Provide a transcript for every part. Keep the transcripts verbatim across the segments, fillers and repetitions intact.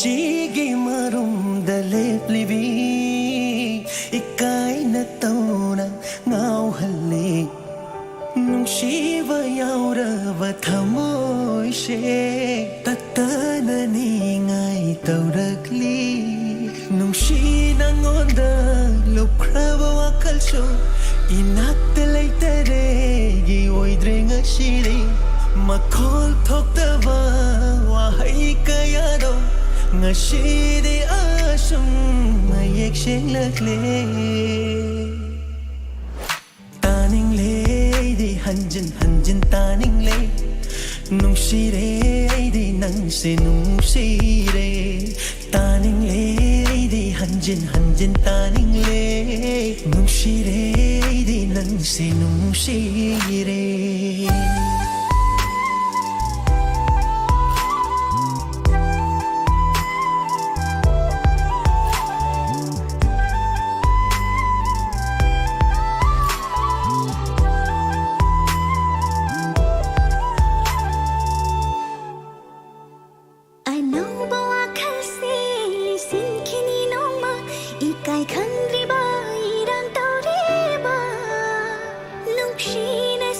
ꯆꯤꯒꯤ ꯃꯔꯨꯝꯗ ꯂꯦꯞꯂꯤꯕꯤ ꯏꯀꯥꯏꯅ ꯇꯧꯅ ꯉꯥꯎꯍꯜꯂꯤ꯫ ꯅꯨꯡꯁꯤꯕ ꯌꯥꯎꯔꯕ ꯊꯃꯣꯏꯁꯦ ꯇꯠꯇꯅ ꯅꯤꯡꯉꯥꯏ ꯇꯧꯔꯛꯂꯤ꯫ ꯅꯨꯡꯁꯤ ꯅꯪꯉꯣꯟꯗ ꯂꯨꯞꯈ꯭ꯔꯕ ꯋꯥꯈꯜꯁꯨ ꯏꯅꯥꯛꯇ ꯂꯩꯇꯔꯦꯒꯤ ꯑꯣꯏꯗ꯭ꯔꯦ ꯉꯁꯤꯗꯤ꯫ ꯃꯈꯣꯜ ꯊꯣꯛꯇꯕ ꯋꯥꯍꯩ ꯀꯌꯥꯗꯣ ꯉꯁꯤꯗꯤ ꯑꯁꯨꯝ ꯃꯌꯦꯛ ꯁꯦꯡꯂꯛꯂꯦ꯫ ꯇꯥꯅꯤꯡꯂꯦ ꯑꯩꯗꯤ ꯍꯟꯖꯤꯟ ꯍꯟꯖꯤꯟ ꯇꯥꯅꯤꯡꯂꯦ꯫ ꯅꯨꯡꯁꯤꯔꯦ ꯑꯩꯗꯤ ꯅꯪꯁꯦ ꯅꯨꯡꯁꯤꯔꯦ꯫ ꯇꯥꯅꯤꯡꯂꯦ ꯑꯩꯗꯤ ꯍꯟꯖꯤꯟ ꯍꯟꯖꯤꯟ ꯇꯥꯅꯤꯡꯂꯦ꯫ ꯅꯨꯡꯁꯤꯔꯦ ꯑꯩꯗꯤ ꯅꯪꯁꯦ ꯅꯨꯡꯁꯤꯔꯦ꯫ ꯑꯅꯧꯕ ꯋꯥꯈꯜꯁꯦ ꯂꯤꯁꯤꯟꯈꯤꯅꯤ ꯅꯣꯡꯃ, ꯏꯀꯥꯏ ꯈꯪꯗ꯭ꯔꯤꯕ ꯏꯔꯥꯡ ꯇꯧꯔꯤꯕ꯫ ꯅꯨꯡꯁꯤꯅ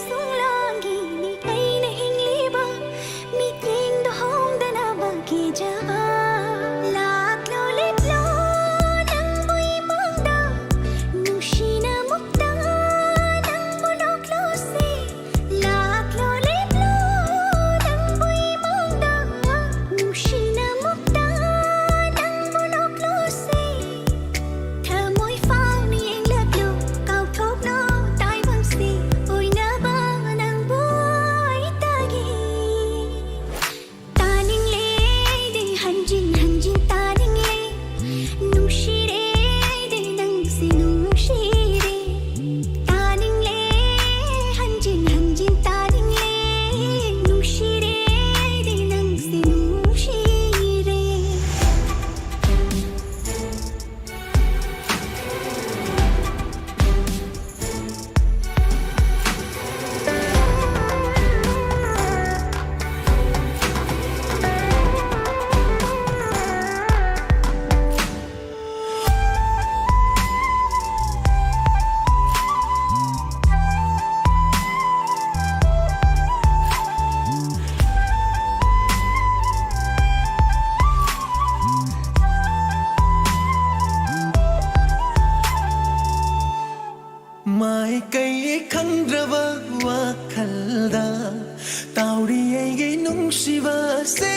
ꯇꯥꯎꯔꯤ ꯑꯩꯒꯤ ꯅꯨꯡꯁꯤꯕꯁꯦ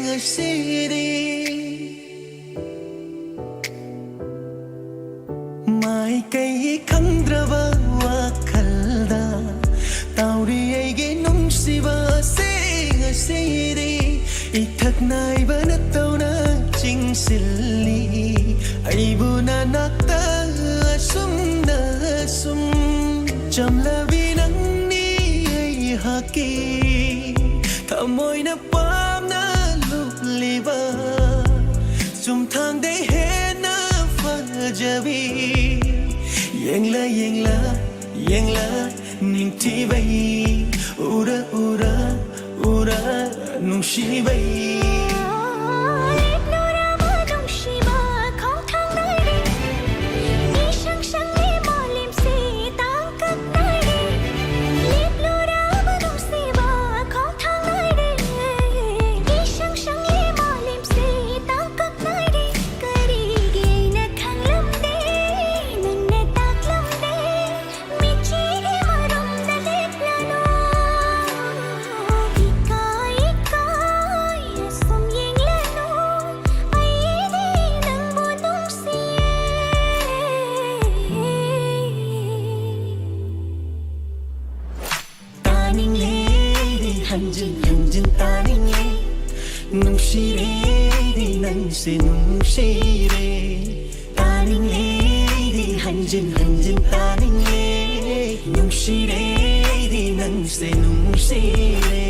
ꯉꯁꯤꯗꯤ꯫ ꯃꯥꯏꯀꯩ ꯈꯪꯗ꯭ꯔꯕ ꯋꯥꯈꯜꯗ ꯇꯥꯎꯔꯤ ꯑꯩꯒꯤ ꯅꯨꯡꯁꯤꯕꯁꯦ ꯉꯁꯤꯗꯤ꯫ ꯏꯊꯛ ꯅꯥꯏꯕ ꯅꯠꯇꯧꯅ ꯆꯤꯡꯁꯤꯜꯂꯤ ꯑꯩꯕꯨ ꯅꯅꯥꯛꯇ ꯑꯁꯨꯝꯅ ꯁꯨꯝ꯫ ꯆꯝꯂꯕꯤ ꯅꯪꯅꯤ ꯑꯩꯍꯥꯛꯀꯤ ꯊꯃꯣꯏꯅ ꯄꯥꯝꯅ ꯂꯨꯞꯂꯤꯕ ꯆꯨꯝꯊꯥꯡꯗꯩ ꯍꯦꯟꯅ ꯐꯖꯕꯤ꯫ ꯌꯦꯡꯂ ꯌꯦꯡꯂ ꯌꯦꯡꯂ ꯅꯤꯡꯊꯤꯕꯩ ꯎꯔ ꯎꯔ ꯎꯔ ꯅꯨꯡꯁꯤꯕꯩ꯫ ꯂꯦꯞꯂꯨꯔꯕ ꯅꯨꯡꯁꯤꯕ ꯈꯣꯡꯊꯥꯡ ꯅꯥꯏꯔꯦ꯫ ꯏꯁꯪ ꯁꯪꯂꯤ ꯃꯥꯂꯦꯝꯁꯦ ꯇꯥꯡꯀꯛ ꯅꯥꯏꯔꯦ꯫ ꯂꯦꯞꯂꯨꯔꯕ ꯅꯨꯡꯁꯤꯕ ꯈꯣꯡꯊꯥꯡ ꯅꯥꯏꯔꯦ꯫ ꯏꯁꯪ ꯁꯪꯂꯤ ꯃꯥꯂꯦꯝꯁꯦ ꯇꯥꯡꯀꯛ ꯅꯥꯏꯔꯦ꯫ ꯀꯔꯤꯒꯤ ꯑꯩꯅ ꯈꯪꯂꯝꯗꯦ ꯅꯪꯅ ꯇꯥꯛꯂꯝꯗꯦ꯫ ꯃꯤꯠꯆꯤꯒꯤ ꯃꯔꯨꯝꯗ ꯂꯦꯞꯂꯅꯨ꯫ ꯏꯀꯥꯏ ꯏꯀꯥꯏ ꯑꯁꯨꯝ ꯌꯦꯡꯂꯅꯨ꯫ ꯑꯩꯗꯤ ꯅꯪꯕꯨ ꯅꯨꯡꯁꯤꯌꯦ꯫ ꯇꯥꯅꯤꯡꯂꯦ ꯑꯩꯗꯤ ꯍꯟꯖꯤꯟ ꯍꯟꯖꯤꯟ ꯇꯥꯅꯤꯡꯂꯦ꯫ ꯅꯨꯡꯁꯤꯔꯦ ꯑꯩꯗꯤ ꯅꯪꯁꯦ ꯅꯨꯡꯁꯤꯔꯦ꯫ ꯇꯥꯅꯤꯡꯂꯦ ꯑꯩꯗꯤ ꯍꯟꯖꯤꯟ ꯍꯟꯖꯤꯟ ꯇꯥꯅꯤꯡꯂꯦ꯫ ꯅꯨꯡꯁꯤꯔꯦ ꯑꯩꯗꯤ ꯅꯪꯁꯦ ꯅꯨꯡꯁꯤꯔꯦ꯫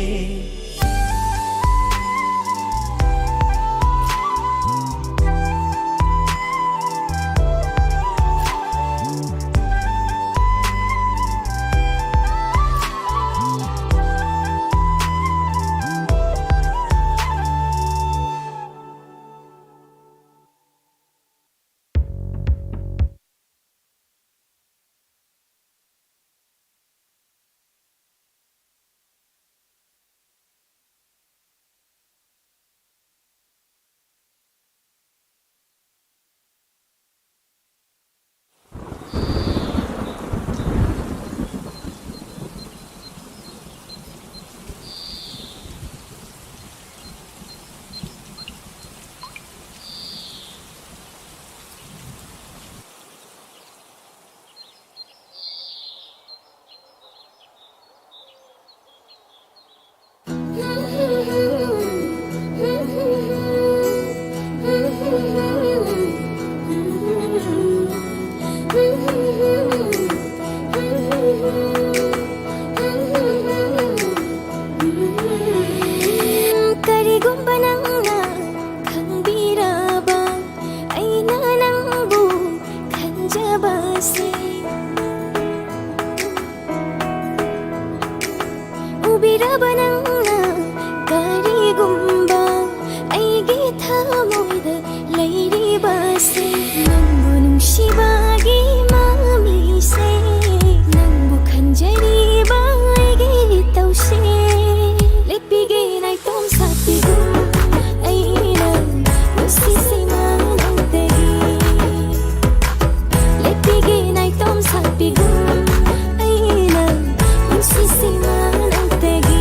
ꯔꯕ ꯅꯪꯅ ꯀꯔꯤꯒꯨꯝꯕ ꯑꯩꯒꯤ ꯊꯃꯣꯏꯗ ꯂꯩꯔꯤꯕꯁꯦ, ꯅꯪꯕꯨ ꯅꯨꯡꯁꯤꯕꯒꯤ ꯃꯃꯤꯁꯦ, ꯅꯪꯕꯨ ꯈꯟꯖꯔꯤꯕ ꯑꯩꯒꯤ ꯇꯧꯁꯦ꯫ ꯂꯦꯞꯄꯤꯒꯦ ꯅꯥꯏꯇꯣꯝ ꯁꯥꯠꯄꯤꯒꯨꯝ ꯑꯩꯅ ꯄꯨꯟꯁꯤꯁꯤꯃ ꯅꯪꯗꯒꯤ꯫ ꯂꯦꯞꯄꯤꯒꯦ ꯅꯥꯏꯇꯣꯝ ꯁꯥꯠꯄꯤꯒꯨꯝ ꯑꯩꯅ ꯄꯨꯟꯁꯤꯁꯤꯃ ꯅꯪꯗꯒꯤ꯫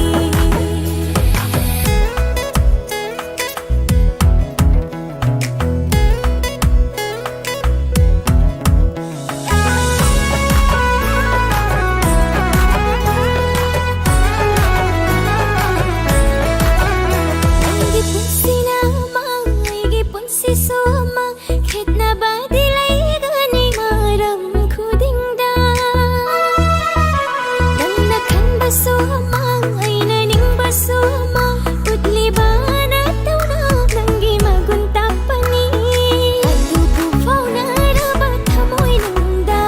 ꯅꯪꯒꯤ ꯄꯨꯟꯁꯤꯅ ꯑꯃ, ꯑꯩꯒꯤ ꯄꯨꯟꯁꯤꯁꯨ ꯑꯃ, ꯈꯦꯠꯅꯕꯗꯤ ꯂꯩꯒꯅꯤ ꯃꯔꯝ ꯈꯨꯗꯤꯡꯗ꯫ ꯅꯪꯅ ꯈꯟꯕꯁꯨ ꯑꯃ, ꯑꯩꯅ ꯅꯤꯡꯕꯁꯨ ꯑꯃ, ꯎꯠꯂꯤꯕ ꯅꯠꯇꯧꯅ ꯅꯪꯒꯤ ꯃꯒꯨꯟ ꯇꯥꯛꯄꯅꯤ꯫ ꯑꯗꯨꯕꯨ ꯐꯥꯎꯅꯔꯕ ꯊꯃꯣꯏꯅꯨꯡꯗ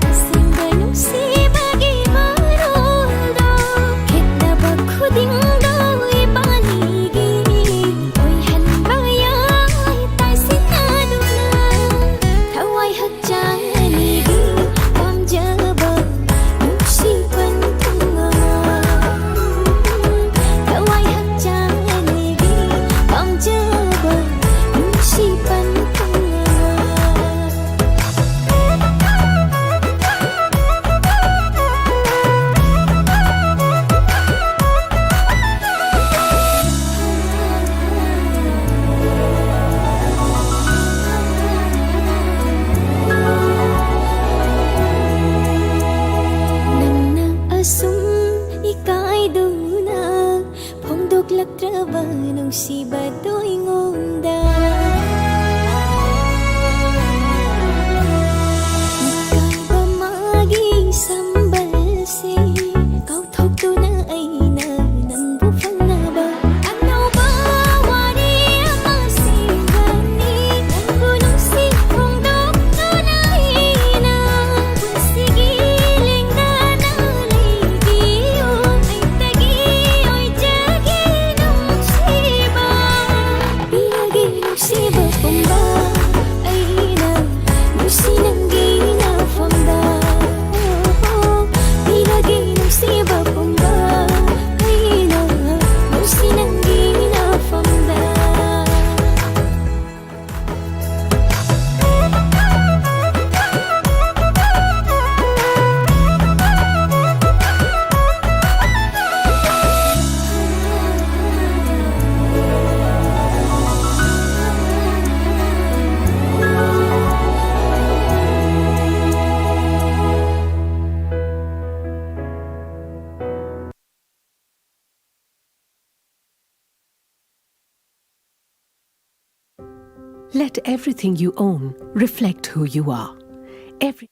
ꯑꯁꯦꯡꯕ ꯅꯨꯡꯁꯤꯕꯒꯤ ꯃꯔꯣꯜꯗꯣ, ꯈꯦꯠꯅꯕ ꯈꯨꯗꯤꯡꯗꯣ ꯏꯕꯥꯅꯤꯒꯤ ꯑꯣꯏꯍꯟꯕ ꯌꯥꯏ ꯇꯥꯏꯁꯤꯟꯅꯗꯨꯅ꯫ ꯊꯋꯥꯏ ꯍꯛꯆꯥꯡ ꯑꯅꯤꯒꯤ ꯄꯥꯝꯖꯕ ꯅꯨꯡꯁꯤ ꯄꯟꯊꯨꯡ ꯑꯃ꯫ ꯊꯋꯥꯏ ꯍꯛꯆꯥꯡ ꯑꯅꯤꯒꯤ ꯄꯥꯝꯖꯕ ꯅꯨꯡꯁꯤ ꯄꯟꯊꯨꯡ ꯑꯃ꯫ ꯅꯪꯅ ꯑꯁꯨꯝ ꯏꯀꯥꯏꯗꯨꯅ ꯐꯣꯡꯗꯣꯛꯂꯛꯇ꯭ꯔꯕ ꯅꯨꯡꯁꯤꯕꯗꯣ ꯑꯩꯉꯣꯟꯗ꯫ ꯏꯀꯥꯏꯕ ꯃꯥꯒꯤ ꯁꯝꯕꯜꯁꯦ ꯀꯥꯎꯊꯣꯛꯇꯨꯅ ꯑꯩꯅ ꯅꯪꯕꯨ ꯐꯪꯅꯕ ꯑꯅꯧꯕ ꯋꯥꯔꯤ ꯑꯃ ꯁꯦꯝꯒꯅꯤ꯫ ꯅꯪꯕꯨ ꯅꯨꯡꯁꯤ ꯐꯣꯡꯗꯣꯛꯇꯨꯅ ꯑꯩꯅ ꯄꯨꯟꯁꯤꯒꯤ ꯂꯦꯡꯗꯥꯅ ꯂꯩꯕꯤꯌꯨ꯫ ꯑꯩꯇꯒꯤ Let everything you own reflect who you are. Every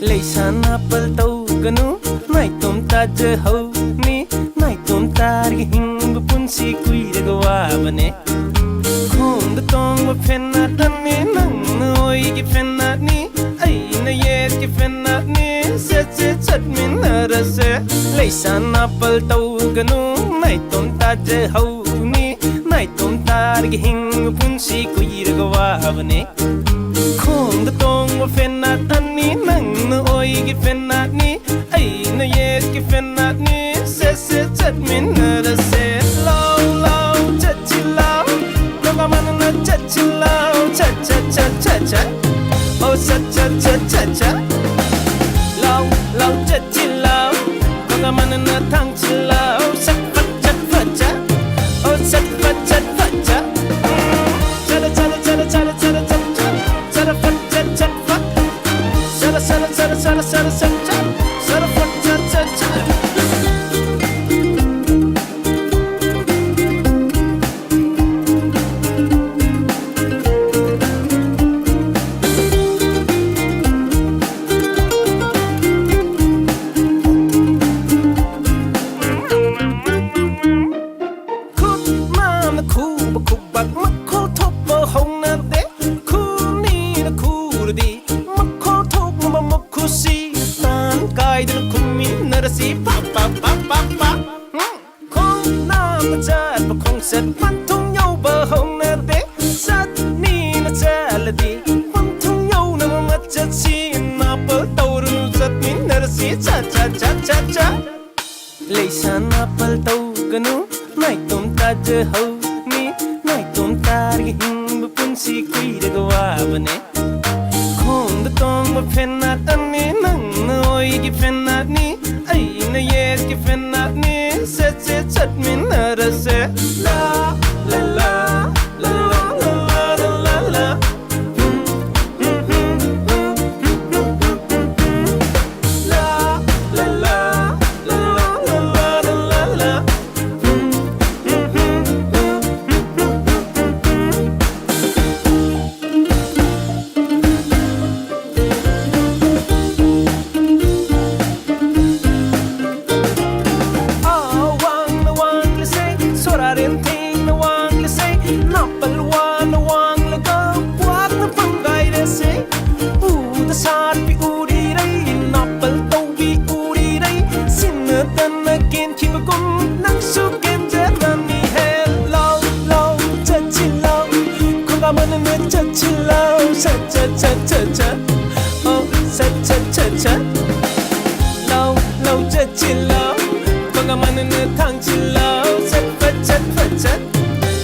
ꯂꯩꯁꯥ ꯅꯥꯄꯜ ꯇꯧꯒꯅꯨ, ꯅꯥꯏꯇꯣꯝ ꯇꯥꯖꯍꯧꯅꯤ꯫ ꯅꯥꯏꯇꯣꯝ ꯇꯥꯔꯒ ꯍꯤꯡꯕ ꯄꯨꯟꯁꯤ ꯀꯨꯏꯔꯒ ꯋꯥꯕꯅꯦ꯫ ꯈꯣꯡꯗ ꯇꯣꯡꯕ ꯐꯦꯅꯥꯠ ꯑꯅꯤ, ꯅꯪꯅ ꯑꯣꯏꯒꯦ ꯐꯦꯅꯥꯠꯅꯤ, ꯑꯩꯅ ꯌꯦꯠꯀꯦ ꯐꯦꯅꯥꯠꯅꯤ꯫ ꯆꯠꯁꯦ ꯆꯠꯃꯤꯟꯅꯔꯁꯦ, ꯂꯩꯁꯥ ꯅꯥꯄꯜ ꯇꯧꯒꯅꯨ, ꯅꯥꯏꯇꯣꯝ ꯇꯥꯖꯍꯧꯅꯤ꯫ ꯅꯥꯏꯇꯣꯝ ꯇꯥꯔꯒ ꯍꯤꯡꯕ ꯄꯨꯟꯁꯤ ꯀꯨꯏꯔꯒ ꯋꯥꯕꯅꯦ꯫ ꯈꯣꯡꯗ ꯇꯣꯡꯕ ꯐꯦꯅꯥꯠ ꯑꯅꯤ, ꯅꯪꯅ ꯑꯣꯏꯒꯦ ꯐꯦꯅꯥꯠꯅꯤ, ꯑꯩꯅ ꯌꯦꯠꯀꯦ ꯐꯦꯅꯥꯠꯅꯤ꯫ ꯁꯦ ꯁꯦ ꯆꯠꯃꯤꯟꯅꯔꯁꯦ꯫ ꯂꯥꯎ ꯂꯥꯎ ꯆꯠꯁꯤ ꯂꯥꯎ, ꯅꯣꯡꯒ ꯃꯥꯟꯅꯅ ꯆꯠꯁꯤ ꯂꯥꯎ꯫ ꯆꯠ ꯆꯠ ꯆꯠ ꯆꯠ ꯆꯠ꯫ ꯑꯣ ꯆꯠ ꯆꯠ ꯆꯠ ꯆꯠ ꯆꯠ꯫ ꯂꯥꯎ ꯂꯥꯎ ꯆꯠꯁꯤ ꯂꯥꯎ, ꯅꯣꯡꯒ ꯃꯥꯟꯅꯅ ꯊꯥꯡꯁꯤ ꯂꯥꯎ꯫ ꯆꯠ ꯐꯠ ꯆꯠ ꯐꯠ ꯆꯠ꯫ ꯑꯣ ꯆꯠ ꯐꯠ ꯆꯠ ꯐꯠ ꯆꯠ꯫ ꯎꯝ꯫ ꯆꯠꯂ ꯆꯠꯂ ꯆꯠꯂ ꯆꯠꯂ ꯆꯠꯂ ꯆꯠ ꯆꯠ꯫ ꯆꯠꯂ ꯐꯠ ꯆꯠ ꯆꯠ ꯐꯠ꯫ ꯆꯠꯂ ꯆꯠꯂ ꯆꯠꯂ ꯆꯠꯂ ꯆꯠ ꯆꯠ꯫ ꯆꯠꯂ ꯐꯠ ꯆꯠ ꯆꯠ ꯆꯠ꯫ ꯈꯨꯠ ꯅꯥꯝꯅ ꯈꯨꯕ ꯈꯨꯕꯥꯛ ꯃꯈꯣꯜ ꯊꯣꯛꯄ ꯍꯧꯅꯗꯦ꯫ ꯈꯨꯅꯤꯅ ꯈꯨꯔꯗꯤ ꯃꯈꯣꯜ ꯊꯣꯛꯅꯕ ꯃꯈꯨꯠꯁꯤ ꯇꯥꯟ ꯀꯥꯏꯗꯅ ꯈꯨꯝꯃꯤꯟꯅꯔꯁꯤ꯫ ꯄꯥ, ꯄꯥ, ꯄꯥ, ꯄꯥ, ꯄꯥ꯫ ꯎꯝ꯫ ꯈꯣꯡ ꯅꯥꯝꯅ ꯆꯠꯄ ꯈꯣꯡꯆꯠ ꯄꯟꯊꯨꯡ ꯌꯧꯕ ꯍꯧꯅꯗꯦ꯫ ꯆꯠꯅꯤꯅ ꯆꯠꯂꯗꯤ ꯄꯟꯊꯨꯡ ꯌꯧꯅꯕ ꯃꯆꯠꯁꯤ꯫ ꯅꯥꯄꯜ ꯇꯧꯔꯨꯅꯨ, ꯆꯠꯃꯤꯟꯅꯔꯁꯤ꯫ ꯆꯠ, ꯆꯠ, ꯆꯠ, ꯆꯠ, ꯆꯠ꯫ ꯂꯩꯁꯥ ꯅꯥꯄꯜ ꯇꯧꯒꯅꯨ, ꯅꯥꯏꯇꯣꯝ ꯇꯥꯖꯍꯧꯅꯤ꯫ ꯁꯪꯁꯥꯔꯒꯤ ꯍꯤꯡꯕ ꯄꯨꯟꯁꯤ ꯀꯨꯏꯔꯒ ꯋꯥꯕꯅꯦ꯫ ꯈꯣꯡꯗ ꯇꯣꯡꯕ ꯐꯦꯟꯅꯥꯠ ꯑꯅꯤ, ꯅꯪꯅ ꯑꯣꯏꯒꯤ ꯐꯦꯟꯅꯥꯠꯅꯤ, ꯑꯩꯅ ꯌꯦꯠꯀꯤ ꯐꯦꯟꯅꯥꯠꯅꯤ꯫ ꯁꯦꯠꯁꯦ ꯆꯠꯃꯤꯟꯅꯔꯁꯦ꯫ ꯂꯥ, ꯂꯥ, ꯂꯥ, ꯂꯥ, ꯂꯥ, ꯂꯥ, ꯂꯥ, ꯂꯥ, ꯂꯥ꯫ ꯑꯋꯥꯡꯅ ꯋꯥꯡꯂꯁꯦ, ꯁꯣꯔꯥꯔꯦꯟ ꯊꯦꯡꯅ ꯋꯥꯡꯂꯁꯦ, ꯅꯥꯄꯜ ꯋꯥꯅ ꯋꯥꯡꯂꯒ ꯀ꯭ꯋꯥꯛꯅ ꯄꯪꯒꯥꯏꯔꯁꯦ꯫ ꯎꯗ ꯁꯥꯠꯄꯤ ꯎꯔꯤꯔꯩ, ꯅꯥꯄꯜ ꯇꯧꯕꯤ ꯎꯔꯤꯔꯩ, ꯁꯤꯟꯅꯗꯅ ꯀꯦꯟꯈꯤꯕꯒꯨꯝ ꯅꯪꯁꯨ ꯀꯦꯟꯖꯔꯅꯤ꯫ ꯍꯦ ꯂꯥꯎ, ꯂꯥꯎ, ꯆꯠꯁꯤ ꯂꯥꯎ, ꯈꯣꯡꯒꯥ ꯃꯅꯨꯡꯗ ꯆꯠꯁꯤ ꯂꯥꯎ꯫ ꯁꯠ, ꯁꯠ, ꯁꯠ, ꯁꯠ, ꯁꯠ꯫ ꯑꯣ, ꯁꯠ, ꯁꯠ, ꯁꯠ, ꯁꯠ꯫ ꯂꯥꯎ, ꯂꯥꯎ, ꯆꯠꯁꯤ ꯂꯥꯎ꯫ ꯈꯣꯡꯒꯥ ꯃꯅꯨꯡꯗ ꯊꯥꯡꯁꯤ ꯂꯥꯎ꯫ ꯁꯠ, ꯐꯠ, ꯁꯠ, ꯐꯠ, ꯁꯠ꯫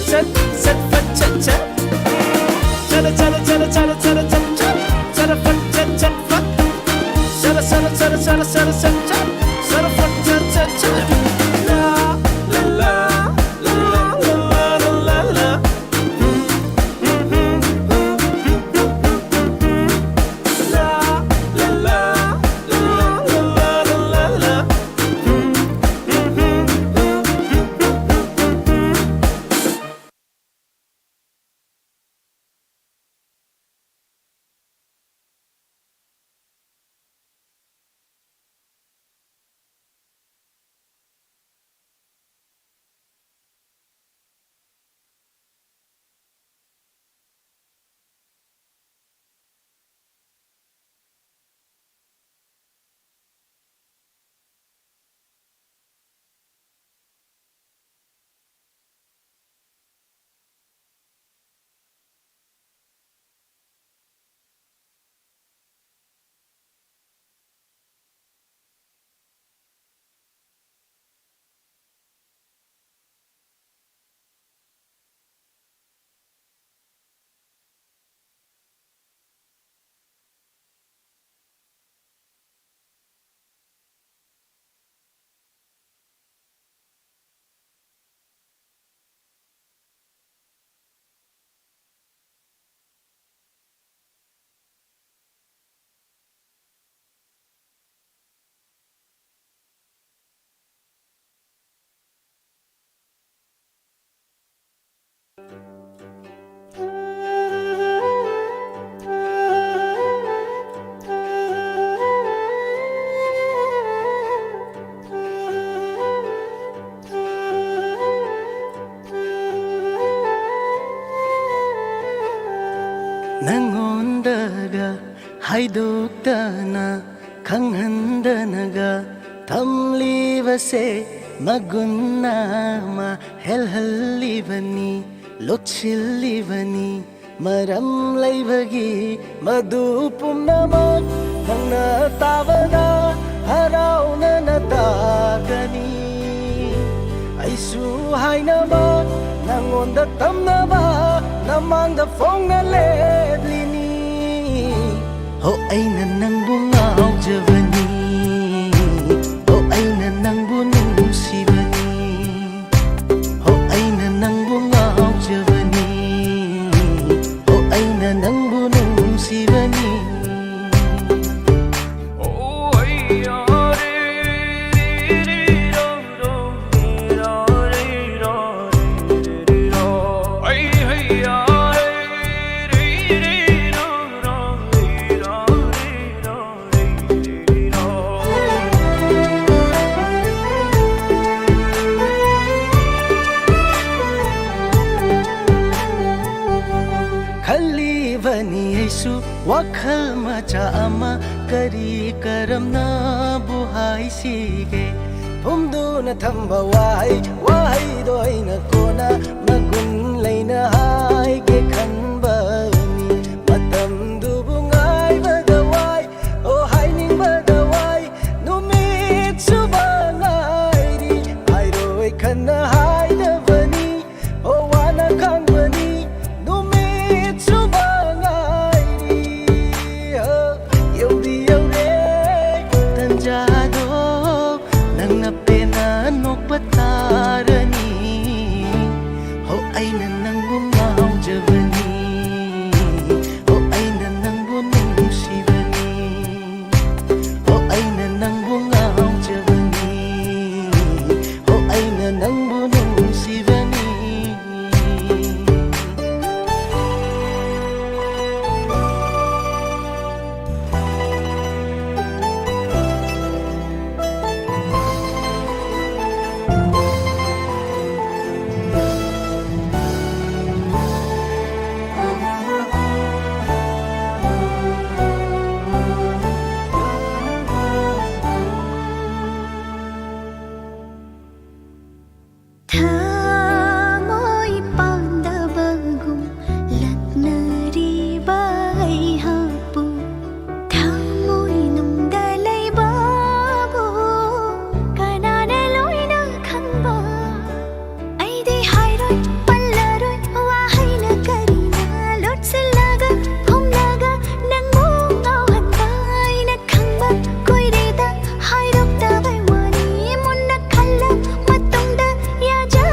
ꯁꯠ, ꯁꯠ, ꯐꯠ, ꯁꯠ, ꯁꯠ꯫ ꯆꯠꯂ, ꯆꯠꯂ, ꯆꯠꯂ, ꯆꯠꯂ, ꯆꯠꯂ, ꯆꯠ, ꯆꯠ꯫ ꯆꯠꯂ, ꯐꯠ, ꯆꯠ, ꯆꯠ, ꯐꯠ꯫ ꯆꯠꯂ, ꯆꯠꯂ, ꯆꯠꯂ, ꯆꯠꯂ, ꯆꯠꯂ, ꯆꯠ, ꯆꯠ꯫ ꯆꯠꯂ, ꯐꯠ, ꯆꯠ, ꯆꯠ, ꯆꯠ꯫ ꯂꯥ, ꯂꯥ, ꯂꯥ꯫ ꯅꯪꯉꯣꯟꯗꯒ ꯍꯥꯏꯗꯣꯛꯇꯅ ꯈꯪꯍꯟꯗꯅꯒ ꯊꯝꯂꯤꯕꯁꯦ ꯃꯒꯨꯟ ꯑꯃ ꯍꯦꯜꯍꯜꯂꯤꯕꯅꯤ, ꯂꯣꯠꯁꯤꯜꯂꯤꯕꯅꯤ꯫ ꯃꯔꯝ ꯂꯩꯕꯒꯤ ꯃꯗꯨ ꯄꯨꯝꯅꯃꯛ ꯅꯪꯅ ꯇꯥꯕꯗ ꯍꯔꯥꯎꯅꯅ ꯇꯥꯒꯅꯤ꯫ ꯑꯩꯁꯨ ꯍꯥꯏꯅꯕ ꯅꯪꯉꯣꯟꯗ ꯇꯝꯅꯕ ꯅꯃꯥꯡꯗ ꯐꯣꯡꯅ ꯂꯦꯞꯂꯤꯅꯤ꯫ ꯍꯣ ꯑꯩꯅ ꯅꯪꯕꯨ ꯉꯥꯎꯖꯕꯅꯤ, ꯍꯣ ꯑꯩꯅ ꯅꯪꯕꯨ ꯅꯨꯡꯁꯤꯕꯅꯤ, ꯍꯣ ꯑꯩꯅ ꯅꯪꯕꯨ ꯉꯥꯎꯖꯕꯅꯤ, ꯍꯣ ꯑꯩꯅ ꯅꯪꯕꯨ ꯅꯨꯡꯁꯤꯕꯅꯤ꯫ ꯈꯜꯂꯤꯕꯅꯤ ꯑꯩꯁꯨ ꯋꯥꯈꯜ ꯃꯆꯥ ꯑꯃ, ꯀꯔꯤ ꯀꯔꯝꯅꯕꯨ ꯍꯥꯏꯁꯤꯒꯦ? ꯐꯨꯝꯗꯨꯅ ꯊꯝꯕ ꯋꯥꯍꯩ, ꯋꯥꯍꯩꯗꯣ ꯑꯩꯅ ꯀꯣꯟꯅ ꯃꯒꯨꯟ ꯂꯩꯅ ꯍꯥꯏꯒꯦ ꯈꯟꯕꯅꯤ꯫ ꯃꯇꯝꯗꯨꯕꯨ ꯉꯥꯏꯕꯗ ꯋꯥꯏ, ꯑꯣ ꯍꯥꯏꯅꯤꯡꯕꯗ ꯋꯥꯏ, ꯅꯨꯃꯤꯠ ꯆꯨꯞꯄ ꯉꯥꯏꯔꯤ꯫ ꯍꯥꯏꯔꯣꯏ ꯈꯟꯅ ꯍꯥꯏꯗꯕꯅꯤ, ꯑꯣ ꯋꯥꯅ ꯈꯥꯡꯕꯅꯤ, ꯅꯨꯃꯤꯠ ꯆꯨꯞꯄ ꯉꯥꯏꯔꯤ꯫ ꯑꯣ ꯌꯧꯗꯤ ꯌꯧꯔꯦ ꯇꯟꯖꯥꯗꯣ, ꯅꯪꯅ ꯄꯦꯟꯅ ꯅꯣꯛꯄ ꯇꯥꯔꯅꯤ꯫ ꯍꯣ ꯑꯩꯅ ꯅꯪꯕꯨ ꯉꯥꯎꯖꯕꯅꯤ꯫ ꯊꯃꯣꯏ ꯄꯥꯟꯗꯕꯒꯨꯝ ꯂꯥꯛꯅꯔꯤꯕ ꯑꯩꯍꯥꯛꯄꯨ ꯊꯃꯣꯏ ꯅꯨꯡꯗ ꯂꯩꯕꯕꯨ ꯀꯅꯥꯅ ꯂꯣꯏꯅ ꯈꯪꯕ? ꯑꯩꯗꯤ ꯍꯥꯏꯔꯣꯏ, ꯄꯜꯂꯔꯣꯏ, ꯋꯥꯍꯩꯅ ꯀꯔꯤꯅ ꯂꯣꯠꯁꯤꯜꯂꯒ ꯐꯨꯝꯂꯒ ꯅꯪꯕꯨ ꯉꯥꯎꯍꯟꯕ ꯑꯩꯅ ꯈꯪꯕ ꯀꯨꯏꯔꯦꯗ꯫ ꯍꯥꯏꯗꯣꯛꯇꯕꯩ ꯋꯥꯅꯤ, ꯃꯨꯟꯅ ꯈꯜꯂ ꯃꯇꯨꯡꯗ ꯌꯥꯖ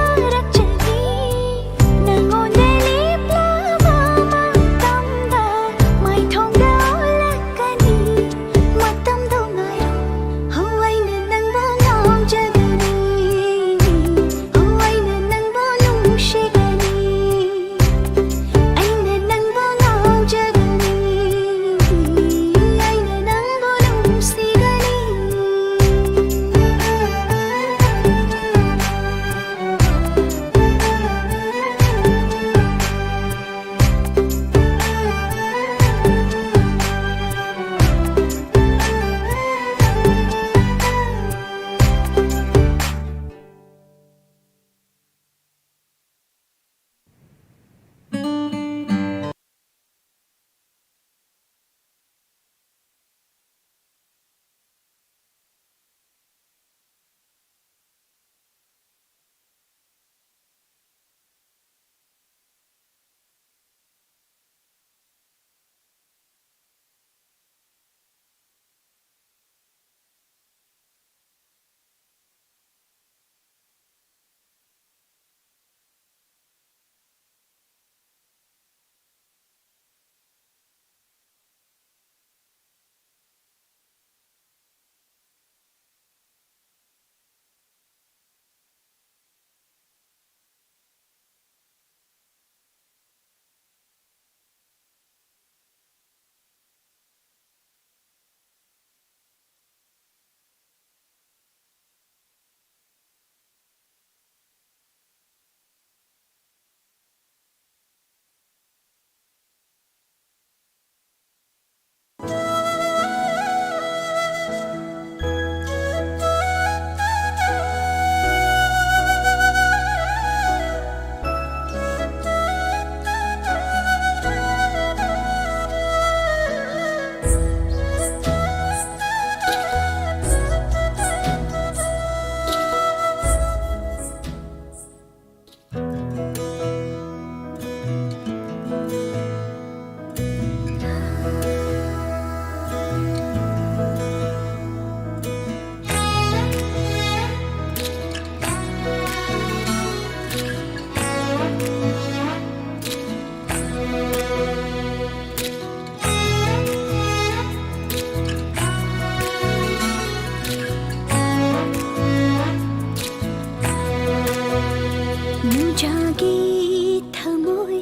ꯅꯨꯡꯖꯥꯒꯤ ꯊꯃꯣꯏ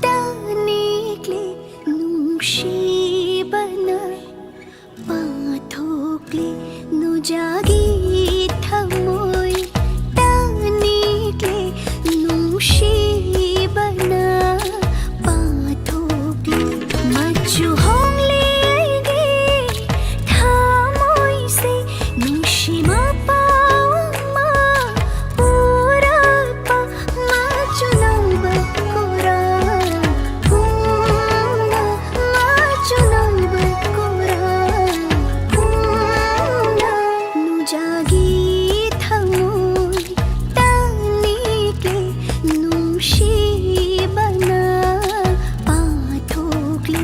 ꯇꯅꯤꯛꯂꯦ ꯅꯨꯡꯁꯤꯕꯅ ꯄꯥꯊꯣꯛꯂꯦ꯫ ꯅꯨꯡꯖꯥꯒꯤ ꯊꯃꯣꯏ ꯇꯅꯤꯛꯂꯦ ꯅꯨꯡꯁꯤꯕꯅ ꯄꯥꯊꯣꯛꯂꯦ꯫ ꯃꯆꯨ ꯍꯣꯡꯂꯦ ꯑꯩꯒꯤ ꯊꯃꯣꯏꯁꯦ ꯅꯨꯡꯁꯤ ꯃꯄꯥꯎ ꯑꯃ ꯄꯨꯔꯛꯄ꯫ ꯃꯆꯨ ꯅꯧꯕ ꯀꯣꯔꯥ ꯀꯨꯝꯅ, ꯃꯆꯨ ꯅꯧꯕ ꯀꯣꯔꯥ ꯀꯨꯝꯅ꯫ ꯅꯨꯡꯖꯥꯒꯤ ꯊꯃꯣꯏ ꯇꯅꯤꯛꯂꯦ ꯅꯨꯡꯁꯤꯕꯅ ꯄꯥꯊꯣꯛꯂꯦ꯫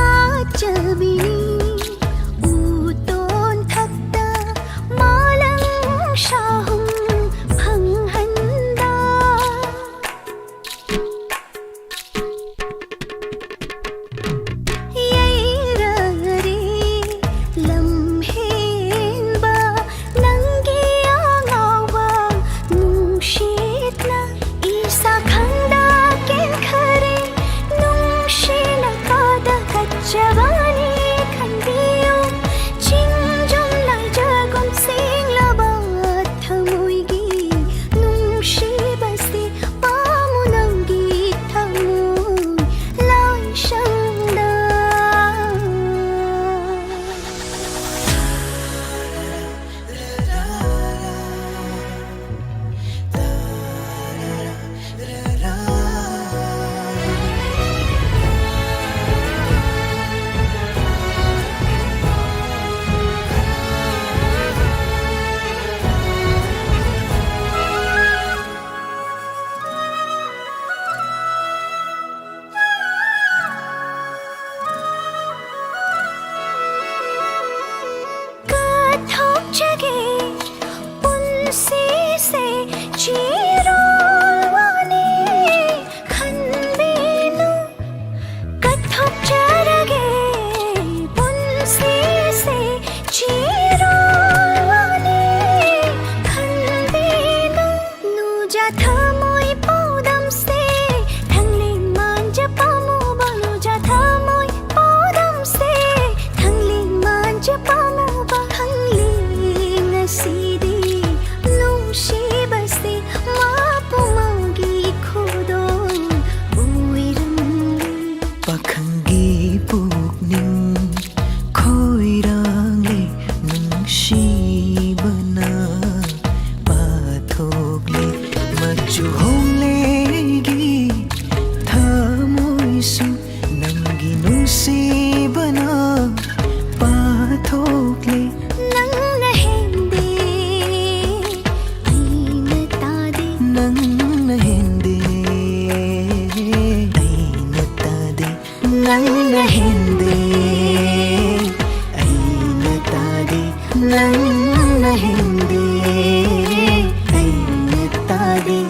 ꯁꯥꯠꯆꯕꯤꯅꯤ ꯎꯇꯣꯟ ꯊꯛꯇ ꯃꯥꯂꯪ ꯁꯥꯍꯨꯝ ꯐꯪꯍꯟꯕ꯫ ꯌꯩꯔꯔꯦ ꯂꯝꯍꯦꯟꯕ ꯅꯪꯒꯤ ꯑꯉꯥꯎꯕ ꯅꯨꯡꯁꯤꯠꯅ꯫ ꯏꯁꯥ ꯈꯪꯗ ꯀꯦꯟꯈꯔꯦ ꯅꯨꯡꯁꯤꯅ ꯀꯥꯗ ꯀꯠꯆꯕꯅꯤ ꯄꯨꯛꯅꯤꯡ ꯈꯣꯏꯔꯥꯡꯂꯦ, ꯅꯨꯡꯁꯤꯕꯅ ꯄꯥꯊꯣꯛꯂꯦ꯫ ꯃꯆꯨ ꯍꯣꯡꯂꯦ ꯑꯩꯒꯤ ꯊꯃꯣꯏꯁꯨ, ꯅꯪꯒꯤ ꯅꯨꯡꯁꯤꯕꯅ ꯄꯥꯊꯣꯛꯂꯦ꯫ ꯅꯪꯅ ꯍꯦꯟꯗꯦ, ꯑꯩꯅ ꯇꯥꯗꯦ꯫ ꯅꯪꯅ ꯍꯦꯟꯗꯦ, ꯑꯩꯅ ꯇꯥꯗꯦ꯫ ꯅꯪꯅ ꯍꯦꯟꯗꯦ, ꯑꯩꯅ ꯇꯥꯗꯦ꯫ ꯅꯪꯅ ꯍꯦꯟꯗꯦ, ꯑꯩꯅ ꯇꯥꯗꯦ꯫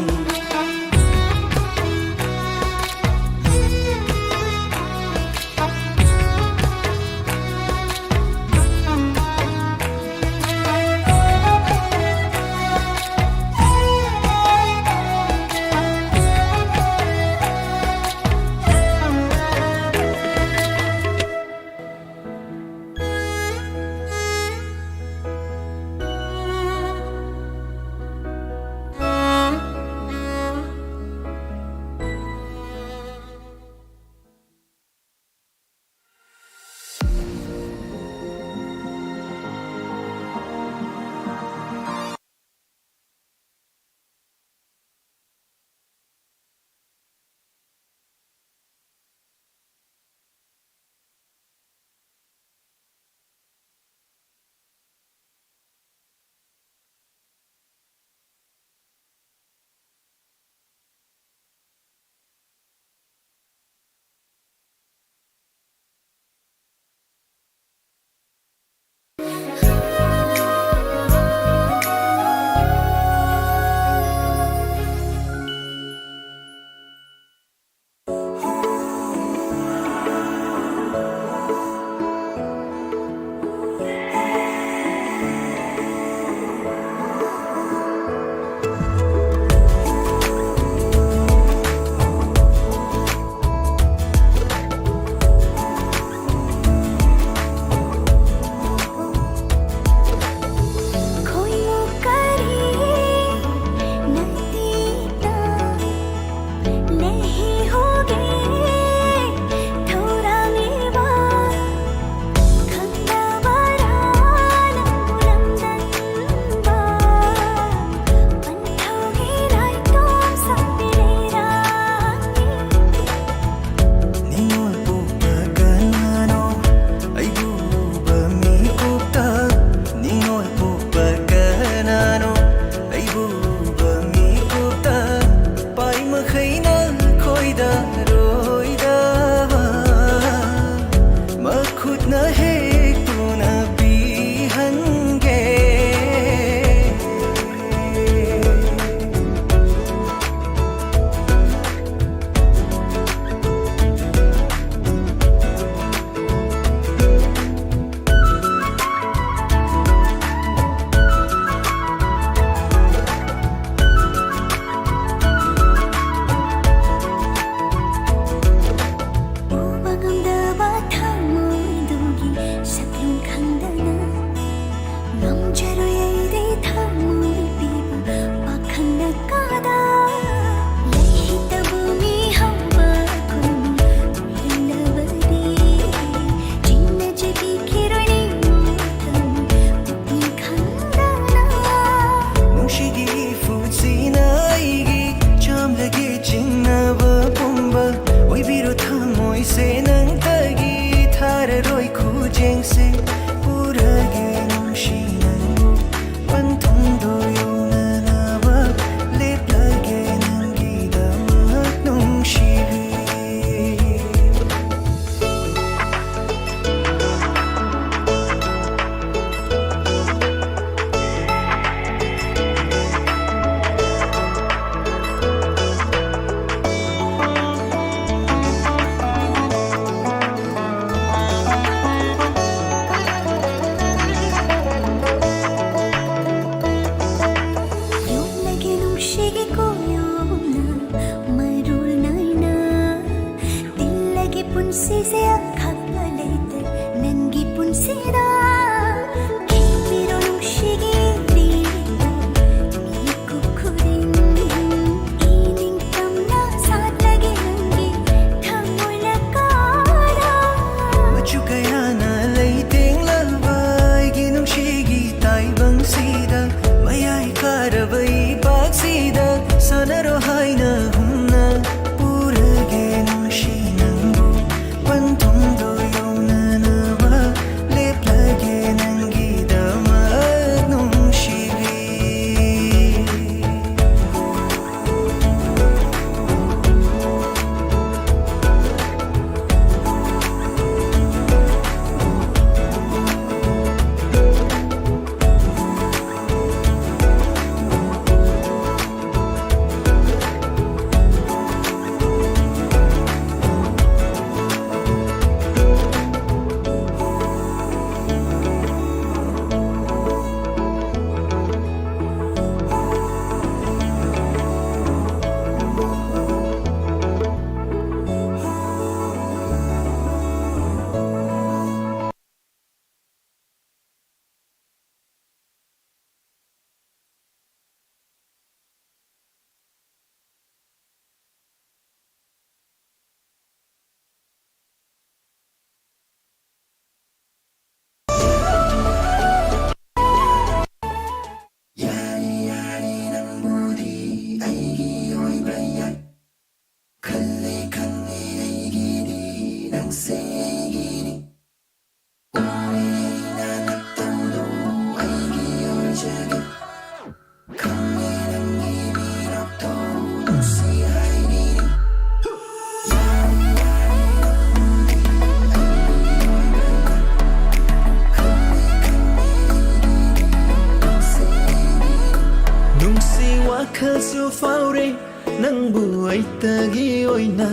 ꯅꯪꯕꯨ ꯑꯩꯇꯒꯤ ꯑꯣꯏꯅ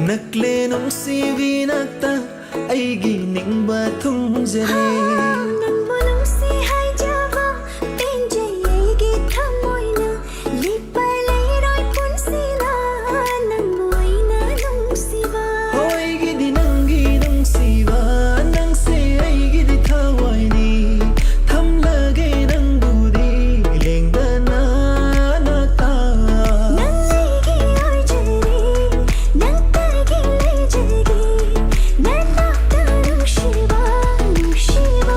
ꯅꯛꯂꯦ ꯅꯨꯡꯁꯤꯕꯤ ꯅꯛꯇ ꯑꯩꯒꯤ ꯅꯤꯡꯕ ꯊꯨꯡꯖꯔꯦ꯫ ꯅꯪꯕꯨ ꯅꯨꯡꯁꯤ ꯍꯥꯏꯖꯕ ꯄꯦꯟꯖꯩ ꯑꯩꯒꯤ ꯊꯃꯣꯏꯅ ꯂꯦꯞꯄ ꯂꯩꯔꯣꯏ ꯄꯨꯟꯁꯤꯅ ꯅꯪꯕꯨ ꯑꯩꯅ ꯅꯨꯡꯁꯤꯕ꯫ ꯍꯣꯏꯒꯤꯗꯤ ꯅꯪꯒꯤ ꯅꯨꯡꯁꯤꯕ ꯅꯪꯁꯦ ꯑꯩꯒꯤꯗꯤ ꯊꯋꯥꯏꯅꯤ ꯊꯝꯂꯒꯦ ꯅꯪꯕꯨꯗꯤ ꯂꯦꯡꯗꯅ ꯅꯛꯇ꯫ ꯅꯪ ꯑꯩꯒꯤ ꯑꯣꯏꯖꯔꯦ ꯅꯪꯇꯒꯤ ꯂꯩꯖꯒꯦ ꯅꯅꯥꯛꯇ ꯅꯨꯡꯁꯤꯕ ꯅꯨꯡꯁꯤꯕ꯫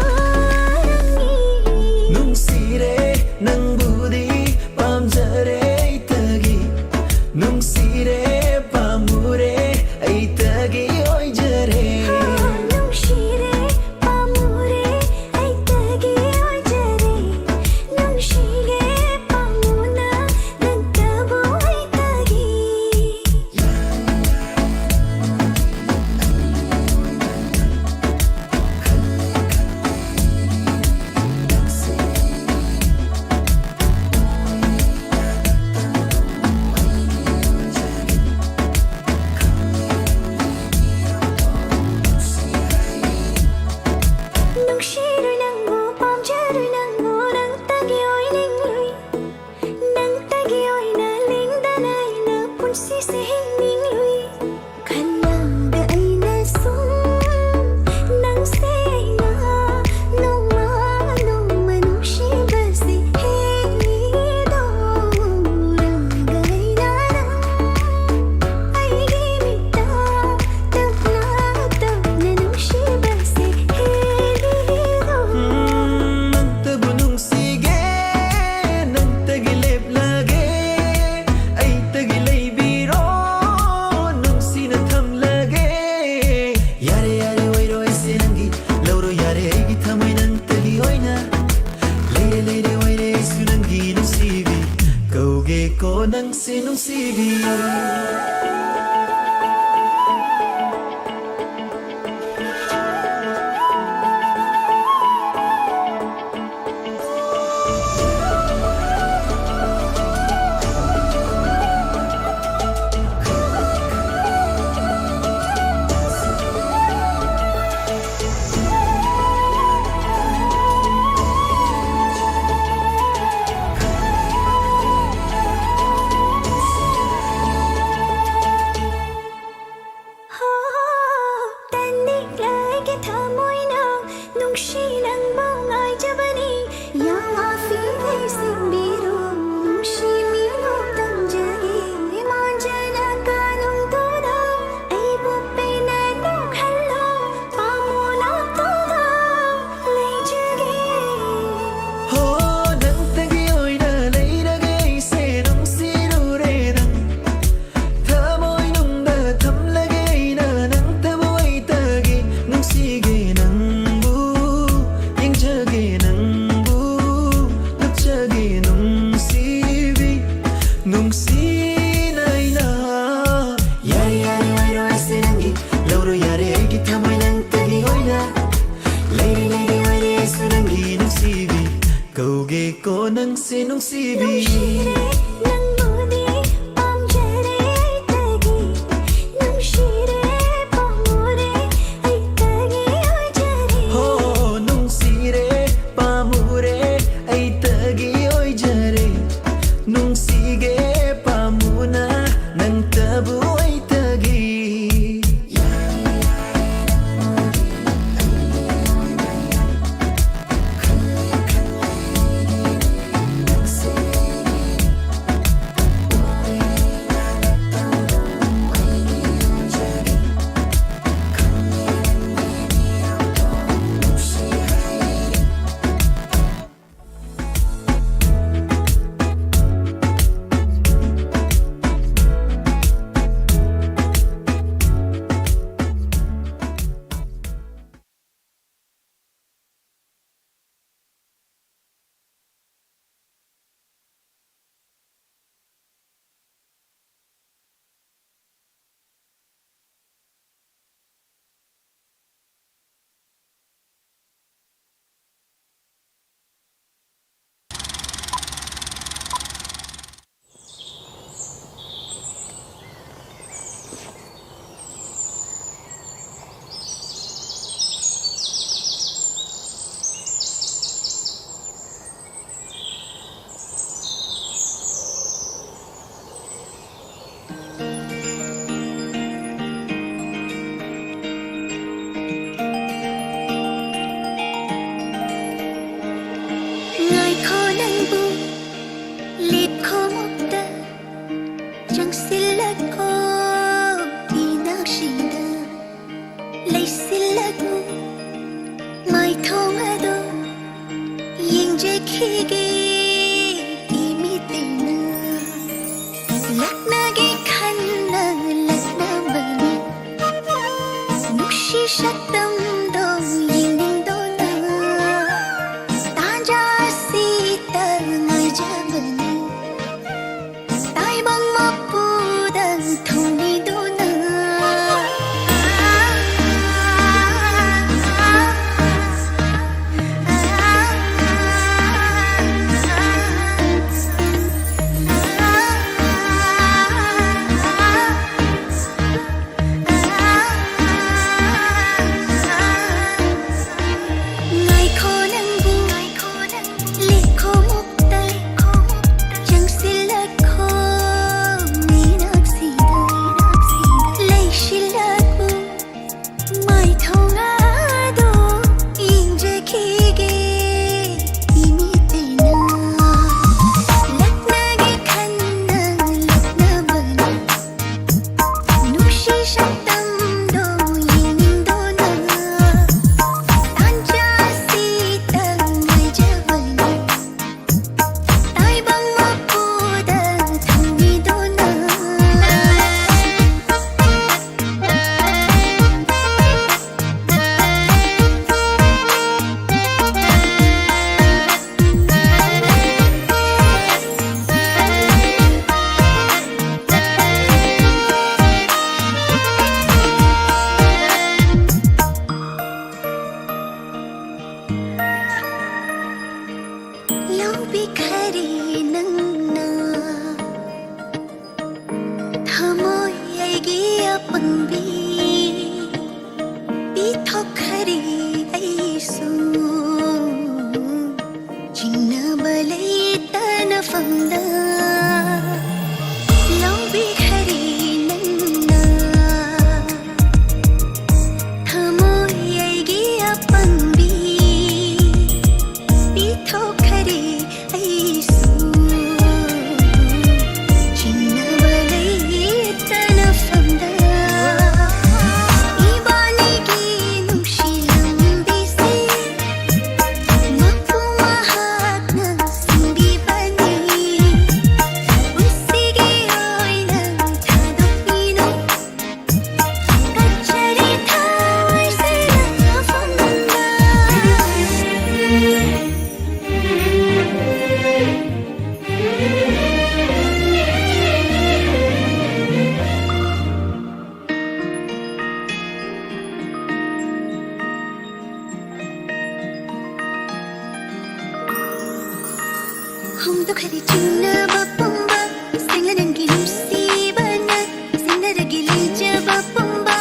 ꯅꯨꯡꯁꯤ ꯅꯪꯕꯨ ꯉꯥꯏꯖꯕꯅꯤ, ꯌꯥꯝ ꯑꯐꯤꯗꯩ ꯁꯤꯡꯕꯤꯔꯨ, ꯅꯨꯡꯁꯤ ꯃꯤꯅꯣꯛ ꯇꯝꯖꯒꯦ, ꯃꯥꯟꯖꯅ ꯀꯥꯅꯨꯡ ꯇꯨꯗ ꯑꯩꯕꯨ ꯄꯦꯟꯅ ꯅꯣꯛꯍꯜꯂꯣ, ꯄꯥꯝꯃꯨ ꯅꯥꯛꯇꯨꯗ ꯂꯩꯖꯒꯦ꯫ ꯍꯣ, ꯅꯪꯇꯒꯤ ꯑꯣꯏꯅ ꯂꯩꯔꯒꯦ ꯑꯩꯁꯦ, ꯅꯨꯡꯁꯤꯔꯨꯔꯦ ꯅꯪ ꯊꯃꯣꯏꯅꯨꯡꯗ ꯊꯝꯂꯒꯦ ꯑꯩꯅ ꯅꯪ ꯊꯃꯣꯏꯇꯒꯤ ꯅꯨꯡꯁꯤꯒꯦ ꯅꯪꯕꯨ ꯌꯦꯡ ꯍꯤꯒꯤ ꯏꯃꯤꯠꯇꯩꯅ ꯂꯛꯅꯒꯦ ꯈꯟꯅ ꯂꯛꯅꯕꯅꯤ꯫ ꯅꯨꯡꯁꯤ ꯁꯛꯇꯝꯗꯣ ꯌꯦꯡꯅꯤꯡꯗꯨꯅ ꯇꯥꯟꯖꯥ ꯑꯁꯤꯗ ꯉꯥꯏꯖꯕꯅꯤ꯫ ꯇꯥꯏꯕꯪ ꯃꯄꯨꯗ ꯊꯧꯅꯤꯗꯨꯅ꯫ ꯍꯣꯡꯗꯣꯛꯈꯔꯦ ꯆꯤꯡꯅꯕ ꯄꯨꯝꯕ, ꯁꯦꯡꯂ ꯅꯪꯒꯤ ꯅꯨꯡꯁꯤꯕꯅ, ꯁꯦꯡꯅꯔꯒꯦ ꯂꯩꯖꯕ ꯄꯨꯝꯕ,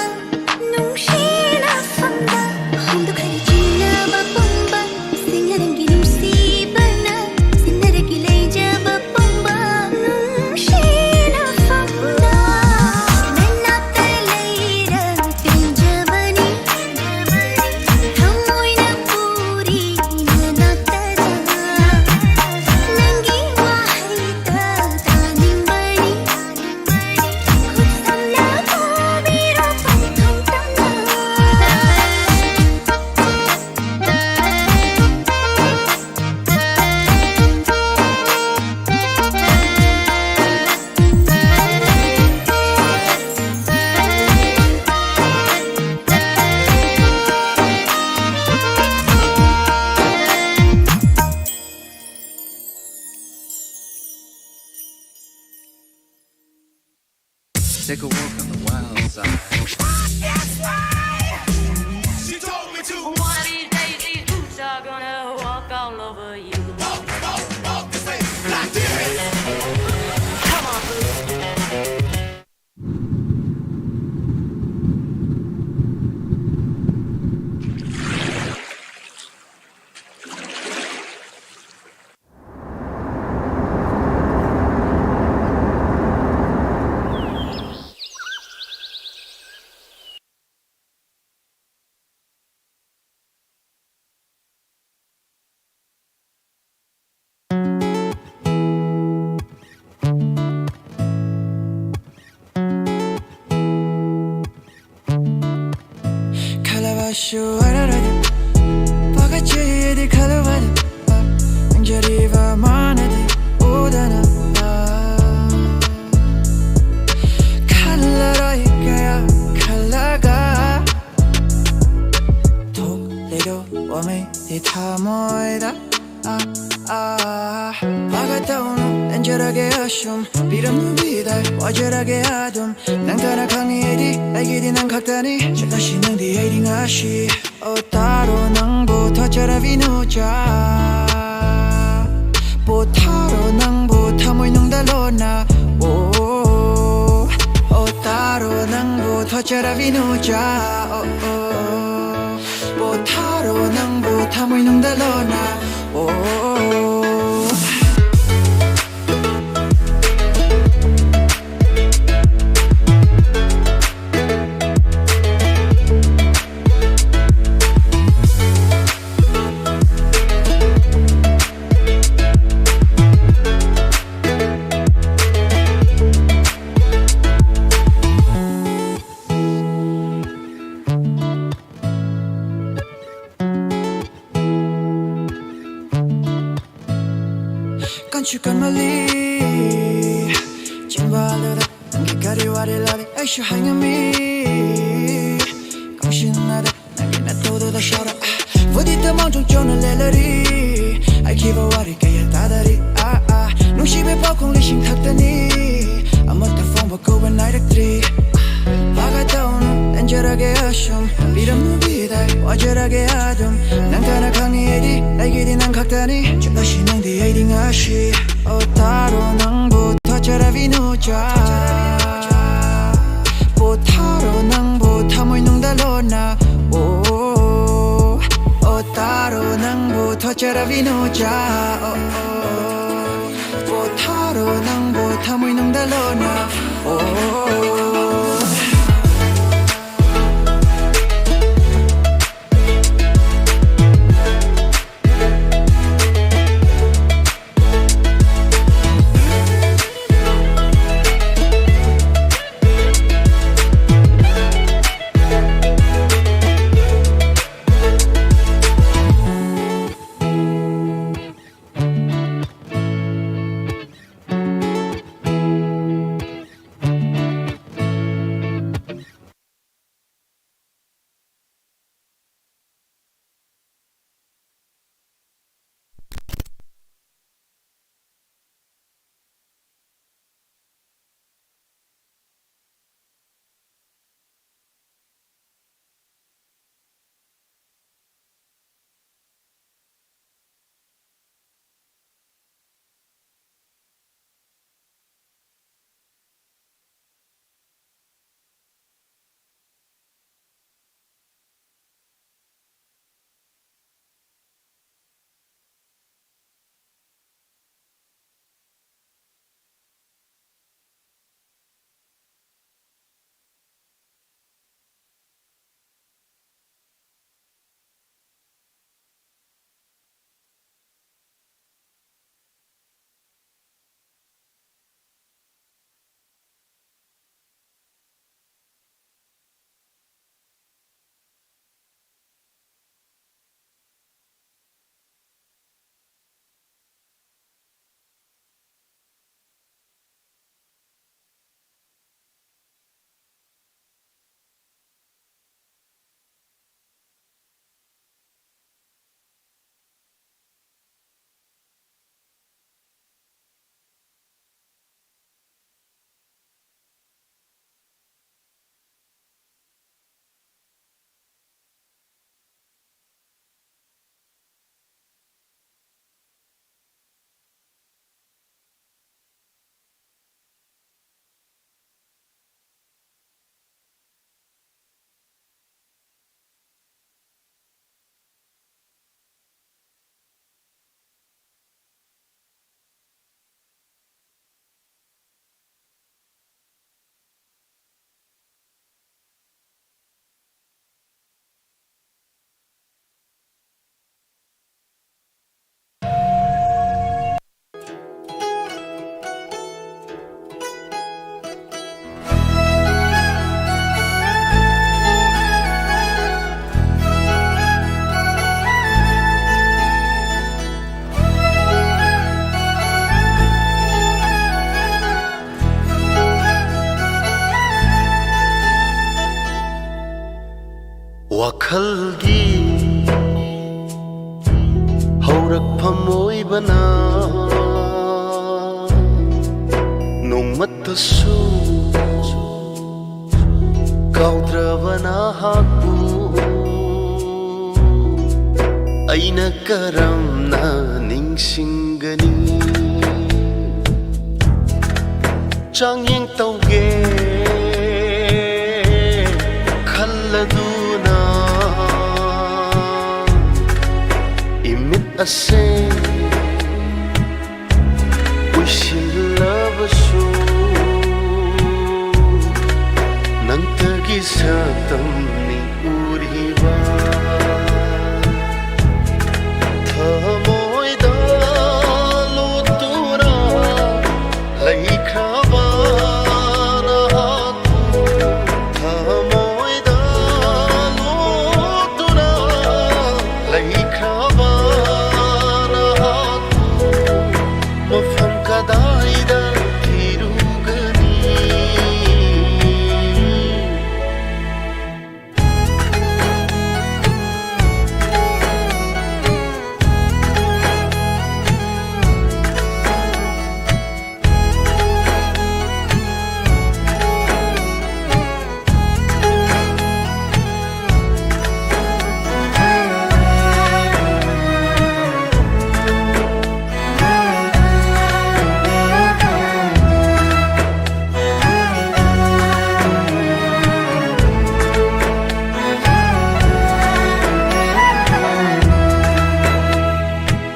ꯅꯨꯡꯁꯤꯅ ꯐꯝꯕ꯫ ꯍꯣꯡꯗꯣꯛꯈꯔꯦ ꯆꯤꯡꯅꯕ ꯄꯨꯝꯕ, ꯁꯦꯡꯂ ꯅꯪꯒꯤ ꯅꯨꯡꯁꯤꯕꯅ, ꯁꯦꯡꯅꯔꯒꯦ ꯂꯩꯖꯕ ꯄꯨꯝꯕ, ꯅꯨꯡꯁꯤꯅ ꯐꯝꯕ꯫ ꯅꯅꯥꯛꯇ ꯂꯩꯔ ꯄꯦꯟꯖꯕꯅꯤ, ꯊꯃꯣꯏꯅ ꯄꯨꯔꯤ ꯅꯅꯥꯛꯇꯗ꯫ ꯅꯪꯒꯤ ꯋꯥꯍꯩꯗ ꯇꯥꯅꯤꯡꯕꯅꯤ, ꯈꯨꯠ ꯁꯝꯅ ꯄꯨꯕꯤꯔꯣ ꯄꯪꯊꯝ ꯊꯝꯅ꯫ Take a walk on the wild side. That's right. She told me to. One of these days, these boots are gonna walk all over you. Walk, walk, walk this way. Like this. Come on, boo. ꯈꯜꯂꯕꯁꯨ ꯑꯣꯏꯔꯔꯣꯏꯗ, ꯄꯥꯈꯠꯆꯩꯗꯤ ꯈꯜꯂꯨꯕꯗ, ꯅꯪꯖꯔꯤꯕ ꯃꯥꯅꯗꯤ ꯎꯗꯅ꯫ ꯈꯜꯂꯔꯣꯏ ꯀꯌꯥ ꯈꯜꯂꯒ, ꯊꯣꯛꯂꯤꯗꯣ ꯋꯥꯃꯩꯗꯤ ꯊꯃꯣꯏꯗ꯫ ꯄꯥꯒ ꯇꯧꯅ ꯂꯦꯟꯖꯔꯒꯦ ꯑꯁꯨꯝ, ꯄꯤꯔꯝꯂꯨꯕꯤꯗ ꯋꯥꯖꯔꯒꯦ ꯑꯗꯨꯝ꯫ ꯅꯪ ꯇꯅ ꯈꯪꯉꯤ ꯑꯩꯗꯤ, ꯑꯩꯒꯤꯗꯤ ꯅꯪ ꯈꯛꯇꯅꯤ꯫ ꯆꯠꯂꯁꯤ ꯅꯪꯗꯤ ꯑꯩꯗꯤ ꯉꯁꯤ꯫ ꯑꯣ ꯇꯥꯔꯣ ꯅꯪꯕꯨ ꯊꯣꯠꯆꯔꯕꯤ ꯅꯨꯆꯥ, ꯄꯣꯊꯥꯔꯣ ꯅꯨꯡꯗ ꯂꯣꯟꯅ꯫ ꯑꯣ, ꯑꯣ, ꯇꯥꯔꯣ ꯅꯪꯕꯨ ꯊꯣꯠꯆꯔꯕꯤ ꯅꯨꯆꯥ꯫ ꯑꯣ, ꯑꯣ, ꯄꯣꯊꯥꯔꯣ ꯅꯪꯕꯨ ꯊꯃꯣꯏꯅꯨꯡꯗ ꯂꯣꯟꯅ꯫ ꯑꯣ, ꯑꯣ, ꯑꯣ꯫ ꯀꯟꯁꯨ ꯀꯟꯃꯜꯂꯤ ꯆꯤꯟꯕꯥꯜꯗꯨꯗ ꯅꯪꯒꯤ ꯀꯔꯤ ꯋꯥꯔꯤ ꯂꯥꯔꯤ ꯑꯩꯁꯨ ꯍꯥꯏꯉꯝꯃꯤ꯫ ꯀꯥꯎꯁꯤꯟꯅꯗ ꯅꯪꯒꯤ ꯅꯇꯧꯗꯨꯗ ꯁꯥꯎꯔ ꯕꯨꯗꯤꯗ ꯃꯥꯡꯖꯧ ꯆꯣꯟꯅ ꯂꯦꯂꯔꯤ꯫ ꯍꯥꯏꯈꯤꯕ ꯋꯥꯔꯤ ꯀꯌꯥ ꯇꯥꯗꯔꯤ꯫ ꯑꯥ, ꯑꯥ, ꯅꯨꯡꯁꯤꯕ ꯄꯥꯎꯈꯣꯡ ꯂꯤꯁꯤꯡ ꯊꯛꯇꯅꯤ꯫ ꯑꯃꯠꯇ ꯐꯣꯡꯕ ꯀꯧꯕ ꯅꯥꯏꯔꯛꯇ꯭ꯔꯤ꯫ ꯐꯥꯒꯗꯧꯅ ꯂꯦꯟꯖꯔꯒꯦ ꯑꯁꯨꯝ ꯄꯤꯔꯝꯅꯨ ꯕꯤꯗꯥꯏ ꯋꯥꯖꯔꯒꯦ ꯑꯗꯨꯝ꯫ ꯅꯪꯇꯅ ꯈꯪꯅꯤ ꯑꯩꯗꯤ ꯑꯩꯒꯤꯗꯤ ꯅꯪ ꯈꯛꯇꯅꯤ꯫ ꯆꯠꯂꯁꯤ ꯅꯪꯗꯤ ꯑꯩꯗꯤ ꯉꯁꯤ꯫ ꯑꯣ ꯇꯥꯔꯣ ꯅꯪꯕꯨ ꯊꯣꯠꯆꯔꯕꯤ ꯅꯨꯆꯥ꯫ ꯄꯣꯊꯥꯔꯣ ꯅꯪꯕꯨ ꯊꯃꯣꯏꯅꯨꯡꯗ ꯂꯣꯟꯅ꯫ ꯑꯣ, ꯑꯣ ꯇꯥꯔꯣ ꯅꯪꯕꯨ ꯊꯣꯠꯆꯔꯕꯤ ꯅꯨꯆꯥ꯫ ꯑꯣ, ꯑꯣ꯫ ꯄꯣꯊꯥꯔꯣ ꯅꯪꯕꯨ ꯊꯃꯣꯏꯅꯨꯡꯗ ꯂꯣꯟꯅ꯫ ꯑꯣ꯫ ꯊꯃꯣꯏꯕꯅ ꯅꯣꯡꯃꯠꯇꯁꯨ ꯀꯥꯎꯗ꯭ꯔꯕ ꯅꯍꯥꯛꯄꯨ ꯑꯩꯅ ꯀꯔꯝꯅ ꯅꯤꯡꯁꯤꯡꯒꯅꯤ? ꯆꯥꯡꯌꯦꯡ ꯇꯧꯒꯦ ꯈꯜꯂꯗꯨꯅ ꯏꯃꯤꯠ ꯑꯁꯦ ꯎꯏꯁꯤꯜꯂꯕꯁꯨ ꯅꯪꯇꯒꯤ ꯁꯛꯇꯝꯅꯤ ꯎꯔꯤꯕ꯫ ꯊꯃꯣꯏꯗ ꯂꯣꯠꯇꯨꯅ ꯂꯩꯈ꯭ꯔꯕ ꯅꯍꯥꯛꯄꯨ ꯊꯃꯣꯏꯗ ꯂꯣꯠꯇꯨꯅ ꯂꯩꯈ꯭ꯔꯕ ꯅꯍꯥꯛꯄꯨ ꯃꯐꯝ ꯀꯗꯥꯏꯗ ꯊꯤꯔꯨꯒꯅꯤ?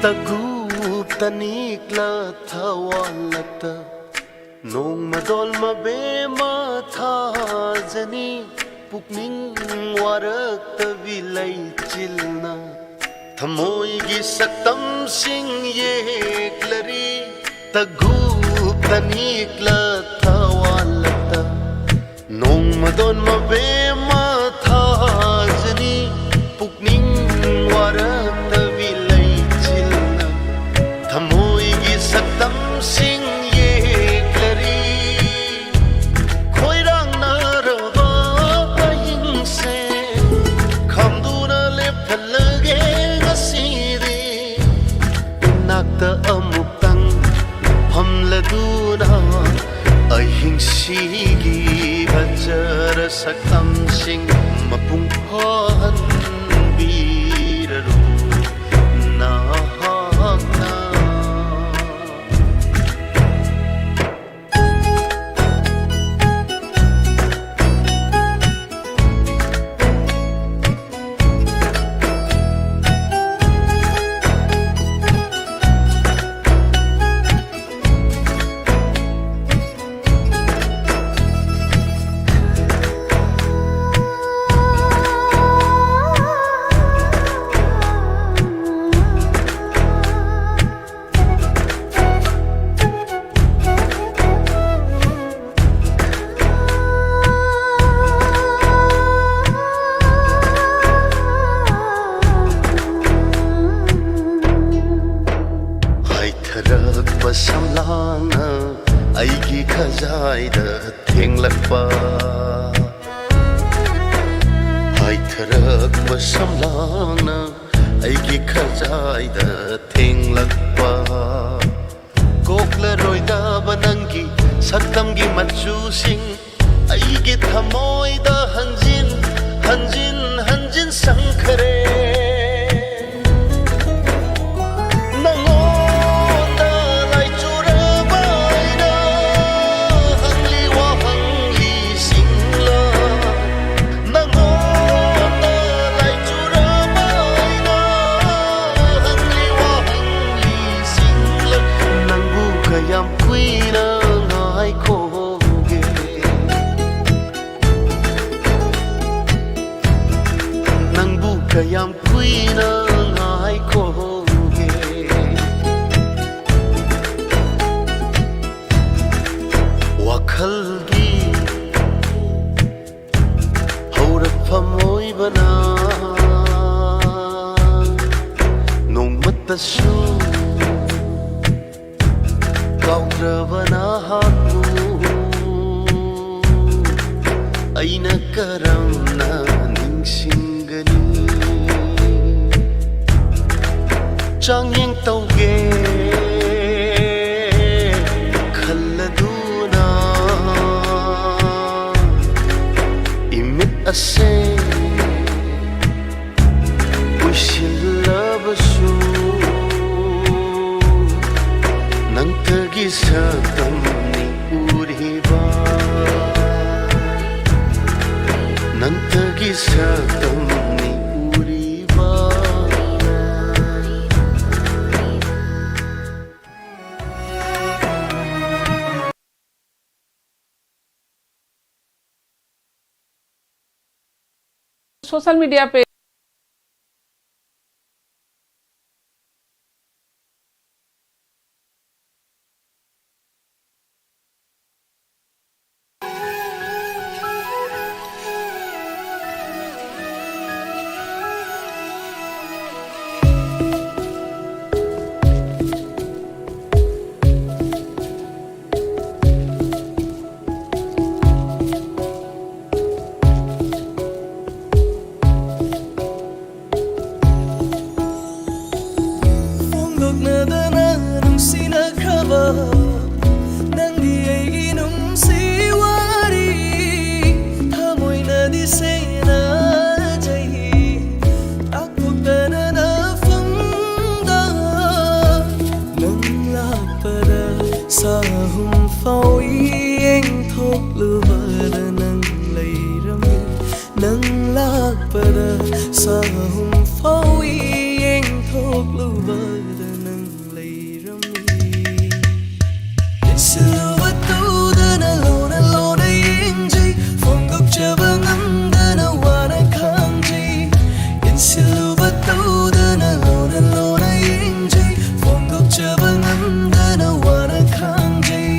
ꯇꯒꯨꯞ ꯇꯅꯤꯛꯂ ꯊꯋꯥꯜꯂꯛꯇ ꯅꯣꯡꯃꯗꯣꯜ ꯃꯕꯦꯝꯃ ꯊꯥꯖꯅꯤ꯫ ꯄꯨꯛꯅꯤꯡ ꯋꯥꯔꯛꯇꯕꯤ ꯂꯩꯆꯤꯜꯅ ꯊꯃꯣꯏꯒꯤ ꯁꯛꯇꯝꯁꯤꯡ ꯌꯦꯛꯂꯔꯤ꯫ ꯇꯒꯨꯞ ꯇꯅꯤꯛꯂ ꯊꯋꯥꯜꯂꯛꯇ ꯅꯣꯡꯃꯗꯣꯟ ꯃꯕꯦꯝꯃ ꯊꯥꯖꯅꯤ꯫ ꯄꯨꯛꯅꯤꯡ ꯋꯥꯔꯛꯇꯕꯤ ꯂꯩꯆꯤꯜꯅ ꯊꯃꯣꯏꯒꯤ ꯁꯛꯇꯝꯁꯤꯡ ꯌꯦꯛꯂꯔꯤ꯫ ꯈꯣꯏꯔꯥꯡꯅꯔꯕ ꯑꯍꯤꯡꯁꯦ ꯈꯥꯝꯗꯨꯅ ꯂꯦꯞꯍꯜꯂꯒꯦ ꯉꯁꯤꯗꯤ꯫ ꯈꯖꯥꯏꯗ ꯊꯦꯡꯂꯛꯄ, ꯍꯥꯏꯊꯔꯛꯄ ꯁꯝꯂꯥꯡꯅ ꯑꯩꯒꯤ ꯈꯖꯥꯏꯗ ꯊꯦꯡꯂꯛꯄ꯫ ꯀꯣꯛꯂꯔꯣꯏꯗꯕ ꯅꯪꯒꯤ ꯁꯛꯇꯝꯒꯤ ꯃꯆꯨꯁꯤꯡ ꯑꯩꯒꯤ ꯊꯃꯣꯏꯗ ꯍꯟꯖꯤꯟ ꯍꯟꯖꯤꯟ ꯍꯟꯖꯤꯟ ꯁꯪꯈꯔꯦ꯫ ꯅꯉꯣꯟꯗ ꯂꯥꯏꯆꯨꯔꯕ ꯑꯩꯅ ꯍꯪꯂꯤ ꯋꯥꯍꯪꯂꯤꯁꯤꯡꯂ, ꯅꯉꯣꯟꯗ ꯂꯥꯏꯆꯨꯔꯕ ꯑꯩꯅ ꯍꯪꯂꯤ ꯋꯥꯍꯪꯂꯤꯁꯤꯡꯂ, ꯅꯪꯕꯨ ꯀꯌꯥꯝ ꯀꯨꯏꯅ ꯉꯥꯏꯈꯣꯒꯦ? ꯅꯪꯕꯨ ꯀꯌꯥꯝ ꯀꯨꯏꯅ ꯉꯥꯏꯈꯣꯒꯦ? ꯋꯥꯈꯜꯒꯤ ꯍꯧꯔꯛꯐꯝ ꯑꯣꯏꯕꯅ ꯅꯣꯡꯃꯇꯁꯨ ꯀꯥꯎꯗ꯭ꯔꯕ ꯅꯍꯥꯛꯄꯨ ꯑꯩꯅ ꯀꯔꯝꯅ ꯅꯤꯡꯁꯤꯡꯒꯅꯤ? ꯆꯥꯡꯌꯦꯡ ꯇꯧꯒꯦ ꯈꯜꯂꯗꯨꯅ ꯏꯃꯤꯠ ꯑꯁꯦ ꯎꯏꯁꯤꯜꯂꯕꯁꯨ ꯅꯪꯇꯒꯤ ꯁꯛꯇꯝꯅꯤ ꯎꯔꯤꯕ, ꯅꯪꯇꯒꯤ ꯁꯛꯇꯝꯅꯤ ꯎꯔꯤꯕ꯫ सोशल मीडिया पे ꯐꯥꯎꯏ꯫ ꯌꯦꯡꯊꯣꯛꯂꯨꯕꯗ ꯅꯪ ꯂꯩꯔꯝꯃꯤ꯫ ꯌꯦꯡꯁꯤꯜꯂꯨꯕ ꯇꯧꯗꯅ ꯂꯣꯟꯅ ꯂꯣꯟꯅ ꯌꯦꯡꯖꯩ꯫ ꯐꯣꯡꯗꯣꯛꯆꯕ ꯉꯝꯗꯅ ꯋꯥꯅ ꯈꯥꯡꯖꯩ꯫ ꯌꯦꯡꯁꯤꯜꯂꯨꯕ ꯇꯧꯗꯅ ꯂꯣꯟꯅ ꯂꯣꯟꯅ ꯌꯦꯡꯖꯩ꯫ ꯐꯣꯡꯗꯣꯛꯆꯕ ꯉꯝꯗꯅ ꯋꯥꯅ ꯈꯥꯡꯖꯩ꯫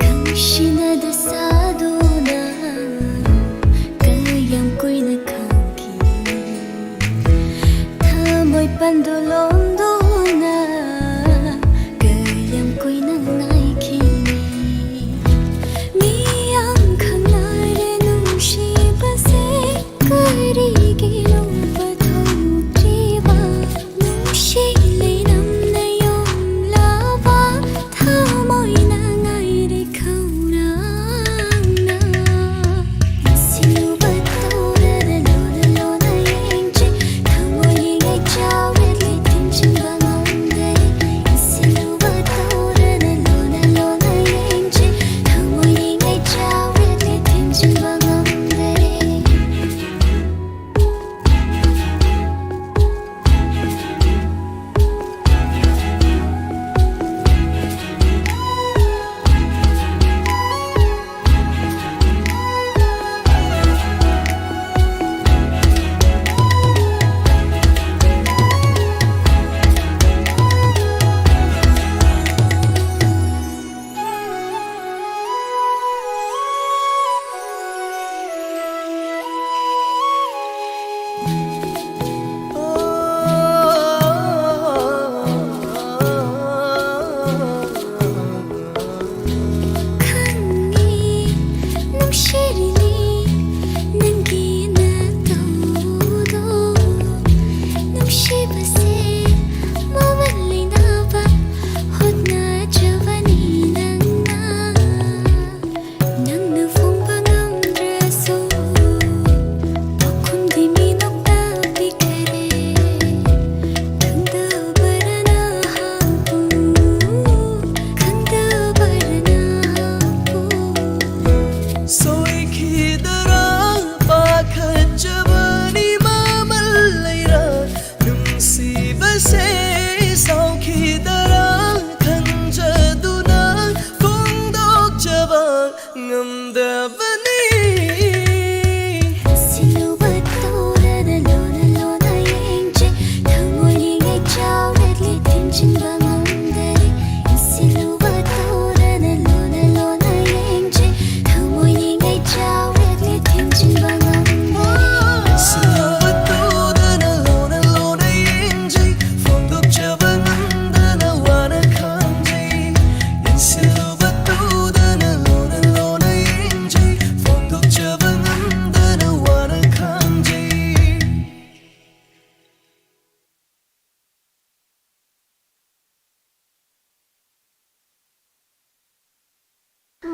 ꯈꯪꯁꯤꯟꯅꯗ ꯁꯥꯗꯨꯅ ꯀꯌꯥꯝ ꯀꯨꯏꯅ ꯈꯥꯡꯈꯤ꯫ ꯊꯃꯣꯏ ꯄꯟꯗꯨ ꯂꯣꯝꯗꯨ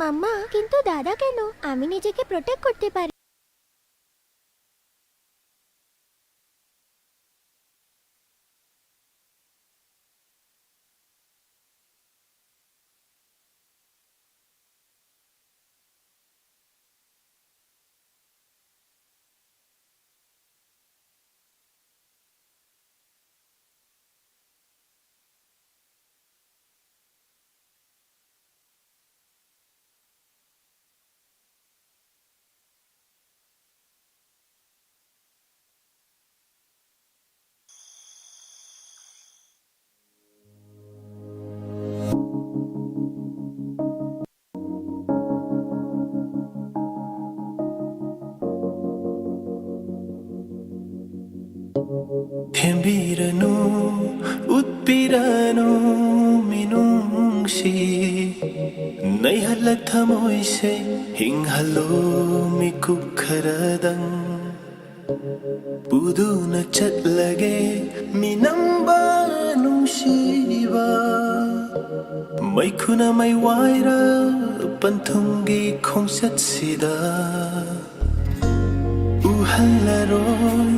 মাম্মা, কিন্তু দাদা কেন? আমি নিজেকে প্রোটেক্ট করতে পারি। ꯊꯦꯝꯕꯤꯔꯅꯨ, ꯎꯠꯄꯤꯔꯅꯨ ꯃꯤꯅꯨꯡꯁꯤ꯫ ꯅꯩꯍꯜꯂ ꯊꯃꯣꯏꯁꯦ, ꯍꯤꯡꯍꯜꯂꯣ ꯃꯤꯀꯨꯞ ꯈꯔꯗꯪ꯫ ꯄꯨꯗꯨꯅ ꯆꯠꯂꯒꯦ ꯃꯤꯅꯝꯕ ꯅꯨꯡꯁꯤꯕ꯫ ꯃꯩꯈꯨꯅ ꯃꯩ ꯋꯥꯏꯔ ꯄꯟꯊꯨꯡꯒꯤ ꯈꯣꯡꯆꯠꯁꯤꯗ꯫ ꯎꯍꯜꯂꯔꯣꯏ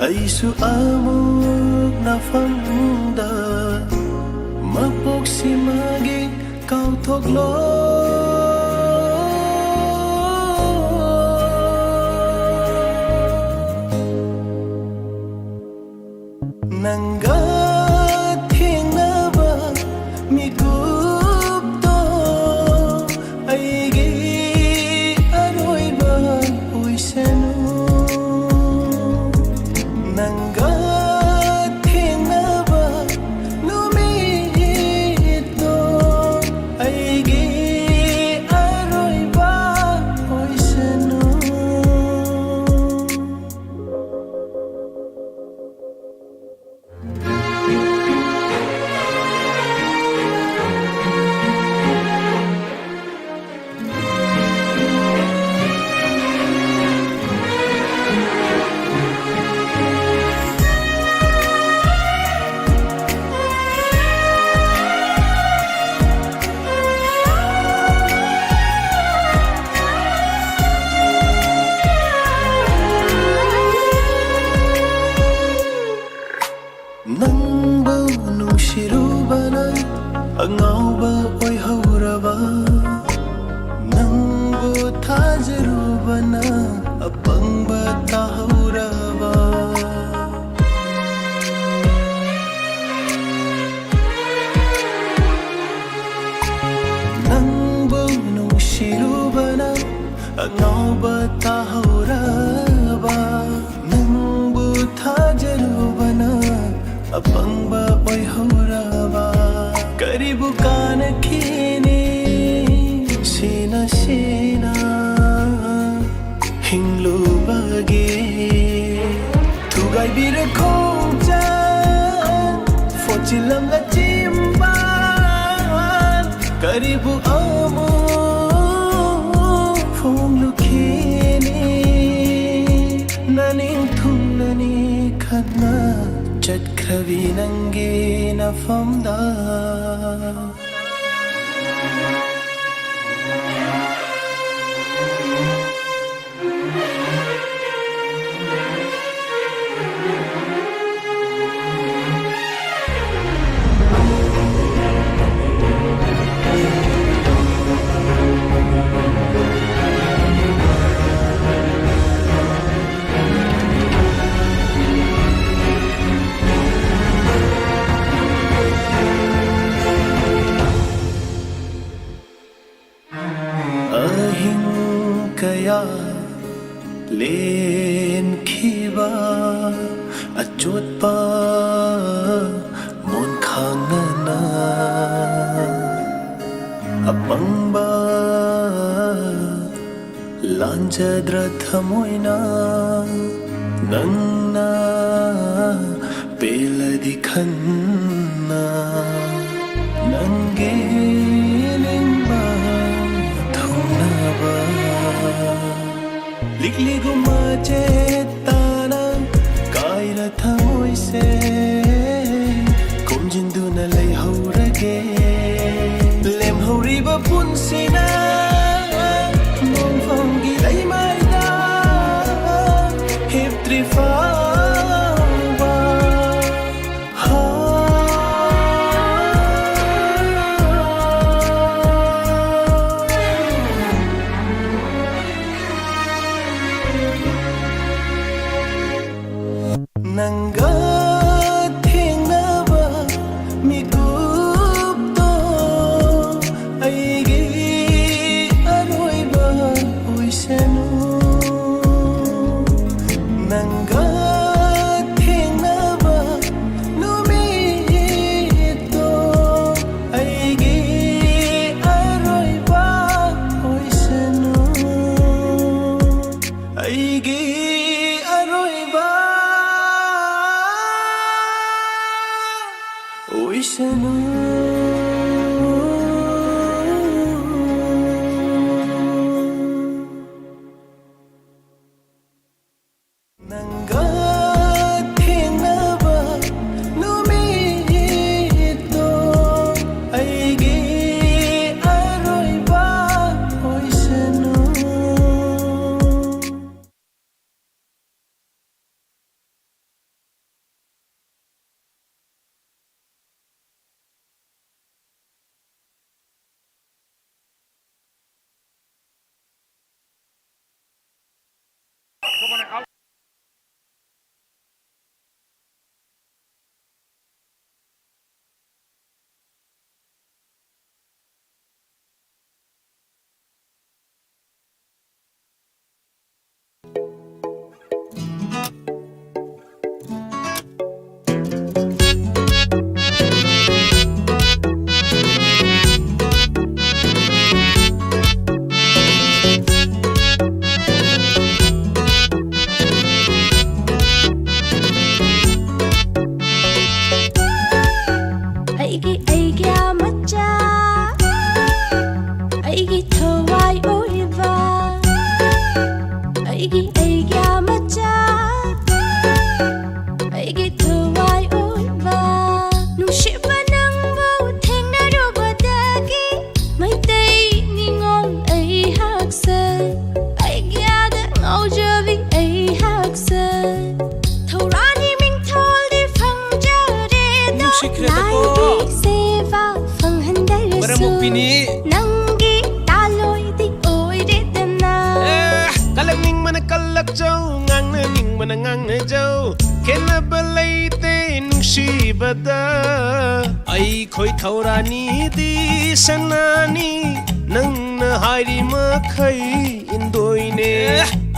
ꯑꯩꯁꯨ ꯑꯃꯨꯛ ꯅꯐꯝꯗ꯫ ꯃꯄꯣꯛꯁꯤꯃꯒꯤ ꯀꯥꯎꯊꯣꯛꯂꯣ꯫ ꯅꯪꯒ ꯊꯦꯡꯅꯕ ꯃꯤꯀꯨꯞꯇꯣ ꯑꯩꯒꯤ ꯑꯔꯣꯏꯕ ꯑꯣꯏꯁꯅꯨ꯫ ꯅꯪꯒ ꯊꯦꯡꯅꯕ ꯅꯨꯃꯤꯠꯇꯣ ꯑꯩꯒꯤ ꯑꯔꯣꯏꯕ ꯑꯣꯏꯁꯅꯨ꯫ ꯅꯨꯡꯁꯤꯔꯨꯕꯅ ꯑꯉꯥꯎꯕ ꯑꯣꯏꯍꯧꯔꯕ, ꯅꯪꯕꯨ ꯊꯥꯖꯔꯨꯕꯅ ꯑꯄꯪꯕ ꯇꯥꯍꯧꯔꯕ꯫ ꯅꯪꯕꯨ ꯅꯨꯡꯁꯤꯔꯨꯕꯅ ꯑꯉꯥꯎꯕ ꯇꯥꯍꯧꯔꯕ, ꯅꯪꯕꯨ ꯊꯥꯖꯔꯨꯕꯅ ꯑꯄꯪꯕ ꯑꯣꯏꯍꯧꯔꯕ꯫ ꯀꯔꯤꯕꯨ ꯀꯥꯟꯅꯈꯤꯅꯤ ꯁꯤꯅ ꯁꯤꯅ ꯍꯤꯡꯂꯨꯕꯒꯤ? ꯊꯨꯒꯥꯏꯕꯤꯔ ꯈꯣꯡꯆꯠ, ꯐꯣꯠꯆꯤꯜꯂꯝꯂ ꯆꯤꯝꯕꯥꯜ, ꯀꯔꯤꯕꯨ ꯑꯃꯨꯛ ꯐꯣꯡꯂꯨꯈꯤꯅꯤ? ꯅꯅꯤꯡ ꯊꯨꯡꯅꯅꯤ ꯈꯟꯅ ꯆꯠꯈ꯭ꯔꯕꯤ ꯅꯪꯒꯤ ꯅꯐꯝꯗ꯫ ꯑꯍꯤꯡ ꯀꯌꯥ ꯂꯦꯟꯈꯤꯕ ꯑꯆꯣꯠꯄ ꯃꯣꯟꯈꯥꯡꯅꯅ ꯑꯄꯪꯕ ꯂꯥꯟꯖꯗ꯭ꯔ ꯊꯃꯣꯏꯅ ꯅꯪꯅ ꯄꯦꯜꯂꯗꯤ ꯈꯟꯅ ꯅꯪꯒꯤ ꯅꯤꯡꯕ ꯊꯨꯡꯅꯕ ꯂꯤꯛꯂꯤꯒꯨꯝꯕ ꯆꯦꯠ ꯇꯥꯅ ꯀꯥꯏꯔ ꯊꯃꯣꯏꯁꯦ ꯈꯣꯝꯖꯤꯟꯗꯨꯅ ꯂꯩꯍꯧꯔꯒꯦ꯫ ꯂꯦꯝꯍꯧꯔꯤꯕ ꯄꯨꯟꯁꯤꯅ ꯃꯣꯡꯐꯝꯒꯤ ꯂꯩꯃꯥꯏꯗ ꯍꯤꯞꯇ꯭ꯔꯤ ꯐꯥꯎꯕ꯫ ꯍꯥ꯫ ꯅꯪꯒ ꯊꯦꯡꯅꯕ ꯃꯤꯀꯨꯞꯇꯣ ꯑꯩꯒꯤ ꯑꯔꯣꯏꯕ ꯑꯣꯏꯁꯅꯨ꯫ ꯅꯪꯒ ꯊꯦꯡꯅꯕ ꯅꯨꯃꯤꯠꯇꯣ ꯑꯩꯒꯤ ꯑꯔꯣꯏꯕ ꯑꯣꯏꯁꯅꯨ꯫ ꯑꯩꯒꯤ ꯑꯔꯣꯏꯕ ꯑꯣꯏꯁꯅꯨ꯫ ꯅꯪꯒ ꯊꯦꯡꯅꯕ ꯅꯨꯃꯤꯠꯇꯣ ꯑꯩꯒꯤ ꯑꯔꯣꯏꯕ ꯑꯣꯏꯁꯅꯨ꯫ ꯑꯩꯒꯤ ꯑꯩꯒ꯭ꯌꯥ ꯃꯆꯥ, ꯑꯩꯒꯤ ꯊꯋꯥꯏ ꯑꯣꯏꯕ, ꯑꯩꯒꯤ ꯑꯩꯒ꯭ꯌꯥ ꯃꯆꯥ, ꯑꯩꯒꯤ ꯊꯋꯥꯏ ꯑꯣꯏꯕ꯫ ꯅꯨꯡꯁꯤꯕ ꯅꯪꯕꯨ ꯊꯦꯡꯅꯔꯨꯕꯗꯒꯤ ꯃꯩꯇꯩ ꯅꯤꯉꯣꯜ ꯑꯩꯍꯥꯛꯁꯦ, ꯑꯩꯒ꯭ꯌꯥꯗ ꯉꯥꯎꯖꯕꯤ ꯑꯩꯍꯥꯛꯁꯦ꯫ ꯊꯧꯔꯥꯅꯤ ꯃꯤꯡꯊꯣꯜꯗꯤ ꯐꯪꯖꯔꯦꯗꯣ, ꯅꯨꯡꯁꯤꯈ꯭ꯔꯦꯗꯀꯣ꯫ ꯂꯥꯏꯒꯤ ꯁꯦꯕꯥ ꯐꯪꯍꯟꯗꯔꯁꯨ ꯃꯔꯝ ꯃꯣꯛꯄꯤꯅꯤ꯫ ꯅꯪꯒꯤ ꯂꯥꯂꯣꯏꯗꯤ ꯑꯣꯏꯔꯦꯗꯅ꯫ ꯑꯦ, ꯀꯂꯛꯅꯤꯡꯕꯅ ꯀꯜ ꯂꯛꯆꯧ, ꯉꯥꯡꯅꯅꯤꯡꯕꯅ ꯉꯥꯡꯅꯖꯧ, ꯈꯦꯠꯅꯕ ꯂꯩꯇꯦ ꯅꯨꯡꯁꯤꯕꯗ꯫ ꯑꯩꯈꯣꯏ ꯊꯧꯔꯥꯅꯤꯗꯤ ꯁꯅꯥꯅꯤ, ꯅꯪꯅ ꯍꯥꯏꯔꯤ ꯃꯈꯩ ꯏꯟꯗꯣꯏꯅꯦ꯫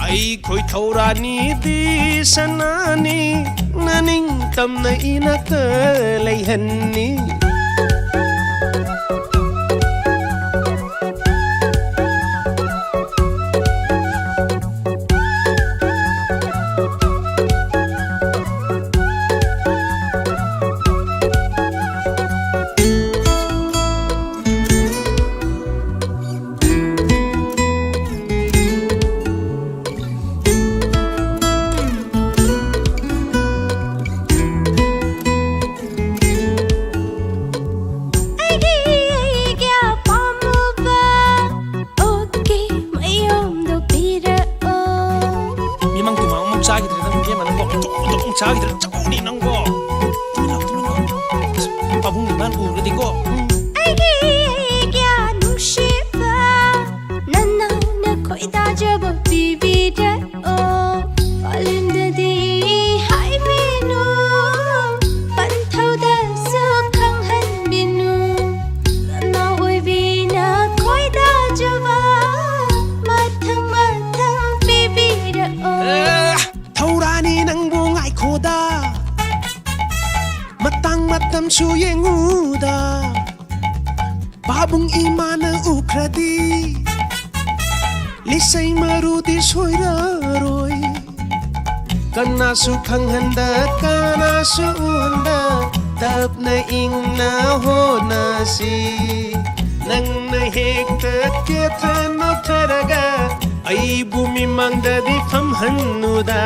ꯑꯩꯈꯣꯏ ꯊꯧꯔꯥꯅꯤꯗꯤ ꯁꯅꯥꯅꯤ, ꯅꯅꯤꯡꯇꯝꯅ ꯏꯅꯥꯛꯇ ꯂꯩꯍꯟꯅꯤ꯫ ꯑꯩꯒꯤ, ꯑꯩꯒꯤ ꯑꯄꯥꯝꯕ ꯑꯣꯀꯦ ꯃꯌꯥꯝꯗꯣ ꯄꯤꯔꯛꯑꯣ꯫ ꯃꯤꯃꯥꯡ ꯇꯨꯃꯥꯡ ꯑꯃꯨꯛ ꯆꯥꯈꯤꯗ꯭ꯔꯦ ꯅꯪ, ꯏꯕꯦꯝꯃ ꯅꯪꯀꯣ꯫ ꯇꯨꯃꯥꯡ ꯑꯃꯨꯛ ꯆꯥꯈꯤꯗ꯭ꯔꯦ, ꯆꯥꯎꯅꯤ ꯅꯪꯀꯣ꯫ ꯇꯨꯃꯤꯟꯅ, ꯇꯨꯃꯤꯟꯅ꯫ ꯄꯥꯕꯨꯡ ꯏꯃꯥꯅ ꯎꯔꯒꯗꯤꯀꯣ꯫ ꯎꯝ꯫ ꯑꯩꯒꯤ, ꯑꯩꯒꯤ ꯅꯨꯡꯁꯤꯕ, ꯅꯅꯥꯎꯅ ꯈꯣꯏꯗꯥꯖꯕ ꯄꯤꯕꯤꯔꯛꯑꯣ꯫ ꯄꯥꯂꯦꯝꯗꯗꯤ ꯍꯥꯏꯕꯤꯅꯨ, ꯄꯟꯊꯧꯗꯁꯨ ꯈꯪꯍꯟꯕꯤꯅꯨ꯫ ꯅꯅꯥꯎ ꯑꯣꯏꯕꯤꯅ ꯈꯣꯏꯗꯥꯖꯕ ꯃꯊꯪ ꯃꯊꯪ ꯄꯤꯕꯤꯔꯛꯑꯣ꯫ ꯑꯦ, ꯊꯧꯔꯥꯅꯤ ꯅꯪꯕꯨ ꯉꯥꯏꯈꯣꯗ, ꯃꯇꯥꯡ ꯃꯇꯝꯁꯨ ꯌꯦꯡꯉꯨꯗ꯫ ꯄꯥꯕꯨꯡ ꯏꯃꯥꯅ ꯎꯈ꯭ꯔꯗꯤ ꯂꯤꯁꯩ ꯃꯔꯨꯗꯤ ꯁꯣꯏꯔꯔꯣꯏ꯫ ꯀꯅꯥꯁꯨ ꯈꯪꯍꯟꯗ, ꯀꯅꯥꯁꯨ ꯎꯍꯟꯗ, ꯇꯞꯅ ꯏꯪꯅ ꯍꯣꯠꯅꯁꯤ꯫ ꯅꯪꯅ ꯍꯦꯛꯇ ꯀꯦꯊ ꯅꯣꯛꯊꯔꯒ ꯑꯩꯕꯨ ꯃꯤꯃꯥꯡꯗꯗꯤ ꯐꯝꯍꯟꯅꯨꯗ꯫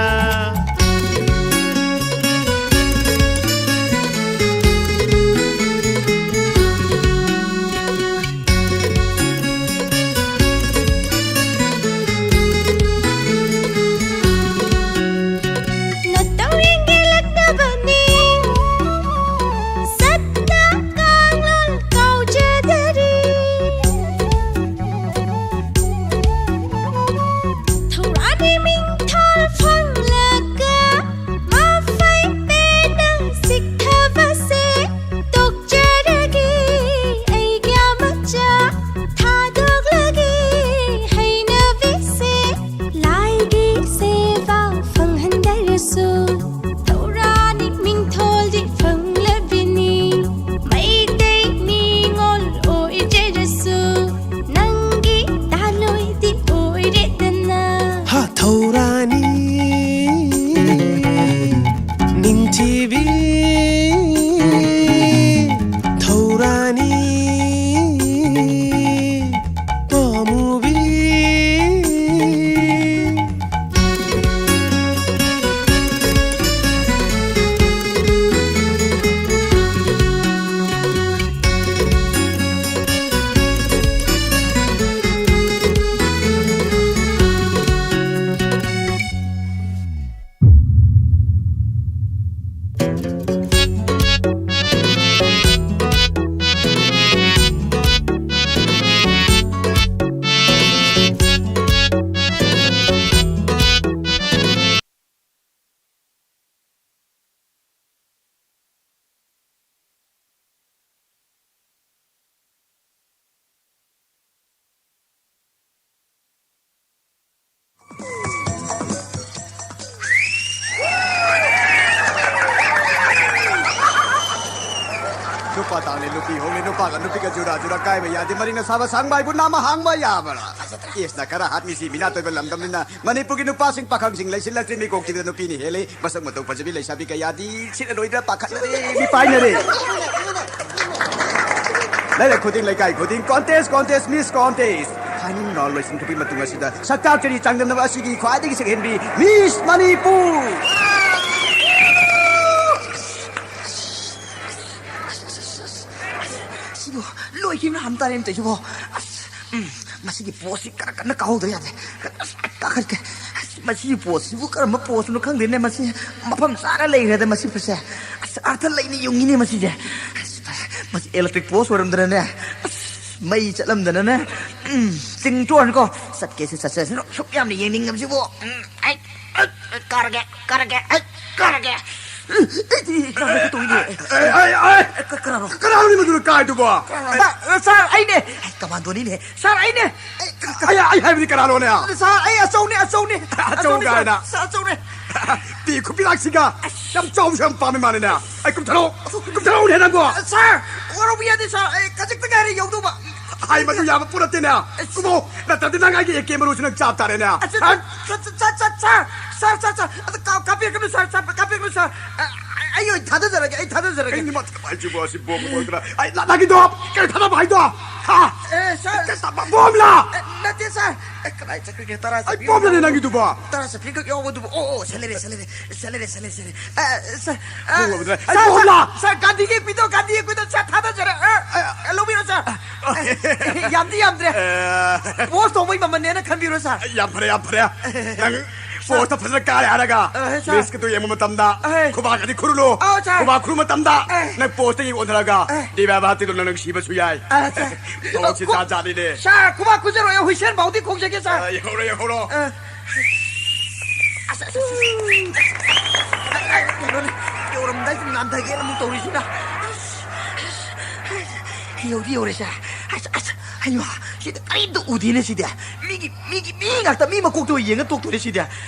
ꯅꯇꯧ ꯌꯦꯡꯒꯦꯂꯛꯅꯕꯅꯤ, ꯁꯠꯇ ꯀꯥꯡꯂꯣꯟ ꯀꯥꯎꯖꯗꯔꯤ꯫ ꯊꯧꯔꯥꯅꯤ ꯃꯤꯡ ꯅꯤꯡꯊꯤꯕꯤ ꯊꯧꯔꯥꯅꯤ ꯄꯥꯝꯃꯨꯕꯤ꯫ ꯅꯨꯄꯥ ꯇꯥꯡꯂꯦ, ꯅꯨꯄꯤ ꯍꯣꯡꯂꯦ, ꯅꯨꯄꯥꯒ ꯅꯨꯄꯤꯒ ꯖꯨꯔꯥ ꯖꯨꯔꯥ ꯀꯥꯏꯕ ꯌꯥꯗꯦ, ꯃꯔꯤꯡꯅ ꯁꯥꯕ ꯁꯥꯡꯕ ꯍꯥꯏꯕꯨ ꯅꯥꯃ ꯍꯥꯡꯕ ꯌꯥꯕ꯭ꯔꯥ? ꯏꯁꯅ ꯈꯔ ꯍꯥꯠꯃꯤꯁꯤ ꯃꯤꯅꯥ ꯇꯣꯏꯕ ꯂꯝꯗꯝꯅꯤꯅ ꯃꯅꯤꯄꯨꯔꯒꯤ ꯅꯨꯄꯥꯁꯤꯡ ꯄꯥꯈꯪꯁꯤꯡ ꯂꯩꯁꯤꯜꯂꯛꯇ꯭ꯔꯤ, ꯃꯤꯀꯣꯛ ꯊꯤꯕꯗ ꯅꯨꯄꯤꯅ ꯍꯦꯜꯂꯤ꯫ ꯃꯁꯛ ꯃꯇꯧ ꯐꯖꯕꯤ ꯂꯩꯁꯥꯕꯤ ꯀꯌꯥꯗꯤ ꯁꯤꯠꯂꯔꯣꯏꯗ꯭ꯔꯥ ꯄꯥꯈꯠꯅꯔꯦ, ꯃꯤ ꯄꯥꯏꯅꯔꯦ꯫ ꯂꯩꯔꯛ ꯈꯨꯗꯤꯡ, ꯂꯩꯀꯥꯏ ꯈꯨꯗꯤꯡ contest, contest, Miss Contest꯫ Final round ꯂꯣꯏꯁꯤꯟꯈ꯭ꯔꯕꯒꯤ ꯃꯇꯨꯡ ꯑꯁꯤꯗ ꯁꯛꯇꯥꯛ ꯆꯔꯤ ꯆꯥꯡꯗꯝꯅꯕ ꯑꯁꯤꯒꯤ ꯈ꯭ꯋꯥꯏꯗꯒꯤ ꯁꯛꯍꯦꯟꯕꯤ Miss ꯃꯅꯤꯄꯨꯔ꯫ ꯁꯤꯕꯨ ꯂꯣꯏꯈꯤꯕꯅ ꯍꯝ ꯇꯥꯔꯦꯅꯦ ꯇꯧꯏꯁꯤꯕꯣ꯫ ꯑꯁ, ꯎꯝ, ꯃꯁꯤꯒꯤ ꯄꯣꯠꯁꯤ ꯈꯔ ꯀꯟꯅ ꯀꯥꯍꯧꯗ ꯌꯥꯗꯦ꯫ ꯑꯁ, ꯀꯥꯈꯠꯀꯦ꯫ ꯑꯁ, ꯃꯁꯤꯒꯤ ꯄꯣꯠꯁꯤꯕꯨ ꯀꯔꯝꯕ ꯄꯣꯠꯁꯤꯅꯣ ꯈꯪꯗꯦꯅꯦ꯫ ꯃꯁꯤ ꯃꯐꯝ ꯆꯥꯅ ꯂꯩꯈ꯭ꯔꯦꯗ ꯃꯁꯤ ꯄꯣꯠꯁꯦ꯫ ꯑꯁ, ꯑꯥꯔꯊ ꯂꯩꯅ ꯌꯨꯡꯉꯤꯅꯦ ꯃꯁꯤꯁꯦ꯫ ꯑꯁ, ꯃꯁꯤ electric post ꯑꯣꯏꯔꯝꯗꯅꯅꯦ꯫ ꯑꯁ, ꯃꯩ ꯆꯠꯂꯝꯗꯅꯅꯦ꯫ ꯎꯝ, ꯆꯤꯡ ꯇꯣꯛꯑꯅꯤꯀꯣ꯫ ꯆꯠꯀꯦꯁꯨ ꯆꯠꯆꯁꯅꯨ꯫ ꯁꯨꯛ ꯌꯥꯝꯅ ꯌꯦꯡꯅꯤꯡꯉꯕꯁꯤꯕꯨ꯫ ꯎꯝ, ꯑꯩ, ꯑ, ꯑ, ꯀꯥꯔꯒꯦ, ꯀꯥꯔꯒꯦ, ꯑꯩ, ꯀꯥꯔꯒꯦ꯫ ꯑꯩꯗꯤ ꯀꯥꯔꯒꯦ ꯇꯧꯏꯅꯦ꯫ ꯑꯦ, ꯑꯦ, ꯑꯦ, ꯑꯦ! ꯀ-, ꯀꯅꯥꯅꯣ? ꯀꯅꯥꯅꯣꯅꯦ ꯃꯗꯨꯅ ꯀꯥꯏꯗꯨꯕꯣ? ꯁꯥꯔ, ꯁꯥꯔ, ꯑꯩꯅꯦ꯫ ꯑꯩ ꯀꯃꯥꯟꯗꯣꯅꯤꯅꯦ꯫ ꯁꯥꯔ, ꯑꯩꯅꯦ꯫ ꯑꯩ, ꯑꯩ, ꯑꯩ ꯍꯥꯏꯕꯗꯤ ꯀꯅꯥꯅꯣꯅꯦ? ꯁꯥꯔ, ꯑꯩ ꯑꯆꯧꯅꯦ, ꯑꯆꯧꯅꯦ꯫ ꯑꯆꯧ ꯑꯆꯧꯅꯦ, ꯁꯥꯔ, ꯀꯥꯏꯅ? ꯁꯥꯔ, ꯑꯆꯧꯅꯦ꯫ ꯄꯤ ꯈꯨꯄꯤꯂꯥꯛꯁꯤꯒ ꯌꯥꯝ ꯆꯥꯎꯕꯁꯨ ꯌꯥꯝ ꯄꯥꯝꯃꯤ ꯃꯥꯜꯂꯦꯅꯦ꯫ ꯑꯩ ꯀꯨꯝꯊꯔꯛꯑꯣ꯫ ꯀꯨꯝꯊꯔꯛꯑꯣꯅꯦ ꯅꯪꯕꯣ꯫ ꯁꯥꯔ, ꯋꯥꯔꯧꯕ ꯌꯥꯗꯦ, ꯁꯥꯔ꯫ ꯑꯩ ꯈꯖꯤꯛꯇ ꯉꯥꯏꯔꯦ ꯌꯧꯗꯧꯕ꯫ ꯍꯥꯏ, ꯃꯗꯨ ꯌꯥꯕ ꯄꯣꯠ ꯅꯠꯇꯦꯅꯦ꯫ ꯀꯨꯝꯃꯣ, ꯅꯠꯇ꯭ꯔꯗꯤ ꯅꯪ ꯑꯩꯒꯤ ꯑꯦ ꯀꯦ ꯃꯔꯨꯁꯤ ꯅꯪ ꯆꯥꯕ ꯇꯥꯔꯦꯅꯦ꯫ ꯑ, ꯁꯥꯔ, ꯍꯥ? ꯁꯥꯔ, ꯁꯥꯔ, ꯁꯥꯔ, ꯁꯥꯔ, ꯑꯗꯨ ꯀꯥ-, ꯀꯥꯞꯄꯤꯔꯛꯀꯅꯨ, ꯁꯥꯔ, ꯁꯥꯔ, ꯀꯥꯞꯄꯤꯔꯛꯀꯅꯨ, ꯁꯥꯔ꯫ ꯑ, ꯑ, ꯑꯩ ꯑꯣꯏꯅ ꯊꯥꯗꯖꯔꯒꯦ, ꯑꯩ ꯊꯥꯗꯖꯔꯒꯦ꯫ ꯀꯩꯅꯣ ꯃꯊꯛ ꯍꯥꯏꯁꯤꯕꯣ, ꯑꯁꯤ ꯕꯣꯝ ꯑꯣꯏꯗ꯭ꯔꯥ? ꯑꯩ ꯂ-, ꯅꯪꯒꯤꯗꯣ ꯀꯩ ꯊꯥꯗꯕ ꯍꯥꯏꯗꯣ? ꯍꯥ? ꯑꯦ, ꯁꯥꯔ꯫ ꯀꯩ ꯊꯥꯗꯕ ꯕꯣꯝꯂ? ꯑꯦ, ꯅꯠꯇꯦ, ꯁꯥꯔ꯫ ꯑꯦ, ꯀꯗꯥꯏ ꯆꯠꯈ꯭ꯔꯒꯦ? ꯇꯔꯥ ꯑꯩ ꯆꯠꯄꯤꯔꯣ꯫ ꯕꯣꯝꯂꯅꯦ ꯅꯪꯒꯤꯗꯨꯕꯣ? ꯇꯔꯥ ꯆꯠꯄꯤꯈꯛ ꯌꯥꯎꯕꯗꯨꯕꯨ꯫ ꯑꯣ, ꯑꯣ, ꯁꯦ ꯂꯩꯔꯦ, ꯁꯦ ꯂꯩꯔꯦ, ꯁꯦ ꯂꯩꯔꯦ, ꯁꯦ ꯂꯩꯔꯦ꯫ ꯑ, ꯁꯥꯔ, ꯑ, ꯕꯣꯝ ꯑꯣꯏꯗ꯭ꯔꯥ? ꯑꯩ ꯁꯥꯔ, ꯕꯣꯝꯂ? ꯁꯥꯔ, ꯁꯥꯔ, ꯒꯥꯟꯙꯤꯒꯤ ꯌꯦꯛꯄꯤꯗꯣ, ꯒꯥꯟꯙꯤ ꯌꯦꯛꯄꯤꯗꯣ, ꯁꯥꯔ, ꯊꯥꯗꯖꯔꯦ꯫ ꯑ, ꯑ, ꯂꯧꯕꯤꯔꯣ, ꯁꯥꯔ꯫ ꯑ, ꯌꯥꯝꯗꯤ ꯌꯥꯝꯗ꯭ꯔꯦ꯫ ꯑ꯫ ꯄꯣꯁ ꯇꯧꯕꯩ ꯃꯃꯜꯅꯦꯅ ꯈꯟꯕꯤꯔꯣ, ꯁꯥꯔ꯫ ꯌꯥꯝ ꯐꯔꯦ, ꯌꯥꯝ ꯐꯔꯦ꯫ ꯅꯪ ꯄꯣꯁꯇ ꯐꯖꯅ ꯀꯥꯔꯦ ꯍꯥꯏꯔꯒ ꯑ, ꯁꯥꯔ꯫ ꯃꯤꯁꯀꯤꯗꯨ ꯌꯦꯡꯕ ꯃꯇꯝꯗ ꯑ꯫ ꯈꯨꯕꯥꯛꯀꯗꯤ ꯈꯨꯔꯨꯂꯨ꯫ ꯑ, ꯁꯥꯔ꯫ ꯈꯨꯕꯥꯛ ꯈꯨꯔꯨ ꯃꯇꯝꯗ ꯑ꯫ ꯅꯪ ꯄꯣꯁꯇꯒꯤ ꯑꯣꯟꯊꯔꯒ ꯑ꯫ ꯗꯤꯕꯥ ꯚꯥꯔꯇꯤꯗꯨ ꯅꯪ ꯅꯨꯡꯁꯤꯕꯁꯨ ꯌꯥꯏ꯫ ꯑ, ꯁꯥꯔ꯫ ꯊꯕꯛꯁꯤ ꯈꯨ-, ꯖꯥꯠ ꯖꯥꯠꯅꯤꯅꯦ꯫ ꯁꯥꯔ, ꯈꯨꯕꯥꯛ ꯈꯨꯖꯔꯣꯏ, ꯍꯨꯏꯁꯦꯟ ꯐꯥꯎꯗꯤ ꯈꯣꯡꯖꯒꯦ, ꯁꯥꯔ꯫ ꯑ, ꯌꯦꯡꯍꯧꯔꯣ, ꯌꯦꯡꯍꯧꯔꯣ꯫ ꯑ꯫ ꯑꯁ, ꯑꯁ, ꯑꯁ, ꯑꯁ꯫ ꯑ, ꯑ, ꯀꯩꯅꯣꯅꯦ, ꯌꯧꯔꯝꯗꯥꯏꯁꯤꯗ ꯅꯥꯟꯊꯒꯦꯅ ꯑꯃꯨꯛ ꯇꯧꯔꯤꯁꯤꯅ꯫ ꯑꯁ, ꯑꯁ, ꯑꯁ꯫ ꯌꯧꯗꯤ ꯌꯧꯔꯦ, ꯁꯥꯔ꯫ ꯑꯁ, ꯑꯁ, ꯍꯩꯃꯥ, ꯁꯤꯗ ꯀꯔꯤꯝꯇ ꯎꯗꯦꯅꯦ ꯁꯤꯗꯤ꯫ ꯃꯤꯒꯤ, ꯃꯤꯒꯤ, ꯃꯤ ꯉꯥꯛꯇ, ꯃꯤ ꯃꯀꯣꯛꯇ ꯑꯣꯏ ꯌꯦꯡꯉ ꯇꯣꯛꯇꯣꯔꯦ ꯁꯤꯗꯤ꯫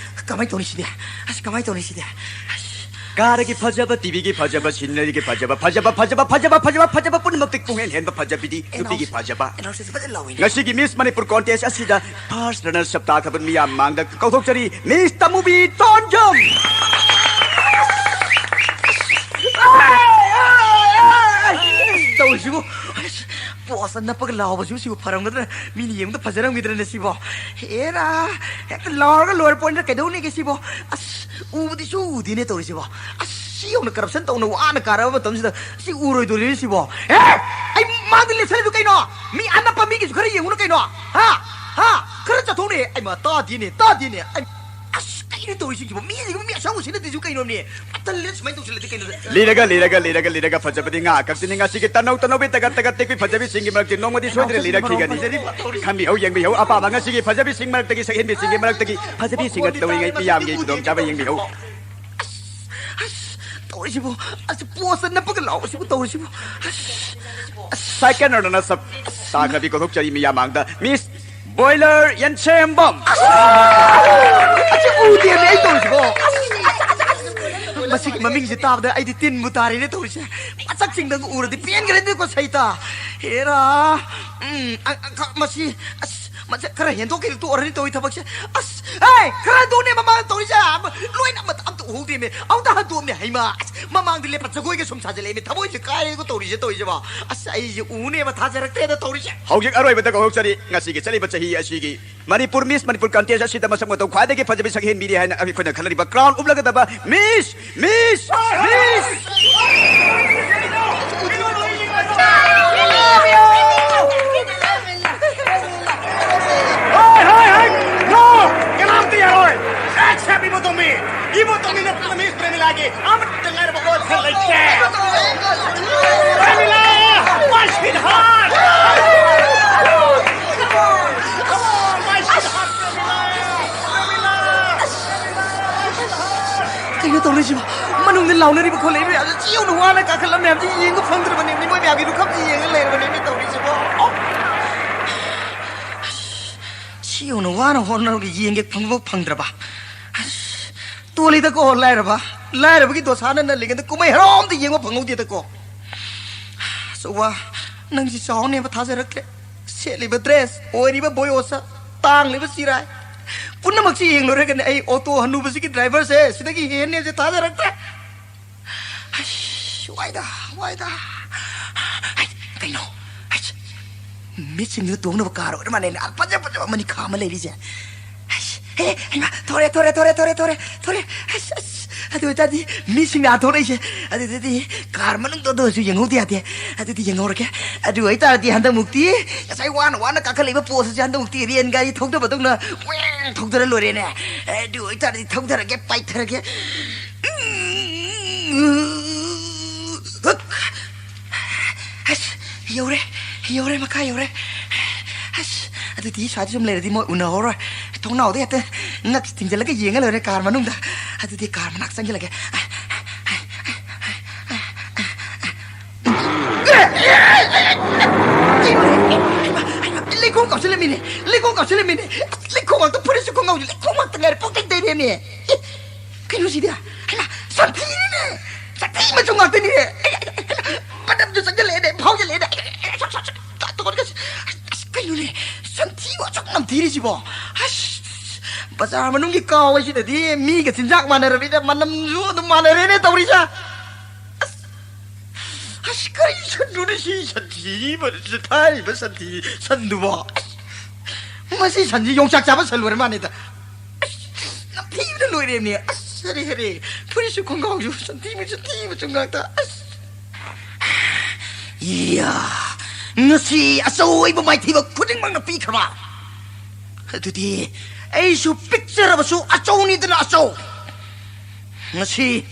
ꯀꯃꯥꯏ ꯇꯧꯅꯤ ꯁꯤꯗꯤ? ꯑꯁ, ꯀꯃꯥꯏ ꯇꯧꯅꯤ ꯁꯤꯗꯤ? ꯑꯁ꯫ ꯀꯥꯔꯒꯤ ꯐꯖꯕ, ꯇꯤꯚꯤꯒꯤ ꯐꯖꯕ, ꯁꯤꯅꯔꯤꯒꯤ ꯐꯖꯕ, ꯐꯖꯕ, ꯐꯖꯕ, ꯐꯖꯕ, ꯐꯖꯕ, ꯐꯖꯕ ꯄꯨꯝꯅꯃꯛꯇꯒꯤ ꯄꯨꯡꯍꯦꯟ ꯍꯦꯟꯕ ꯐꯖꯕꯤꯗꯤ ꯅꯨꯄꯤꯒꯤ ꯑꯦꯅꯥꯎꯟꯁ-, ꯐꯖꯕ꯫ ꯑꯦꯅꯥꯎꯟꯁ ꯐꯖꯅ ꯂꯥꯎꯏꯅꯦ꯫ ꯉꯁꯤꯒꯤ ꯃꯤꯁ ꯃꯅꯤꯄꯨꯔ ꯀꯣꯟꯇꯦꯁ ꯑꯁꯤꯗ ꯐꯥꯔꯁ ꯔꯅꯔꯁ ꯑꯞ ꯇꯥꯈ꯭ꯔꯕ ꯃꯤꯌꯥꯝ ꯃꯥꯡꯗ ꯀꯧꯊꯣꯛꯆꯔꯤ, ꯃꯤꯁ ꯇꯃꯨꯕꯤ ꯇꯣꯟꯖꯝ꯫ ꯇꯧꯔꯤꯁꯤꯕꯨ, ꯑꯁ, ꯄꯣꯁꯇ ꯅꯞꯄꯒ ꯂꯥꯎꯕꯁꯤꯕꯨ ꯁꯤꯕꯨ ꯐꯔꯝꯒꯗ꯭ꯔꯥ? ꯃꯤꯅ ꯌꯦꯡꯕꯗ ꯐꯖꯔꯝꯈꯤꯗ꯭ꯔꯅꯦ ꯁꯤꯕꯣ? ꯍꯦꯔꯥ, ꯍꯦꯛꯇ ꯂꯥꯎꯔꯒ ꯂꯣꯏꯔ ꯄꯣꯠꯅꯤꯗ, ꯀꯩꯗꯧꯅꯤꯒꯦ ꯁꯤꯕꯣ? ꯑꯁ, ꯎꯕꯗꯤ ꯁꯨ ꯎꯗꯦꯅꯦ ꯇꯧꯔꯤꯁꯤꯕꯣ꯫ ꯑꯁ, ꯁꯤ ꯌꯧꯅ ꯀꯔꯞꯁꯟ ꯇꯧꯅ ꯋꯥꯅ ꯀꯥꯔꯕ ꯃꯇꯝꯁꯤꯗ ꯁꯤ ꯎꯔꯣꯏꯗꯣꯔꯤꯅꯦ ꯁꯤꯕꯣ? ꯑꯦ, ꯑꯩ ꯃꯥꯡꯗ ꯂꯦꯞꯁꯜꯂꯤꯗꯨ ꯀꯩꯅꯣ? ꯃꯤ ꯑꯅꯞꯄ ꯃꯤꯒꯤꯁꯨ ꯈꯔ ꯌꯦꯡꯉꯨꯅ ꯀꯩꯅꯣ? ꯍꯥ? ꯍꯥ? ꯈꯔ ꯆꯠꯊꯣꯛꯅꯦ꯫ ꯑꯩꯃ, ꯇꯥꯗꯦꯅꯦ, ꯇꯥꯗꯦꯅꯦ꯫ ꯑꯩ, ꯑꯁ, ꯀꯩꯅꯣ ꯇꯧꯔꯤꯁꯤꯕꯣ? ꯃꯤꯁꯤꯕꯨ ꯃꯤ ꯑꯁꯥꯎꯕ ꯁꯤꯅꯗ꯭ꯔꯤꯁꯤꯕꯨ ꯀꯩꯅꯣꯅꯦ? ꯇꯜꯂꯦ ꯁꯨꯃꯥꯏꯅ ꯇꯧꯁꯤꯜꯂꯗꯤ ꯀꯩꯅꯣ? ꯂꯤꯔꯒ, ꯂꯤꯔꯒ, ꯂꯤꯔꯒ, ꯂꯤꯔꯒ ꯐꯖꯕꯗꯤ ꯉꯥ ꯈꯛꯇꯅꯤ꯫ ꯉꯁꯤꯒꯤ ꯇꯅꯧ ꯇꯅꯧꯕꯤ ꯇꯒꯠ ꯇꯒꯠ ꯇꯦꯛꯄꯤ ꯐꯖꯕꯤꯁꯤꯡꯒꯤ ꯃꯔꯛꯇ ꯅꯣꯡꯃꯗꯤ ꯁꯣꯏꯗꯅ ꯂꯤꯔꯛꯈꯤꯒꯅꯤ꯫ ꯈꯟꯕꯤꯍꯧ, ꯌꯦꯡꯕꯤꯍꯧ꯫ ꯑꯄꯥꯝꯕ ꯉꯁꯤꯒꯤ ꯐꯖꯕꯤꯁꯤꯡ ꯃꯔꯛꯇꯒꯤ, ꯁꯛꯍꯦꯟꯕꯤꯁꯤꯡꯒꯤ ꯃꯔꯛꯇꯒꯤ ꯐꯖꯕꯤꯁꯤꯡ ꯑꯗꯨ ꯇꯧꯔꯤꯉꯩ ꯃꯤꯌꯥꯝꯒꯤ ꯈꯨꯗꯣꯡꯆꯥꯕ ꯌꯦꯡꯕꯤꯍꯧ꯫ ꯑꯁ, ꯑꯁ, ꯇꯧꯔꯤꯁꯤꯕꯨ, ꯑꯁ, ꯄꯣꯁꯇ ꯅꯞꯄꯒ ꯂꯥꯎꯕꯁꯤꯕꯨ ꯇꯧꯔꯤꯁꯤꯕꯨ꯫ ꯑꯁ, ꯑꯁ꯫ ꯁꯦꯀꯦꯟ ꯔꯅꯔꯁ ꯑꯞ ꯇꯥꯈ꯭ꯔꯕꯤ ꯀꯧꯊꯣꯛꯆꯔꯤ ꯃꯤꯌꯥꯝ ꯃꯥꯡꯗ ꯃꯤꯁ ꯕꯣꯏꯂꯔ ꯌꯦꯟꯁꯦꯝꯕꯝ꯫ ꯑꯁꯤ ꯎꯗꯦꯃꯤ ꯑꯩ ꯇꯧꯔꯤꯁꯤꯕꯣ꯫ ꯑꯁ, ꯃꯁꯤꯒꯤ ꯃꯃꯤꯡꯁꯦ ꯇꯥꯕꯗ ꯑꯩꯗꯤ ꯇꯤꯟꯕꯨ ꯇꯥꯔꯦꯅꯦ ꯇꯧꯔꯤꯁꯦ꯫ ꯃꯁꯛꯁꯤꯡꯗꯪ ꯎꯔꯗꯤ ꯄꯦꯟꯈ꯭ꯔꯦꯅꯦꯀꯣ ꯁꯩꯇ꯫ ꯍꯦꯔꯥ! ꯎꯝ, ꯑ, ꯑ, ꯈ-, ꯃꯁꯤ, ꯑꯁ, ꯃꯁꯤ ꯈꯔ ꯍꯦꯟꯗꯣꯛꯈꯤꯗ ꯇꯣꯛꯑꯔꯅꯤ ꯇꯧꯔꯤ ꯊꯕꯛꯁꯦ꯫ ꯑꯁ, ꯍꯦ! ꯈꯔ ꯍꯟꯗꯣꯛꯑꯣꯅꯦ ꯃꯃꯥꯡꯗ ꯇꯧꯔꯤꯁꯦ꯫ ꯑꯃ, ꯂꯣꯏꯅ ꯑꯃꯠꯇ, ꯑꯝꯇ ꯎꯍꯧꯗꯦꯃꯦ꯫ ꯑꯝꯇ ꯍꯟꯗꯣꯛꯑꯝꯅꯦ꯫ ꯍꯩꯃꯥ! ꯑꯁ, ꯃꯃꯥꯡꯗ ꯂꯦꯞꯄ ꯖꯒꯣꯏꯒ ꯁꯨꯝ ꯁꯥꯖꯤꯜꯂꯛꯑꯦꯃꯦ꯫ ꯊꯃꯣꯏꯁꯦ ꯀꯥꯏꯔꯦꯀꯣ ꯇꯧꯔꯤꯁꯦ, ꯇꯧꯔꯤꯁꯤꯕꯣ꯫ ꯑꯁ, ꯑꯩꯁꯦ ꯎꯅꯦꯕ ꯊꯥꯖꯔꯛꯇ꯭ꯔꯦꯗ ꯇꯧꯔꯤꯁꯦ꯫ ꯍꯧꯖꯤꯛ ꯑꯔꯣꯏꯕꯗ ꯀꯧꯔꯛꯆꯔꯤ꯫ ꯉꯁꯤꯒꯤ ꯆꯠꯂꯤꯕ ꯆꯍꯤ ꯑꯁꯤꯒꯤ ꯃꯅꯤꯄꯨꯔ ꯃꯤꯁ ꯃꯅꯤꯄꯨꯔ ꯀꯟꯇꯦꯁ ꯑꯁꯤꯗ ꯃꯁꯛ ꯃꯇꯧ ꯈ꯭ꯋꯥꯏꯗꯒꯤ ꯐꯖꯕꯤ ꯁꯛꯍꯦꯟꯕꯤꯅꯤ ꯍꯥꯏꯅ ꯑꯩꯈꯣꯏꯅ ꯈꯜꯂꯔꯤꯕ ꯀ꯭ꯔꯥꯎꯟ ꯎꯞꯂꯒꯗꯕ ꯃꯤꯁ, ꯃꯤꯁ, ꯃꯤꯁ! ꯍꯣꯏ, ꯍꯣꯏ, ꯍꯣꯏ! No! ꯀꯅꯥꯝꯇ ꯌꯥꯔꯣꯏ! Except ꯏꯕꯣꯇꯣꯝꯕꯤ! ꯏꯕꯣꯇꯣꯝꯕꯤ ꯅꯠꯇꯅ ꯃꯤꯁ ꯄ꯭ꯔꯦꯃꯤꯂꯥꯒꯤ ꯑꯃꯠꯇ ꯉꯥꯏꯔꯕ ꯑꯣꯠꯁꯦ ꯂꯩꯇꯦ! ꯄ꯭ꯔꯦꯃꯤꯂꯥ! My sweetheart! My sweetheart, ꯄ꯭ꯔꯦꯃꯤꯂꯥ! ꯄ꯭ꯔꯦꯃꯤꯂꯥ! ꯀꯩꯅꯣ ꯇꯧꯔꯤꯁꯤꯕꯣ? ꯃꯅꯨꯡꯗ ꯂꯥꯎꯅꯔꯤꯕ ꯈꯣꯠꯂꯛꯏꯕ ꯃꯌꯥꯝꯁꯦ ꯁꯤ ꯌꯧꯅ ꯋꯥꯅ ꯀꯥꯈꯠꯂ ꯃꯌꯥꯝꯁꯦ ꯌꯦꯡꯕ ꯐꯪꯗ꯭ꯔꯕꯅꯦ꯫ ꯃꯣꯏ ꯃꯌꯥꯝꯒꯤ ꯂꯨꯈꯝꯁꯦ ꯌꯦꯡꯉ ꯂꯩꯔꯕꯅꯦ ꯇꯧꯔꯤꯁꯤꯕꯣ꯫ ꯑꯣ! ꯁꯤ ꯌꯧꯅ ꯋꯥꯅ ꯍꯣꯠꯅꯔꯒ ꯌꯦꯡꯒꯦ ꯐꯪꯕ ꯐꯪꯗ꯭ꯔꯕ? ꯑꯁ, ꯇꯣꯜꯂꯤꯗꯀꯣ ꯂꯥꯏꯔꯕ꯫ ꯂꯥꯏꯔꯕꯒꯤ ꯗꯣꯁꯥꯅ ꯅꯜꯂꯤꯉꯩꯗ ꯀꯨꯝꯍꯩ ꯍꯔꯥꯎ ꯑꯝꯇ ꯌꯦꯡꯕ ꯐꯪꯍꯧꯗꯦꯗꯀꯣ꯫ ꯑꯆꯧꯕ, ꯅꯪꯁꯤ ꯆꯥꯎꯅꯦꯕ ꯊꯥꯖꯔꯛꯇ꯭ꯔꯦ꯫ ꯁꯦꯠꯂꯤꯕ ꯗ꯭ꯔꯦꯁ, ꯑꯣꯏꯔꯤꯕ ꯕꯣꯌꯣꯁ, ꯇꯥꯡꯂꯤꯕ ꯆꯤꯔꯥꯏ, ꯄꯨꯝꯅꯃꯛꯁꯤ ꯌꯦꯡꯂꯨꯔꯒꯅꯦ ꯑꯩ ꯑꯣꯇꯣ ꯍꯅꯨꯕꯁꯤꯒꯤ ꯗ꯭ꯔꯥꯏꯚꯔꯁꯦ ꯁꯤꯗꯒꯤ ꯍꯦꯟꯅꯦꯁꯦ ꯊꯥꯖꯔꯛꯇ꯭ꯔꯦ꯫ ꯑꯁ, ꯋꯥꯏꯗ, ꯋꯥꯏꯗ꯫ ꯑꯩ, ꯀꯩꯅꯣ? ꯑꯁ, ꯃꯤꯁꯤꯡꯗꯨ ꯇꯣꯡꯅꯕ ꯀꯥꯔ ꯑꯣꯏꯔ ꯃꯥꯜꯂꯦꯅꯦ꯫ ꯑ, ꯐꯖ ꯐꯖꯕ ꯃꯅꯤꯡꯈꯥ ꯑꯃ ꯂꯩꯔꯤꯁꯦ꯫ ꯑꯁ, ꯑꯦ, ꯍꯩꯃꯥ, ꯊꯣꯔꯦ, ꯊꯣꯔꯦ, ꯊꯣꯔꯦ, ꯊꯣꯔꯦ, ꯊꯣꯔꯦ, ꯊꯣꯔꯦ꯫ ꯑꯁ, ꯑꯁ, ꯑꯗꯨ ꯑꯣꯏꯇꯥꯔꯗꯤ ꯃꯤꯁꯤꯡꯅ ꯑꯥ ꯊꯣꯔꯛꯏꯁꯦ꯫ ꯑꯗꯨꯗꯗꯤ ꯀꯥꯔ ꯃꯅꯨꯡꯗ ꯑꯗꯨ ꯑꯣꯏꯔꯁꯨ ꯌꯦꯡꯍꯧꯗ ꯌꯥꯗꯦ꯫ ꯑꯗꯨꯗꯤ ꯌꯦꯡꯍꯧꯔꯒꯦ꯫ ꯑꯗꯨ ꯑꯣꯏꯇꯥꯔꯗꯤ ꯍꯟꯗꯛꯃꯨꯛꯇꯤ ꯉꯁꯥꯏ ꯋꯥꯅ ꯋꯥꯅ ꯀꯥꯈꯠꯂꯛꯏꯕ ꯄꯣꯁ ꯑꯁꯤ ꯍꯟꯗꯛꯃꯨꯛꯇꯤ ꯔꯦꯟ ꯒꯥꯔꯤ ꯊꯧꯗꯕꯗꯧꯅ ꯋꯦꯡ ꯊꯧꯗꯔ ꯂꯣꯏꯔꯦꯅꯦ꯫ ꯑꯗꯨ ꯑꯣꯏꯇꯥꯔꯗꯤ ꯊꯧꯗꯔꯒꯦ, ꯄꯥꯏꯊꯔꯒꯦ꯫ ꯑꯁ, ꯌꯧꯔꯦ, ꯌꯧꯔꯦ, ꯃꯈꯥ ꯌꯧꯔꯦ꯫ ꯑꯁ, ꯑꯗꯨꯗꯤ ꯁ꯭ꯋꯥꯏꯗ ꯁꯨꯝ ꯂꯩꯔꯗꯤ ꯃꯣꯏ ꯎꯅꯍꯧꯔꯣꯏ꯫ ꯊꯣꯡꯅꯥꯎꯗ ꯍꯦꯛꯇ ꯉꯛ ꯊꯤꯡꯖꯤꯜꯂꯒ ꯌꯦꯡꯉ ꯂꯣꯏꯔꯦ ꯀꯥꯔ ꯃꯅꯨꯡꯗ꯫ ꯑꯗꯨꯗꯤ ꯀꯥꯔ ꯃꯅꯥꯛ ꯆꯪꯁꯤꯜꯂꯒꯦ꯫ ꯂꯩꯈꯣꯝ ꯀꯥꯞꯁꯤꯜꯂꯝꯃꯤꯅꯦ, ꯂꯩꯈꯣꯝ ꯀꯥꯞꯁꯤꯜꯂꯝꯃꯤꯅꯦ꯫ ꯂꯩꯈꯣꯝ ꯉꯥꯛꯇ, ꯐꯨꯔꯤꯠꯁꯨ ꯈꯣꯡꯒ꯭ꯔꯥꯎꯁꯨ ꯂꯩꯈꯣꯝ ꯉꯥꯛꯇ ꯉꯥꯏꯔꯦ, ꯄꯨꯡꯇꯩ ꯇꯩꯔꯦꯅꯦ꯫ ꯑꯦ, ꯀꯩꯅꯣꯁꯤꯗꯤ? ꯍꯩꯃꯥ, ꯁꯟꯊꯤꯅꯤꯅꯦ! ꯁꯟꯊꯤ ꯃꯆꯨ ꯉꯥꯛꯇꯅꯤꯅꯦ! ꯑꯩ, ꯑꯩ, ꯑꯩ, ꯃꯅꯝꯁꯨ ꯆꯪꯁꯤꯜꯂꯛꯑꯦꯅꯦ, ꯐꯥꯎꯖꯤꯜꯂꯛꯑꯦꯅꯦ! ꯑꯩ, ꯑꯩ, ꯑꯩ, ꯁꯣꯛ, ꯁꯣꯛ, ꯑꯁꯨꯛ ꯅꯝꯊꯤꯔꯤꯁꯤꯕꯣ? ꯑꯁ, ꯕꯖꯥꯔ ꯃꯅꯨꯡꯒꯤ ꯀꯥꯎ ꯍꯥꯏꯁꯤꯗꯗꯤ ꯃꯤꯒ ꯆꯤꯟꯖꯥꯛ ꯃꯥꯟꯅꯔꯕꯅꯤꯅ ꯃꯅꯝꯁꯨ ꯑꯗꯨꯝ ꯃꯥꯟꯅꯔꯦꯅꯦ ꯇꯧꯔꯤꯁꯦ꯫ ꯑꯁ, ꯑꯁ, ꯀꯔꯤ ꯁꯟꯅꯣꯅꯦ ꯁꯤ ꯁꯟꯊꯤꯕ, ꯊꯥꯔꯤꯕ ꯁꯟꯊꯤ ꯁꯟꯗꯨꯕꯣ? ꯑꯁ, ꯃꯁꯤ ꯁꯟꯁꯤ ꯌꯣꯡꯆꯥꯛ ꯆꯥꯕ ꯁꯟ ꯑꯣꯏꯔ ꯃꯥꯜꯂꯦꯗ꯫ ꯑꯁ, ꯅꯝꯊꯤꯕꯅ ꯂꯣꯏꯔꯦꯅꯦ꯫ ꯑꯁ, ꯍꯔꯦ, ꯍꯔꯦ꯫ ꯐꯨꯔꯤꯠꯁꯨ ꯈꯣꯡꯒ꯭ꯔꯥꯎꯁꯨ ꯁꯟꯊꯤ ꯃꯆꯨ ꯊꯤꯕꯁꯨ ꯉꯥꯛꯇ꯫ ꯑꯁ꯫ ꯏꯌꯥ! ꯉꯁꯤ ꯑꯆꯧ ꯑꯏꯕ ꯃꯥꯏꯊꯤꯕ ꯈꯨꯗꯤꯡꯃꯛꯅ ꯄꯤꯈ꯭ꯔꯕ? ꯑꯗꯨꯗꯤ ꯑꯩꯁꯨ ꯄꯤꯛꯆꯔꯕꯁꯨ ꯑꯆꯧꯅꯤꯗꯅ ꯑꯆꯧ꯫ ꯉꯁꯤ,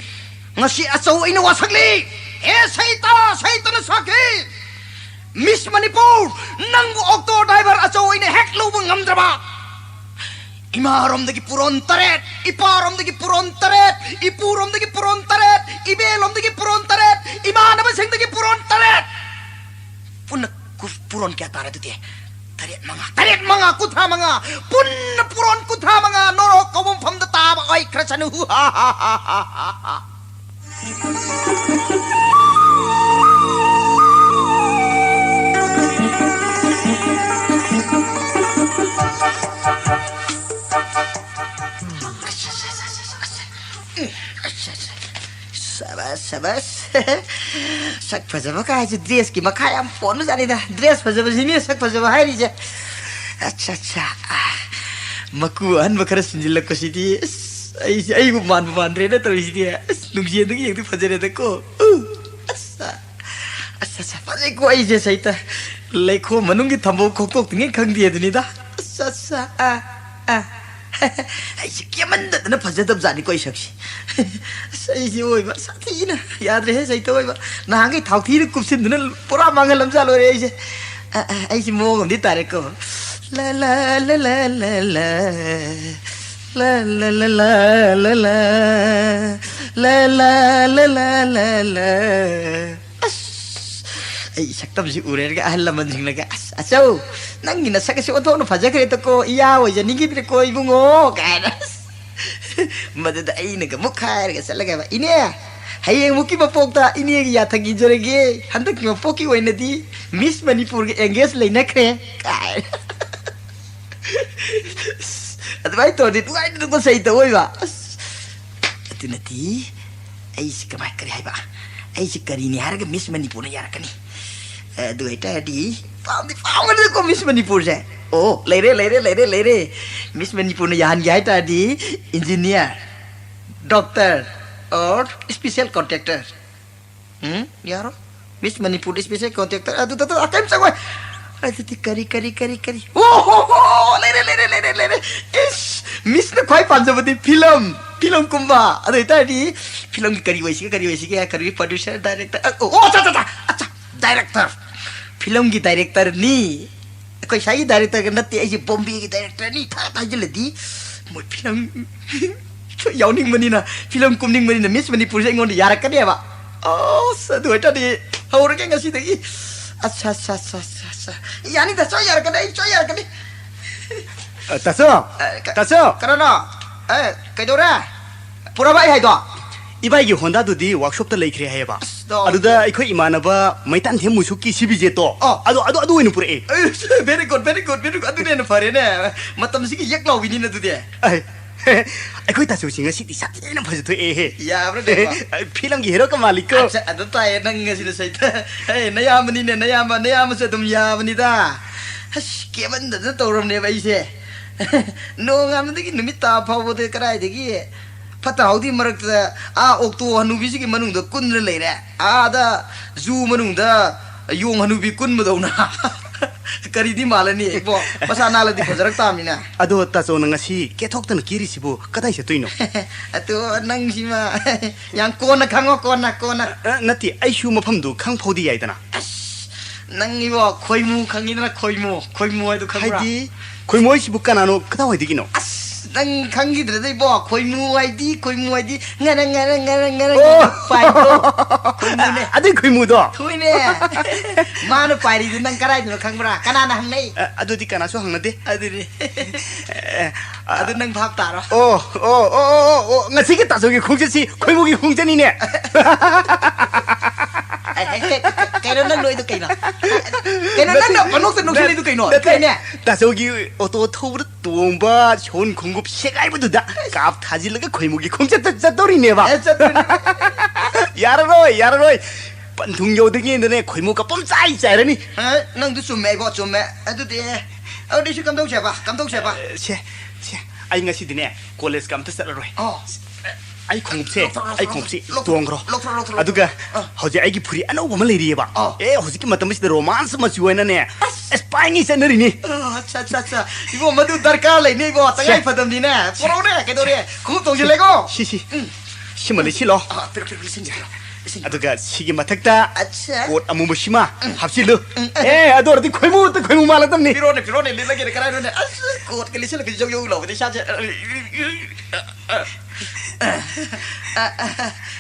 ꯉꯁꯤ ꯑꯆꯧ ꯑꯩꯅ ꯋꯥꯁꯛꯂꯤ꯫ ꯍꯦ ꯁꯩꯇ, ꯁꯩꯇꯅ ꯁꯥꯈꯤ꯫ ꯃꯤꯁ ꯃꯅꯤꯄꯨꯔ, ꯅꯪꯕꯨ ꯑꯣꯛꯇꯣ ꯗ꯭ꯔꯥꯏꯚꯔ ꯑꯆꯧ ꯑꯩꯅ ꯍꯦꯛ ꯂꯧꯕ ꯉꯝꯗ꯭ꯔꯕ? ꯏꯃꯥꯔꯣꯝꯗꯒꯤ ꯄꯨꯔꯣꯟ ꯇꯔꯦꯠ, ꯏꯄꯥꯔꯣꯝꯗꯒꯤ ꯄꯨꯔꯣꯟ ꯇꯔꯦꯠ, ꯏꯄꯨꯔꯣꯝꯗꯒꯤ ꯄꯨꯔꯣꯟ ꯇꯔꯦꯠ, ꯏꯕꯦꯂꯣꯝꯗꯒꯤ ꯄꯨꯔꯣꯟ ꯇꯔꯦꯠ, ꯏꯃꯥꯟꯅꯕꯁꯤꯡꯗꯒꯤ ꯄꯨꯔꯣꯟ ꯇꯔꯦꯠ꯫ ꯄꯨꯟꯅ ꯀꯨ-, ꯄꯨꯔꯣꯟ ꯀꯌꯥ ꯇꯥꯔꯦ ꯑꯗꯨꯗꯤ? ꯇꯔꯦꯠ ꯃꯉꯥ, ꯇꯔꯦꯠ ꯃꯉꯥ, ꯀꯨꯟꯊ꯭ꯔꯥ ꯃꯉꯥ, ꯄꯨꯟꯅ ꯄꯨꯔꯣꯟ ꯀꯨꯟꯊ꯭ꯔꯥ ꯃꯉꯥ ꯅꯣꯔꯣꯛ ꯀꯧꯕ ꯃꯐꯝꯗ ꯇꯥꯕ ꯑꯣꯏꯈ꯭ꯔꯁꯅꯨ꯫ ꯍꯥ, ꯍꯥ, ꯍꯥ, ꯍꯥ, ꯍꯥ, ꯍꯥ꯫ ꯁꯕꯥꯁ, ꯁꯕꯥꯁ꯫ ꯁꯛ ꯐꯖꯕ ꯀꯥꯏꯁꯦ ꯗ꯭ꯔꯦꯁꯀꯤ ꯃꯈꯥ ꯌꯥꯝ ꯄꯣꯟꯕꯖꯥꯠꯅꯤꯗ꯫ ꯗ꯭ꯔꯦꯁ ꯐꯖꯕꯁꯤꯅꯦ ꯁꯛ ꯐꯖꯕ ꯍꯥꯏꯔꯤꯁꯦ꯫ ꯑꯠꯆꯥ, ꯑꯠꯆꯥ꯫ ꯑꯥ, ꯃꯀꯨ ꯑꯍꯟꯕ ꯈꯔ ꯁꯤꯟꯖꯤꯜꯂꯛꯄꯁꯤꯗꯤ, ꯑꯁ, ꯑꯩꯁꯦ ꯑꯩꯕꯨ ꯃꯥꯟꯕꯨ ꯃꯥꯟꯗ꯭ꯔꯦꯅ ꯇꯧꯔꯤꯁꯤꯗꯤ꯫ ꯑꯁ, ꯅꯨꯡꯖꯦꯟꯗꯒꯤ ꯌꯦꯡꯗꯤ ꯐꯖꯔꯦꯗꯀꯣ꯫ ꯎ, ꯑꯁ, ꯑꯁ, ꯑꯁ, ꯐꯖꯩꯀꯣ ꯑꯩꯁꯦ ꯁꯩꯇ꯫ ꯂꯩꯈꯣꯝ ꯃꯅꯨꯡꯒꯤ ꯊꯝꯕꯧ ꯈꯣꯛꯇꯣꯛꯇ꯭ꯔꯤꯉꯩ ꯈꯪꯗꯦ ꯑꯗꯨꯅꯤꯗ꯫ ꯑꯁ, ꯑꯁ, ꯑꯥ, ꯑꯥ꯫ ꯑꯩꯁꯦ ꯀꯦꯃꯟꯗꯗꯅ ꯐꯖꯗꯕ ꯖꯥꯠꯅꯤꯀꯣ ꯑꯩ ꯁꯛꯁꯦ꯫ ꯑꯁ, ꯑꯩꯁꯦ ꯑꯣꯏꯕ ꯁꯥꯊꯤꯅ ꯌꯥꯗ꯭ꯔꯦꯍꯦ ꯁꯩꯇ ꯑꯣꯏꯕ꯫ ꯅꯍꯥꯟꯈꯩ ꯊꯥꯎꯊꯤꯅ ꯀꯨꯞꯁꯤꯟꯗꯨꯅ ꯄꯨꯔꯥ ꯃꯥꯡꯍꯜꯂꯝꯖꯥ ꯂꯣꯏꯔꯦ ꯑꯩꯁꯦ꯫ ꯑ, ꯑ, ꯑꯩꯁꯦ ꯃꯑꯣꯡ ꯑꯃꯗꯤ ꯇꯥꯔꯦꯀꯣ꯫ ꯂ, ꯂ, ꯂ, ꯂ, ꯂ, ꯂ꯫ ꯂ, ꯂ, ꯂ, ꯂ, ꯂ, ꯂ꯫ ꯂ, ꯂ, ꯂ, ꯂ, ꯂ, ꯂ꯫ ꯑꯁ, ꯑꯩ ꯁꯛꯇꯝꯁꯤ ꯎꯔꯦꯔꯒ ꯑꯍꯜ ꯂꯃꯟꯁꯤꯡꯅꯒ, "ꯑꯁ, ꯑꯆꯧ, ꯅꯪꯒꯤ ꯅꯁꯛ ꯑꯁꯤ ꯑꯣꯟꯊꯣꯛꯅ ꯐꯖꯈ꯭ꯔꯦꯗꯀꯣ, ꯏꯌꯥ ꯑꯣꯏꯖꯅꯤꯡꯈꯤꯗ꯭ꯔꯦꯀꯣ ꯏꯕꯨꯡꯉꯣ" ꯀꯥꯏꯅ꯫ ꯑꯁ, ꯃꯗꯨꯗ ꯑꯩꯅꯒ ꯑꯃꯨꯛ ꯍꯥꯏꯔꯒ ꯆꯠꯂꯒ, "ꯏꯅꯦ, ꯍꯌꯦꯡꯃꯨꯛꯀꯤ ꯃꯄꯣꯛꯇ ꯏꯅꯦꯒꯤ ꯌꯥꯊꯪ ꯏꯟꯖꯔꯒꯦ, ꯍꯟꯗꯛꯀꯤ ꯃꯄꯣꯛꯀꯤ ꯑꯣꯏꯅꯗꯤ ꯃꯤꯁ ꯃꯅꯤꯄꯨꯔꯒ ꯑꯦꯡꯒꯦꯖ ꯂꯩꯅꯈ꯭ꯔꯦ" ꯀꯥꯏꯅ꯫ ꯑꯗꯨꯃꯥꯏꯅ ꯇꯧꯔꯗꯤ ꯅꯨꯡꯉꯥꯏꯅ ꯅꯨꯡꯉꯥꯏ ꯇꯧ ꯑꯣꯏꯕ꯫ ꯑꯁ, ꯑꯗꯨ ꯅꯠꯇꯦ꯫ ꯑꯩꯁꯤ ꯀꯃꯥꯏ, ꯀꯔꯤ ꯍꯥꯏꯕ? ꯑꯩꯁꯤ ꯀꯔꯤꯅꯤ ꯍꯥꯏꯔꯒ ꯃꯤꯁ ꯃꯅꯤꯄꯨꯔꯅ ꯌꯥꯔꯛꯀꯅꯤ꯫ ꯑꯗꯨ ꯑꯣꯏꯇꯥꯔꯗꯤ ꯄꯥꯝꯗꯤ ꯄꯥꯝꯒꯅꯤꯀꯣ ꯃꯤꯁ ꯃꯅꯤꯄꯨꯔꯁꯦ꯫ ꯑꯣ, ꯂꯩꯔꯦ, ꯂꯩꯔꯦ, ꯂꯩꯔꯦ, ꯂꯩꯔꯦ꯫ ꯃꯤꯁ ꯃꯅꯤꯄꯨꯔꯅ ꯌꯥꯍꯟꯒꯦ ꯍꯥꯏ ꯇꯥꯔꯗꯤ engineer, doctor, or special contractor꯫ ꯎꯝ, ꯌꯥꯔꯣꯏ꯫ ꯃꯤꯁ ꯃꯅꯤꯄꯨꯔꯗ special contractor ꯑꯗꯨꯗ, ꯑꯗꯨ ꯀꯔꯤꯝ ꯆꯪꯉꯣꯏ꯫ ꯑꯗꯨꯗꯤ ꯀꯔꯤ, ꯀꯔꯤ, ꯀꯔꯤ, ꯀꯔꯤ? ꯑꯣ ꯍꯣ ꯍꯣ, ꯂꯩꯔꯦ, ꯂꯩꯔꯦ, ꯂꯩꯔꯦ, ꯂꯩꯔꯦ꯫ ꯏꯁ, ꯃꯤꯁꯅ ꯈ꯭ꯋꯥꯏ ꯄꯥꯝꯖꯕꯗꯤ ꯐꯤꯂꯝ, ꯐꯤꯂꯝ ꯀꯨꯝꯕ꯫ ꯑꯗꯨ ꯑꯣꯏꯇꯥꯔꯗꯤ ꯐꯤꯂꯝꯒꯤ ꯀꯔꯤ ꯑꯣꯏꯁꯤꯒꯦ, ꯀꯔꯤ ꯑꯣꯏꯁꯤꯒꯦ? ꯀꯔꯤ producer, director? ꯑ, ꯑꯣ, ꯑꯣ, ꯑꯆꯥ, ꯑꯆꯥ, ꯑꯆꯥ, director꯫ ꯐꯤꯂꯝꯒꯤ directorꯅꯤ꯫ ꯑꯩꯈꯣꯏ ꯁ꯭ꯋꯥꯏꯒꯤ directorꯒ ꯅꯠꯇꯦ, ꯑꯩꯁꯦ ꯕꯣꯝꯕꯦꯒꯤ directorꯅꯤ꯫ ꯊꯥ ꯊꯥꯖꯤꯜꯂꯗꯤ ꯃꯣꯏ ꯐꯤꯂꯝ ꯌꯥꯎꯅꯤꯡꯕꯅꯤꯅ, ꯐꯤꯂꯝ ꯀꯨꯝꯅꯤꯡꯕꯅꯤꯅ ꯃꯤꯁ ꯃꯅꯤꯄꯨꯔꯁꯦ ꯑꯩꯉꯣꯟꯗ ꯌꯥꯔꯛꯀꯅꯦꯕ꯫ ꯑꯁ, ꯑꯗꯨ ꯑꯣꯏꯇꯥꯔꯗꯤ ꯍꯧꯔꯒꯦ ꯉꯁꯤꯗꯒꯤ꯫ ꯑꯠꯁꯥ, ꯑꯠꯁꯥ, ꯑꯠꯁꯥ, ꯑꯠꯁꯥ, ꯑꯠꯁꯥ꯫ ꯌꯥꯅꯤꯗ, ꯁꯣꯏ ꯌꯥꯔꯛꯀꯅꯤ, ꯑꯩ ꯁꯣꯏ ꯌꯥꯔꯛꯀꯅꯤ꯫ ꯑ, ꯇꯥꯆꯧ, ꯑ, ꯀ-, ꯇꯥꯆꯧ꯫ ꯀꯅꯥꯅꯣ? ꯑꯦ, ꯀꯩꯗꯧꯔꯦ? ꯄꯨꯔꯕ ꯑꯩ ꯍꯥꯏꯗꯣ? ꯏꯕꯥꯏꯒꯤ ꯍꯣꯟꯗꯥꯗꯨꯗꯤ ꯋꯥꯛꯁꯣꯞꯇ ꯂꯩꯈ꯭ꯔꯦ ꯍꯥꯏꯌꯦꯕ꯫ ꯑꯁ, ꯗꯣ-, ꯑꯗꯨꯗ ꯑꯩꯈꯣꯏ ꯏꯃꯥꯟꯅꯕ ꯃꯩꯇꯥꯟꯊꯦꯝ ꯃꯨꯁꯨꯛꯀꯤ ꯁꯤꯕꯤꯖꯦꯠꯇꯣ, ꯑꯣ꯫ ꯑꯗꯨ, ꯑꯗꯨ, ꯑꯗꯨ ꯑꯣꯏꯅ ꯄꯨꯔꯛꯑꯦ꯫ ꯑꯦ, very good, very good, very good. ꯑꯗꯨꯅ ꯍꯦꯟꯅ ꯐꯔꯦꯅꯦ꯫ ꯃꯇꯝꯁꯤꯒꯤ ꯌꯦꯛ ꯂꯥꯎꯕꯤꯅꯤꯅ ꯑꯗꯨꯗꯤ꯫ ꯑꯩ, ꯑꯩꯈꯣꯏ ꯇꯥꯆꯧꯁꯤ ꯉꯁꯤꯗꯤ ꯁꯥꯊꯤꯅ ꯐꯖꯊꯣꯛꯑꯦꯍꯦ꯫ ꯌꯥꯕ꯭ꯔꯥ ꯀꯩꯅꯣ? ꯐꯤꯂꯝꯒꯤ ꯍꯦꯔꯣꯒ ꯃꯥꯜꯂꯤꯀꯣ꯫ ꯑꯠꯆꯥ, ꯑꯗꯨ ꯇꯥꯏꯌꯦ ꯅꯪ ꯉꯁꯤꯅ ꯁꯩꯇ-, ꯑꯦ, ꯅꯌꯥꯝꯕꯅꯤꯅꯦ, ꯅꯌꯥꯝꯕ, ꯅꯌꯥꯝꯕꯁꯨ ꯑꯗꯨꯝ ꯌꯥꯕꯅꯤꯗ꯫ ꯑꯁ, ꯀꯦꯃꯟꯗꯗꯅ ꯇꯧꯔꯕꯅꯦꯕ ꯑꯩꯁꯦ꯫ ꯅꯣꯡꯉꯥꯟꯕꯗꯒꯤ ꯅꯨꯃꯤꯠ ꯇꯥꯕ ꯐꯥꯎꯕꯗ ꯀꯗꯥꯏꯗꯒꯤ ꯐꯠꯇ ꯍꯥꯎꯗꯤ ꯃꯔꯛꯇ ꯑꯥ ꯑꯣꯛꯇꯣ ꯍꯅꯨꯕꯤꯁꯤꯒꯤ ꯃꯅꯨꯡꯗ ꯀꯨꯟꯗ ꯂꯩꯔꯦ꯫ ꯑꯥꯗ ꯖꯨ ꯃꯅꯨꯡꯗ ꯌꯣꯡ ꯍꯅꯨꯕꯤ ꯀꯨꯟꯕꯗꯧꯅ꯫ ꯀꯔꯤꯗꯤ ꯃꯥꯜꯂꯅꯤ ꯏꯕꯣ? ꯃꯁꯥ ꯅꯥꯜꯂꯗꯤ ꯐꯖꯔꯛ ꯇꯥꯕꯅꯤꯅꯦ꯫ ꯑꯗꯣ ꯇꯥꯆꯧꯅ ꯉꯁꯤ ꯀꯦꯊꯣꯛꯇꯅ ꯀꯦꯔꯤꯁꯤꯕꯨ ꯀꯗꯥꯏ ꯆꯠꯇꯣꯏꯅꯣ? ꯑꯗꯣ ꯅꯪꯁꯤꯃ ꯌꯥꯝ ꯀꯣꯟꯅ ꯈꯪꯉꯣ, ꯀꯣꯟꯅ, ꯀꯣꯟꯅ꯫ ꯑ, ꯅꯠꯇꯦ, ꯑꯩꯁꯨ ꯃꯐꯝꯗꯨ ꯈꯪ ꯐꯥꯎꯗꯤ ꯌꯥꯏꯗꯅ꯫ ꯑꯁ, ꯅꯪ ꯏꯕꯣ, ꯈꯣꯏꯃꯨ ꯈꯪꯉꯤꯗꯅ, ꯈꯣꯏꯃꯨ, ꯈꯣꯏꯃꯨ ꯍꯥꯏꯗꯣ ꯈꯪꯕ꯭ꯔꯥ? ꯍꯥꯏꯗꯤ? ꯈꯣꯏꯃꯨ ꯍꯥꯏꯁꯤꯕꯨ ꯀꯅꯥꯅꯣ, ꯀꯗꯥꯏꯋꯥꯏꯗꯒꯤꯅꯣ? ꯑꯁ, ꯅꯪ ꯈꯪꯈꯤꯗ꯭ꯔꯗ ꯏꯕꯣ, ꯈꯣꯏꯃꯨ ꯍꯥꯏꯗꯤ, ꯈꯣꯏꯃꯨ ꯍꯥꯏꯗꯤ ꯉꯔꯪ, ꯉꯔꯪ, ꯉꯔꯪ, ꯉꯔꯪ ꯑꯣ! ꯄꯥꯏꯕꯗꯣ꯫ ꯈꯣꯏꯃꯨꯅꯦ꯫ ꯑꯗꯨꯏ ꯈꯣꯏꯃꯨꯗꯣ? ꯍꯣꯏꯅꯦ꯫ ꯃꯥꯅ ꯄꯥꯏꯔꯤꯗꯨ ꯅꯪ ꯀꯗꯥꯏꯗꯅꯣ ꯈꯪꯕ꯭ꯔꯥ? ꯀꯅꯥꯅ ꯍꯪꯅꯩ? ꯑ, ꯑꯗꯨꯗꯤ ꯀꯅꯥꯁꯨ ꯍꯪꯅꯗꯦ꯫ ꯑꯗꯨꯅꯤ꯫ ꯑꯦ, ꯑ, ꯑꯗꯨ ꯅꯪ ꯚꯥꯞ ꯇꯥꯔꯣ꯫ ꯑꯣ, ꯑꯣ, ꯑꯣ, ꯑꯣ, ꯑꯣ, ꯉꯁꯤꯒꯤ ꯇꯥꯆꯧꯒꯤ ꯈꯣꯡꯆꯠꯁꯤ ꯈꯣꯏꯃꯨꯒꯤ ꯈꯣꯡꯆꯠꯅꯤꯅꯦ꯫ ꯑꯦ, ꯑꯦ, ꯀꯩ-, ꯀꯩ-, ꯀꯩꯅꯣ ꯅꯪ ꯅꯣꯏꯗꯣ ꯀꯩꯅꯣ? ꯀꯩꯅꯣ ꯅꯪꯅ ꯄꯅꯣꯛꯇ ꯅꯣꯛꯁꯤꯜꯂꯤꯗꯣ ꯀꯩꯅꯣ? ꯅꯠꯇꯦ, ꯀꯩꯅꯦ? ꯇꯥꯆꯧꯒꯤ ꯑꯣꯇꯣ ꯊꯧꯕꯗ ꯇꯣꯡꯕ ꯁꯣꯟ ꯈꯣꯡꯎꯞ ꯁꯦꯒꯥꯏꯕꯗꯨꯗ ꯀꯥꯞ ꯊꯥꯖꯤꯜꯂꯒ ꯈꯣꯏꯃꯨꯒꯤ ꯈꯣꯡꯆꯠꯇ ꯆꯠꯇꯧꯔꯤꯅꯦꯕ꯫ ꯑꯦ, ꯆꯠꯇꯣꯏꯅꯦ꯫ ꯌꯥꯔꯔꯣꯏ, ꯌꯥꯔꯔꯣꯏ꯫ ꯄꯟꯊꯨꯡ ꯌꯧꯗ꯭ꯔꯤꯉꯩꯗꯅꯦ ꯈꯣꯏꯃꯨ ꯀꯄꯨꯝ ꯆꯥꯏ ꯆꯥꯏꯔꯅꯤ꯫ ꯑꯦ, ꯅꯪꯗꯨ ꯆꯨꯝꯃꯦ ꯏꯕꯣ, ꯆꯨꯝꯃꯦ꯫ ꯑꯗꯨꯗꯤ ꯑꯗꯨꯗꯤ ꯁꯤ ꯀꯝꯗꯧꯁꯦꯕ? ꯀꯝꯗꯧꯁꯦꯕ? ꯑꯦ, ꯁꯦ, ꯁꯦ, ꯑꯩ ꯉꯁꯤꯗꯤꯅꯦ ꯀꯣꯂꯦꯖꯀ ꯑꯝꯇ ꯆꯠꯂꯔꯣꯏ꯫ ꯑꯣ꯫ ꯑꯩ ꯈꯣꯡꯎꯞꯁꯦ, ꯂꯧꯊꯣꯔꯛꯑꯣ, ꯑꯩ ꯂꯧꯊꯣꯔꯛꯑꯣ, ꯈꯣꯡꯎꯞꯁꯦ ꯂꯧꯊꯣꯔꯛꯑꯣ, ꯇꯣꯡꯈ꯭ꯔꯣ꯫ ꯂꯧꯊꯣꯔꯛꯑꯣ, ꯂꯧꯊꯣꯔꯛꯑꯣ꯫ ꯑꯗꯨꯒ ꯑꯥ꯫ ꯍꯧꯖꯤꯛ ꯑꯩꯒꯤ ꯐꯨꯔꯤ ꯑꯅꯧꯕ ꯑꯃ ꯂꯩꯔꯤꯑꯕ꯫ ꯑꯥ꯫ ꯑꯦ, ꯍꯧꯖꯤꯛꯀꯤ ꯃꯇꯝꯁꯤꯗ ꯔꯣꯃꯥꯟꯁ ꯃꯆꯨ ꯑꯣꯏꯅꯅꯦ, ꯑꯁ, ꯄꯥꯏꯉꯩ ꯆꯠꯅꯔꯤꯅꯤ꯫ ꯑꯥ, ꯑꯠꯆꯥ, ꯑꯠꯆꯥ, ꯑꯠꯆꯥ꯫ ꯏꯕꯣ, ꯃꯗꯨ ꯗꯔꯀꯥꯔ ꯂꯩꯅꯤ, ꯏꯕꯣ꯫ ꯁꯦ꯫ ꯇꯉꯥꯏ ꯐꯗꯕꯅꯤꯅꯦ꯫ ꯄꯨꯔꯛꯎꯅꯦ, ꯀꯩꯗꯧꯔꯦ? ꯈꯣꯡꯎꯞ ꯇꯣꯡꯁꯤꯜꯂꯦꯀꯣ? ꯁꯤ, ꯁꯤ꯫ ꯎꯝ꯫ ꯁꯤꯃ ꯂꯩꯁꯤꯜꯂꯣ꯫ ꯑꯥ, ꯄꯤꯔꯣ, ꯄꯤꯔꯣ, ꯂꯩꯁꯤꯟꯒꯦ, ꯄꯤꯔꯣ, ꯂꯩꯁꯤꯟꯒꯦ꯫ ꯑꯗꯨꯒ ꯁꯤꯒꯤ ꯃꯊꯛꯇ ꯑꯠꯆꯥ꯫ ꯀꯣꯠ ꯑꯃꯨꯕꯁꯤꯃ ꯎꯝ꯫ ꯍꯥꯞꯆꯤꯜꯂꯨ꯫ ꯎꯝ꯫ ꯑꯦ, ꯑꯗꯨ ꯑꯣꯏꯔꯗꯤ ꯈꯣꯏꯃꯨ, ꯈꯣꯏꯃꯨ ꯃꯥꯜꯂꯛꯇꯕꯅꯤ꯫ ꯄꯤꯔꯣꯅꯦ, ꯄꯤꯔꯣꯅꯦ, ꯂꯤꯠꯂꯒꯦꯅꯦ, ꯀꯔꯥꯏꯅꯣꯅꯦ? ꯑꯁ, ꯀꯣꯠꯀ ꯂꯤꯠꯁꯤꯜꯂꯒ ꯌꯧ ꯌꯧ ꯂꯥꯎꯕꯅꯦ ꯏꯁꯥꯁꯦ꯫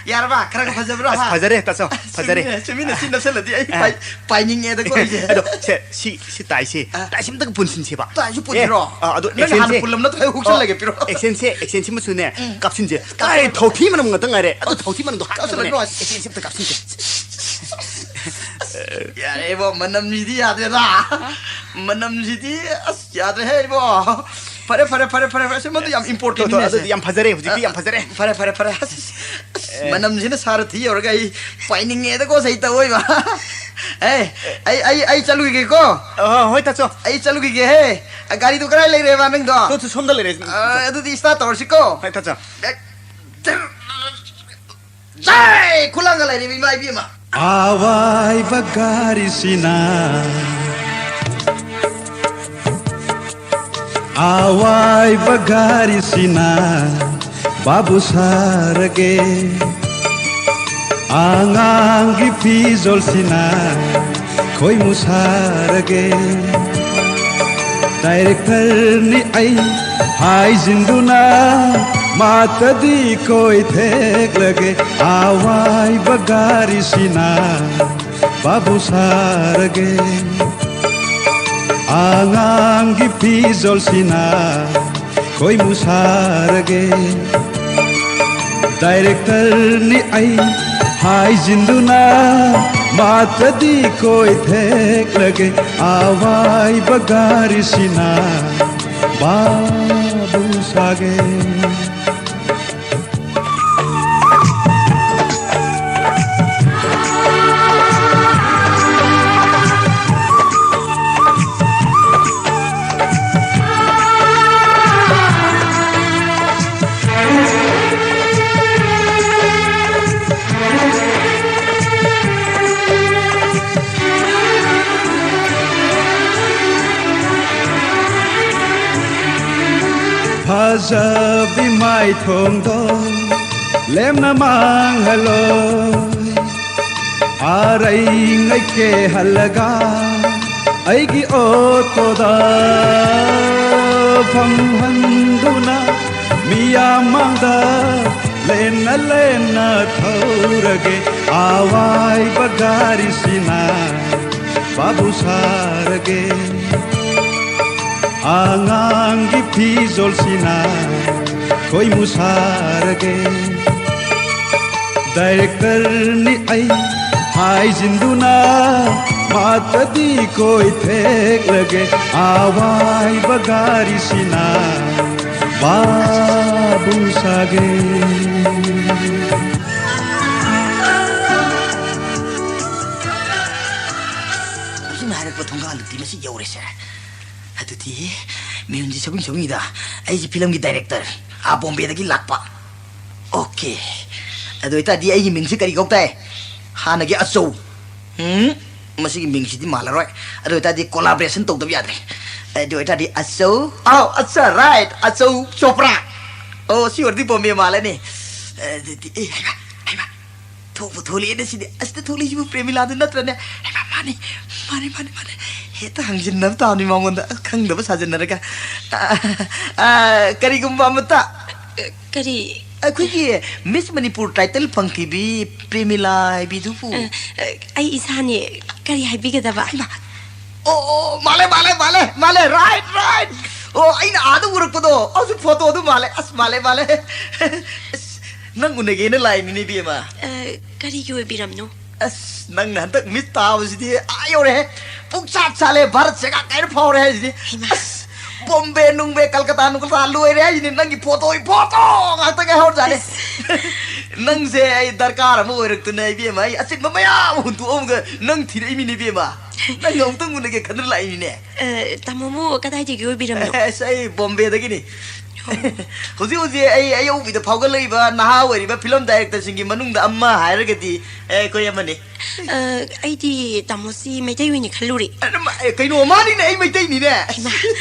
ꯌꯥꯔꯕ? ꯈꯔꯒ ꯐꯖꯕ꯭ꯔꯣ, ꯑꯁ, ꯍꯥ? ꯐꯖꯔꯦ, ꯇꯥꯆꯧ, ꯐꯖꯔꯦ꯫ ꯆꯨꯝꯃꯤꯅꯦ, ꯆꯨꯝꯃꯤꯅꯦ, ꯁꯤ ꯅꯞꯁꯜꯂꯗꯤ ꯑꯩ ꯑꯥ꯫ ꯄꯥꯏ-, ꯄꯥꯏꯅꯤꯡꯉꯦꯗ ꯀꯣ ꯑꯩꯁꯦ꯫ ꯑꯗꯣ, ꯁꯦ, ꯁꯤ, ꯁꯤ ꯇꯥꯏꯁꯦ, ꯑꯥ꯫ ꯇꯥꯏꯁꯦ ꯑꯝꯇꯒ ꯄꯨꯟꯁꯤꯟꯁꯦꯕ꯫ ꯇꯥꯏꯁꯨ ꯄꯨꯟꯁꯤꯔꯣ? ꯑꯦ, ꯑꯥ, ꯑꯗꯣ ꯅꯪꯅ ꯍꯥꯟꯅ ꯑꯦꯛꯁꯦꯟꯁꯦ, ꯄꯨꯜꯂꯝ ꯅꯠꯇ꯭ꯔꯣ? ꯑꯩ ꯍꯨꯛꯆꯜꯂꯒꯦ, ꯑꯣ, ꯄꯤꯔꯣ꯫ ꯑꯦꯛꯁꯦꯟꯁꯦ, ꯑꯦꯛꯁꯦꯟꯁꯤꯃꯁꯨꯅꯦ, ꯎꯝ꯫ ꯀꯥꯞꯁꯤꯟꯁꯦ꯫ ꯀꯥꯏ, ꯊꯥꯎꯊꯤ ꯃꯅꯝ ꯉꯥꯛꯇ ꯉꯥꯏꯔꯦ꯫ ꯑꯗꯣ ꯊꯥꯎꯊꯤ ꯃꯅꯝꯗꯣ ꯍꯥꯠꯅꯕꯅꯦ꯫ ꯀꯥꯞꯁꯤꯜꯂꯛꯀꯅꯣ꯫ ꯑꯦꯛꯁꯦꯟꯁꯤ ꯑꯝꯇ ꯀꯥꯞꯁꯤꯟꯁꯦ꯫ ꯌꯥꯔꯦ ꯏꯕꯣ, ꯃꯅꯝꯁꯤꯗꯤ ꯌꯥꯗꯦꯗ꯫ ꯃꯅꯝꯁꯤꯗꯤ ꯑꯁ ꯌꯥꯗ꯭ꯔꯦꯍꯦ ꯏꯕꯣ꯫ ꯐꯔꯦ, ꯐꯔꯦ, ꯐꯔꯦ, ꯐꯔꯦ, ꯐꯔꯦ꯫ ꯑꯁꯤ ꯃꯗꯨ ꯌꯥꯝ ꯏꯝꯄꯣꯔꯇꯦꯟ ꯇꯣ, ꯇꯣ, ꯅꯤꯅꯦ ꯑꯗꯨꯗꯤ ꯁꯦ꯫ ꯌꯥꯝ ꯐꯖꯔꯦ, ꯍꯧꯖꯤꯛꯇꯤ ꯑ, ꯌꯥꯝ ꯐꯖꯔꯦ꯫ ꯐꯔꯦ, ꯐꯔꯦ, ꯐꯔꯦ꯫ ꯑꯁ, ꯑꯁ, ꯑꯦ꯫ ꯃꯅꯝꯁꯤꯅ ꯁꯥꯔ ꯊꯤ ꯌꯧꯔꯒ ꯑꯩ ꯄꯥꯏꯅꯤꯡꯉꯦꯗꯀꯣ ꯁꯩ ꯇꯧꯑꯣꯏꯕ꯫ ꯑꯦ, ꯑꯩ, ꯑꯩ, ꯑꯩ ꯆꯠꯂꯨꯈꯤꯒꯦꯀꯣ꯫ ꯑ, ꯍꯣꯏ, ꯇꯥꯆꯧ꯫ ꯑꯩ ꯆꯠꯂꯨꯈꯤꯒꯦꯍꯦ꯫ ꯑ, ꯒꯥꯔꯤꯗꯨ ꯀꯗꯥꯏ ꯂꯩꯔꯦꯕ ꯅꯪꯗꯣ? ꯇꯣ, ꯇꯣ, ꯁꯣꯝꯗ ꯂꯩꯔꯦ꯫ ꯑ, ꯑꯗꯨꯗꯤ start ꯇꯧꯔꯁꯤꯀꯣ꯫ ꯍꯣꯏ, ꯇꯥꯆꯧ꯫ ꯖꯥꯏ! ꯈꯨꯂꯥꯡꯒ ꯂꯩꯔꯤꯕ ꯏꯃꯥ ꯏꯕꯦꯝꯃ꯫ ꯑꯋꯥꯏꯕ ꯒꯥꯔꯤꯁꯤꯅ, ꯑꯋꯥꯏꯕ ꯒꯥꯔꯤꯁꯤꯅ ꯕꯥꯕꯨ ꯁꯥꯔꯒꯦ꯫ ꯑꯉꯥꯡꯒꯤ ꯐꯤꯖꯣꯜꯁꯤꯅ ꯈꯣꯏꯃꯨ ꯁꯥꯔꯒꯦ꯫ ꯗꯥꯏꯔꯦꯛꯇꯔꯅꯤ ꯑꯩ ꯍꯥꯏꯖꯤꯟꯗꯨꯅ ꯃꯥꯇꯗꯤ ꯀꯣꯏ ꯊꯦꯛꯂꯒꯦ꯫ ꯑꯋꯥꯏꯕ ꯒꯥꯔꯤꯁꯤꯅ ꯕꯥꯕꯨ ꯁꯥꯔꯒꯦ꯫ ꯑꯉꯥꯡꯒꯤ ꯐꯤꯖꯣꯜꯁꯤꯅ ꯈꯣꯏꯃꯨ ꯁꯥꯔꯒꯦ꯫ ꯗꯥꯏꯔꯦꯛꯇꯔꯅꯤ ꯑꯩ ꯍꯥꯏꯖꯤꯟꯗꯨꯅ ꯃꯥꯇꯗꯤ ꯀꯣꯏꯊꯦꯛꯂꯒꯦ꯫ ꯑꯋꯥꯏꯕ ꯒꯥꯔꯤꯁꯤꯅ ꯕꯥꯕꯨ ꯁꯥꯒꯦ꯫ ꯐꯖꯕꯤ ꯃꯥꯏꯊꯣꯡꯗꯣ ꯂꯦꯝꯅ ꯃꯥꯡꯍꯜꯂꯣꯏ꯫ ꯑꯔꯩ ꯉꯩ ꯀꯦꯍꯜꯂꯒ ꯑꯩꯒꯤ ꯑꯣꯇꯣꯗ ꯐꯝꯍꯟꯗꯨꯅ ꯃꯤꯌꯥꯝ ꯃꯥꯡꯗ ꯂꯦꯟꯅ ꯂꯦꯟꯅ ꯊꯧꯔꯒꯦ꯫ ꯑꯋꯥꯏꯕ ꯒꯥꯔꯤꯁꯤꯅ ꯕꯥꯕꯨ ꯁꯥꯔꯒꯦ꯫ ꯑꯉꯥꯡꯒꯤ ꯐꯤꯖꯣꯜꯁꯤꯅ ꯈꯣꯏꯃꯨ ꯁꯥꯔꯒꯦ꯫ ꯗꯥꯏꯔꯦꯛꯇꯔꯅꯤ ꯑꯩ ꯍꯥꯏꯖꯤꯟꯗꯨꯅ ꯃꯥꯇꯗꯤ ꯀꯣꯏꯊꯦꯛꯂꯒꯦ꯫ ꯑꯋꯥꯏꯕ ꯒꯥꯔꯤꯁꯤꯅ ꯕꯥꯕꯨ ꯁꯥꯒꯦ꯫ ꯍꯧꯖꯤꯛꯅ ꯍꯥꯏꯔꯛꯄ ꯊꯣꯡꯒꯥꯜꯗꯨꯗꯤ ꯃꯁꯤ ꯌꯧꯔꯦꯁꯦ꯫ ꯑꯗꯨꯗꯤ ꯃꯤꯍꯨꯟꯁꯤ ꯁꯒꯨꯝ ꯁꯒꯨꯝꯒꯤꯗ꯫ ꯑꯩꯁꯤ ꯐꯤꯂꯝꯒꯤ ꯗꯥꯏꯔꯦꯛꯇꯔ, ꯑꯥ ꯕꯣꯝꯕꯦꯗꯒꯤ ꯂꯥꯛꯄ꯫ ꯑꯣꯀꯦ꯫ ꯑꯗꯨ ꯑꯣꯏꯇꯥꯔꯗꯤ ꯑꯩꯒꯤ ꯃꯤꯡꯁꯤ ꯀꯔꯤ ꯀꯧ ꯇꯥꯏ? ꯍꯥꯟꯅꯒꯤ ꯑꯆꯧ꯫ ꯎꯝ, ꯃꯁꯤꯒꯤ ꯃꯤꯡꯁꯤꯗꯤ ꯃꯥꯜꯂꯔꯣꯏ꯫ ꯑꯗꯨ ꯑꯣꯏꯇꯥꯔꯗꯤ ꯀꯣꯂꯥꯕꯔꯦꯁꯟ ꯇꯧꯗꯕ ꯌꯥꯗ꯭ꯔꯦ꯫ ꯑꯗꯨ ꯑꯣꯏꯇꯥꯔꯗꯤ ꯑꯆꯧ, ꯑꯥꯎ, ꯑꯠꯆꯥ, ꯔꯥꯏꯠ, ꯑꯆꯧ ꯆꯣꯄ꯭ꯔꯥ꯫ ꯑꯣ, ꯁꯤ ꯑꯣꯏꯔꯗꯤ ꯕꯣꯝꯕꯦ ꯃꯥꯜꯂꯅꯤ꯫ ꯑꯗꯨꯗꯤ, ꯑꯦ, ꯍꯩꯃꯥ, ꯍꯩꯃꯥ, ꯊꯣꯛꯄꯨ ꯊꯣꯛꯂꯛꯑꯦꯅꯦ ꯁꯤꯗꯤ꯫ ꯑꯁꯤꯗ ꯊꯣꯛꯂꯛꯏꯁꯤꯕꯨ ꯄ꯭ꯔꯦꯃꯤꯂꯥꯗꯨ ꯅꯠꯇ꯭ꯔꯅꯦ? ꯍꯩꯃꯥ, ꯃꯥꯅꯤ, ꯃꯥꯅꯤ, ꯃꯥꯅꯤ, ꯃꯥꯅꯤ꯫ ꯍꯦꯛꯇ ꯍꯪꯖꯤꯟꯅꯕ ꯇꯥꯕꯅꯤ ꯃꯉꯣꯟꯗ, ꯑꯁ, ꯈꯪꯗꯕ ꯁꯥꯖꯤꯟꯅꯔꯒ꯫ ꯑ, ꯑ, ꯀꯔꯤꯒꯨꯝꯕ ꯑꯃꯇ ꯀꯔꯤ? ꯑꯩꯈꯣꯏꯒꯤ ꯃꯤꯁ ꯃꯅꯤꯄꯨꯔ ꯇꯥꯏꯇꯜ ꯐꯪꯈꯤꯕꯤ ꯄ꯭ꯔꯦꯃꯤꯂꯥ ꯍꯥꯏꯕꯤꯗꯨꯕꯨ? ꯑ, ꯑ, ꯑꯩ ꯏꯁꯥꯅꯦ꯫ ꯀꯔꯤ ꯍꯥꯏꯕꯤꯒꯗꯕ? ꯍꯩꯃꯥ! ꯑꯣ, ꯑꯣ, ꯃꯥꯜꯂꯦ, ꯃꯥꯜꯂꯦ, ꯃꯥꯜꯂꯦ, ꯃꯥꯜꯂꯦ, ꯔꯥꯏꯠ, ꯔꯥꯏꯠ! ꯑꯣ, ꯑꯩꯅ ꯑꯥꯗ ꯎꯔꯛꯄꯗꯣ, ꯑꯗꯨ ꯐꯣꯇꯣꯗꯨ ꯃꯥꯜꯂꯦ꯫ ꯑꯁ, ꯃꯥꯜꯂꯦ, ꯃꯥꯜꯂꯦ꯫ ꯑꯁ, ꯅꯪ ꯎꯅꯒꯦꯅ ꯂꯥꯛꯏꯅꯤꯅꯦ, ꯏꯕꯦꯝꯃ꯫ ꯑ, ꯀꯔꯤꯒꯤ ꯑꯣꯏꯕꯤꯔꯝꯅꯣ? ꯑꯁ, ꯅꯪꯅ ꯍꯟꯗꯛ ꯃꯤꯠ ꯇꯥꯕꯁꯤꯗꯤ ꯑꯥ ꯌꯧꯔꯦꯍꯦ꯫ ꯄꯨꯡꯆꯥꯛ ꯆꯥꯛꯂꯦ, ꯚꯥꯔꯠ ꯆꯦꯒꯥꯛ ꯀꯥꯏꯅ ꯐꯥꯎꯔꯦ ꯍꯥꯏꯁꯤꯗꯤ꯫ ꯍꯩꯃꯥ꯫ ꯑꯁ, ꯕꯣꯝꯕꯦ ꯅꯨꯡꯕꯦ, ꯀꯜꯀꯇꯥ ꯅꯨꯡꯀꯇꯥ ꯂꯣꯏꯔꯦ ꯍꯥꯏꯁꯤꯅꯤ꯫ ꯅꯪꯒꯤ ꯐꯣꯇꯣꯒꯤ ꯐꯣꯇꯣ ꯉꯥꯛꯇ ꯉꯥꯏꯍꯧꯔꯖꯥꯠꯅꯤ꯫ ꯑꯁ꯫ ꯅꯪꯁꯦ ꯑꯩ ꯗꯔꯀꯥꯔ ꯑꯃ ꯑꯣꯏꯔꯛꯇꯅ, ꯏꯕꯦꯝꯃ, ꯑꯩ ꯑꯆꯤꯟꯕ ꯃꯌꯥꯝ ꯍꯨꯟꯗꯣꯛꯑꯝꯒ ꯅꯪ ꯊꯤꯔꯛꯏꯃꯤꯅꯦ, ꯏꯕꯦꯝꯃ꯫ ꯅꯪ ꯑꯃꯨꯛꯇꯪ ꯎꯅꯒꯦ ꯈꯟꯗꯅ ꯂꯥꯛꯏꯃꯤꯅꯦ꯫ ꯑ, ꯇꯥꯃꯣꯕꯨ ꯀꯗꯥꯏꯗꯒꯤ ꯑꯣꯏꯕꯤꯔꯝꯅꯣ? ꯑꯁ, ꯑꯩ ꯕꯣꯝꯕꯦꯗꯒꯤ꯫ ꯍꯧꯖꯤꯛ ꯍꯧꯖꯤꯛ ꯑꯩ ꯑꯌꯧꯕꯤꯗ ꯐꯥꯎꯒꯠꯂꯛꯏꯕ ꯅꯍꯥ ꯑꯣꯏꯔꯤꯕ ꯐꯤꯂꯝ ꯗꯥꯏꯔꯦꯛꯇꯔꯁꯤꯡꯒꯤ ꯃꯅꯨꯡꯗ ꯑꯃ ꯍꯥꯏꯔꯒꯗꯤ, ꯑꯦ, ꯑꯩꯈꯣꯏ ꯑꯃꯅꯤ꯫ ꯑ, ꯑꯩꯗꯤ ꯇꯥꯃꯣꯁꯤ ꯃꯩꯇꯩ ꯑꯣꯏꯅ ꯈꯜꯂꯨꯔꯦ꯫ ꯑꯗꯨꯝ, ꯑꯦ, ꯀꯩꯅꯣ, ꯃꯥꯅꯤꯅꯦ, ꯑꯩ ꯃꯩꯇꯩꯅꯤꯅꯦ꯫ ꯍꯩꯃꯥ꯫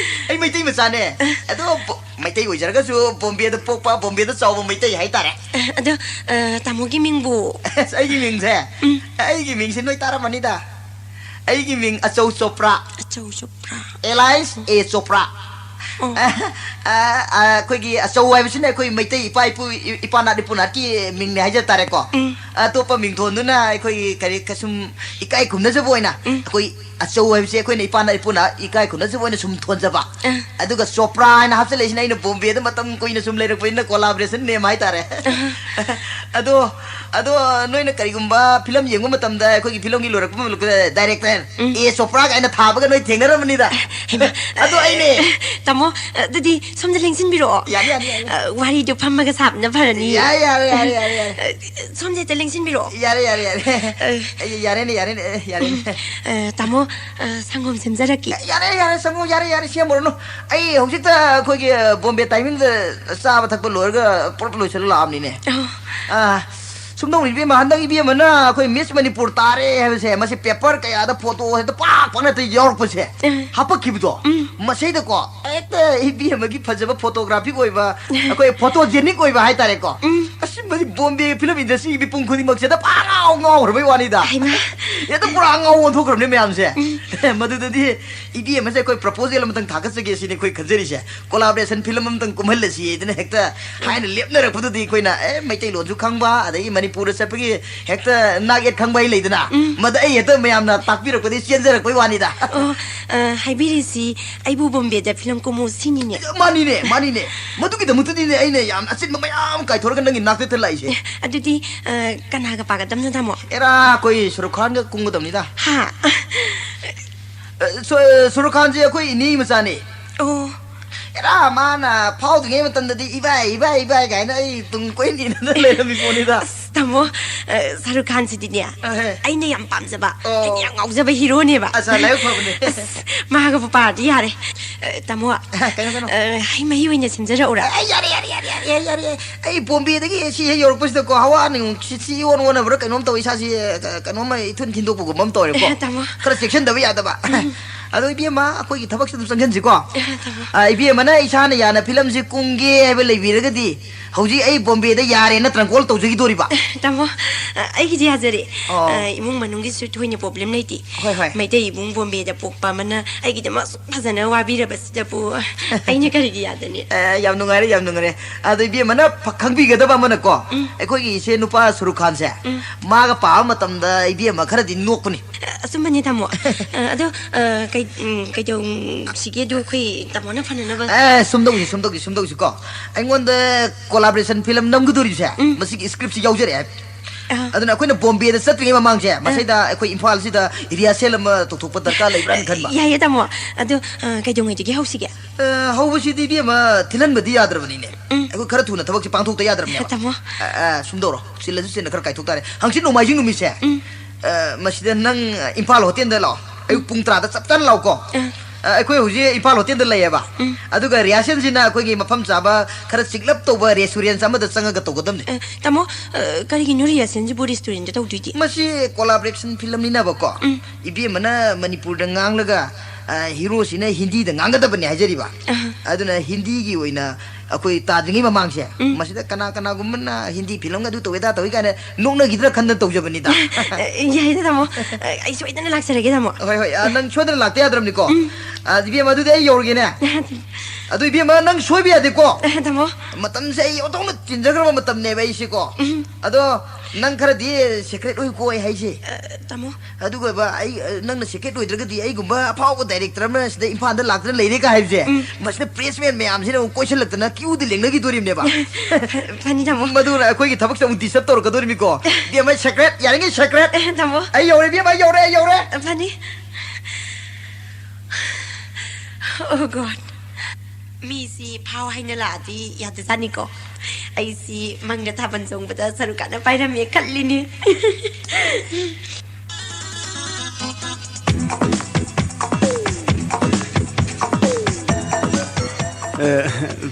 ꯑꯩ ꯃꯩꯇꯩ ꯃꯆꯥꯅꯦ꯫ ꯑ꯫ ꯑꯗꯣ ꯕꯣ-, ꯃꯩꯇꯩ ꯑꯣꯏꯖꯔꯒꯁꯨ ꯕꯣꯝꯕꯦꯗ ꯄꯣꯛꯄ, ꯕꯣꯝꯕꯦꯗ ꯆꯥꯎꯕ ꯃꯩꯇꯩ ꯍꯥꯏꯇꯥꯔꯦ꯫ ꯑ, ꯑꯗꯣ, ꯑ, ꯇꯥꯃꯣꯒꯤ ꯃꯤꯡꯕꯨ? ꯑꯁ, ꯑꯩꯒꯤ ꯃꯤꯡꯁꯦ? ꯎꯝ꯫ ꯑꯩꯒꯤ ꯃꯤꯡꯁꯦ ꯅꯣꯏ ꯇꯥꯔꯝꯃꯅꯤꯗ꯫ ꯑꯩꯒꯤ ꯃꯤꯡ ꯑꯆꯧ ꯆꯣꯄ꯭ꯔꯥ꯫ ꯑꯆꯧ ꯆꯣꯄ꯭ꯔꯥ꯫ ꯑꯦꯂꯥꯏꯟꯁ ꯑꯦ ꯆꯣꯄ꯭ꯔꯥ꯫ ꯑꯣ꯫ ꯑ, ꯑ, ꯑ, ꯑꯩꯈꯣꯏꯒꯤ ꯑꯆꯧ ꯍꯥꯏꯕꯁꯤꯅ ꯑꯩꯈꯣꯏ ꯃꯩꯇꯩ ꯏꯄꯥ ꯏꯄꯨ, ꯏ-, ꯏꯄꯥ ꯅꯥꯠ ꯏꯄꯨ ꯅꯥꯠꯀꯤ ꯃꯤꯡꯅꯦ ꯍꯥꯏꯖ ꯇꯥꯔꯦꯀꯣ꯫ ꯎꯝ꯫ ꯑꯇꯣꯞꯄ ꯃꯤꯡꯊꯣꯟꯗꯨꯅ ꯑꯩꯈꯣꯏꯒꯤ ꯀꯔꯤ, ꯀ-, ꯁꯨꯝ ꯏꯀꯥꯏ ꯈꯨꯝꯅꯖꯕ ꯑꯣꯏꯅ ꯎꯝ꯫ ꯑꯩꯈꯣꯏ ꯑꯆꯧ ꯍꯥꯏꯕꯁꯦ ꯑꯩꯈꯣꯏꯅ ꯏꯄꯥ ꯏꯄꯨꯅ ꯏꯀꯥꯏ ꯈꯨꯝꯅꯖꯕ ꯑꯣꯏꯅ ꯁꯨꯝ ꯊꯣꯟꯖꯕ꯫ ꯑ꯫ ꯑꯗꯨꯒ ꯆꯣꯄ꯭ꯔꯥ ꯍꯥꯏꯅ ꯍꯥꯞꯆꯜꯂꯛꯏꯁꯤꯅ ꯑꯩꯅ ꯕꯣꯝꯕꯦꯗ ꯃꯇꯝ ꯀꯨꯏꯅ ꯁꯨꯝ ꯂꯩꯔꯛꯄꯅꯤꯅ collaboration name ꯍꯥꯏꯇꯥꯔꯦ꯫ ꯑ꯫ ꯑꯗꯣ, ꯑꯗꯣ ꯅꯣꯏꯅ ꯀꯔꯤꯒꯨꯝꯕ ꯐꯤꯂꯝ ꯌꯦꯡꯕ ꯃꯇꯝꯗ ꯑꯩꯈꯣꯏꯒꯤ ꯐꯤꯂꯝꯒꯤ ꯂꯣꯏꯔꯛꯄ ꯃꯇꯝꯗ director ꯎꯝ꯫ ꯑꯦ ꯆꯣꯄ꯭ꯔꯥ ꯀꯥꯏꯅ ꯊꯥꯕꯒ ꯅꯣꯏ ꯊꯦꯡꯅꯔꯝꯃꯅꯤꯗ꯫ ꯍꯩꯃꯥ꯫ ꯑꯗꯣ ꯑꯩꯅꯦ꯫ ꯇꯥꯃꯣ, ꯑꯗꯨꯗꯤ ꯁꯣꯝꯗ ꯂꯦꯡꯁꯤꯟꯕꯤꯔꯛꯑꯣ꯫ ꯌꯥꯅꯤ, ꯌꯥꯅꯤ, ꯌꯥꯅꯤ꯫ ꯑ, ꯋꯥꯔꯤꯗꯣ ꯐꯝꯃꯒ ꯁꯥꯕꯅ ꯐꯔꯅꯤ꯫ ꯌꯥꯔꯦ, ꯌꯥꯔꯦ, ꯌꯥꯔꯦ, ꯌꯥꯔꯦ, ꯌꯥꯔꯦ꯫ ꯁꯣꯝꯁꯦ ꯍꯦꯛꯇ ꯂꯦꯡꯁꯤꯟꯕꯤꯔꯛꯑꯣ꯫ ꯌꯥꯔꯦ, ꯌꯥꯔꯦ, ꯌꯥꯔꯦ꯫ ꯑ꯫ ꯑꯩ ꯌꯥꯔꯦꯅꯦ, ꯌꯥꯔꯦꯅꯦ, ꯑꯦ, ꯌꯥꯔꯦꯅꯦ꯫ ꯎꯝ꯫ ꯑ, ꯇꯥꯃꯣ, ꯑ, ꯁꯪꯒꯣꯝ ꯁꯦꯝꯖꯔꯛꯀꯦ꯫ ꯌꯥꯔꯦ, ꯌꯥꯔꯦ, ꯁꯪꯒꯣꯝ, ꯌꯥꯔꯦ, ꯌꯥꯔꯦ, ꯁꯦꯝꯃꯨꯔꯅꯨ꯫ ꯑꯩ ꯍꯧꯖꯤꯛꯇ ꯑꯩꯈꯣꯏꯒꯤ, ꯑ, ꯕꯣꯝꯕꯦ timingꯗ ꯆꯥꯕ ꯊꯛꯄ ꯂꯣꯏꯔꯒ ꯄꯨꯂꯞ ꯂꯣꯏꯁꯤꯜꯂ ꯂꯥꯛꯑꯕꯅꯤꯅꯦ꯫ ꯑꯣ꯫ ꯑ, ꯁꯨꯝꯗꯧꯅꯤ ꯏꯕꯦꯝꯃ, ꯍꯟꯗꯛ ꯏꯕꯦꯝꯃꯅ ꯑꯩꯈꯣꯏ Miss ꯃꯅꯤꯄꯨꯔ ꯇꯥꯔꯦ ꯍꯥꯏꯕꯁꯦ, ꯃꯁꯤ paper ꯀꯌꯥꯗ photo ꯍꯦꯛꯇ ꯄꯥꯛ ꯄꯥꯛꯅ ꯍꯦꯛꯇ ꯌꯥꯎꯔꯛꯄꯁꯦ, ꯎꯝ꯫ ꯍꯥꯄꯛꯈꯤꯕꯗꯣ, ꯎꯝ꯫ ꯃꯁꯤꯗꯀꯣ, ꯍꯦꯛꯇ ꯏꯕꯦꯝꯃꯒꯤ ꯐꯖꯕ photographic ꯑꯣꯏꯕ, ꯑꯩꯈꯣꯏ photogenic ꯑꯣꯏꯕ ꯍꯥꯏꯇꯥꯔꯦꯀꯣ꯫ ꯎꯝ꯫ ꯑꯁꯤ ꯃꯁꯤ ꯕꯣꯝꯕꯦ film industryꯒꯤ ꯃꯤꯄꯨꯝ ꯈꯨꯗꯤꯡꯃꯛꯁꯦ ꯍꯦꯛꯇ ꯄꯨꯔꯥ ꯉꯥꯎ ꯉꯥꯎꯈ꯭ꯔꯕꯩ ꯋꯥꯅꯤꯗ꯫ ꯍꯩꯃꯥ꯫ ꯍꯦꯛꯇ ꯄꯨꯔꯥ ꯉꯥꯎ ꯑꯣꯟꯊꯣꯛꯈ꯭ꯔꯕꯅꯦ ꯃꯌꯥꯝꯁꯦ꯫ ꯎꯝ꯫ ꯃꯗꯨꯗꯗꯤ ꯏꯕꯦꯝꯃꯁꯦ ꯑꯩꯈꯣꯏ proposal ꯑꯃꯇꯪ ꯊꯥꯒꯠꯆꯒꯦ ꯁꯤꯅꯤ ꯑꯩꯈꯣꯏ ꯈꯟꯖꯔꯤꯁꯦ꯫ Collaboration film ꯑꯃꯇꯪ ꯀꯨꯝꯍꯜꯂꯁꯤ ꯍꯥꯏꯗꯅ ꯍꯦꯛꯇ ꯍꯥꯏꯅ ꯂꯦꯞꯅꯔꯛꯄꯗꯨꯗꯤ ꯑꯩꯈꯣꯏꯅ, ꯑꯦ, ꯃꯩꯇꯩꯂꯣꯟꯁꯨ ꯈꯪꯕ, ꯑꯗꯒꯤ ꯃꯅꯤꯄꯨꯔꯗ ꯆꯠꯄꯒꯤ ꯍꯦꯛꯇ ꯅꯥꯛ ꯌꯦꯠ ꯈꯪꯕ ꯍꯥꯏ ꯂꯩꯗꯅ, ꯎꯝ꯫ ꯃꯗ ꯑꯩ ꯍꯦꯛꯇ ꯃꯌꯥꯝꯅ ꯇꯥꯛꯄꯤꯔꯛꯄꯗꯒꯤ ꯆꯦꯟꯖꯔꯛꯄꯩ ꯋꯥꯅꯤꯗ꯫ ꯑꯣ, ꯑ, ꯍꯥꯏꯕꯤꯔꯤꯁꯤ ꯑꯩꯕꯨ ꯕꯣꯝꯕꯦꯗ ꯐꯤꯂꯝ ꯀꯨꯝꯃꯨ ꯁꯤꯅꯤꯅꯦ꯫ ꯃꯥꯅꯤꯅꯦ, ꯃꯥꯅꯤꯅꯦ꯫ ꯃꯗꯨꯒꯤꯗꯃꯛꯇꯗꯤꯅꯦ ꯑꯩꯅ ꯌꯥꯝ ꯑꯆꯤꯟꯕ ꯃꯌꯥꯝ ꯀꯥꯏꯊꯣꯔꯒ ꯅꯪꯒꯤ ꯅꯥꯛꯇ ꯂꯥꯛꯏꯁꯦ꯫ ꯑꯦ, ꯑꯗꯨꯗꯤ, ꯑ, ꯀꯅꯥꯒ ꯄꯥꯒꯗꯕꯅꯣ, ꯇꯥꯃꯣ? ꯑꯦꯔꯥ, ꯑꯩꯈꯣꯏ ꯁꯔꯨꯛ ꯈꯥꯟꯒ ꯀꯨꯝꯒꯗꯕꯅꯤꯗ꯫ ꯍꯥ? ꯑ, ꯁꯨ-, ꯁꯔꯨꯛ ꯈꯥꯟꯁꯦ ꯑꯩꯈꯣꯏ ꯏꯅꯦ ꯃꯆꯥꯅꯦ꯫ ꯑꯣ꯫ ꯑꯦꯔꯥ, ꯃꯥꯅ ꯐꯥꯎꯗ꯭ꯔꯤꯉꯩ ꯃꯇꯝꯗꯗꯤ "ꯏꯕꯥꯏ, ꯏꯕꯥꯏ, ꯏꯕꯥꯏ" ꯀꯥꯏꯅ ꯑꯩ ꯇꯨꯡ ꯀꯣꯏꯅ ꯏꯟꯅꯗꯅ ꯂꯩꯔꯝꯃꯤ ꯄꯣꯠꯅꯤꯗ꯫ ꯑꯁ, ꯇꯥꯃꯣ, ꯑ, ꯁꯔꯨꯛ ꯈꯥꯟꯁꯤꯗꯤꯅꯦ, ꯑꯍꯦ꯫ ꯑꯩꯅ ꯌꯥꯝ ꯄꯥꯝꯖꯕ, ꯑꯣ꯫ ꯑꯩꯅ ꯌꯥꯝ ꯉꯥꯎꯖꯕ ꯍꯤꯔꯣꯅꯦꯕ꯫ ꯑꯁ, ꯂꯥꯏꯕꯛ ꯐꯕꯅꯦ꯫ ꯑꯁ, ꯃꯥꯒꯕꯨ ꯄꯥꯔꯗꯤ ꯌꯥꯔꯦ꯫ ꯑ, ꯇꯥꯃꯣ, ꯀꯩꯅꯣ, ꯀꯩꯅꯣ? ꯑ, ꯍꯩ ꯃꯍꯤ ꯑꯣꯏꯅ ꯁꯦꯝꯖꯔꯛꯎꯔꯥ? ꯑꯦ, ꯌꯥꯔꯦ, ꯌꯥꯔꯦ, ꯌꯥꯔꯦ꯫ ꯑꯩ ꯕꯣꯝꯕꯦꯗꯒꯤ ꯁꯤ ꯍꯦꯛ ꯌꯧꯔꯛꯄꯁꯤꯗꯀꯣ, ꯍꯋꯥ ꯅꯨꯡꯁꯤꯠꯁꯤ ꯏꯑꯣꯟ ꯑꯣꯟꯅꯕ꯭ꯔꯥ ꯀꯩꯅꯣꯝ ꯇꯧꯏ, ꯏꯁꯥꯁꯤ, ꯑ, ꯀ-, ꯀꯩꯅꯣꯝꯃ ꯏꯊꯨꯟ ꯊꯤꯟꯗꯣꯛꯄꯒꯨꯝꯕ ꯑꯃ ꯇꯧꯔꯦꯀꯣ꯫ ꯑꯦ, ꯇꯥꯃꯣ꯫ ꯈꯔ ꯆꯦꯛꯁꯤꯟꯗꯕ ꯌꯥꯗꯕ꯫ ꯎꯝ꯫ ꯑꯗꯣ ꯏꯕꯦꯝꯃ, ꯑꯩꯈꯣꯏꯒꯤ ꯊꯕꯛꯁꯤ ꯑꯗꯨꯝ ꯆꯪꯁꯤꯟꯁꯤꯀꯣ꯫ ꯑꯦ, ꯇꯥꯃꯣ꯫ ꯑ, ꯏꯕꯦꯝꯃꯅ ꯏꯁꯥꯅ ꯌꯥꯅ ꯐꯤꯂꯝꯁꯤ ꯀꯨꯝꯒꯦ ꯍꯥꯏꯕ ꯂꯩꯕꯤꯔꯒꯗꯤ, ꯍꯧꯖꯤꯛ ꯑꯩ ꯕꯣꯝꯕꯦꯗ ꯌꯥꯔꯦꯅ ꯇ꯭ꯔꯪꯀꯣꯜ ꯇꯧꯖꯈꯤꯗꯣꯔꯤꯕ꯫ ꯑꯦ, ꯇꯥꯃꯣ, ꯑ, ꯑꯩꯒꯤꯗꯤ ꯌꯥꯖꯔꯦ꯫ ꯑꯣ꯫ ꯑ, ꯏꯃꯨꯡ ꯃꯅꯨꯡꯒꯤꯁꯨ ꯊꯣꯏꯅ problem ꯂꯩꯇꯦ꯫ ꯍꯣꯏ, ꯍꯣꯏ꯫ ꯃꯩꯇꯩ ꯏꯕꯨꯡ ꯕꯣꯝꯕꯦꯗ ꯄꯣꯛꯄ ꯑꯃꯅ ꯑꯩꯒꯤꯗꯃꯛ ꯑꯁꯨꯛ ꯐꯖꯅ ꯋꯥꯕꯤꯔꯕꯁꯤꯗꯕꯨ ꯑꯩꯅ ꯀꯔꯤꯒꯤ ꯌꯥꯗꯅꯤ? ꯑꯦ, ꯌꯥꯝ ꯅꯨꯡꯉꯥꯏꯔꯦ, ꯌꯥꯝ ꯅꯨꯡꯉꯥꯏꯔꯦ꯫ ꯑꯗꯣ ꯏꯕꯦꯝꯃꯅ ꯐ-, ꯈꯪꯕꯤꯒꯗꯕ ꯑꯃꯅꯀꯣ, ꯎꯝ꯫ ꯑꯩꯈꯣꯏꯒꯤ ꯏꯆꯦ ꯅꯨꯄꯥ ꯁꯔꯨꯛ ꯈꯥꯟꯁꯦ, ꯎꯝ꯫ ꯃꯥꯒ ꯄꯥꯕ ꯃꯇꯝꯗ ꯏꯕꯦꯝꯃ ꯈꯔꯗꯤ ꯅꯣꯛꯄꯅꯤ꯫ ꯑ, ꯑꯆꯨꯝꯕꯅꯤ, ꯇꯥꯃꯣ꯫ ꯑ, ꯑꯗꯣ, ꯑ, ꯀꯩ-, ꯎꯝ, ꯀꯩꯗꯧꯁꯤꯒꯦ? ꯑꯗꯨ ꯑꯩꯈꯣꯏ ꯇꯥꯃꯣꯅ ꯐꯅꯅꯕ꯫ ꯑꯦ, ꯁꯨꯝ ꯇꯧꯁꯤ, ꯁꯨꯝ ꯇꯧꯁꯤ, ꯁꯨꯝ ꯇꯧꯁꯤꯀꯣ꯫ ꯑꯩꯉꯣꯟꯗ collaboration film ꯅꯝꯒꯗꯣꯔꯤꯁꯦ, ꯎꯝ꯫ ꯃꯁꯤꯒꯤ script ꯁꯤ ꯌꯥꯎꯖꯔꯛꯑꯦ ꯍꯥꯏꯕ꯫ ꯑ꯫ ꯑꯗꯨꯅ ꯑꯩꯈꯣꯏꯅ ꯕꯣꯝꯕꯦꯗ ꯆꯠꯇ꯭ꯔꯤꯉꯩ ꯃꯃꯥꯡꯁꯦ, ꯑ꯫ ꯃꯁꯤꯗ ꯑꯩꯈꯣꯏ ꯏꯝꯐꯥꯜꯁꯤꯗ rehearsal ꯑꯃ ꯇꯧꯊꯣꯛꯄ ꯗꯔꯀꯥꯔ ꯂꯩꯕ꯭ꯔꯥꯅ ꯈꯟꯕ꯫ ꯌꯥꯏꯌꯦ, ꯇꯥꯃꯣ꯫ ꯑꯗꯣ, ꯑ, ꯀꯩꯗꯧꯉꯩꯗꯒꯤ ꯍꯧꯁꯤꯒꯦ? ꯑ, ꯍꯧꯕꯁꯤꯗꯤ, ꯏꯕꯦꯝꯃ, ꯊꯤꯜꯍꯟꯕꯗꯤ ꯌꯥꯗ꯭ꯔꯕꯅꯤꯅꯦ꯫ ꯎꯝ꯫ ꯑꯩꯈꯣꯏ ꯈꯔ ꯊꯨꯅ ꯊꯕꯛꯁꯦ ꯄꯥꯡꯊꯣꯛꯇ ꯌꯥꯗ꯭ꯔꯕꯅꯦꯕ꯫ ꯇꯥꯃꯣ꯫ ꯑ, ꯑ, ꯁꯨꯝ ꯇꯧꯔꯣ꯫ ꯆꯤꯜꯂꯁꯨ ꯆꯤꯟꯅ ꯈꯔ ꯀꯥꯏꯊꯣꯛ ꯇꯥꯔꯦ꯫ ꯍꯪꯆꯤꯠ ꯅꯣꯡꯃꯥꯏꯖꯤꯡ ꯅꯨꯃꯤꯠꯁꯦ, ꯎꯝ꯫ ꯑ, ꯃꯁꯤꯗ ꯅꯪ, ꯑ, ꯏꯝꯐꯥꯜ ꯍꯣꯇꯦꯜꯗ ꯂꯥꯛꯑꯣ꯫ ꯑꯌꯨꯛ ꯎꯝ꯫ ꯄꯨꯡ ꯇꯔꯥꯗ ꯆꯞ ꯆꯥꯅ ꯂꯥꯛꯑꯣꯀꯣ꯫ ꯑ꯫ ꯑ, ꯑꯩꯈꯣꯏ ꯍꯧꯖꯤꯛ ꯏꯝꯐꯥꯜ ꯍꯣꯇꯦꯜꯗ ꯂꯩꯌꯦꯕ꯫ ꯎꯝ꯫ ꯑꯗꯨꯒ rehearsal ꯁꯤꯅ ꯑꯩꯈꯣꯏꯒꯤ ꯃꯐꯝ ꯆꯥꯕ ꯈꯔ ꯆꯤꯛꯂꯞ ꯇꯧꯕ restaurant ꯑꯃꯗ ꯆꯪꯉꯒ ꯇꯧꯒꯗꯕꯅꯦ꯫ ꯑ, ꯇꯥꯃꯣ, ꯑ, ꯀꯔꯤꯒꯤꯅꯣ rehearsal ꯁꯤꯕꯨ restaurant ꯇ ꯇꯧꯗꯣꯏꯗꯤ? ꯃꯁꯤ collaboration film ꯅꯤꯅꯕꯀꯣ꯫ ꯎꯝ꯫ ꯏꯕꯦꯝꯃꯅ ꯃꯅꯤꯄꯨꯔꯗ ꯉꯥꯡꯂꯒ, ꯑ, ꯍꯤꯔꯣꯁꯤꯅ ꯍꯤꯟꯗꯤꯗ ꯉꯥꯡꯒꯗꯕꯅꯤ ꯍꯥꯏꯖꯔꯤꯕ꯫ ꯑꯍ꯫ ꯑꯗꯨꯅ ꯍꯤꯟꯗꯤꯒꯤ ꯑꯣꯏꯅ ꯑꯩꯈꯣꯏ ꯇꯥꯗ꯭ꯔꯤꯉꯩ ꯃꯃꯥꯡꯁꯦ, ꯎꯝ꯫ ꯃꯁꯤꯗ ꯀꯅꯥ ꯀꯅꯥꯒꯨꯝꯕꯅ ꯍꯤꯟꯗꯤ ꯐꯤꯂꯝꯒ ꯑꯗꯨ ꯇꯧꯋꯦ, ꯑꯗꯥ ꯇꯧꯋꯤ ꯀꯥꯏꯅ ꯅꯣꯛꯅꯈꯤꯗ꯭ꯔꯥ ꯈꯟꯗꯅ ꯇꯧꯖꯕꯅꯤꯗ꯫ ꯌꯥꯏꯗ, ꯇꯥꯃꯣ꯫ ꯑꯩ ꯁꯣꯏꯗꯅ ꯂꯥꯛꯆꯔꯒꯦ, ꯇꯥꯃꯣ꯫ ꯍꯣꯏ, ꯍꯣꯏ, ꯑ, ꯅꯪ ꯁꯣꯏꯗꯅ ꯂꯥꯛꯇ ꯌꯥꯗ꯭ꯔꯕꯅꯤꯀꯣ꯫ ꯎꯝ꯫ ꯑ, ꯏꯕꯦꯝꯃ, ꯑꯗꯨꯗꯤ ꯑꯩ ꯌꯧꯔꯒꯦꯅꯦ꯫ ꯑꯗꯨ, ꯏꯕꯦꯝꯃ, ꯅꯪ ꯁꯣꯏꯕ ꯌꯥꯗꯦꯀꯣ꯫ ꯇꯥꯃꯣ꯫ ꯃꯇꯝꯁꯦ ꯑꯩ ꯑꯣꯟꯊꯣꯛꯅ ꯆꯤꯟꯖꯈ꯭ꯔꯕ ꯃꯇꯝꯅꯦꯕ ꯑꯩꯁꯦꯀꯣ꯫ ꯎꯝ꯫ ꯑꯗꯣ ꯅꯪ ꯈꯔꯗꯤ ꯁꯦꯀ꯭ꯔꯦꯠ ꯑꯣꯏꯀꯣ ꯑꯩ ꯍꯥꯏꯁꯦ꯫ ꯑ, ꯇꯥꯃꯣ꯫ ꯑꯗꯨꯒ ꯕꯥ, ꯑꯩ, ꯑ, ꯅꯪꯅ ꯁꯦꯀ꯭ꯔꯦꯠ ꯑꯣꯏꯗ꯭ꯔꯒꯗꯤ ꯑꯩꯒꯨꯝꯕ ꯑꯐꯥꯎꯕ ꯗꯥꯏꯔꯦꯛꯇꯔ ꯑꯃ ꯁꯤꯗ ꯏꯝꯐꯥꯜꯗ ꯂꯥꯛꯇꯅ ꯂꯩꯔꯦꯒ ꯍꯥꯏꯕꯁꯦ, ꯎꯝ꯫ ꯃꯁꯤꯗ ꯄ꯭ꯔꯦꯁꯃꯦꯟ ꯃꯌꯥꯝꯁꯤꯅ ꯑꯃꯨꯛ ꯀꯣꯏꯁꯤꯜꯂꯛꯇꯅ ꯀ꯭ꯌꯨꯗ ꯂꯦꯡꯅꯈꯤꯗꯣꯔꯤꯕꯅꯦꯕ꯫ ꯐꯅꯤ, ꯇꯥꯃꯣ꯫ ꯃꯗꯨꯅ ꯑꯩꯈꯣꯏꯒꯤ ꯊꯕꯛꯁꯦ ꯑꯃꯨꯛ ꯗꯤꯁꯇꯔꯕ ꯇꯧꯔꯛꯀꯗꯣꯔꯤꯃꯤꯀꯣ꯫ ꯏꯕꯦꯝꯃ, ꯁꯦꯀ꯭ꯔꯦꯠ, ꯌꯥꯔꯤꯉꯩ ꯁꯦꯀ꯭ꯔꯦꯠ꯫ ꯇꯥꯃꯣ꯫ ꯑꯩ ꯌꯧꯔꯦ, ꯏꯕꯦꯝꯃ, ꯑꯩ ꯌꯧꯔꯦ, ꯑꯩ ꯌꯧꯔꯦ꯫ ꯐꯅꯤ꯫ Oh God꯫ ꯃꯤꯁꯤ ꯐꯥꯎ ꯍꯥꯏꯅ ꯂꯥꯛꯑꯗꯤ ꯌꯥꯗꯖꯥꯠꯅꯤꯀꯣ꯫ ꯑꯩꯁꯤ ꯃꯪꯗ ꯊꯥꯕꯜ ꯆꯣꯡꯕꯗ ꯁꯔꯨꯛ ꯀꯥꯟꯅ ꯄꯥꯏꯔꯝꯃꯦ ꯈꯜꯂꯤꯅꯦ꯫ ꯑ,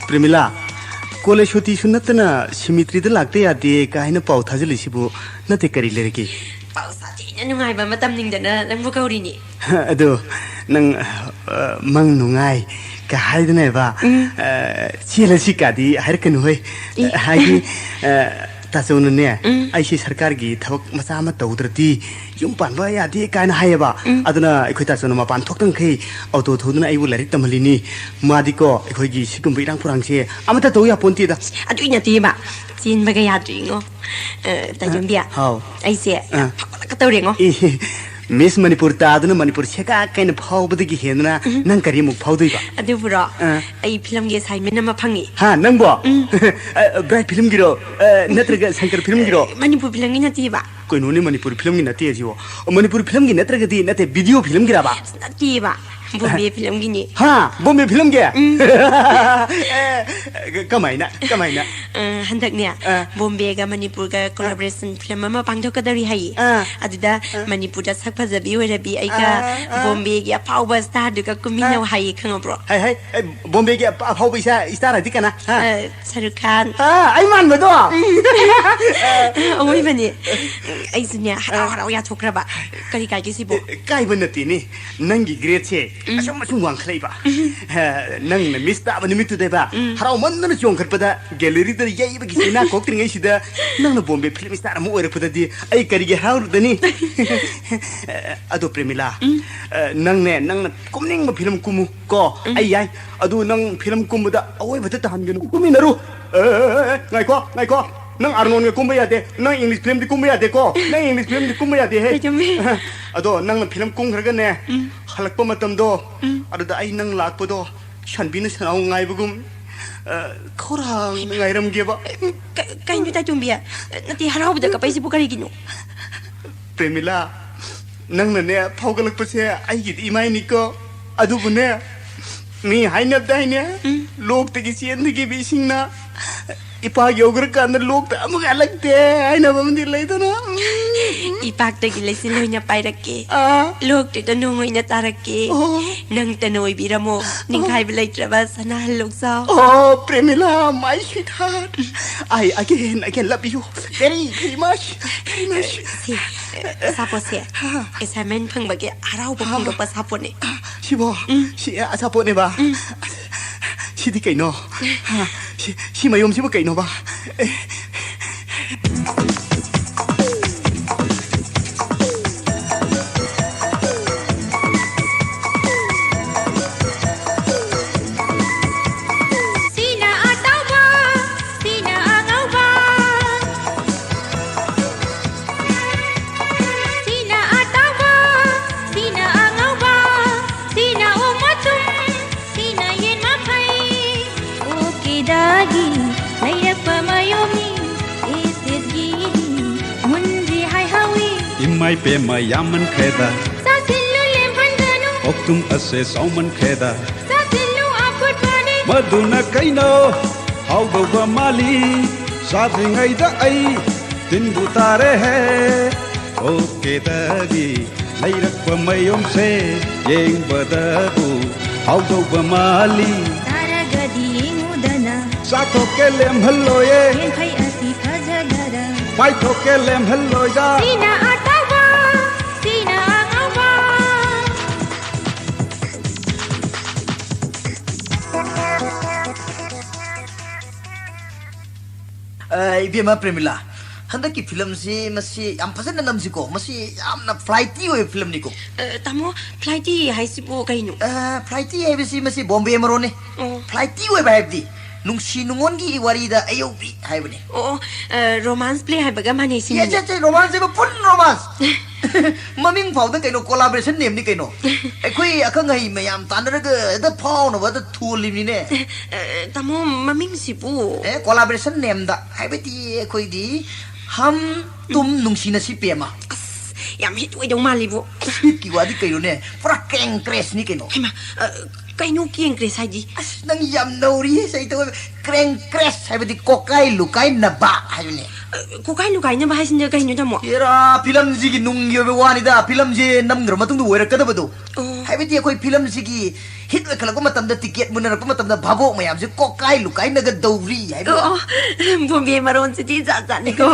ꯄ꯭ꯔꯦꯃꯤꯂꯥ, ꯀꯣꯂꯦꯖ ꯁꯨꯇꯤꯁꯨ ꯅꯠꯇꯅ ꯁꯤꯃꯤꯇ꯭ꯔꯤꯗ ꯂꯥꯛꯇ ꯌꯥꯗꯦ ꯀꯥꯏꯅ ꯄꯥꯎ ꯊꯥꯖꯤꯜꯂꯤꯁꯤꯕꯨ ꯅꯠꯇꯦ ꯀꯔꯤ ꯂꯩꯔꯒꯦ? ꯄꯥꯎ ꯁꯥꯊꯤꯅ ꯅꯨꯡꯉꯥꯏꯕ ꯑꯃ ꯇꯝꯅꯤꯡꯗꯅ ꯅꯪꯕꯨ ꯀꯧꯔꯤꯅꯤ꯫ ꯑꯗꯣ ꯅꯪ, ꯑ, ꯃꯪ ꯅꯨꯡꯉꯥꯏ ꯀ ꯍꯥꯏꯗꯅꯕ, ꯎꯝ꯫ ꯑ, ꯆꯦꯜꯂꯁꯤ ꯀꯥꯗꯤ ꯍꯥꯏꯔꯛꯀꯅꯨ ꯍꯣꯏ꯫ ꯏ꯫ ꯍꯥꯏꯗꯤ, ꯑ, ꯇꯥꯆꯧꯅꯅꯦ, ꯎꯝ꯫ ꯑꯩꯁꯤ ꯁꯔꯀꯥꯔꯒꯤ ꯊꯕꯛ ꯃꯆꯥ ꯑꯃ ꯇꯧꯗ꯭ꯔꯗꯤ ꯌꯨꯝ ꯄꯥꯟꯕ ꯌꯥꯗꯦ ꯀꯥꯏꯅ ꯍꯥꯏꯌꯦꯕ꯫ ꯎꯝ꯫ ꯑꯗꯨꯅ ꯑꯩꯈꯣꯏ ꯇꯥꯆꯧꯅ ꯃꯄꯥꯟ ꯊꯣꯛꯇꯪꯈꯩ ꯑꯣꯇꯣ ꯊꯧꯗꯨꯅ ꯑꯩꯕꯨ ꯂꯥꯏꯔꯤꯛ ꯇꯝꯍꯜꯂꯤꯅꯤ꯫ ꯃꯥꯗꯤꯀꯣ ꯑꯩꯈꯣꯏꯒꯤ ꯁꯤꯒꯨꯝꯕ ꯏꯔꯥꯡ ꯄꯨꯔꯥꯡꯁꯦ ꯑꯃꯠꯇ ꯇꯧ ꯌꯥꯄꯣꯟꯇꯦꯗ꯫ ꯑꯗꯨꯏ ꯅꯠꯇꯦꯕ, ꯆꯦꯟꯕꯒ ꯌꯥꯗ꯭ꯔꯤꯉꯣ꯫ ꯑ, ꯇꯥꯏꯕꯪꯕꯤ, ꯍꯥꯎ꯫ ꯑꯩꯁꯦ ꯑ꯫ ꯐꯥꯎꯒꯠꯂꯛꯀ ꯇꯧꯔꯦꯉꯣ꯫ ꯑꯦ, ꯃꯤꯁ ꯃꯅꯤꯄꯨꯔ ꯇꯥꯗꯨꯅ ꯃꯅꯤꯄꯨꯔ ꯁꯦꯒꯥꯛ ꯀꯩꯅ ꯐꯥꯎꯕꯗꯒꯤ ꯍꯦꯟꯗꯅ ꯎꯝ꯫ ꯅꯪ ꯀꯔꯤ ꯑꯃꯨꯛ ꯐꯥꯎꯗꯣꯏꯕ? ꯑꯗꯨꯕꯨꯔꯣ? ꯑ꯫ ꯑꯩ ꯐꯤꯂꯝꯒꯤ ꯑꯦꯁꯥꯏꯟꯃꯦꯟ ꯑꯃ ꯐꯪꯉꯤ꯫ ꯍꯥ, ꯅꯪꯕꯣ? ꯎꯝ꯫ ꯑ, ꯕ꯭ꯔꯥꯏꯠ ꯐꯤꯂꯝꯒꯤꯔꯣ? ꯑ, ꯅꯠꯇ꯭ꯔꯒ ꯁꯪꯀꯔ ꯐꯤꯂꯝꯒꯤꯔꯣ? ꯃꯅꯤꯄꯨꯔ ꯐꯤꯂꯝꯒꯤ ꯅꯠꯇꯦꯕ꯫ ꯀꯩꯅꯣꯅꯦ ꯃꯅꯤꯄꯨꯔ ꯐꯤꯂꯝꯒꯤ ꯅꯠꯇꯦ ꯍꯥꯏꯁꯤꯕꯣ? ꯃꯅꯤꯄꯨꯔ ꯐꯤꯂꯝꯒꯤ ꯅꯠꯇ꯭ꯔꯒꯗꯤ ꯅꯠꯇꯦ, ꯚꯤꯗꯤꯑꯣ ꯐꯤꯂꯝꯒꯤꯔꯕ? ꯅꯠꯇꯦꯕ꯫ ꯕꯣꯝꯕꯦ ꯐꯤꯂꯝꯒꯤꯅꯤ꯫ ꯍꯥ? ꯕꯣꯝꯕꯦ ꯐꯤꯂꯝꯒꯤ? ꯎꯝ꯫ ꯑꯦ, ꯀꯃꯥꯏꯅ? ꯀꯃꯥꯏꯅ? ꯑ, ꯍꯟꯗꯛꯅꯦ, ꯑ꯫ ꯕꯣꯝꯕꯦꯒ ꯃꯅꯤꯄꯨꯔꯒ ꯑ꯫ ꯀꯣꯂꯥꯕꯣꯔꯦꯁꯟ ꯐꯤꯂꯝ ꯑꯃ ꯄꯥꯡꯊꯣꯛꯀꯗꯧꯔꯤ ꯍꯥꯏꯌꯦ꯫ ꯑ꯫ ꯑꯗꯨꯗ ꯑ꯫ ꯃꯅꯤꯄꯨꯔꯗ ꯁꯛ ꯐꯖꯕꯤ ꯑꯣꯏꯔꯕꯤ ꯑꯩꯒ ꯑ, ꯑ꯫ ꯕꯣꯝꯕꯦꯒꯤ ꯑꯐꯥꯎꯕ ꯁ꯭ꯇꯥꯔꯗꯨꯒ ꯀꯨꯝꯃꯤꯟꯅꯧ ꯑ꯫ ꯍꯥꯏꯌꯦ, ꯈꯪꯉꯕ꯭ꯔꯣ? ꯍꯥꯏ, ꯍꯥꯏ, ꯑꯦ, ꯕꯣꯝꯕꯦꯒꯤ ꯑꯐ-, ꯑꯐꯥꯎꯕ ꯏꯁꯥ-, ꯁ꯭ꯇꯥꯔ ꯍꯥꯏꯗꯤ ꯀꯅꯥ? ꯍꯥ? ꯑ, ꯁꯥꯔꯨꯈ ꯈꯥꯟ꯫ ꯑ, ꯑꯩ ꯃꯥꯟꯕꯗꯣ? ꯑ꯫ ꯑꯋꯣꯏꯕꯅꯦ꯫ ꯑꯩꯁꯨꯅꯦ, ꯍꯔꯥꯎ ꯑ꯫ ꯍꯔꯥꯎ ꯌꯥꯊꯣꯛꯈ꯭ꯔꯕ꯫ ꯀꯔꯤ ꯀꯥꯏꯒꯦ ꯁꯤꯕꯣ? ꯑꯦ, ꯀꯥꯏꯕ ꯅꯠꯇꯦꯅꯦ꯫ ꯅꯪꯒꯤ ꯒ꯭ꯔꯦꯠꯁꯦ ꯎꯝ꯫ ꯑꯁꯨꯝ ꯑꯁꯨꯝ ꯋꯥꯡꯈꯠꯂꯛꯏꯕ꯫ ꯎꯝ꯫ ꯑ, ꯅꯪꯅ miss ꯇꯥꯕ ꯅꯨꯃꯤꯠꯇꯨꯗꯩꯕ ꯎꯝ꯫ ꯍꯔꯥꯎꯃꯟꯗꯅ ꯆꯣꯡꯈꯠꯄꯗ galleryꯗ ꯌꯩꯕꯒꯤ ꯆꯩꯅꯥ ꯀꯣꯛꯇ꯭ꯔꯤꯉꯩꯁꯤꯗ ꯅꯪꯅ Bombay film star ꯑꯃ ꯑꯣꯏꯔꯛꯄꯗꯗꯤ ꯑꯩ ꯀꯔꯤꯒꯤ ꯍꯔꯥꯎꯔꯨꯗꯅꯤ? ꯑꯗꯣ ꯄ꯭ꯔꯦꯃꯤꯂꯥ, ꯎꯝ꯫ ꯑ, ꯅꯪꯅꯦ, ꯅꯪꯅ ꯀꯨꯝꯅꯤꯡꯕ film ꯀꯨꯝꯃꯨ ꯀꯣ, ꯎꯝ꯫ ꯑꯩ ꯌꯥꯏ꯫ ꯑꯗꯨ ꯅꯪ film ꯀꯨꯝꯕꯗ ꯑꯑꯣꯏꯕꯗ ꯇꯥꯍꯟꯒꯅꯨ, ꯀꯨꯝꯃꯤꯟꯅꯔꯨ꯫ ꯑꯦ, ꯉꯥꯏꯈꯣ, ꯉꯥꯏꯈꯣ꯫ ꯅꯪ ꯑꯥꯔꯅꯣꯟꯒ ꯀꯨꯝꯕ ꯌꯥꯗꯦ꯫ ꯅꯪ English filmꯗꯤ ꯀꯨꯝꯕ ꯌꯥꯗꯦꯀꯣ꯫ ꯅꯪ English filmꯗꯤ ꯀꯨꯝꯕ ꯌꯥꯗꯦꯍꯦ꯫ ꯀꯩꯗꯧꯃꯤ? ꯑꯗꯣ ꯅꯪꯅ film ꯀꯨꯝꯈ꯭ꯔꯒꯅꯦ, ꯎꯝ꯫ ꯍꯜꯂꯛꯄ ꯃꯇꯝꯗꯣ, ꯎꯝ꯫ ꯑꯗꯨꯗ ꯑꯩ ꯅꯪ ꯂꯥꯛꯄꯗꯣ ꯁꯟꯕꯤꯅ ꯁꯟꯅꯥꯎ ꯉꯥꯏꯕꯒꯨꯝ, ꯑ, ꯈꯧꯔꯥꯡꯅ ꯉꯥꯏꯔꯝꯒꯦꯕ꯫ ꯀ-, ꯀꯩꯅꯣ ꯇꯥꯏꯇꯣꯝꯕꯤ? ꯅꯠꯇꯦ, ꯍꯔꯥꯎꯕꯗ ꯀꯞꯄꯩꯁꯤꯕꯨ ꯀꯔꯤꯒꯤꯅꯣ? ꯄ꯭ꯔꯦꯃꯤꯂꯥ, ꯅꯪꯅꯅꯦ ꯐꯥꯎꯒꯠꯂꯛꯄꯁꯦ ꯑꯩꯒꯤꯗꯤ ꯏꯃꯥꯏꯅꯤꯀꯣ꯫ ꯑꯗꯨꯕꯨꯅꯦ, ꯃꯤ ꯍꯥꯏꯅꯕꯗꯥꯏꯅꯦ, ꯎꯝ꯫ ꯂꯣꯛꯇꯒꯤ ꯆꯦꯟꯗꯈꯤꯕ ꯏꯁꯤꯡꯅ ꯏꯄꯥꯛ ꯌꯧꯈ꯭ꯔꯀꯥꯟꯗ ꯂꯣꯛꯇ ꯑꯃꯨꯛ ꯍꯜꯂꯛꯇꯦ ꯍꯥꯏꯅꯕ ꯑꯃꯗꯤ ꯂꯩꯗꯅ꯫ ꯏꯄꯥꯛꯇꯒꯤ ꯂꯩꯆꯤꯜ ꯑꯣꯏꯅ ꯄꯥꯏꯔꯛꯀꯦ꯫ ꯑꯥ꯫ ꯂꯣꯛꯇꯨꯗ ꯅꯣꯡ ꯑꯣꯏꯅ ꯇꯥꯔꯛꯀꯦ꯫ ꯑꯣ꯫ ꯅꯪꯇꯅ ꯑꯣꯏꯕꯤꯔꯝꯃꯣ, ꯅꯤꯡꯈꯥꯏꯕ ꯂꯩꯇ꯭ꯔꯕ ꯁꯅꯥꯍꯟ ꯂꯣꯛꯆꯥꯎ꯫ ꯑꯣ, ꯄ꯭ꯔꯦꯃꯤꯂꯥ, my sweetheart. I again, again love you. Very, very much, very much. ꯁꯤ, ꯑꯆꯥꯄꯣꯠꯁꯦ ꯍꯥ꯫ Assignment ꯐꯪꯕꯒꯤ ꯍꯔꯥꯎꯕ ꯍꯥ꯫ ꯐꯣꯡꯗꯣꯛꯄ ꯑꯆꯥꯄꯣꯠꯅꯦ꯫ ꯁꯤꯕꯣ? ꯎꯝ꯫ ꯁꯤ ꯑꯆꯥꯄꯣꯠꯅꯦꯕ? ꯎꯝ꯫ ꯁꯤꯗꯤ ꯀꯩꯅꯣ? ꯍꯥ? ꯁꯤ, ꯁꯤ ꯃꯌꯨꯝꯁꯤꯕꯨ ꯀꯩꯅꯣꯕ? ꯑꯦ꯫ ꯁꯤꯅ ꯑꯇꯥꯎꯕ, ꯁꯤꯅ ꯑꯉꯧꯕ꯫ ꯁꯤꯅ ꯑꯇꯥꯎꯕ, ꯁꯤꯅ ꯑꯉꯧꯕ, ꯁꯤꯅ ꯎꯃꯣꯆꯨꯝ, ꯁꯤꯅ ꯌꯦꯟ ꯃꯐꯩ꯫ ꯑꯣꯀꯦꯗꯒꯤ ꯂꯩꯔꯛꯄ ꯃꯌꯣꯝꯅꯤ, ꯏꯁꯇꯦꯠꯀꯤꯗꯤ ꯃꯨꯟꯗ꯭ꯔꯤ ꯍꯥꯏꯍꯧꯋꯤ꯫ ꯏꯃꯥꯏ ꯄꯦꯝꯃ ꯌꯥꯝꯃꯟꯈ꯭ꯔꯦꯗ꯫ ꯆꯥꯁꯤꯜꯂꯨ ꯂꯦꯝꯍꯟꯒꯅꯨ꯫ ꯑꯣꯛꯇꯨꯝ ꯑꯁꯦ ꯆꯥꯎꯃꯟꯈ꯭ꯔꯦꯗ꯫ ꯆꯥꯁꯤꯜꯂꯨ ꯑꯐꯨꯠꯄꯅꯤ꯫ ꯃꯗꯨꯅ ꯀꯩꯅꯣ? ꯍꯥꯎꯗꯧꯕ ꯃꯥꯜꯂꯤ꯫ ꯆꯥꯗ꯭ꯔꯤꯉꯩꯗ ꯑꯩ ꯇꯤꯟꯕꯨ ꯇꯥꯔꯦꯍꯦ꯫ ꯑꯣꯀꯦꯗꯒꯤ ꯂꯩꯔꯛꯄ ꯃꯌꯣꯝꯁꯦ ꯌꯦꯡꯕꯗꯕꯨ ꯍꯥꯎꯗꯧꯕ ꯃꯥꯜꯂꯤ꯫ ꯆꯥꯔꯒꯗꯤ ꯌꯦꯡꯉꯨꯗꯅ꯫ ꯆꯥꯊꯣꯛꯀꯦ ꯂꯦꯝꯍꯜꯂꯣꯏꯌꯦ꯫ ꯌꯦꯟꯐꯩ ꯑꯁꯤ ꯐꯖꯗꯔ꯫ ꯄꯥꯏꯊꯣꯛꯀꯦ ꯂꯦꯝꯍꯜꯂꯣꯏꯗ꯫ ꯁꯤꯅ ꯑꯇꯥꯎꯕ, ꯁꯤꯅ ꯑꯉꯧꯕ꯫ ꯏꯕꯦꯝꯃ ꯄ꯭ꯔꯦꯃꯤꯂꯥ, ꯍꯟꯗꯛꯀꯤ ꯐꯤꯂꯝꯁꯤ ꯃꯁꯤ ꯌꯥꯝ ꯐꯖꯅ ꯅꯝꯁꯤꯀꯣ꯫ ꯃꯁꯤ ꯌꯥꯝꯅ ꯐ꯭ꯂꯥꯏꯇꯤ ꯑꯣꯏꯕ ꯐꯤꯂꯝꯅꯤꯀꯣ꯫ ꯑ, ꯇꯥꯃꯣ, ꯐ꯭ꯂꯥꯏꯇꯤ ꯍꯥꯏꯁꯤꯕꯨ ꯀꯩꯅꯣ? ꯑ, ꯐ꯭ꯂꯥꯏꯇꯤ ꯍꯥꯏꯕꯁꯤ ꯃꯁꯤ ꯕꯣꯝꯕꯦ ꯃꯔꯣꯟꯅꯤ꯫ ꯑꯣ꯫ ꯐ꯭ꯂꯥꯏꯇꯤ ꯑꯣꯏꯕ ꯍꯥꯏꯕꯗꯤ ꯅꯨꯡꯁꯤ ꯅꯨꯡꯉꯣꯟꯒꯤ ꯋꯥꯔꯤꯗ ꯑꯌꯧꯕꯤ ꯍꯥꯏꯕꯅꯤ꯫ ꯑꯣ, ꯑꯣ, ꯑ, ꯔꯣꯃꯥꯟꯁ ꯄ꯭ꯂꯦ ꯍꯥꯏꯕꯒ ꯃꯥꯟꯅꯩ ꯁꯤꯅꯤꯅꯦ꯫ ꯌꯦꯁ, ꯌꯦꯁ, ꯔꯣꯃꯥꯟꯁ ꯍꯥꯏꯕ ꯐꯨꯜ ꯔꯣꯃꯥꯟꯁ꯫ ꯃꯃꯤꯡ ꯐꯥꯎꯗ ꯀꯩꯅꯣ, ꯀꯣꯂꯥꯕꯣꯔꯦꯁꯟ ꯅꯦꯝꯅꯤ ꯀꯩꯅꯣ꯫ ꯑꯩꯈꯣꯏ ꯑꯈꯪ ꯑꯍꯩ ꯃꯌꯥꯝ ꯇꯥꯟꯅꯔꯒ ꯍꯦꯛꯇ ꯐꯥꯎꯅꯕ ꯍꯦꯛꯇ ꯊꯣꯜꯂꯤꯕꯅꯤꯅꯦ꯫ ꯑ, ꯇꯥꯃꯣ, ꯃꯃꯤꯡꯁꯤꯕꯨ? ꯑꯦ, ꯀꯣꯂꯥꯕꯣꯔꯦꯁꯟ ꯅꯦꯝꯗ ꯍꯥꯏꯕꯗꯤ ꯑꯩꯈꯣꯏꯗꯤ ꯍꯝ ꯇꯨꯝ ꯅꯨꯡꯁꯤꯅꯁꯤ ꯄꯦꯝꯃ꯫ ꯑꯁ, ꯌꯥꯝ ꯍꯤꯠ ꯑꯣꯏꯗꯧ ꯃꯥꯜꯂꯤꯕꯣ꯫ ꯍꯤꯠꯀꯤ ꯋꯥꯗꯤ ꯀꯩꯅꯣꯅꯦ, ꯄꯨꯔꯥ ꯀ꯭ꯔꯦꯡ ꯀ꯭ꯔꯦꯁꯅꯤ ꯀꯩꯅꯣ꯫ ꯍꯩꯃꯥ, ꯑ, ꯀꯩꯅꯣ ꯀ꯭ꯔꯦꯡ ꯀ꯭ꯔꯦꯁ ꯍꯥꯏꯗꯤ? ꯑꯁ, ꯅꯪ ꯌꯥꯝ ꯅꯧꯔꯤꯌꯦ, ꯆꯍꯤ ꯇꯧꯕ꯫ ꯀ꯭ꯔꯦꯡ ꯀ꯭ꯔꯦꯁ ꯍꯥꯏꯕꯗꯤ ꯀꯣꯀꯥꯏ ꯂꯨꯀꯥꯏꯅꯕ ꯍꯥꯏꯕꯅꯦ꯫ ꯑ, ꯀꯣꯀꯥꯏ ꯂꯨꯀꯥꯏꯅꯕ ꯍꯥꯏꯁꯤꯅ ꯀꯩꯅꯣ, ꯇꯥꯃꯣ? ꯑꯦꯔꯥ, ꯐꯤꯂꯝꯁꯤꯒꯤ ꯅꯨꯡꯒꯤ ꯑꯣꯏꯕ ꯋꯥꯅꯤꯗ, ꯐꯤꯂꯝꯁꯦ ꯅꯝꯈ꯭ꯔ ꯃꯇꯨꯡꯗ ꯑꯣꯏꯔꯛꯀꯗꯕꯗꯣ꯫ ꯑꯣ꯫ ꯍꯥꯏꯕꯗꯤ ꯑꯩꯈꯣꯏ ꯐꯤꯂꯝꯁꯤꯒꯤ ꯍꯤꯠ ꯑꯣꯏꯈꯠꯂꯛꯄ ꯃꯇꯝꯗ, ꯇꯤꯀꯦꯠ ꯃꯨꯟꯅꯔꯛꯄ ꯃꯇꯝꯗ ꯚꯥꯕꯣꯛ ꯃꯌꯥꯝꯁꯦ ꯀꯣꯀꯥꯏ ꯂꯨꯀꯥꯏꯅꯒꯗꯧꯔꯤ ꯍꯥꯏꯕ꯫ ꯑꯣ, ꯑꯣ, ꯕꯣꯝꯕꯦ ꯃꯔꯣꯟꯁꯤꯗꯤ ꯖꯥꯠ ꯖꯥꯠꯅꯤꯀꯣ꯫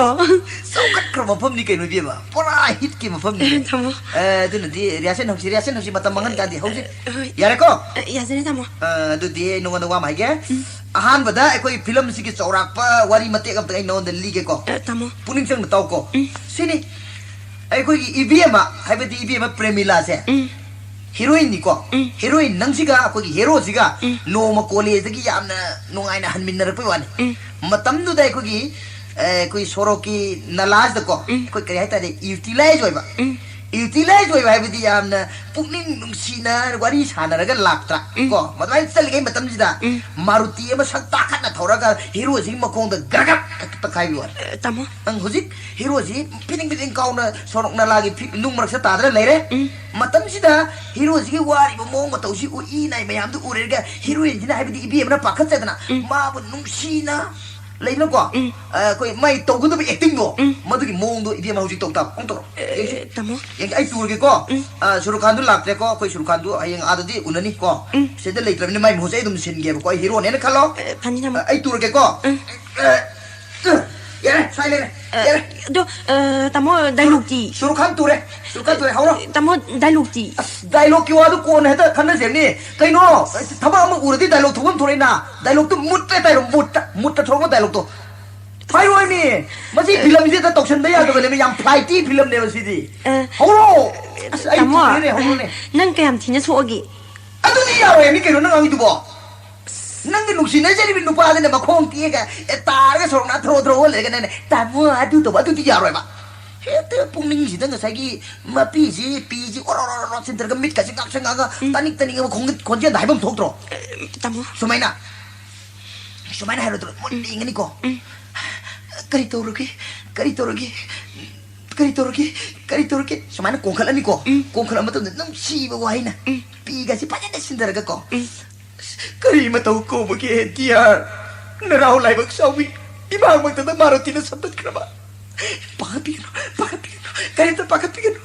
ꯆꯥꯎꯈꯠꯈ꯭ꯔ ꯃꯐꯝꯅꯤ ꯀꯩꯅꯣ ꯏꯕꯦꯝꯃ, ꯄꯨꯔꯥ ꯍꯤꯠꯀꯤ ꯃꯐꯝꯅꯤ꯫ ꯇꯥꯃꯣ꯫ ꯑꯦ, ꯑꯗꯨꯅꯗꯤ ꯔꯤꯍꯔꯁꯦꯜ ꯍꯧꯁꯤ, ꯔꯤꯍꯔꯁꯦꯜ ꯍꯧꯁꯤ, ꯃꯇꯝ ꯃꯥꯡꯍꯟ ꯀꯥꯟꯗꯦ, ꯍꯧꯁꯤ꯫ ꯑ, ꯍꯣꯏ꯫ ꯌꯥꯔꯦꯀꯣ? ꯑ, ꯌꯥꯖꯔꯦ, ꯇꯥꯃꯣ꯫ ꯑ, ꯑꯗꯨꯗꯤ ꯑꯩ ꯅꯉꯣꯟꯗ ꯋꯥ ꯑꯃ ꯍꯥꯏꯒꯦ꯫ ꯎꯝ꯫ ꯑꯍꯥꯟꯕꯗ ꯑꯩꯈꯣꯏ ꯐꯤꯂꯝꯁꯤꯒꯤ ꯆꯥꯎꯔꯥꯛꯄ ꯋꯥꯔꯤ ꯃꯇꯦꯛ ꯑꯝꯇ ꯑꯩ ꯅꯉꯣꯟꯗ ꯂꯤꯒꯦꯀꯣ꯫ ꯑ, ꯇꯥꯃꯣ꯫ ꯄꯨꯛꯅꯤꯡ ꯆꯪꯅ ꯇꯥꯎꯀꯣ꯫ ꯎꯝ꯫ ꯁꯤꯅꯤ, ꯑꯩꯈꯣꯏꯒꯤ ꯏꯕꯦꯝꯃ, ꯍꯥꯏꯕꯗꯤ ꯏꯕꯦꯝꯃ ꯄ꯭ꯔꯦꯃꯤꯂꯥꯁꯦ, ꯎꯝ꯫ ꯍꯤꯔꯣꯏꯟꯅꯤꯀꯣ꯫ ꯎꯝ꯫ ꯍꯤꯔꯣꯏꯟ ꯅꯪꯁꯤꯒ ꯑꯩꯈꯣꯏꯒꯤ ꯍꯦꯔꯣꯁꯤꯒ ꯎꯝ꯫ ꯅꯣꯡꯃ ꯀꯣꯂꯦꯖꯇꯒꯤ ꯌꯥꯝꯅ ꯅꯨꯡꯉꯥꯏꯅ ꯍꯟꯃꯤꯟꯅꯔꯛꯄꯩ ꯋꯥꯅꯤ꯫ ꯎꯝ꯫ ꯃꯇꯝꯗꯨꯗ ꯑꯩꯈꯣꯏꯒꯤ, ꯑꯦ, ꯑꯩꯈꯣꯏ ꯁꯣꯔꯣꯛꯀꯤ ꯅꯂꯥꯁꯤꯗꯀꯣ, ꯎꯝ꯫ ꯑꯩꯈꯣꯏ ꯀꯔꯤ ꯍꯥꯏꯇꯥꯔꯦ, ꯌꯨꯇꯤꯂꯥꯏꯁ ꯑꯣꯏꯕ꯫ ꯎꯝ꯫ ꯌꯨꯇꯤꯂꯥꯏꯁ ꯑꯣꯏꯕ ꯍꯥꯏꯕꯗꯤ ꯌꯥꯝꯅ ꯄꯨꯛꯅꯤꯡ ꯅꯨꯡꯁꯤꯅ ꯋꯥꯔꯤ ꯁꯥꯟꯅꯔꯒ ꯂꯥꯛꯇ꯭ꯔꯥ? ꯎꯝ꯫ ꯀꯣ, ꯃꯗꯨꯃꯥꯏꯅ ꯆꯠꯂꯤꯉꯩ ꯃꯇꯝꯁꯤꯗ ꯎꯝ꯫ ꯃꯥꯔꯨꯇꯤ ꯑꯃ ꯁꯛ ꯇꯥꯈꯠꯅ ꯊꯧꯔꯒ ꯍꯤꯔꯣꯁꯤꯒꯤ ꯃꯈꯣꯡꯗ ꯒ꯭ꯔꯒꯞ ꯍꯦꯛꯇ ꯇꯛꯈꯥꯏꯕꯤ ꯋꯥꯅꯤ꯫ ꯑ, ꯇꯥꯃꯣ꯫ ꯅꯪ ꯍꯧꯖꯤꯛ ꯍꯤꯔꯣꯁꯤ ꯐꯤꯗꯤꯡ ꯐꯤꯗꯤꯡ ꯀꯥꯎꯅ ꯁꯣꯔꯣꯛ ꯅꯂꯥꯒꯤ ꯐꯤ-, ꯅꯨꯡ ꯃꯔꯛꯁꯤꯗ ꯇꯥꯗꯅ ꯂꯩꯔꯦ꯫ ꯎꯝ꯫ ꯃꯇꯝꯁꯤꯗ ꯍꯤꯔꯣꯁꯤꯒꯤ ꯋꯥꯔꯤꯕ ꯃꯑꯣꯡ ꯃꯇꯧꯁꯤ ꯎ-, ꯏ ꯅꯥꯏ ꯃꯌꯥꯝꯗꯨ ꯎꯔꯦꯒ ꯍꯤꯔꯣꯏꯟꯁꯤꯅ, ꯍꯥꯏꯕꯗꯤ ꯏꯕꯦꯝꯃꯅ ꯄꯥꯈꯠꯆꯗꯅ ꯎꯝ꯫ ꯃꯥꯕꯨ ꯅꯨꯡꯁꯤꯅ ꯂꯩꯗꯅꯀꯣ, ꯎꯝ꯫ ꯑ, ꯑꯩꯈꯣꯏ ꯃꯥꯏ ꯇꯧꯒꯗꯕ ꯑꯦꯛꯇꯤꯡꯗꯣ, ꯎꯝ꯫ ꯃꯗꯨꯒꯤ ꯃꯑꯣꯡꯗꯣ ꯏꯕꯦꯝꯃ ꯍꯧꯖꯤꯛ ꯇꯧ ꯇꯥꯕ꯫ ꯑꯃꯨꯛ ꯇꯧꯔꯣ꯫ ꯑꯦ, ꯌꯦꯡꯁꯤ꯫ ꯇꯥꯃꯣ꯫ ꯌꯦꯡꯁꯤ, ꯑꯩ ꯇꯨꯔꯒꯦꯀꯣ꯫ ꯎꯝ꯫ ꯑ, ꯁꯨꯔꯨ ꯈꯥꯟꯗꯨ ꯂꯥꯛꯇ꯭ꯔꯦꯀꯣ꯫ ꯑꯩꯈꯣꯏ ꯁꯨꯔꯨ ꯈꯥꯟꯗꯨ ꯍꯌꯦꯡ ꯑꯥꯗꯗꯤ ꯎꯅꯅꯤꯀꯣ꯫ ꯎꯝ꯫ ꯁꯤꯗ ꯂꯩꯇ꯭ꯔꯕꯅꯤꯅ ꯃꯥꯏ ꯃꯍꯨꯠꯁꯦ ꯑꯩ ꯑꯗꯨꯝ ꯁꯤꯟꯒꯦꯕꯀꯣ꯫ ꯑꯩ ꯍꯤꯔꯣꯅꯦꯅ ꯈꯜꯂꯣ꯫ ꯑꯦ, ꯐꯅꯤ, ꯇꯥꯃꯣ꯫ ꯑ, ꯑꯩ ꯇꯨꯔꯒꯦꯀꯣ꯫ ꯎꯝ꯫ ꯑ, ꯑ, ꯌꯥꯔꯦ, ꯁ꯭ꯋꯥꯏ ꯂꯩꯔꯦ꯫ ꯑ, ꯌꯥꯔꯦ꯫ ꯑꯗꯣ, ꯑ, ꯇꯥꯃꯣ, ꯗꯥꯏꯂꯣꯛꯇꯤ? ꯁꯨꯔꯨ ꯈꯥꯟ ꯇꯨꯔꯦ꯫ ꯁꯨꯔꯨ ꯈꯥꯟ ꯇꯨꯔꯦ꯫ ꯍꯧꯔꯣ꯫ ꯇꯥꯃꯣ, ꯗꯥꯏꯂꯣꯛꯇꯤ? ꯑꯁ, ꯗꯥꯏꯂꯣꯛꯀꯤ ꯋꯥꯗꯨ ꯀꯣꯟꯅ ꯍꯦꯛꯇ ꯈꯟꯅꯁꯦꯕꯅꯤ꯫ ꯀꯩꯅꯣ? ꯊꯕꯛ ꯑꯃ ꯎꯔꯗꯤ ꯗꯥꯏꯂꯣꯛ ꯊꯣꯛꯐꯝ ꯊꯣꯛꯂꯛꯏꯅ꯫ ꯗꯥꯏꯂꯣꯛꯇꯨ ꯃꯨꯠꯇ ꯇꯥꯏꯔꯣ, ꯃꯨꯠꯇ꯫ ꯃꯨꯠꯇ ꯊꯣꯛꯂꯛꯄ ꯗꯥꯏꯂꯣꯛꯇꯣ꯫ ꯍꯥꯏꯔꯣꯏꯃꯤ, ꯃꯁꯤ ꯐꯤꯂꯝꯁꯤꯗ ꯇꯧꯁꯟꯕ ꯌꯥꯗꯕꯅꯦꯕ, ꯌꯥꯝ ꯐ꯭ꯂꯥꯏꯇꯤ ꯐꯤꯂꯝꯅꯦꯕ ꯁꯤꯗꯤ꯫ ꯑ, ꯍꯧꯔꯣ꯫ ꯑꯁ, ꯑꯩ ꯇꯥꯃꯣ, ꯇꯨꯝꯅꯤꯡꯉꯦꯅꯦ, ꯍꯧꯔꯣꯅꯦ꯫ ꯅꯪ ꯀꯌꯥꯝ ꯊꯤꯅ ꯁꯣꯛꯑꯒꯦ? ꯑꯗꯨꯗꯤ ꯌꯥꯔꯣꯏꯃꯤ, ꯀꯩꯅꯣ ꯅꯪ ꯉꯥꯡꯉꯤꯗꯨꯕꯣ? ꯅꯪꯒꯤ ꯅꯨꯡꯁꯤꯅꯖꯔꯤꯕ ꯅꯨꯄꯥꯗꯨꯅ ꯃꯈꯣꯡ ꯇꯦꯛꯑꯒ, ꯑꯦ, ꯇꯥꯔꯒ ꯁꯣꯔꯣꯛ ꯅꯥ ꯊꯔꯣ ꯊꯔꯣ ꯂꯩꯔꯒꯅꯅꯦ, "ꯇꯥꯃꯣ, ꯑꯗꯨ ꯇꯧꯕ", ꯑꯗꯨꯗꯤ ꯌꯥꯔꯣꯏꯕ꯫ ꯍꯦꯛꯇ ꯄꯨꯛꯅꯤꯡꯁꯤꯗ ꯉꯁꯥꯏꯒꯤ ꯃꯄꯤꯁꯤ, ꯄꯤꯁꯤ ꯑꯣꯔꯣ ꯑꯣꯔꯣ ꯑꯣꯔꯣ ꯆꯤꯟꯊꯔꯒ ꯃꯤꯠꯀꯁꯤ ꯉꯥꯛꯁꯪ ꯉꯥꯡꯉꯒ ꯎꯝ꯫ ꯇꯥꯅꯤꯡ ꯇꯥꯅꯤꯡꯉꯕ ꯈꯣꯟꯖꯦꯜꯗ ꯍꯥꯏꯐꯝ ꯊꯣꯛꯇ꯭ꯔꯣ? ꯑ, ꯇꯥꯃꯣ꯫ ꯁꯨꯃꯥꯏꯅ, ꯁꯨꯃꯥꯏꯅ ꯍꯥꯏꯔꯣ, ꯃꯨꯟꯅ ꯎꯝ꯫ ꯌꯦꯡꯒꯅꯤꯀꯣ꯫ ꯎꯝ꯫ "ꯀꯔꯤ ꯇꯧꯔꯒꯦ? ꯀꯔꯤ ꯇꯧꯔꯒꯦ? ꯀꯔꯤ ꯇꯧꯔꯒꯦ? ꯀꯔꯤ ꯇꯧꯔꯒꯦ?" ꯁꯨꯃꯥꯏꯅ ꯀꯣꯡꯈꯠꯂꯅꯤꯀꯣ꯫ ꯎꯝ꯫ ꯀꯣꯡꯈꯠꯂ ꯃꯇꯨꯡꯗ ꯅꯨꯡꯁꯤꯕ ꯋꯥꯍꯩꯅ ꯎꯝ꯫ ꯄꯤꯒꯁꯤ ꯐꯖꯅ ꯁꯤꯟꯊꯔꯒꯀꯣ꯫ ꯎꯝ꯫ "ꯀꯔꯤ ꯃꯇꯧ ꯀꯧꯕꯒꯦ, ꯗꯤꯌꯥꯔ? ꯅꯔꯥꯎ ꯂꯥꯏꯕꯛ ꯆꯥꯎꯕꯤ, ꯏꯃꯥꯡꯃꯛꯇꯗ ꯃꯥꯔꯣꯇꯤꯅ ꯁꯝꯗꯠꯈ꯭ꯔꯕ꯫ ꯄꯥꯈꯠꯄꯤꯒꯅꯨ, ꯄꯥꯈꯠꯄꯤꯒꯅꯨ, ꯀꯔꯤꯝꯇ ꯄꯥꯈꯠꯄꯤꯒꯅꯨ꯫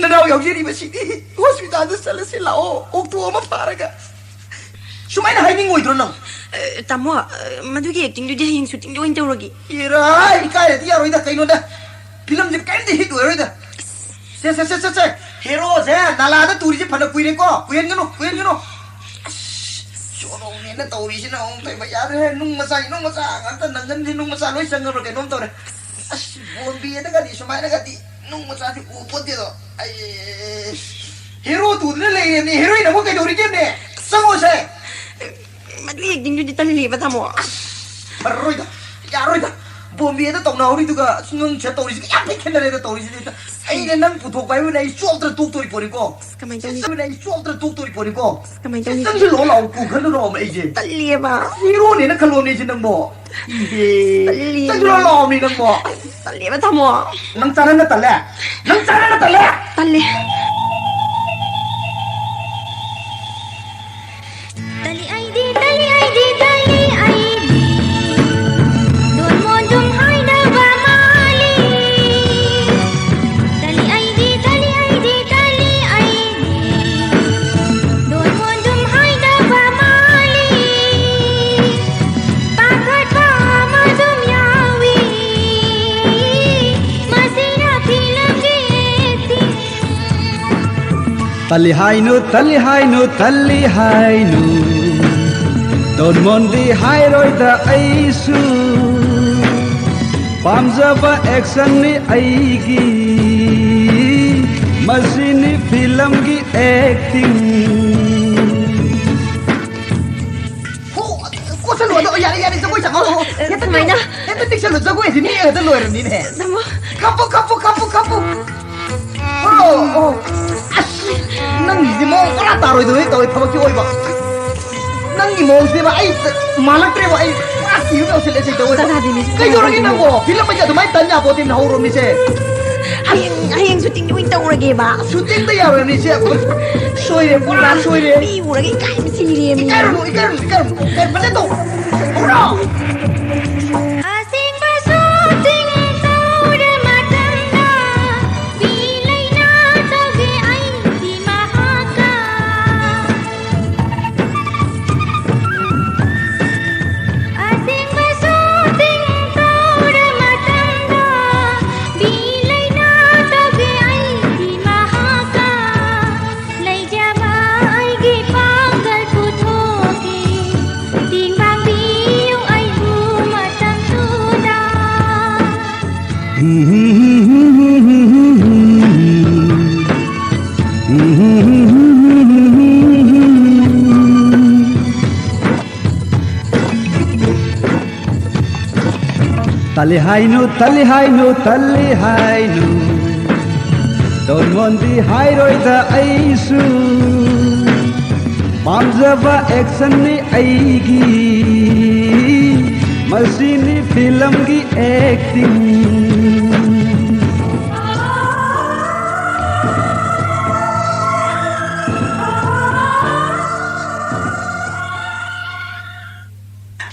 ꯅꯅꯥꯎ ꯌꯥꯎꯖꯔꯤꯕꯁꯤꯗꯤ ꯍꯣꯁꯄꯤꯇꯥꯜꯗ ꯆꯠꯂꯁꯤ ꯂꯥꯛꯑꯣ, ꯑꯣꯛꯇꯣ ꯑꯃ ꯐꯥꯔꯒ꯫" ꯁꯨꯃꯥꯏꯅ ꯍꯥꯏꯅꯤꯡꯉꯣꯏꯗ꯭ꯔꯣ ꯅꯪ? ꯑ, ꯇꯥꯃꯣ, ꯑ, ꯃꯗꯨꯒꯤ ꯑꯦꯛꯇꯤꯡꯗꯨꯗꯤ ꯍꯌꯦꯡ ꯁꯨꯇꯤꯡꯗ ꯑꯣꯏꯅ ꯇꯧꯔꯒꯦ꯫ ꯏꯔꯥꯏ, ꯏꯀꯥꯏꯔꯗꯤ ꯌꯥꯔꯣꯏꯗ, ꯀꯩꯅꯣꯗ꯫ ꯐꯤꯂꯝꯁꯦ ꯀꯔꯤꯝꯇ ꯍꯤꯠ ꯑꯣꯏꯔꯣꯏꯗ꯫ ꯁꯦ, ꯁꯦ, ꯁꯦ, ꯁꯦ, ꯁꯦ꯫ ꯍꯦꯔꯣꯁꯦ ꯅꯥꯂꯥꯗ ꯇꯨꯔꯤꯁꯦ ꯐꯅ ꯀꯨꯏꯔꯦꯀꯣ꯫ ꯀꯨꯏꯍꯟꯒꯅꯨ, ꯀꯨꯏꯍꯟꯒꯅꯨ꯫ ꯑꯁ, ꯁꯣꯔꯣꯛꯅꯦꯅ ꯇꯧꯔꯤꯁꯤꯅ ꯑꯃꯨꯛ ꯐꯩꯕ꯫ ꯌꯥꯗ꯭ꯔꯦ, ꯅꯨꯡ ꯃꯆꯥ, ꯅꯨꯡ ꯃꯆꯥ ꯉꯥꯛꯇ, ꯅꯪꯒꯟꯁꯦ ꯅꯨꯡ ꯃꯆꯥ ꯂꯣꯏ ꯆꯪꯉꯕ꯭ꯔꯥ ꯀꯩꯅꯣꯝ ꯇꯧꯔꯦ꯫ ꯑꯁ, ꯕꯣꯝꯕꯦꯗꯒꯗꯤ ꯁꯨꯃꯥꯏꯅꯒꯗꯤ ꯅꯨꯡ ꯃꯆꯥꯁꯤ ꯎ ꯄꯣꯠꯇꯦꯗꯣ꯫ ꯑꯩ, ꯍꯦꯔꯣ ꯇꯨꯗꯅ ꯂꯩꯔꯦꯅꯦ, ꯍꯦꯔꯣꯏꯟ ꯑꯃꯨꯛ ꯀꯩꯗꯧꯔꯤꯒꯦꯅꯦ? ꯆꯪꯉꯣꯁꯦ꯫ ꯃꯗꯨꯒꯤ ꯑꯦꯛꯇꯤꯡꯗꯨꯗꯤ ꯇꯜꯂꯤꯕ, ꯇꯥꯃꯣ꯫ ꯑꯁ, ꯐꯔꯔꯣꯏꯗ, ꯌꯥꯔꯣꯏꯗ꯫ ꯕꯣꯝꯕꯦꯗ ꯇꯧꯅꯍꯧꯔꯤꯗꯨꯒ ꯅꯪ ꯁꯤꯗ ꯇꯧꯔꯤꯁꯤꯒ ꯌꯥꯝ ꯊꯤ ꯈꯦꯠꯅꯔꯦꯗ ꯇꯧꯔꯤꯁꯤꯗꯤ꯫ ꯑꯩꯅ ꯅꯪ ꯄꯨꯊꯣꯛꯄ ꯍꯥꯏꯕꯅ ꯑꯩ ꯆꯣꯞꯇꯅ ꯇꯣꯛꯇꯣꯔꯤ ꯄꯣꯠꯅꯤꯀꯣ꯫ ꯀꯃꯥꯏꯅ ꯇꯧꯅꯤ? ꯁꯤꯗ ꯑꯩ ꯆꯣꯞꯇꯅ ꯇꯣꯛꯇꯣꯔꯤ ꯄꯣꯠꯅꯤꯀꯣ꯫ ꯀꯃꯥꯏꯅ ꯇꯧꯅꯤ? ꯆꯪꯁꯤꯜꯂꯣ ꯂꯥꯛꯑꯣ, ꯄꯨꯈꯠꯂꯨ ꯂꯥꯛꯑꯣ ꯑꯩꯁꯦ꯫ ꯇꯜꯂꯤꯑꯕ꯫ ꯍꯦꯔꯣꯅꯦꯅ ꯈꯜꯂꯣꯅꯦ ꯑꯩꯁꯦ ꯅꯪꯕꯣ꯫ ꯏꯍꯦ꯫ ꯇꯜꯂꯤ꯫ ꯆꯪꯁꯤꯜꯂꯣ ꯂꯥꯛꯑꯣ ꯃꯤ ꯅꯪꯕꯣ꯫ ꯇꯜꯂꯤꯑꯕ, ꯇꯥꯃꯣ꯫ ꯅꯪ ꯆꯥꯅꯅ ꯇꯜꯂꯦ? ꯅꯪ ꯆꯥꯅꯅ ꯇꯜꯂꯦ? ꯇꯜꯂꯤ꯫ ꯇꯂꯤ ꯑꯩꯗꯤ, ꯇꯂꯤ ꯑꯩꯗꯤ, ꯇꯂꯤ ꯑꯩꯗꯤ꯫ ꯗꯣꯟ ꯃꯣꯟꯗꯨꯝ ꯍꯥꯏꯅꯕ ꯃꯥꯜꯂꯤ꯫ ꯇꯂꯤ ꯑꯩꯗꯤ, ꯇꯂꯤ ꯑꯩꯗꯤ, ꯇꯂꯤ ꯑꯩꯗꯤ꯫ ꯗꯣꯟ ꯃꯣꯟꯗꯨꯝ ꯍꯥꯏꯅꯕ ꯃꯥꯜꯂꯤ꯫ ꯄꯥꯈꯠꯄ ꯑꯃꯁꯨꯝ ꯌꯥꯎꯏ꯫ ꯃꯁꯤꯅ ꯐꯤꯂꯝꯒꯤ ꯑꯦꯛꯇꯤꯡ꯫ ꯇꯜꯂꯤ ꯍꯥꯏꯅꯨ, ꯇꯜꯂꯤ ꯍꯥꯏꯅꯨ, ꯇꯜꯂꯤ ꯍꯥꯏꯅꯨ꯫ ꯗꯣꯟ ꯃꯣꯟꯗꯤ ꯍꯥꯏꯔꯣꯏꯗ ꯑꯩꯁꯨ꯫ ꯄꯥꯝꯖꯕ actionꯅꯤ ꯑꯩꯒꯤ, ꯃꯁꯤꯅꯤ filmꯒꯤ acting꯫ ꯍꯣ, ꯀꯣꯠꯁꯜꯂꯣ ꯑꯗꯣ, ꯌꯥꯔꯦ, ꯌꯥꯔꯦ, ꯖꯒꯣꯏ ꯁꯥꯎ꯫ ꯑꯦ, ꯍꯦꯛꯇ ꯁꯨꯃꯥꯏꯅ꯫ ꯍꯦꯛꯇ ꯇꯤꯛꯁꯜꯂꯣ, ꯖꯒꯣꯏ ꯍꯥꯏꯁꯦ ꯃꯤ ꯍꯦꯛꯇ ꯂꯣꯏꯔꯕꯅꯤꯅꯦ꯫ ꯇꯥꯃꯣ꯫ ꯀꯞꯄꯨ, ꯀꯞꯄꯨ, ꯀꯞꯄꯨ, ꯀꯞꯄꯨ꯫ ꯑꯣ, ꯑꯣ꯫ ꯑꯁ, ꯅꯪꯒꯤꯁꯤꯗꯤ ꯃꯑꯣꯡ ꯄꯨꯔꯥ ꯇꯥꯔꯣꯏꯗꯧꯍꯦ ꯇꯧꯋꯦ ꯊꯕꯛꯀꯤ ꯑꯣꯏꯕ꯫ ꯅꯪꯒꯤ ꯃꯑꯣꯡꯁꯤꯗꯤꯕ ꯑꯩ ꯃꯥꯜꯂꯛꯇ꯭ꯔꯦꯕ, ꯑꯩ ꯄꯨꯔꯥ ꯀꯤꯕ ꯇꯧꯁꯤꯜꯂꯛꯑꯦ ꯁꯤ ꯇꯧꯋꯦ꯫ ꯆꯠꯂꯣ ꯑꯥꯗ ꯃꯤꯁꯨ ꯀꯩꯗꯧꯔꯒꯦ ꯌꯦꯡꯉꯣ꯫ ꯅꯪꯕꯣ? Film ꯑꯃꯗꯤ ꯑꯗꯨꯃꯥꯏꯅ ꯇꯟ ꯌꯥꯄꯣꯠꯇꯦ ꯅꯍꯧꯔꯣꯝꯅꯤꯁꯦ꯫ ꯍꯌꯦꯡ, ꯍꯌꯦꯡ shooting ꯑꯣꯏꯅ ꯇꯧꯔꯒꯦꯕ꯫ Shootingꯗ ꯌꯥꯔꯣꯏ ꯃꯤꯁꯦ꯫ ꯁꯣꯏꯔꯦ, ꯄꯨꯔꯥ ꯁꯣꯏꯔꯦ꯫ ꯃꯤ ꯎꯔꯒ ꯏꯀꯥꯏꯕ ꯁꯤꯔꯦ ꯃꯤ꯫ ꯏꯀꯥꯏꯔꯨꯅꯨ, ꯏꯀꯥꯏꯔꯨꯅꯨ, ꯏꯀꯥꯏꯔꯨꯅꯨ꯫ ꯀꯩ ꯐꯖꯅ ꯇꯧ꯫ ꯍꯧꯔꯣ꯫ ꯑꯁꯦꯡꯕ shooting ꯇꯧꯔ ꯃꯇꯝꯗ ꯃꯤ ꯂꯩꯅꯥ ꯇꯧꯒꯦ ꯑꯩꯗꯤ ꯃꯍꯥꯛꯀ꯫ ꯑꯁꯦꯡꯕ shooting ꯇꯧꯔ ꯃꯇꯝꯗ ꯃꯤ ꯂꯩꯅꯥ ꯇꯧꯒꯦ ꯑꯩꯗꯤ ꯃꯍꯥꯛꯀ꯫ ꯂꯩꯖꯕ ꯑꯩꯒꯤ ꯄꯥꯡꯒꯜ ꯄꯨꯊꯣꯛꯀꯦ꯫ ꯇꯦꯡꯕꯥꯡꯕꯤꯌꯨ ꯑꯩꯕꯨ ꯃꯇꯝꯗꯨꯗ꯫ ꯇꯜꯂꯤ ꯍꯥꯏꯅꯨ, ꯇꯜꯂꯤ ꯍꯥꯏꯅꯨ, ꯇꯜꯂꯤ ꯍꯥꯏꯅꯨ꯫ ꯇꯣꯟꯉꯣꯟꯕꯤ ꯍꯥꯏꯔꯣꯏꯗ ꯑꯩꯁꯨ꯫ ꯄꯥꯝꯖꯕ actionꯅꯤ ꯑꯩꯒꯤ꯫ ꯃꯁꯤꯅꯤ filmꯒꯤ acting꯫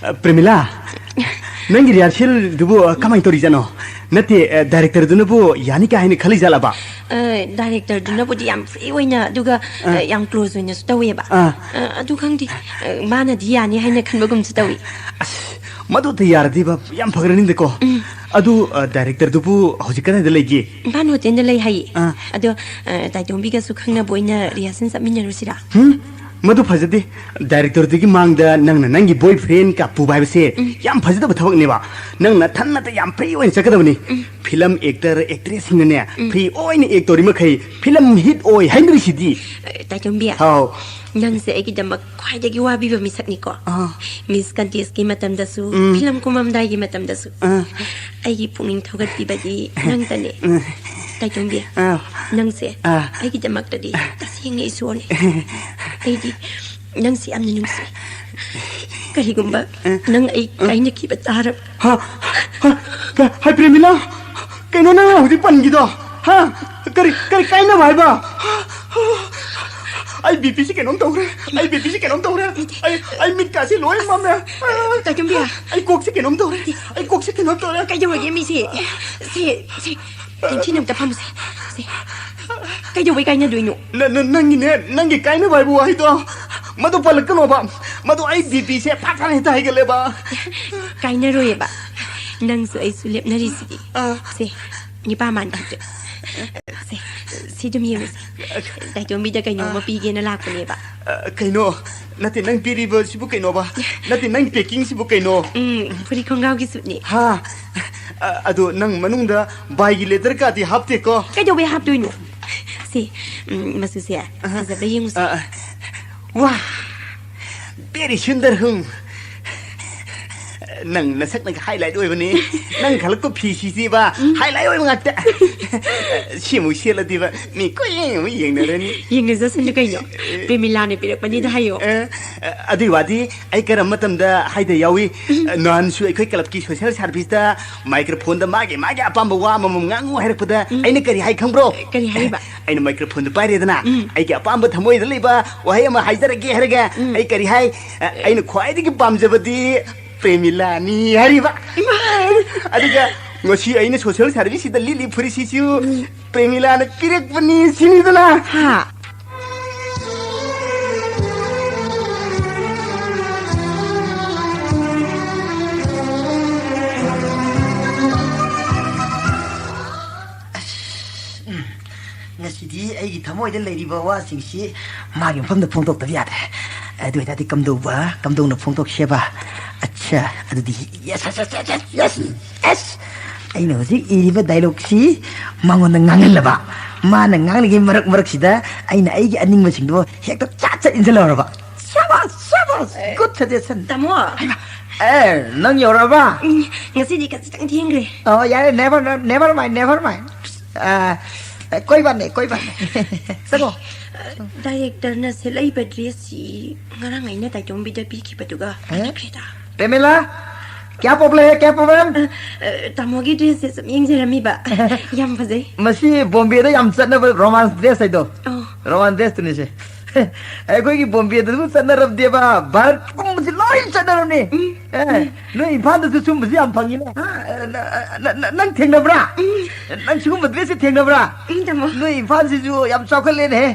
ꯑ, ꯄ꯭ꯔꯦꯃꯤꯂꯥ, ꯅꯪꯒꯤ rehearsalꯗꯨꯕꯨ, ꯑ, ꯀꯃꯥꯏꯅ ꯇꯧꯔꯤꯖꯥꯠꯅꯣ? ꯅꯠꯇꯦ, ꯑ, directorꯗꯨꯅꯕꯨ ꯌꯥꯅꯤ ꯀꯥꯏ ꯍꯥꯏꯅ ꯈꯜꯂꯤꯖꯥꯠꯂꯕ? ꯑ, directorꯗꯨꯅꯕꯨꯗꯤ ꯌꯥꯝ free ꯑꯣꯏꯅ, ꯑꯗꯨꯒ, ꯑ, ꯑ꯫ ꯌꯥꯝ close ꯑꯣꯏꯅꯁꯨ ꯇꯧꯋꯦꯕ꯫ ꯑ꯫ ꯑ, ꯑꯗꯨ ꯈꯪꯗꯦ, ꯑ, ꯃꯥꯅꯗꯤ ꯌꯥꯅꯤ ꯍꯥꯏꯅ ꯈꯟꯕꯒꯨꯝꯁꯨ ꯇꯧꯏ꯫ ꯑꯁ, ꯃꯗꯨꯇ ꯌꯥꯔꯗꯤꯕ ꯌꯥꯝ ꯐꯒ꯭ꯔꯅꯤꯗꯀꯣ꯫ ꯎꯝ꯫ ꯑꯗꯨ, ꯑ, directorꯗꯨꯕꯨ ꯍꯧꯖꯤꯛ ꯀꯗꯥꯏꯗ ꯂꯩꯒꯦ? ꯏꯝꯐꯥꯜ ꯍꯣꯇꯦꯜꯗ ꯂꯩ ꯍꯥꯏꯌꯦ꯫ ꯑ꯫ ꯑꯗꯣ, ꯑ, ꯇꯥꯏꯇꯣꯝꯕꯤꯒꯁꯨ ꯈꯪꯅꯕ ꯑꯣꯏꯅ rehearsal ꯆꯠꯃꯤꯟꯅꯔꯨꯁꯤꯔꯥ? ꯍꯨꯝ? ꯃꯗꯨ ꯐꯖꯗꯦ꯫ ꯗꯥꯏꯔꯦꯛꯇꯔꯗꯨꯒꯤ ꯃꯥꯡꯗ ꯅꯪꯅ ꯅꯪꯒꯤ ꯕꯣꯏ ꯐ꯭ꯔꯦꯟ ꯀ ꯄꯨꯕ ꯍꯥꯏꯕꯁꯦ ꯎꯝ꯫ ꯌꯥꯝ ꯐꯖꯗꯕ ꯊꯕꯛꯅꯦꯕ꯫ ꯅꯪ ꯅꯊꯟꯅꯇ ꯌꯥꯝ ꯐ꯭ꯔꯤ ꯑꯣꯏꯅ ꯆꯠꯀꯗꯕꯅꯤ꯫ ꯎꯝ꯫ ꯐꯤꯂꯝ ꯑꯦꯛꯇꯔ, ꯑꯦꯛꯇ꯭ꯔꯦꯁꯁꯤꯡꯅꯅꯦ ꯎꯝ꯫ ꯐ꯭ꯔꯤ ꯑꯣꯏꯅ ꯑꯦꯛ ꯇꯧꯔꯤ ꯃꯈꯩ ꯐꯤꯂꯝ ꯍꯤꯠ ꯑꯣꯏ ꯍꯥꯏꯅꯔꯤꯁꯤꯗꯤ꯫ ꯑꯦ, ꯇꯥꯏꯇꯣꯝꯕꯤ, ꯍꯥꯎ꯫ ꯅꯪꯁꯦ ꯑꯩꯒꯤꯗꯃꯛ ꯈ꯭ꯋꯥꯏꯗꯒꯤ ꯋꯥꯕꯤꯕ ꯃꯤꯁꯛꯅꯤꯀꯣ꯫ ꯑꯥ꯫ ꯃꯤꯁ ꯀꯟꯇꯦꯁꯀꯤ ꯃꯇꯝꯗꯁꯨ, ꯎꯝ꯫ ꯐꯤꯂꯝ ꯀꯨꯝꯃꯝꯗꯥꯏꯒꯤ ꯃꯇꯝꯗꯁꯨ꯫ ꯑꯥ꯫ ꯑꯩꯒꯤ ꯄꯨꯛꯅꯤꯡ ꯊꯧꯒꯠꯄꯤꯕꯗꯤ ꯅꯪꯇꯅꯦ꯫ ꯎꯝ꯫ ꯇꯥꯏꯇꯣꯝꯕꯤ, ꯑꯥ꯫ ꯅꯪꯁꯦ ꯑꯥ꯫ ꯑꯩꯒꯤꯗꯃꯛꯇꯗꯤ ꯇꯁꯦꯡꯅ ꯏꯁꯣꯔꯅꯤ꯫ ꯑꯩꯗꯤ ꯅꯪꯁꯦ ꯌꯥꯝꯅ ꯅꯨꯡꯁꯤ꯫ ꯀꯔꯤꯒꯨꯝꯕ ꯑꯥ꯫ ꯅꯪ ꯑꯩ ꯑꯥ꯫ ꯀꯥꯏꯅꯈꯤꯕ ꯇꯥꯔꯕ ꯍꯥ? ꯍꯥ? ꯍꯥꯏ, ꯄ꯭ꯔꯦꯃꯤꯂꯥ, ꯀꯩꯅꯣ ꯅꯪ ꯍꯧꯖꯤꯛ ꯄꯟꯈꯤꯗꯣ? ꯍꯥ? ꯀꯔꯤ, ꯀꯔꯤ ꯀꯥꯏꯅꯕ ꯍꯥꯏꯕ? ꯑꯩ ꯕꯤ ꯄꯤꯁꯤ ꯀꯩꯅꯣꯝ ꯇꯧꯔꯦ꯫ ꯑꯩ ꯕꯤ ꯄꯤꯁꯤ ꯀꯩꯅꯣꯝ ꯇꯧꯔꯦ꯫ ꯑꯩ, ꯑꯩ ꯃꯤꯠꯀꯥꯁꯤ ꯂꯣꯏ ꯃꯝꯃꯦ꯫ ꯇꯥꯏꯇꯣꯝꯕꯤ꯫ ꯑꯩ ꯀꯣꯛꯁꯤ ꯀꯩꯅꯣꯝ ꯇꯧꯔꯦ꯫ ꯑꯩ ꯀꯣꯛꯁꯤ ꯀꯩꯅꯣꯝ ꯇꯧꯔꯦ꯫ ꯀꯩꯗꯧꯔꯒꯦ ꯃꯤꯁꯦ? ꯁꯦ, ꯁꯦ, ꯇꯤꯟꯊꯤꯅ ꯑꯝꯇ ꯐꯝꯃꯨꯁꯦ꯫ ꯁꯦ, ꯀꯩꯗꯧꯕꯩ ꯀꯥꯏꯅꯗꯣꯏꯅꯣ? ꯅ-, ꯅ-, ꯅꯪꯒꯤꯅꯦ, ꯅꯪꯒꯤ ꯀꯥꯏꯅꯕ ꯍꯥꯏꯕ ꯋꯥꯍꯩꯗꯣ ꯃꯗꯨ ꯄꯜꯂꯛꯀꯅꯣꯕ꯫ ꯃꯗꯨ ꯑꯩ ꯕꯤ ꯄꯤꯁꯦ ꯐꯠ ꯐꯠ ꯍꯦꯛꯇ ꯍꯥꯏꯒꯠꯂꯦꯕ꯫ ꯀꯥꯏꯅꯔꯣꯏꯌꯦꯕ꯫ ꯅꯪꯁꯨ ꯑꯩꯁꯨ ꯂꯦꯞꯅꯔꯤꯁꯤꯗꯤ꯫ ꯑꯥ꯫ ꯁꯦ, ꯅꯤꯄꯥ ꯃꯥꯟꯕꯤꯗ꯫ ꯁꯦ, ꯁꯤ ꯑꯗꯨꯝ ꯌꯦꯡꯉꯨꯁꯦ꯫ ꯇꯥꯏꯇꯣꯝꯕꯤꯗ ꯀꯩꯅꯣꯝꯃ ꯑꯥ꯫ ꯄꯤꯒꯦꯅ ꯂꯥꯛꯄꯅꯦꯕ꯫ ꯑ, ꯀꯩꯅꯣ? ꯅꯠꯇꯦ, ꯅꯪ ꯄꯤꯔꯤꯕꯁꯤꯕꯨ ꯀꯩꯅꯣꯕ? ꯅꯠꯇꯦ, ꯅꯪ ꯄꯦꯀꯤꯡꯁꯤꯕꯨ ꯀꯩꯅꯣ? ꯎꯝ, ꯐꯨꯔꯤꯠ ꯈꯣꯡꯒ꯭ꯔꯥꯎꯒꯤ ꯁꯨꯠꯅꯦ꯫ ꯍꯥ? ꯑ, ꯑꯗꯣ ꯅꯪ ꯃꯅꯨꯡꯗ ꯕꯥꯏꯒꯤ ꯂꯦꯇꯔ ꯀꯥꯔꯗꯇꯤ ꯍꯥꯞꯇꯦꯀꯣ? ꯀꯩꯗꯧꯕꯩ ꯍꯥꯞꯇꯣꯏꯅꯣ? ꯁꯤ, ꯎꯝ, ꯃꯆꯨꯁꯦ ꯑꯍ꯫ ꯐꯖꯕ꯭ꯔꯥ ꯌꯦꯡꯉꯨꯁꯦ꯫ ꯑ, ꯑ꯫ ꯋꯥ! Very ꯁꯨꯟꯗꯔ ꯍꯨꯝ꯫ ꯅꯪ ꯅꯁꯛꯅꯒ highlight ꯑꯣꯏꯕꯅꯤ꯫ ꯅꯪ ꯈꯜꯂꯛꯄ ꯐꯤꯁꯤꯗꯤꯕ ꯎꯝ꯫ Highlight ꯑꯣꯏꯕ ꯉꯥꯛꯇ꯫ ꯁꯤꯃꯨꯛ ꯁꯦꯠꯂꯗꯤꯕ ꯃꯤ ꯀꯣꯏꯌꯦꯡ ꯑꯃ ꯌꯦꯡꯅꯔꯅꯤ꯫ ꯌꯦꯡꯅꯖꯁꯅꯨ ꯀꯩꯅꯣ꯫ ꯑꯦ꯫ ꯄ꯭ꯔꯦꯃꯤꯂꯥꯅ ꯄꯤꯔꯛꯄꯅꯤꯗ ꯍꯥꯏꯌꯣ꯫ ꯑꯦ, ꯑꯗꯨꯏ ꯋꯥꯗꯤ ꯑꯩ ꯀꯔꯝꯕ ꯃꯇꯝꯗ ꯍꯥꯏꯗ ꯌꯥꯎꯏ꯫ ꯎꯝ꯫ ꯅꯍꯥꯟꯁꯨ ꯑꯩꯈꯣꯏ clubꯀꯤ social serviceꯇ microphoneꯗ ꯃꯥꯒꯤ, ꯃꯥꯒꯤ ꯑꯄꯥꯝꯕ ꯋꯥ ꯑꯃꯃꯝ ꯉꯥꯡꯉꯨ ꯍꯥꯏꯔꯛꯄꯗ ꯎꯝ꯫ ꯑꯩꯅ ꯀꯔꯤ ꯍꯥꯏ ꯈꯪꯕ꯭ꯔꯣ? ꯀꯔꯤ ꯍꯥꯏꯔꯤꯕ? ꯑꯩꯅ microphoneꯗꯨ ꯄꯥꯏꯔꯦꯗꯅ, ꯎꯝ꯫ ꯑꯩꯒꯤ ꯑꯄꯥꯝꯕ ꯊꯃꯣꯏꯗ ꯂꯩꯕ ꯋꯥꯍꯩ ꯑꯃ ꯍꯥꯏꯖꯔꯒꯦ ꯍꯥꯏꯔꯒ, ꯎꯝ꯫ ꯑꯩ ꯀꯔꯤ ꯍꯥꯏ? ꯑ, ꯑꯩꯅ ꯈ꯭ꯋꯥꯏꯗꯒꯤ ꯄꯥꯝꯖꯕꯗꯤ ꯄ꯭ꯔꯦꯃꯤꯂꯥꯅꯤ ꯍꯥꯏꯔꯤꯕ꯫ ꯏꯃꯥ! ꯑꯗꯨꯒ ꯉꯁꯤ ꯑꯩꯅ social serviceꯁꯤꯗ ꯂꯤꯠꯂꯤ ꯐꯨꯔꯤꯠꯁꯤꯁꯨ ꯎꯝ꯫ ꯄ꯭ꯔꯦꯃꯤꯂꯥꯅ ꯄꯤꯔꯛꯄꯅꯤ ꯁꯤꯅꯤꯗꯅ꯫ ꯍꯥ? ꯑꯁ, ꯎꯝ, ꯉꯁꯤ ꯁꯤꯗꯤ ꯑꯩꯒꯤ ꯊꯃꯣꯏꯗ ꯂꯩꯔꯤꯕ ꯋꯥꯁꯤꯡꯁꯤ ꯃꯥꯒꯤ ꯃꯐꯝꯗ ꯐꯣꯡꯗꯣꯛꯇꯕ ꯌꯥꯗ꯭ꯔꯦ꯫ ꯑꯗꯨ ꯑꯣꯏꯇꯥꯔꯗꯤ ꯀꯝꯗꯧꯕ, ꯀꯝꯗꯧꯅ ꯐꯣꯡꯗꯣꯛꯁꯦꯕ? ꯑꯠꯁꯥ, ꯑꯗꯨꯗꯤ yes, yes, yes, yes, yes, yes. ꯑꯩꯅ ꯍꯧꯖꯤꯛ ꯏꯔꯤꯕ dialogueꯁꯤ ꯃꯉꯣꯟꯗ ꯉꯥꯡꯍꯜꯂꯕ꯫ ꯃꯥꯅ ꯉꯥꯡꯂꯤꯉꯩ ꯃꯔꯛ ꯃꯔꯛꯁꯤꯗ ꯑꯩꯅ ꯑꯩꯒꯤ ꯑꯅꯤꯡꯕꯁꯤꯡꯗꯣ ꯍꯦꯛꯇ ꯆꯠ ꯆꯠ ꯏꯟꯁꯤꯜꯍꯧꯔꯕ꯫ ꯁꯕꯥꯁ, ꯁꯕꯥꯁ, ꯑꯦ, good suggestion. ꯇꯥꯃꯣ꯫ ꯍꯩꯃꯥ, ꯑꯦ, ꯅꯪ ꯌꯧꯔꯕ? ꯎꯝ, ꯉꯁꯤꯗꯤ ꯈꯖꯤꯛꯇꯪ ꯊꯦꯡꯈ꯭ꯔꯦ꯫ ꯑꯣ, ꯌꯥꯔꯦ, never, never mind, never mind. ꯑ, ꯑ, ꯀꯣꯏ ꯕꯥꯠ ꯅꯦ, ꯀꯣꯏ ꯕꯥꯠ ꯅꯦ꯫ ꯆꯠꯂꯣ꯫ ꯑ, directorꯅ ꯁꯦꯠꯂꯛꯏꯕ dressꯁꯤ ꯉꯔꯥꯡ ꯑꯩꯅ ꯇꯥꯏꯇꯣꯝꯕꯤꯗ ꯄꯤꯈꯤꯕꯗꯨꯒ ꯑꯦ? ꯃꯥꯟꯅꯈ꯭ꯔꯦꯗ꯫ ꯄ꯭ꯔꯦꯃꯤꯂꯥ, ꯀꯌꯥ problem ꯍꯦ, ꯀꯌꯥ problem? ꯑ, ꯑ, ꯇꯥꯃꯣꯒꯤ dressꯁꯦ ꯁꯨꯝ ꯌꯦꯡꯖꯔꯝꯃꯤꯕ꯫ ꯌꯥꯝ ꯐꯖꯩ꯫ ꯃꯁꯤ ꯕꯣꯝꯕꯦꯗ ꯌꯥꯝ ꯆꯠꯅꯕ romance dress ꯍꯥꯏꯗꯣ꯫ ꯑꯣ꯫ Romance dressꯇꯨꯅꯤꯁꯦ꯫ ꯑꯩꯈꯣꯏꯒꯤ ꯕꯣꯝꯕꯦꯗꯁꯨ ꯆꯠꯅꯔꯕꯗꯦꯕ, ꯚꯥꯔꯠ ꯄꯨꯝꯕꯁꯤ ꯂꯣꯏ ꯆꯠꯅꯔꯕꯅꯤ꯫ ꯎꯝ, ꯑꯦ, ꯎꯝ꯫ ꯅꯣꯏ ꯏꯝꯐꯥꯜꯗꯁꯨ ꯁꯨꯝꯕꯁꯤ ꯌꯥꯝ ꯐꯪꯉꯤꯅꯦ꯫ ꯍꯥ? ꯅ-, ꯅ-, ꯅ-, ꯅꯪ ꯊꯦꯡꯅꯕ꯭ꯔꯥ? ꯎꯝ꯫ ꯅꯪ ꯁꯤꯒꯨꯝꯕ dressꯁꯦ ꯊꯦꯡꯅꯕ꯭ꯔꯥ? ꯎꯝ, ꯇꯥꯃꯣ꯫ ꯅꯣꯏ ꯏꯝꯐꯥꯜꯁꯤꯁꯨ ꯌꯥꯝ ꯆꯥꯎꯈꯠꯂꯦꯅꯦꯍꯦ꯫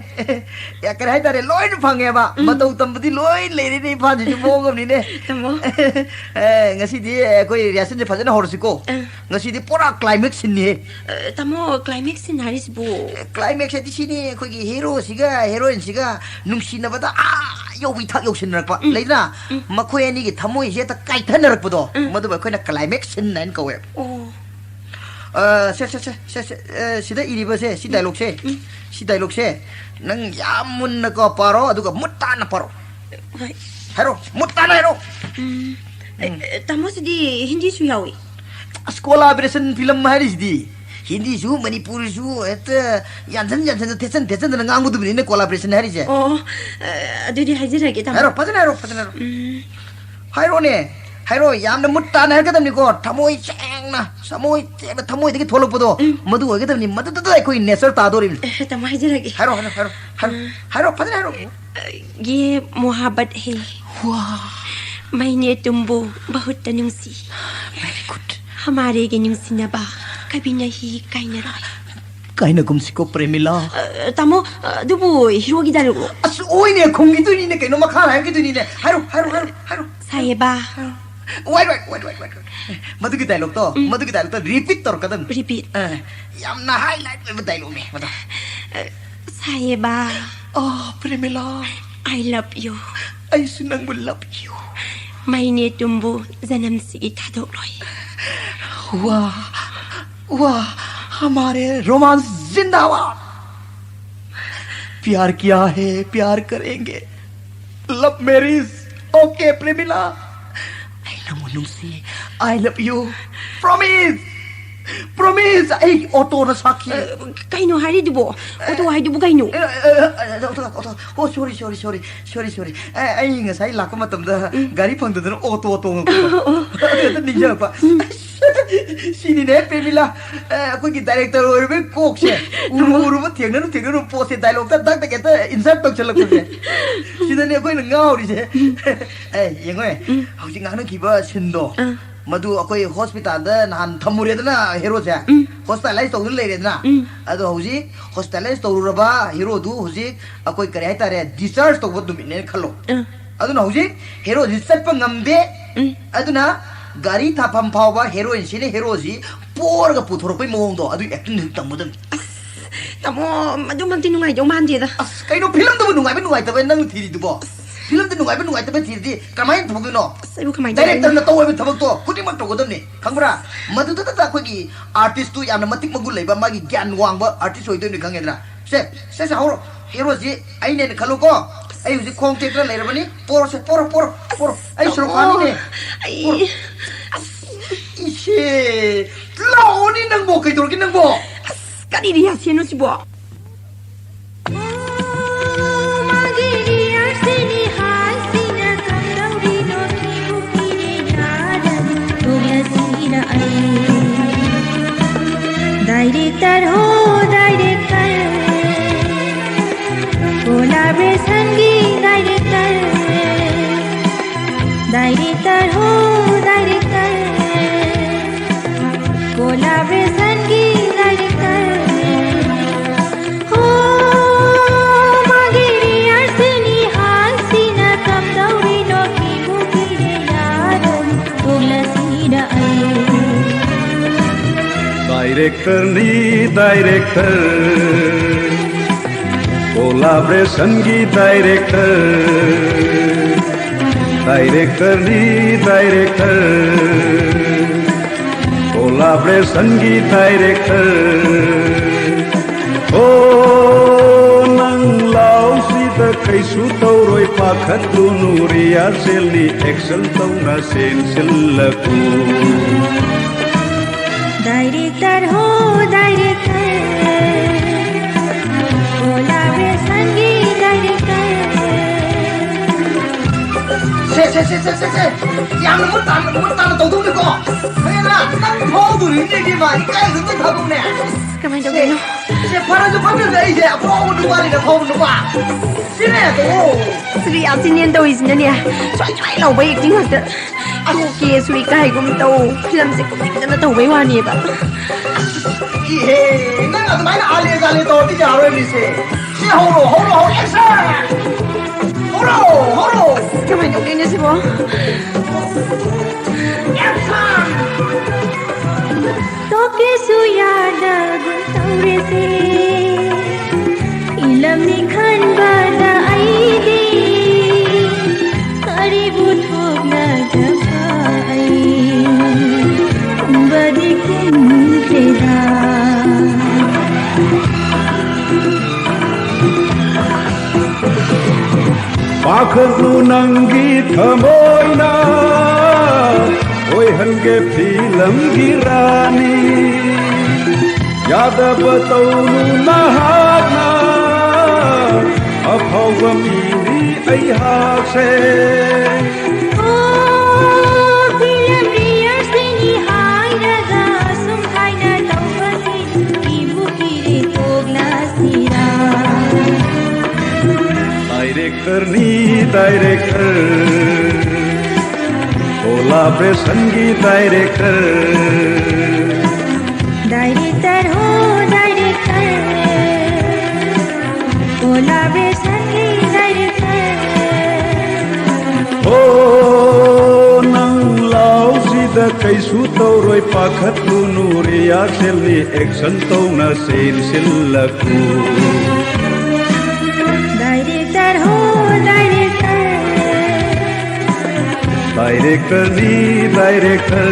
ꯑꯦ, ꯀꯔꯤ ꯍꯥꯏꯇꯥꯔꯦ, ꯂꯣꯏꯅ ꯐꯪꯉꯦꯕ꯫ ꯎꯝ꯫ ꯃꯇꯧ ꯇꯝꯕꯗꯤ ꯂꯣꯏ ꯂꯩꯔꯦꯅꯦ ꯏꯝꯐꯥꯜꯁꯤꯁꯨ, ꯃꯑꯣꯡ ꯑꯃꯅꯤꯅꯦ꯫ ꯇꯥꯃꯣ꯫ ꯑꯦ, ꯉꯁꯤꯗꯤ ꯑꯩꯈꯣꯏ rehearsalꯁꯦ ꯐꯖꯅ ꯍꯧꯔꯁꯤꯀꯣ꯫ ꯑ꯫ ꯉꯁꯤꯗꯤ ꯄꯨꯔꯥ climax sceneꯅꯤꯍꯦ꯫ ꯑ, ꯇꯥꯃꯣ, climax scene ꯍꯥꯏꯔꯤꯁꯤꯕꯨ? Climax ꯍꯥꯏꯗꯤ ꯁꯤꯅꯤ, ꯑꯩꯈꯣꯏꯒꯤ heroꯁꯤꯒ heroineꯁꯤꯒ ꯅꯨꯡꯁꯤꯅꯕꯗ ꯑꯥ ꯌꯧꯕꯤ ꯊꯥꯛ ꯌꯧꯁꯤꯟꯅꯔꯛꯄ꯫ ꯎꯝ꯫ ꯂꯩꯗꯅ? ꯎꯝ꯫ ꯃꯈꯣꯏ ꯑꯅꯤꯒꯤ ꯊꯃꯣꯏꯁꯦ ꯍꯦꯛꯇ ꯀꯥꯏꯊꯅꯔꯛꯄꯗꯣ, ꯎꯝ꯫ ꯃꯗꯨꯕꯨ ꯑꯩꯈꯣꯏꯅ climax scene ꯍꯥꯏꯅ ꯀꯧꯋꯦꯕ꯫ ꯑꯣ꯫ ꯑ, ꯁꯦ, ꯁꯦ, ꯁꯦ, ꯁꯦ, ꯁꯦ, ꯑ, ꯁꯤꯗ ꯏꯔꯤꯕꯁꯦ, ꯁꯤ ꯎꯝ꯫ Dialogueꯁꯦ, ꯎꯝ꯫ ꯁꯤ dialogueꯁꯦ ꯅꯪ ꯌꯥꯝ ꯃꯨꯟꯅꯀꯣ ꯄꯥꯔꯣ, ꯑꯗꯨꯒ ꯃꯨꯠ ꯇꯥꯅ ꯄꯥꯔꯣ꯫ ꯍꯣꯏ꯫ ꯍꯥꯏꯔꯣ, ꯃꯨꯠ ꯇꯥꯅ ꯍꯥꯏꯔꯣ꯫ ꯎꯝ꯫ ꯎꯝ꯫ ꯑꯦ, ꯇꯥꯃꯣ, ꯁꯤꯗꯤ ꯍꯤꯟꯗꯤꯁꯨ ꯌꯥꯎꯏ꯫ ꯑꯁ, collaboration film ꯍꯥꯏꯔꯤꯁꯤꯗꯤ ꯍꯤꯟꯗꯤꯁꯨ ꯃꯅꯤꯄꯨꯔꯤꯁꯨ ꯍꯦꯛꯇ ꯌꯥꯟꯁꯟ ꯌꯥꯟꯁꯟꯗ, ꯊꯦꯠꯆꯟ ꯊꯦꯠꯆꯟꯗꯅ ꯉꯥꯡꯕꯗꯨꯕꯨꯅꯤꯅꯦ collaboration ꯍꯥꯏꯔꯤꯁꯦ꯫ ꯑꯣ, ꯑ, ꯑꯗꯨꯗꯤ ꯍꯥꯏꯖꯔꯒꯦ, ꯇꯥꯃꯣ꯫ ꯍꯥꯏꯔꯣ, ꯐꯖꯅ ꯍꯥꯏꯔꯣ, ꯐꯖꯅ ꯍꯥꯏꯔꯣ꯫ ꯎꯝ꯫ ꯍꯥꯏꯔꯣꯅꯦ, ꯍꯥꯏꯔꯣ, ꯌꯥꯝꯅ ꯃꯨꯠ ꯇꯥꯅ ꯍꯥꯏꯔꯛꯀꯗꯕꯅꯤꯀꯣ, ꯊꯃꯣꯏ ꯁꯦꯡꯅ, ꯊꯃꯣꯏ ꯁꯦꯡꯅ, ꯊꯃꯣꯏꯗꯒꯤ ꯊꯣꯛꯂꯛꯄꯗꯣ, ꯎꯝ꯫ ꯃꯗꯨ ꯑꯣꯏꯒꯗꯕꯅꯤ, ꯃꯗꯨꯗꯨꯗ ꯑꯩꯈꯣꯏ nature ꯇꯥꯗꯣꯔꯤꯕꯅꯤ꯫ ꯑꯦ, ꯇꯥꯃꯣ, ꯍꯥꯏꯖꯔꯒꯦ꯫ ꯍꯥꯏꯔꯣ, ꯍꯥꯏꯔꯣ, ꯍꯥꯏꯔꯣ, ꯍꯥꯏꯔꯣ, ꯎꯝ꯫ ꯍꯥꯏꯔꯣ, ꯐꯖꯅ ꯍꯥꯏꯔꯣ꯫ ये मोहब्बत है। ꯋꯥ꯫ मैंने तुमको बहुत तुमसे। Very good। हमारे ꯒꯤ ꯅꯨꯡꯁꯤꯅꯕ ꯀꯕꯤ ꯅꯍꯤ ꯀꯥꯏꯅꯔꯣꯏ꯫ ꯀꯥꯏꯅꯒꯨꯝꯁꯤꯀꯣ, ꯄ꯭ꯔꯦꯃꯤꯂꯥ꯫ ꯑ, ꯇꯥꯃꯣ, ꯑ, ꯑꯗꯨꯕꯨ heroꯒꯤ dialogueꯔꯣ? ꯑꯁ, ꯑꯣꯏꯅꯦ, ꯈꯨꯝꯈꯤꯗꯣꯏꯅꯤꯅꯦ, ꯀꯩꯅꯣ, ꯃꯈꯥ ꯍꯥꯏꯔꯛꯈꯤꯗꯣꯏꯅꯤꯅꯦ꯫ ꯍꯥꯏꯔꯣ, ꯍꯥꯏꯔꯣ, ꯍꯥꯏꯔꯣ, ꯍꯥꯏꯔꯣ꯫ ꯁꯥꯍꯦꯕ꯫ ꯍꯥꯏꯔꯣ꯫ Wait, wait, wait, wait, wait, wait꯫ ꯃꯗꯨꯒꯤ dialogueꯇꯣ, ꯎꯝ꯫ ꯃꯗꯨꯒꯤ dialogueꯇꯣ repeat ꯇꯧꯔꯛꯀꯗꯕꯅꯤ꯫ Repeat꯫ ꯑ, ꯌꯥꯝꯅ highlight ꯑꯣꯏꯕ dialogueꯅꯦ ꯃꯗꯣ꯫ ꯁꯥꯍꯦꯕ, ꯑꯣ ꯄ꯭ꯔꯦꯃꯤꯂꯥ, I love you. ꯑꯩꯁꯨ ꯅꯪꯕꯨ love you. ꯃꯩꯅꯦ ꯇꯨꯝꯕꯨ ꯖꯅꯝꯁꯤꯒꯤ ꯊꯥꯗꯣꯛꯂꯣꯏ. वाह, वाह, हमारे रोमांस जिंदाबाद. प्यार किया है, प्यार करेंगे. Love marriage. ओके प्रेमिला, ꯑꯩ ꯅꯪꯕꯨ ꯅꯨꯡꯁꯤ. I love you. Promise. Promise. ꯑꯩ ꯑꯣꯇꯣꯅ ꯁꯥꯈꯤ. ꯑ, ꯀꯩꯅꯣ ꯍꯥꯏꯔꯤꯗꯨꯕꯣ? ꯑꯣꯇꯣ ꯍꯥꯏꯗꯨꯕꯨ ꯀꯩꯅꯣ? ꯑ, ꯑ, ꯑ, ꯑ, ꯑꯣꯇꯣ, ꯑꯣꯇꯣ. ꯑꯣ, sorry, sorry, sorry, sorry, sorry. ꯑ, ꯑꯩ ꯉꯁꯥꯏ ꯂꯥꯛꯄ ꯃꯇꯝꯗ ꯎꯝ. ꯒꯥꯔꯤ ꯐꯪꯗꯗꯅ ꯑꯣꯇꯣ ꯇꯣꯡꯉꯛꯄꯗꯣ. ꯑꯗꯨ ꯍꯦꯛꯇ ꯅꯤꯡꯁꯤꯡꯉꯛꯄ. ꯎꯝ. ꯑꯁ, ꯁꯤꯅꯤꯅꯦ ꯄ꯭ꯔꯦꯃꯤꯂꯥ, ꯑ, ꯑꯩꯈꯣꯏꯒꯤ director ꯑꯣꯏꯔꯨꯕꯩ ꯀꯣꯛꯁꯦ. ꯎꯔꯨ ꯎꯔꯨꯕ, ꯊꯦꯡꯅꯔꯨ ꯊꯦꯡꯅꯔꯨ ꯄꯣꯠꯁꯦ dialogue ꯇ ꯗꯛ ꯗꯛ ꯍꯦꯛꯇ insert ꯇꯧꯁꯜꯂꯛꯄꯁꯦ꯫ ꯁꯤꯗꯅꯦ ꯑꯩꯈꯣꯏꯅ ꯉꯥꯎꯔꯤꯁꯦ꯫ ꯎꯝ. ꯑꯦ, ꯌꯦꯡꯉꯣ, ꯎꯝ. ꯍꯧꯖꯤꯛ ꯉꯥꯡꯅꯈꯤꯕ ꯁꯤꯟꯗꯣ, ꯑꯥ. ꯃꯗꯨ ꯑꯩꯈꯣꯏ ꯍꯣꯁꯄꯤꯇꯥꯜꯗ ꯅꯍꯥꯟ ꯊꯝꯃꯨꯔꯦꯗꯅ ꯍꯦꯔꯣꯁꯦ꯫ ꯎꯝ. Hospitalize ꯇꯧꯗꯨꯅ ꯂꯩꯔꯦꯗꯅ꯫ ꯎꯝ. ꯑꯗꯣ ꯍꯧꯖꯤꯛ hospitalize ꯇꯧꯔꯨꯔꯕ ꯍꯦꯔꯣꯗꯨ ꯍꯧꯖꯤꯛ ꯑꯩꯈꯣꯏ ꯀꯔꯤ ꯍꯥꯏꯇꯥꯔꯦ, discharge ꯇꯧꯕ ꯅꯨꯃꯤꯠꯅꯦꯅ ꯈꯜꯂꯣ꯫ ꯑꯥ. ꯑꯗꯨꯅ ꯍꯧꯖꯤꯛ ꯍꯦꯔꯣꯁꯤ ꯆꯠꯄ ꯉꯝꯗꯦ꯫ ꯎꯝ. ꯑꯗꯨꯅ ꯒꯥꯔꯤ ꯊꯥꯐꯝ ꯐꯥꯎꯕ ꯍꯦꯔꯣꯏꯟꯁꯤꯅ ꯍꯦꯔꯣꯁꯤ ꯄꯣꯔꯒ ꯄꯨꯊꯣꯔꯛꯄꯩ ꯃꯑꯣꯡꯗꯣ, ꯑꯗꯨꯒꯤ acting ꯍꯧꯖꯤꯛ ꯇꯝꯒꯗꯕꯅꯤ꯫ ꯑꯁ, ꯇꯥꯃꯣ, ꯃꯗꯨꯃꯛꯇꯤ ꯅꯨꯡꯉꯥꯏꯗꯧ ꯃꯥꯟꯗꯦꯗ꯫ ꯑꯁ, ꯀꯩꯅꯣ, ꯐꯤꯂꯝꯗꯨꯕꯨ ꯅꯨꯡꯉꯥꯏꯕ ꯅꯨꯡꯉꯥꯏꯇꯕ ꯅꯪ ꯊꯤꯔꯤꯗꯨꯕꯣ? ꯐꯤꯂꯝꯗ ꯅꯨꯡꯉꯥꯏꯕ ꯅꯨꯡꯉꯥꯏꯇꯕ ꯊꯤꯔꯗꯤ ꯀꯃꯥꯏꯅ ꯇꯧꯗꯣꯏꯅꯣ? ꯑꯁ, ꯑꯩꯕꯨ ꯀꯃꯥꯏꯅ ꯇꯧꯗꯣꯏꯅꯣ? Director ꯅ ꯇꯧ ꯍꯥꯏꯕ ꯊꯕꯛꯇꯣ ꯈꯨꯗꯤꯡꯃꯛ ꯇꯧꯒꯗꯕꯅꯤ, ꯈꯪꯕ꯭ꯔꯥ? ꯃꯗꯨꯗꯇ ꯑꯩꯈꯣꯏꯒꯤ artist ꯇꯨ ꯌꯥꯝꯅ ꯃꯇꯤꯛ ꯃꯒꯨꯟ ꯂꯩꯕ, ꯃꯥꯒꯤ ꯒ꯭ꯌꯥꯟ ꯋꯥꯡꯕ artist ꯑꯣꯏꯗꯣꯏꯅꯤ, ꯈꯪꯉꯦꯗꯅ? ꯁꯦ, ꯁꯦ, ꯁꯦ, ꯍꯧꯔꯣ꯫ ꯍꯦꯔꯣꯁꯤ ꯑꯩꯅꯦꯅ ꯈꯜꯂꯨꯀꯣ꯫ ꯑꯩ ꯍꯧꯖꯤꯛ ꯈꯣꯡ ꯇꯦꯛꯇꯅ ꯂꯩꯔꯕꯅꯤ꯫ ꯄꯣꯔꯣꯁꯦ, ꯄꯣꯔꯣ, ꯄꯣꯔꯣ, ꯄꯣꯔꯣ꯫ ꯑꯩ ꯁꯣꯔꯣꯛ ꯐꯥꯅꯤꯅꯦ꯫ ꯑꯩ, ꯄꯣꯔꯣ꯫ ꯑꯁ, ꯏꯁꯦ, ꯂꯥꯛꯑꯣꯅꯦ ꯅꯪꯕꯣ, ꯀꯩꯗꯧꯔꯒꯦ ꯅꯪꯕꯣ? ꯑꯁ, ꯀꯔꯤ ꯔꯤꯍꯥꯔꯁꯦꯜꯅꯣ ꯁꯤꯕꯣ? Director ho, director. Collaboration ki director. Director ho, director. Collaboration ki director. Ho, magiri arsini hasina kamdauri no ki bukire yaro. Tugla sida ai. Director ni director. Collaborationꯒꯤ director, directorꯅꯤ director, collaborationꯒꯤ director. ꯑꯣ, ꯅꯪ ꯂꯥꯎꯁꯤꯗ ꯀꯩꯁꯨ ꯇꯧꯔꯣꯏ, ꯄꯥꯈꯠꯂꯨꯅꯨ, rehearsalꯅꯤ, action ꯇꯧꯅ ꯆꯦꯟꯁꯤꯜꯂꯛꯎ꯫ Director ꯍꯣ director, collaborationꯒꯤ director. ꯁꯦ, ꯁꯦ, ꯁꯦ, ꯁꯦ, ꯁꯦ, ꯁꯦ꯫ ꯌꯥꯝꯅ ꯃꯨꯠ ꯇꯥꯅ, ꯃꯨꯠ ꯇꯥꯅ ꯇꯧꯗꯧꯅꯤꯀꯣ꯫ ꯈꯪꯉꯦꯅ? ꯅꯪ ꯐꯥꯎꯗꯣꯔꯤꯅꯦ, ꯏꯕꯦꯝꯃ꯫ ꯏꯀꯥꯏꯗꯕ ꯊꯕꯛꯅꯦ꯫ ꯀꯃꯥꯏꯅ ꯁꯦ, ꯇꯧꯗꯣꯏꯅꯣ? ꯁꯦ, ꯐꯔꯁꯨ ꯐꯠꯇ꯭ꯔꯁꯨ ꯑꯩꯁꯦ ꯑꯐꯥꯎꯕ ꯅꯨꯄꯥꯅꯤꯅ, ꯑꯐꯥꯎꯕ ꯅꯨꯄꯥ꯫ ꯁꯤꯅꯦ, ꯇꯧꯑꯣ꯫ ꯁꯤꯗꯤ ꯌꯥꯝ ꯊꯤꯅꯦꯅ ꯇꯧꯔꯤꯁꯤꯅꯅꯦ꯫ ꯁ꯭ꯋꯥꯏ ꯁ꯭ꯋꯥꯏ ꯂꯥꯎꯕ acting ꯉꯥꯛꯇ꯫ ꯇꯣꯛꯀꯦꯁꯨ ꯏꯀꯥꯏꯒꯨꯝ ꯇꯧ꯫ ꯐꯤꯂꯝꯁꯦ ꯀꯨꯞꯅꯤꯡꯗꯅ ꯇꯧꯕꯩ ꯋꯥꯅꯦꯕ꯫ ꯏꯍꯦ, ꯅꯪ ꯑꯗꯨꯃꯥꯏꯅ ꯑꯥꯂꯦ ꯖꯥꯂꯦ ꯇꯧꯔꯗꯤ ꯌꯥꯔꯣꯏ ꯃꯤꯁꯦ꯫ ꯁꯤ ꯍꯧꯔꯣ, ꯍꯧꯔꯣ, ꯍꯧꯔꯣ, action! ꯍꯧꯔꯣ, ꯍꯧꯔꯣ! ꯀꯃꯥꯏꯅ ꯇꯧꯗꯣꯏꯅꯣ ꯁꯤꯕꯣ? Action! ꯇꯣꯛꯀꯦꯁꯨ ꯌꯥꯗꯒꯨꯝ ꯇꯧꯔꯦꯁꯦ꯫ ꯐꯤꯂꯝꯅꯤ ꯈꯟꯕꯗ ꯑꯩꯗꯤ ꯀꯔꯤꯕꯨ ꯊꯣꯛꯅꯗꯕ ꯑꯩ ꯀꯨꯝꯕꯗꯤ ꯀꯨꯝꯈ꯭ꯔꯦꯗ꯫ ꯄꯥꯈꯠꯂꯨ ꯅꯪꯒꯤ ꯊꯃꯣꯏꯅ ꯑꯣꯏꯍꯟꯒꯦ ꯐꯤꯂꯝꯒꯤ ꯔꯥꯅꯤ꯫ ꯌꯥꯗꯕ ꯇꯧꯅꯨ ꯅꯍꯥꯛꯅ, ꯑꯐꯥꯎꯕ ꯃꯤꯅꯤ ꯑꯩꯍꯥꯛꯁꯦ꯫ ꯑꯣ, ꯐꯤꯂꯝ rehearsalꯅꯤ ꯍꯥꯏꯔꯒ ꯁꯨꯝ ꯈꯥꯏꯅ ꯇꯧꯕꯁꯤ ꯀꯤꯕꯨ ꯀꯤꯔꯦ, ꯇꯣꯛꯂꯁꯤꯔꯥ? Directorꯅꯤ director, collaborationꯒꯤ director. Director ꯍꯣ director, collaborationꯒꯤ director. ꯑꯣ, ꯅꯪ ꯂꯥꯎꯁꯤꯗ ꯀꯩꯁꯨ ꯇꯧꯔꯣꯏ, ꯄꯥꯈꯠꯂꯨꯅꯨ, rehearsalꯅꯤ, action ꯇꯧꯅ ꯆꯦꯟꯁꯤꯜꯂꯛꯎ꯫ हो डाइरेक्टर। डाइरेक्टर नि डाइरेक्टर।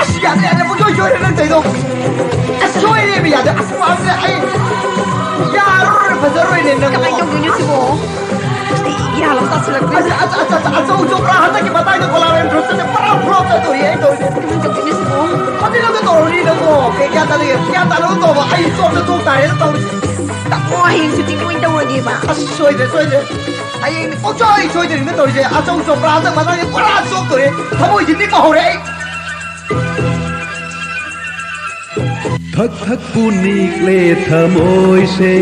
ꯑꯁ, ꯌꯥꯗꯦ, ꯌꯥꯗꯦ, ꯄꯨꯡꯁꯣꯏ ꯁꯣꯏꯔꯦ ꯅꯪ ꯇꯧꯔꯤꯗꯣ꯫ ꯑꯁ, ꯁꯣꯏꯔꯦꯃꯤ, ꯌꯥꯗꯦ꯫ ꯑꯁ, ꯃꯥꯁꯦ ꯑꯩ ꯌꯥꯔꯔꯣꯏ, ꯐꯖꯔꯣꯏꯅꯦ ꯅꯪ꯫ ꯀꯃꯥꯏꯅ ꯇꯧꯗꯣꯏꯅꯣ ꯁꯤꯕꯣ? ꯑꯩ ꯒ꯭ꯌꯥꯟ ꯑꯃ ꯇꯥꯁꯤꯜꯂꯛꯇ꯭ꯔꯦ꯫ ꯑꯁ, ꯑꯁ, ꯑꯁ, ꯑꯁ, ꯑꯆꯧ, ꯑꯆꯧ, ꯄꯨꯔꯥ ꯍꯟꯗꯛꯀꯤ ꯃꯇꯥꯡꯗ ꯀꯣꯂꯥꯕꯣꯔꯦꯁꯟ ꯒ꯭ꯔꯨꯞꯇꯗꯤ ꯄꯨꯔꯥ ꯐ꯭ꯂꯣꯞ ꯆꯠꯇꯣꯔꯤ ꯑꯩ ꯇꯧꯔꯤꯁꯦ꯫ ꯀꯃꯥꯏꯅ ꯇꯧꯗꯣꯏꯅꯣ ꯁꯤꯕꯣ? ꯃꯁꯤ ꯅꯪꯅ ꯇꯧꯔꯅꯤ ꯅꯪꯕꯣ꯫ ꯀꯩ ꯒ꯭ꯌꯥꯟ ꯇꯥꯗꯦ, ꯒ꯭ꯌꯥꯟ ꯇꯥꯅꯕ ꯇꯧꯕ꯫ ꯑꯩ ꯐ꯭ꯂꯣꯞꯇ ꯊꯣꯛ ꯇꯥꯔꯦꯅ ꯇꯧꯔꯤꯁꯦ꯫ ꯇꯥꯃꯣ, ꯍꯌꯦꯡ ꯁꯨꯇꯤꯡ ꯑꯣꯏꯅ ꯇꯧꯔꯒꯦꯕ꯫ ꯑꯁ, ꯁꯣꯏꯗ꯭ꯔꯦ, ꯁꯣꯏꯗ꯭ꯔꯦ꯫ ꯍꯌꯦꯡꯗꯤ ꯄꯨꯡꯁꯣꯏ ꯁꯣꯏꯗ꯭ꯔꯤꯅ ꯇꯧꯔꯤꯁꯦ꯫ ꯑꯆꯧ, ꯑꯆꯧ, ꯄꯨꯔꯥ ꯍꯟꯗꯛ ꯃꯇꯥꯡꯗꯤ ꯄꯨꯔꯥ ꯆꯣꯞꯇꯣꯔꯦ꯫ ꯊꯃꯣꯏꯁꯦ ꯅꯤꯛꯄ ꯍꯧꯔꯦ ꯑꯩ꯫ ꯊꯛ ꯊꯛꯄꯨ ꯅꯤꯛꯂꯦ ꯊꯃꯣꯏꯁꯦ꯫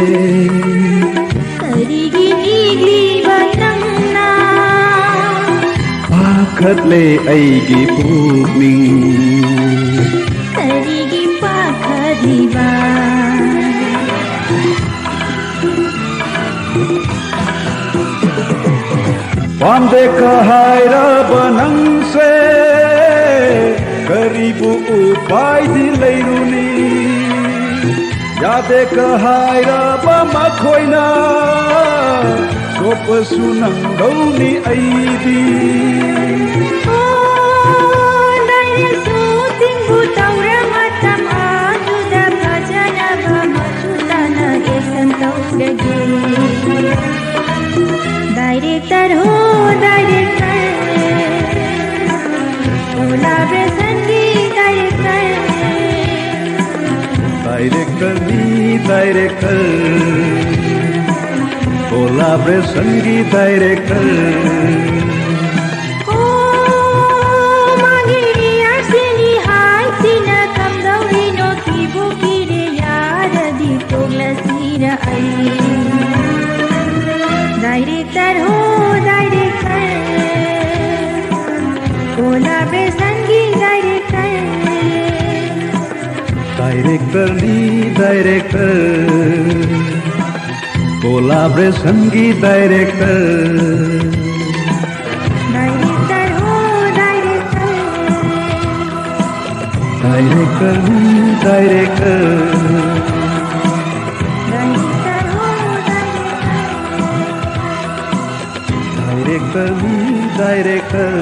ꯀꯔꯤꯒꯤ ꯅꯤꯛꯂꯤꯕ ꯅꯪꯅ? ꯄꯥꯈꯠꯂꯦ ꯑꯩꯒꯤ ꯄꯨꯛꯅꯤꯡ꯫ ꯀꯔꯤꯒꯤ ꯄꯥꯈꯠꯂꯤꯕ? ꯄꯥꯝꯗꯦꯀ ꯍꯥꯏꯔꯕ ꯅꯪꯁꯦ ꯀꯔꯤꯕꯨ ꯎꯄꯥꯏꯗꯤ ꯂꯩꯔꯨꯅꯤ? ꯌꯥꯗꯦꯀ ꯍꯥꯏꯔꯕ ꯃꯈꯣꯏꯅ ꯆꯣꯞꯄꯁꯨ ꯅꯪꯗꯧꯅꯤ ꯑꯩꯗꯤ꯫ ꯑꯣ, ꯂꯥꯏꯔꯤꯛꯁꯨ ꯆꯤꯡꯕꯨ ꯇꯧꯔ ꯃꯇꯝ ꯑꯗꯨꯗ ꯐꯖꯅꯕ ꯃꯆꯨ ꯇꯥꯅ ꯑꯦꯛꯁꯟ ꯇꯧꯔꯒꯦ꯫ ꯗꯥꯏꯔꯦꯛꯇꯔ ꯍꯣ ꯗꯥꯏꯔꯦꯛꯇꯔ, ꯀꯣꯂꯥꯕꯣꯔꯦꯁꯟꯒꯤ ꯗꯥꯏꯔꯦꯛꯇꯔ꯫ ꯗꯥꯏꯔꯦꯛꯇꯔꯅꯤ ꯗꯥꯏꯔꯦꯛꯇꯔ, ꯀꯣꯂꯥꯕꯣꯔꯦꯁꯟꯒꯤ ꯗꯥꯏꯔꯦꯛꯇꯔ꯫ ꯑꯣ, ꯃꯥꯒꯤ ꯔꯤꯍꯥꯔꯁꯦꯜꯒꯤ ꯍꯥꯏꯁꯤꯅ ꯀꯝꯗꯧꯔꯤꯅꯣ? ꯀꯤꯕꯨ ꯀꯤꯔꯦ, ꯌꯥꯔꯗꯤ ꯇꯣꯛꯂꯁꯤꯔ ꯑꯩ꯫ ꯗꯥꯏꯔꯦꯛꯇꯔ ꯍꯣ ꯗꯥꯏꯔꯦꯛꯇꯔ, ꯀꯣꯂꯥꯕꯣꯔꯦꯁꯟꯒꯤ ꯗꯥꯏꯔꯦꯛꯇꯔ꯫ ꯗꯥꯏꯔꯦꯛꯇꯔꯅꯤ ꯗꯥꯏꯔꯦꯛꯇꯔ, Collaboration की director। Director हो director। Director हूँ director। Director हो director। Director हूँ director।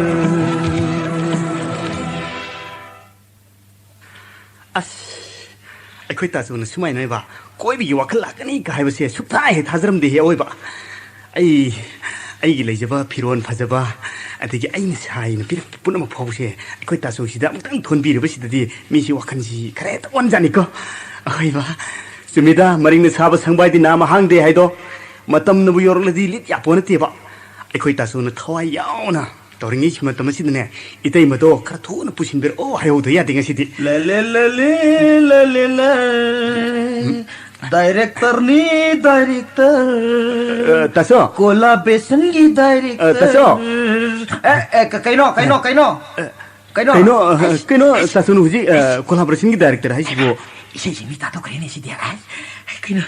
ꯑꯁ, ꯑꯩꯈꯣꯏ ꯇꯥꯆꯧꯅ ꯁꯨꯃꯥꯏꯅ ꯑꯣꯏꯕ ꯀꯣꯏꯕꯒꯤ ꯋꯥꯈꯜ ꯂꯥꯛꯀꯅꯤ ꯀ ꯍꯥꯏꯕꯁꯦ ꯁꯨꯛꯊꯥ ꯍꯦꯛ ꯊꯥꯖꯔꯝꯗꯦꯍꯦ ꯑꯑꯣꯏꯕ꯫ ꯑꯩ, ꯑꯩꯒꯤ ꯂꯩꯖꯕ ꯐꯤꯔꯣꯜ ꯐꯖꯕ, ꯑꯗꯒꯤ ꯑꯩꯅ ꯁꯥꯏꯅ ꯄꯤꯔꯛꯄ ꯄꯨꯝꯅꯃꯛ ꯐꯥꯎꯕꯁꯦ ꯑꯩꯈꯣꯏ ꯇꯥꯆꯧꯁꯤꯗ ꯑꯃꯨꯛꯇꯪ ꯊꯣꯟꯕꯤꯔꯕꯁꯤꯗꯗꯤ ꯃꯤꯁꯤ ꯋꯥꯈꯜꯁꯤ ꯈꯔ ꯍꯦꯛꯇ ꯑꯣꯟꯖꯥꯠꯅꯤꯀꯣ꯫ ꯑꯑꯣꯏꯕ, ꯆꯨꯝꯃꯤꯗ, ꯃꯔꯤꯡꯅ ꯁꯥꯕ ꯁꯪꯕꯥꯏꯗꯤ ꯅꯥꯝꯃ ꯍꯥꯡꯗꯦ ꯍꯥꯏꯗꯣ꯫ ꯃꯇꯝꯅꯕꯨ ꯌꯧꯔꯛꯂꯗꯤ ꯂꯤꯠ ꯌꯥꯄꯣ ꯅꯠꯇꯦꯕ꯫ ꯑꯩꯈꯣꯏ ꯇꯥꯆꯧꯅ ꯊꯋꯥꯏ ꯌꯥꯎꯅ ꯇꯧꯔꯤꯉꯩ ꯃꯇꯝ ꯑꯁꯤꯗꯅꯦ, ꯏꯇꯩꯃꯗꯣ ꯈꯔ ꯊꯨꯅ ꯄꯨꯁꯤꯟꯕꯤꯔꯛꯑꯣ ꯍꯥꯏꯍꯧꯗ ꯌꯥꯗꯦ ꯉꯁꯤꯗꯤ꯫ ꯂꯦ, ꯂꯦ, ꯂꯦ, ꯂꯦ, ꯂꯦ, ꯂꯦ꯫ ꯎꯝ꯫ Director ꯅꯤ, director꯫ ꯑ, ꯇꯥꯆꯧ꯫ Collaboration ꯒꯤ director꯫ ꯑ, ꯇꯥꯆꯧ꯫ ꯑꯦ, ꯑꯦ, ꯀ-, ꯀꯩꯅꯣ, ꯀꯩꯅꯣ, ꯀꯩꯅꯣ? ꯑ, ꯀꯩꯅꯣ? ꯀꯩꯅꯣ, ꯑ, ꯑꯩꯁ, ꯀꯩꯅꯣ, ꯑꯩꯁ꯫ ꯇꯥꯆꯧꯅ ꯍꯧꯖꯤꯛ, ꯑ, Collaboration ꯒꯤ director ꯍꯥꯏꯁꯤꯕꯨ? ꯏꯁꯩꯁꯤ ꯃꯤ ꯇꯥꯊꯣꯛꯈ꯭ꯔꯦꯅꯦ ꯁꯤꯗꯤ꯫ ꯑꯁ, ꯀꯩꯅꯣ?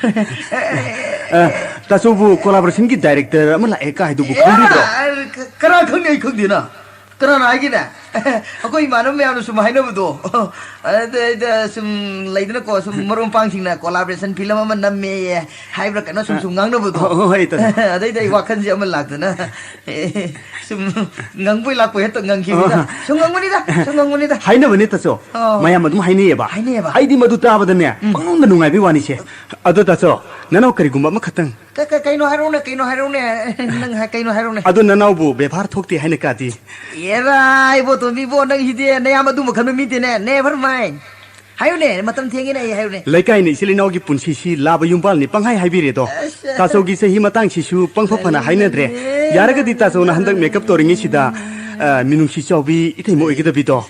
ꯑ, ꯇꯥꯆꯧꯕꯨ Collaboration ꯒꯤ director ꯑꯃ ꯂꯥꯛꯑꯦ ꯀꯥꯏꯗꯨꯕꯨ ꯈꯪꯕꯤꯗ꯭ꯔꯣ? ꯑꯦ, ꯀ-, ꯀꯅꯥ ꯈꯪꯅꯤ? ꯑꯩ ꯈꯪꯗꯦꯅ꯫ ꯀꯅꯥꯅ ꯍꯥꯏꯒꯦꯅꯦ? ꯑꯩꯈꯣꯏ ꯏꯃꯥꯟꯅꯕ ꯃꯌꯥꯝꯅ ꯁꯨꯝ ꯍꯥꯏꯅꯕꯗꯣ꯫ ꯑꯗ, ꯑꯗ ꯁꯨꯝ ꯂꯩꯗꯅꯀꯣ, ꯁꯨꯝ ꯃꯔꯨꯞ ꯃꯄꯥꯡꯁꯤꯡꯅ Collaboration film ꯑꯃ ꯅꯝꯃꯦꯌꯦ ꯍꯥꯏꯕ꯭ꯔꯥ ꯀꯩꯅꯣ ꯁꯨꯝ, ꯑ, ꯁꯨꯝ ꯉꯥꯡꯅꯕꯗꯣ꯫ ꯍꯣ-, ꯍꯣꯏ, ꯇꯥꯆꯧ꯫ ꯑꯗꯩꯗ ꯑꯩ ꯋꯥꯈꯜꯁꯦ ꯑꯃ ꯂꯥꯛꯇꯅ꯫ ꯁꯨꯝ ꯉꯪꯕꯣꯏ ꯂꯥꯛꯄꯣꯏ ꯍꯦꯛꯇ ꯉꯪꯈꯤꯕꯅꯤꯗ꯫ ꯑ꯫ ꯁꯨꯝ ꯉꯪꯕꯅꯤꯗ, ꯁꯨꯝ ꯉꯪꯕꯅꯤꯗ꯫ ꯍꯥꯏꯅꯕꯅꯦ ꯇꯥꯆꯧ꯫ ꯑꯣ꯫ ꯃꯌꯥꯝ ꯑꯗꯨꯝ ꯍꯥꯏꯅꯩꯌꯦꯕ꯫ ꯍꯥꯏꯅꯩꯌꯦꯕ? ꯑꯩꯗꯤ ꯃꯗꯨ ꯇꯥꯕꯗꯅꯦ, ꯎꯝ꯫ ꯄꯪꯅꯨꯡꯗ ꯅꯨꯡꯉꯥꯏꯕꯩ ꯋꯥꯅꯤꯁꯦ꯫ ꯑꯗꯣ ꯇꯥꯆꯧ, ꯅꯅꯥꯎ ꯀꯔꯤꯒꯨꯝꯕ ꯑꯃꯈꯛꯇꯪ꯫ ꯀ-, ꯀ-, ꯀꯩꯅꯣ ꯍꯥꯏꯔꯛꯎꯅꯦ, ꯀꯩꯅꯣ ꯍꯥꯏꯔꯛꯎꯅꯦ? ꯅꯪ ꯍꯥꯏ-, ꯀꯩꯅꯣ ꯍꯥꯏꯔꯛꯎꯅꯦ? ꯑꯗꯣ ꯅꯅꯥꯎꯕꯨ ꯕꯦꯕꯥꯔ ꯊꯣꯛꯇꯦ ꯍꯥꯏꯅ ꯀꯥꯗꯤ? ꯑꯦꯔꯥ, ꯏꯕꯣ ꯇꯣꯝꯕꯤꯕꯣ, ꯅꯪꯁꯤꯗꯤ ꯅꯌꯥꯝ ꯑꯗꯨꯝꯕ ꯈꯟꯕ ꯃꯤꯗꯤꯅꯦ, never mind꯫ ꯍꯥꯏꯌꯨꯅꯦ, ꯃꯇꯝ ꯊꯦꯡꯉꯦꯅꯦ, ꯑꯩ ꯍꯥꯏꯌꯨꯅꯦ꯫ ꯂꯩꯀꯥꯏꯅ ꯏꯆꯤꯜ ꯏꯅꯥꯎꯒꯤ ꯄꯨꯟꯁꯤꯁꯤ ꯂꯥꯕ ꯌꯨꯝꯕꯥꯜꯅꯤ ꯄꯪꯍꯥꯏ ꯍꯥꯏꯕꯤꯔꯦꯗꯣ꯫ ꯑꯁ꯫ ꯇꯥꯆꯧꯒꯤ ꯆꯍꯤ ꯃꯇꯥꯡꯁꯤꯁꯨ ꯄꯪꯐ ꯐꯅ ꯍꯥꯏꯅꯗ꯭ꯔꯦ꯫ ꯌꯥꯔꯒꯗꯤ ꯇꯥꯆꯧꯅ ꯍꯟꯗꯛ makeup ꯇꯧꯔꯤꯉꯩꯁꯤꯗ, ꯑ, ꯃꯤꯅꯨꯡꯁꯤ ꯆꯥꯎꯕꯤ ꯏꯇꯩꯃ ꯑꯣꯏꯒꯗꯕꯤꯗꯣ꯫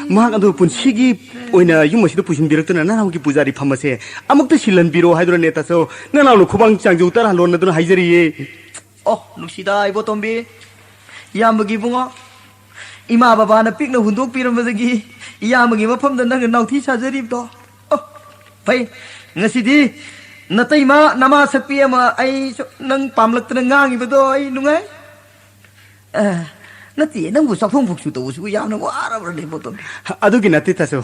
ꯃꯍꯥꯛ ꯑꯗꯨ ꯄꯨꯟꯁꯤꯒꯤ ꯑꯣꯏꯅ ꯌꯨꯝ ꯑꯁꯤꯗ ꯄꯨꯁꯤꯟꯕꯤꯔꯛꯇꯨꯅ ꯅꯅꯥꯎꯒꯤ ꯄꯨꯖꯥꯔꯤ ꯐꯝ ꯑꯁꯦ ꯑꯃꯨꯛꯇ ꯁꯤꯜꯍꯟꯕꯤꯔꯣ ꯍꯥꯏꯗꯨꯅꯅꯦ ꯇꯥꯆꯧ꯫ ꯅꯅꯥꯎꯅ ꯈꯨꯕꯥꯡ ꯆꯥꯡꯖꯧ ꯇꯔꯥ ꯂꯣꯟꯅꯗꯨꯅ ꯍꯥꯏꯖꯔꯤꯌꯦ꯫ ꯑꯣ, ꯅꯨꯡꯁꯤꯗ ꯏꯕꯣꯇꯣꯝꯕꯤ꯫ ꯏꯌꯥꯝꯕꯒꯤ ꯏꯕꯨꯡꯉꯣ, ꯏꯃꯥ ꯕꯕꯥꯅ ꯄꯤꯛꯅ ꯍꯨꯟꯗꯣꯛꯄꯤꯔꯝꯕꯗꯒꯤ ꯏꯌꯥꯝꯕꯒꯤ ꯃꯐꯝꯗ ꯅꯪꯅ ꯅꯥꯎꯊꯤ ꯁꯥꯖꯔꯤꯕꯗꯣ꯫ ꯑꯣ, ꯐꯩ꯫ ꯉꯁꯤꯗꯤ ꯅꯇꯩꯃ ꯅꯃꯥ ꯁꯛꯄꯤ ꯑꯃ ꯑꯩꯁꯨ ꯅꯪ ꯄꯥꯝꯂꯛꯇꯅ ꯉꯥꯡꯉꯤꯕꯗꯣ ꯑꯩ ꯅꯨꯡꯉꯥꯏ꯫ ꯑ, ꯅꯠꯇꯦ, ꯅꯪꯕꯨ ꯆꯥꯛꯊꯣꯡ ꯐꯨꯛꯁꯨ ꯇꯧꯕꯁꯤꯕꯨ ꯌꯥꯝꯅ ꯋꯥꯔꯕ꯭ꯔꯅꯦ, ꯕꯣꯇꯣꯟ? ꯑꯗꯨꯒꯤ ꯅꯠꯇꯦ, ꯇꯥꯆꯧ꯫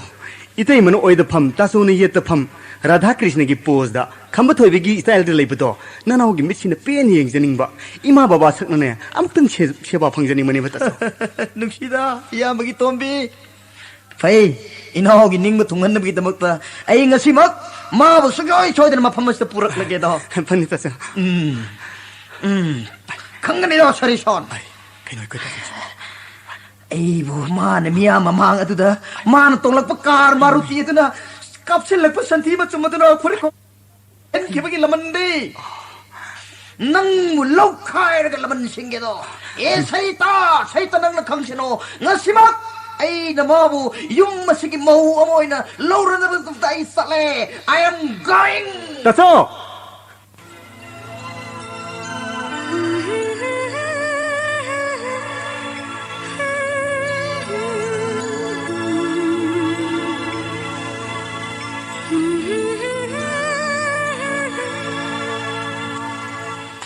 ꯏꯇꯩꯃꯅ ꯑꯣꯏꯗ ꯐꯝ, ꯇꯥꯆꯧꯅ ꯌꯦꯠꯇ ꯐꯝ, ꯔꯥꯙꯥ ꯀ꯭ꯔꯤꯁꯅꯒꯤ ꯄꯣꯖꯗ, ꯈꯝꯕ ꯊꯣꯏꯕꯤꯒꯤ ꯁ꯭ꯇꯥꯏꯜꯗ ꯂꯩꯕꯗꯣ, ꯅꯅꯥꯎꯒꯤ ꯃꯤꯠꯁꯤꯅ ꯄꯦꯟꯅ ꯌꯦꯡꯖꯅꯤꯡꯕ꯫ ꯏꯃꯥ ꯕꯕꯥ ꯁꯛꯅꯅꯦ, ꯑꯃꯨꯛꯇꯪ ꯁꯦ-, ꯁꯦꯕꯥ ꯐꯪꯖꯅꯤꯡꯕꯅꯦꯕ, ꯇꯥꯆꯧ꯫ ꯅꯨꯡꯁꯤꯗ, ꯏꯌꯥꯝꯕꯒꯤ ꯇꯣꯝꯕꯤ꯫ ꯐꯩ, ꯏꯅꯥꯎꯒꯤ ꯅꯤꯡꯕ ꯊꯨꯡꯍꯟꯅꯕꯒꯤꯗꯃꯛꯇ ꯑꯩ ꯉꯁꯤꯃꯛ ꯃꯥꯕꯨ ꯁꯨꯡꯁꯣꯏ ꯁꯣꯏꯗꯅ ꯃꯐꯝ ꯑꯁꯤꯗ ꯄꯨꯔꯛꯂꯒꯦꯗꯣ꯫ ꯐꯅꯤ, ꯇꯥꯆꯧ꯫ ꯎꯝ, ꯎꯝ, ꯈꯪꯒꯅꯤꯗꯣ, ꯁꯔꯤꯁꯣꯟ꯫ ꯑꯩ, ꯀꯩꯅꯣ, ꯑꯩꯈꯣꯏ ꯇꯥꯆꯧꯁꯦ꯫ ꯑꯩꯕꯨ ꯃꯥꯅ ꯃꯤꯌꯥꯝ ꯃꯃꯥꯡ ꯑꯗꯨꯗ ꯃꯥꯅ ꯇꯣꯡꯂꯛꯄ ꯀꯥꯔ ꯃꯥꯔꯨꯇꯤ ꯑꯗꯨꯅ ꯀꯥꯞꯁꯤꯜꯂꯛꯄ ꯁꯟꯊꯤ ꯃꯆꯨꯝ ꯑꯗꯨꯅ ꯐꯨꯔꯤꯠ ꯈꯣꯡ ꯍꯦꯟꯈꯤꯕꯒꯤ ꯂꯃꯟꯗꯤ ꯅꯪꯕꯨ ꯂꯧꯈꯥꯏꯔꯒ ꯂꯃꯟ ꯁꯤꯡꯒꯦꯗꯣ꯫ ꯑꯦ ꯁꯩꯇ, ꯁꯩꯇ, ꯅꯪꯅ ꯈꯪꯁꯅꯣ, ꯉꯁꯤꯃꯛ ꯑꯩꯅ ꯃꯥꯕꯨ ꯌꯨꯝ ꯑꯁꯤꯒꯤ ꯃꯧ ꯑꯃ ꯑꯣꯏꯅ ꯂꯧꯔꯅꯕꯗꯨꯗ ꯑꯩ ꯆꯠꯂꯦ꯫ I am going. ꯇꯥꯆꯧ!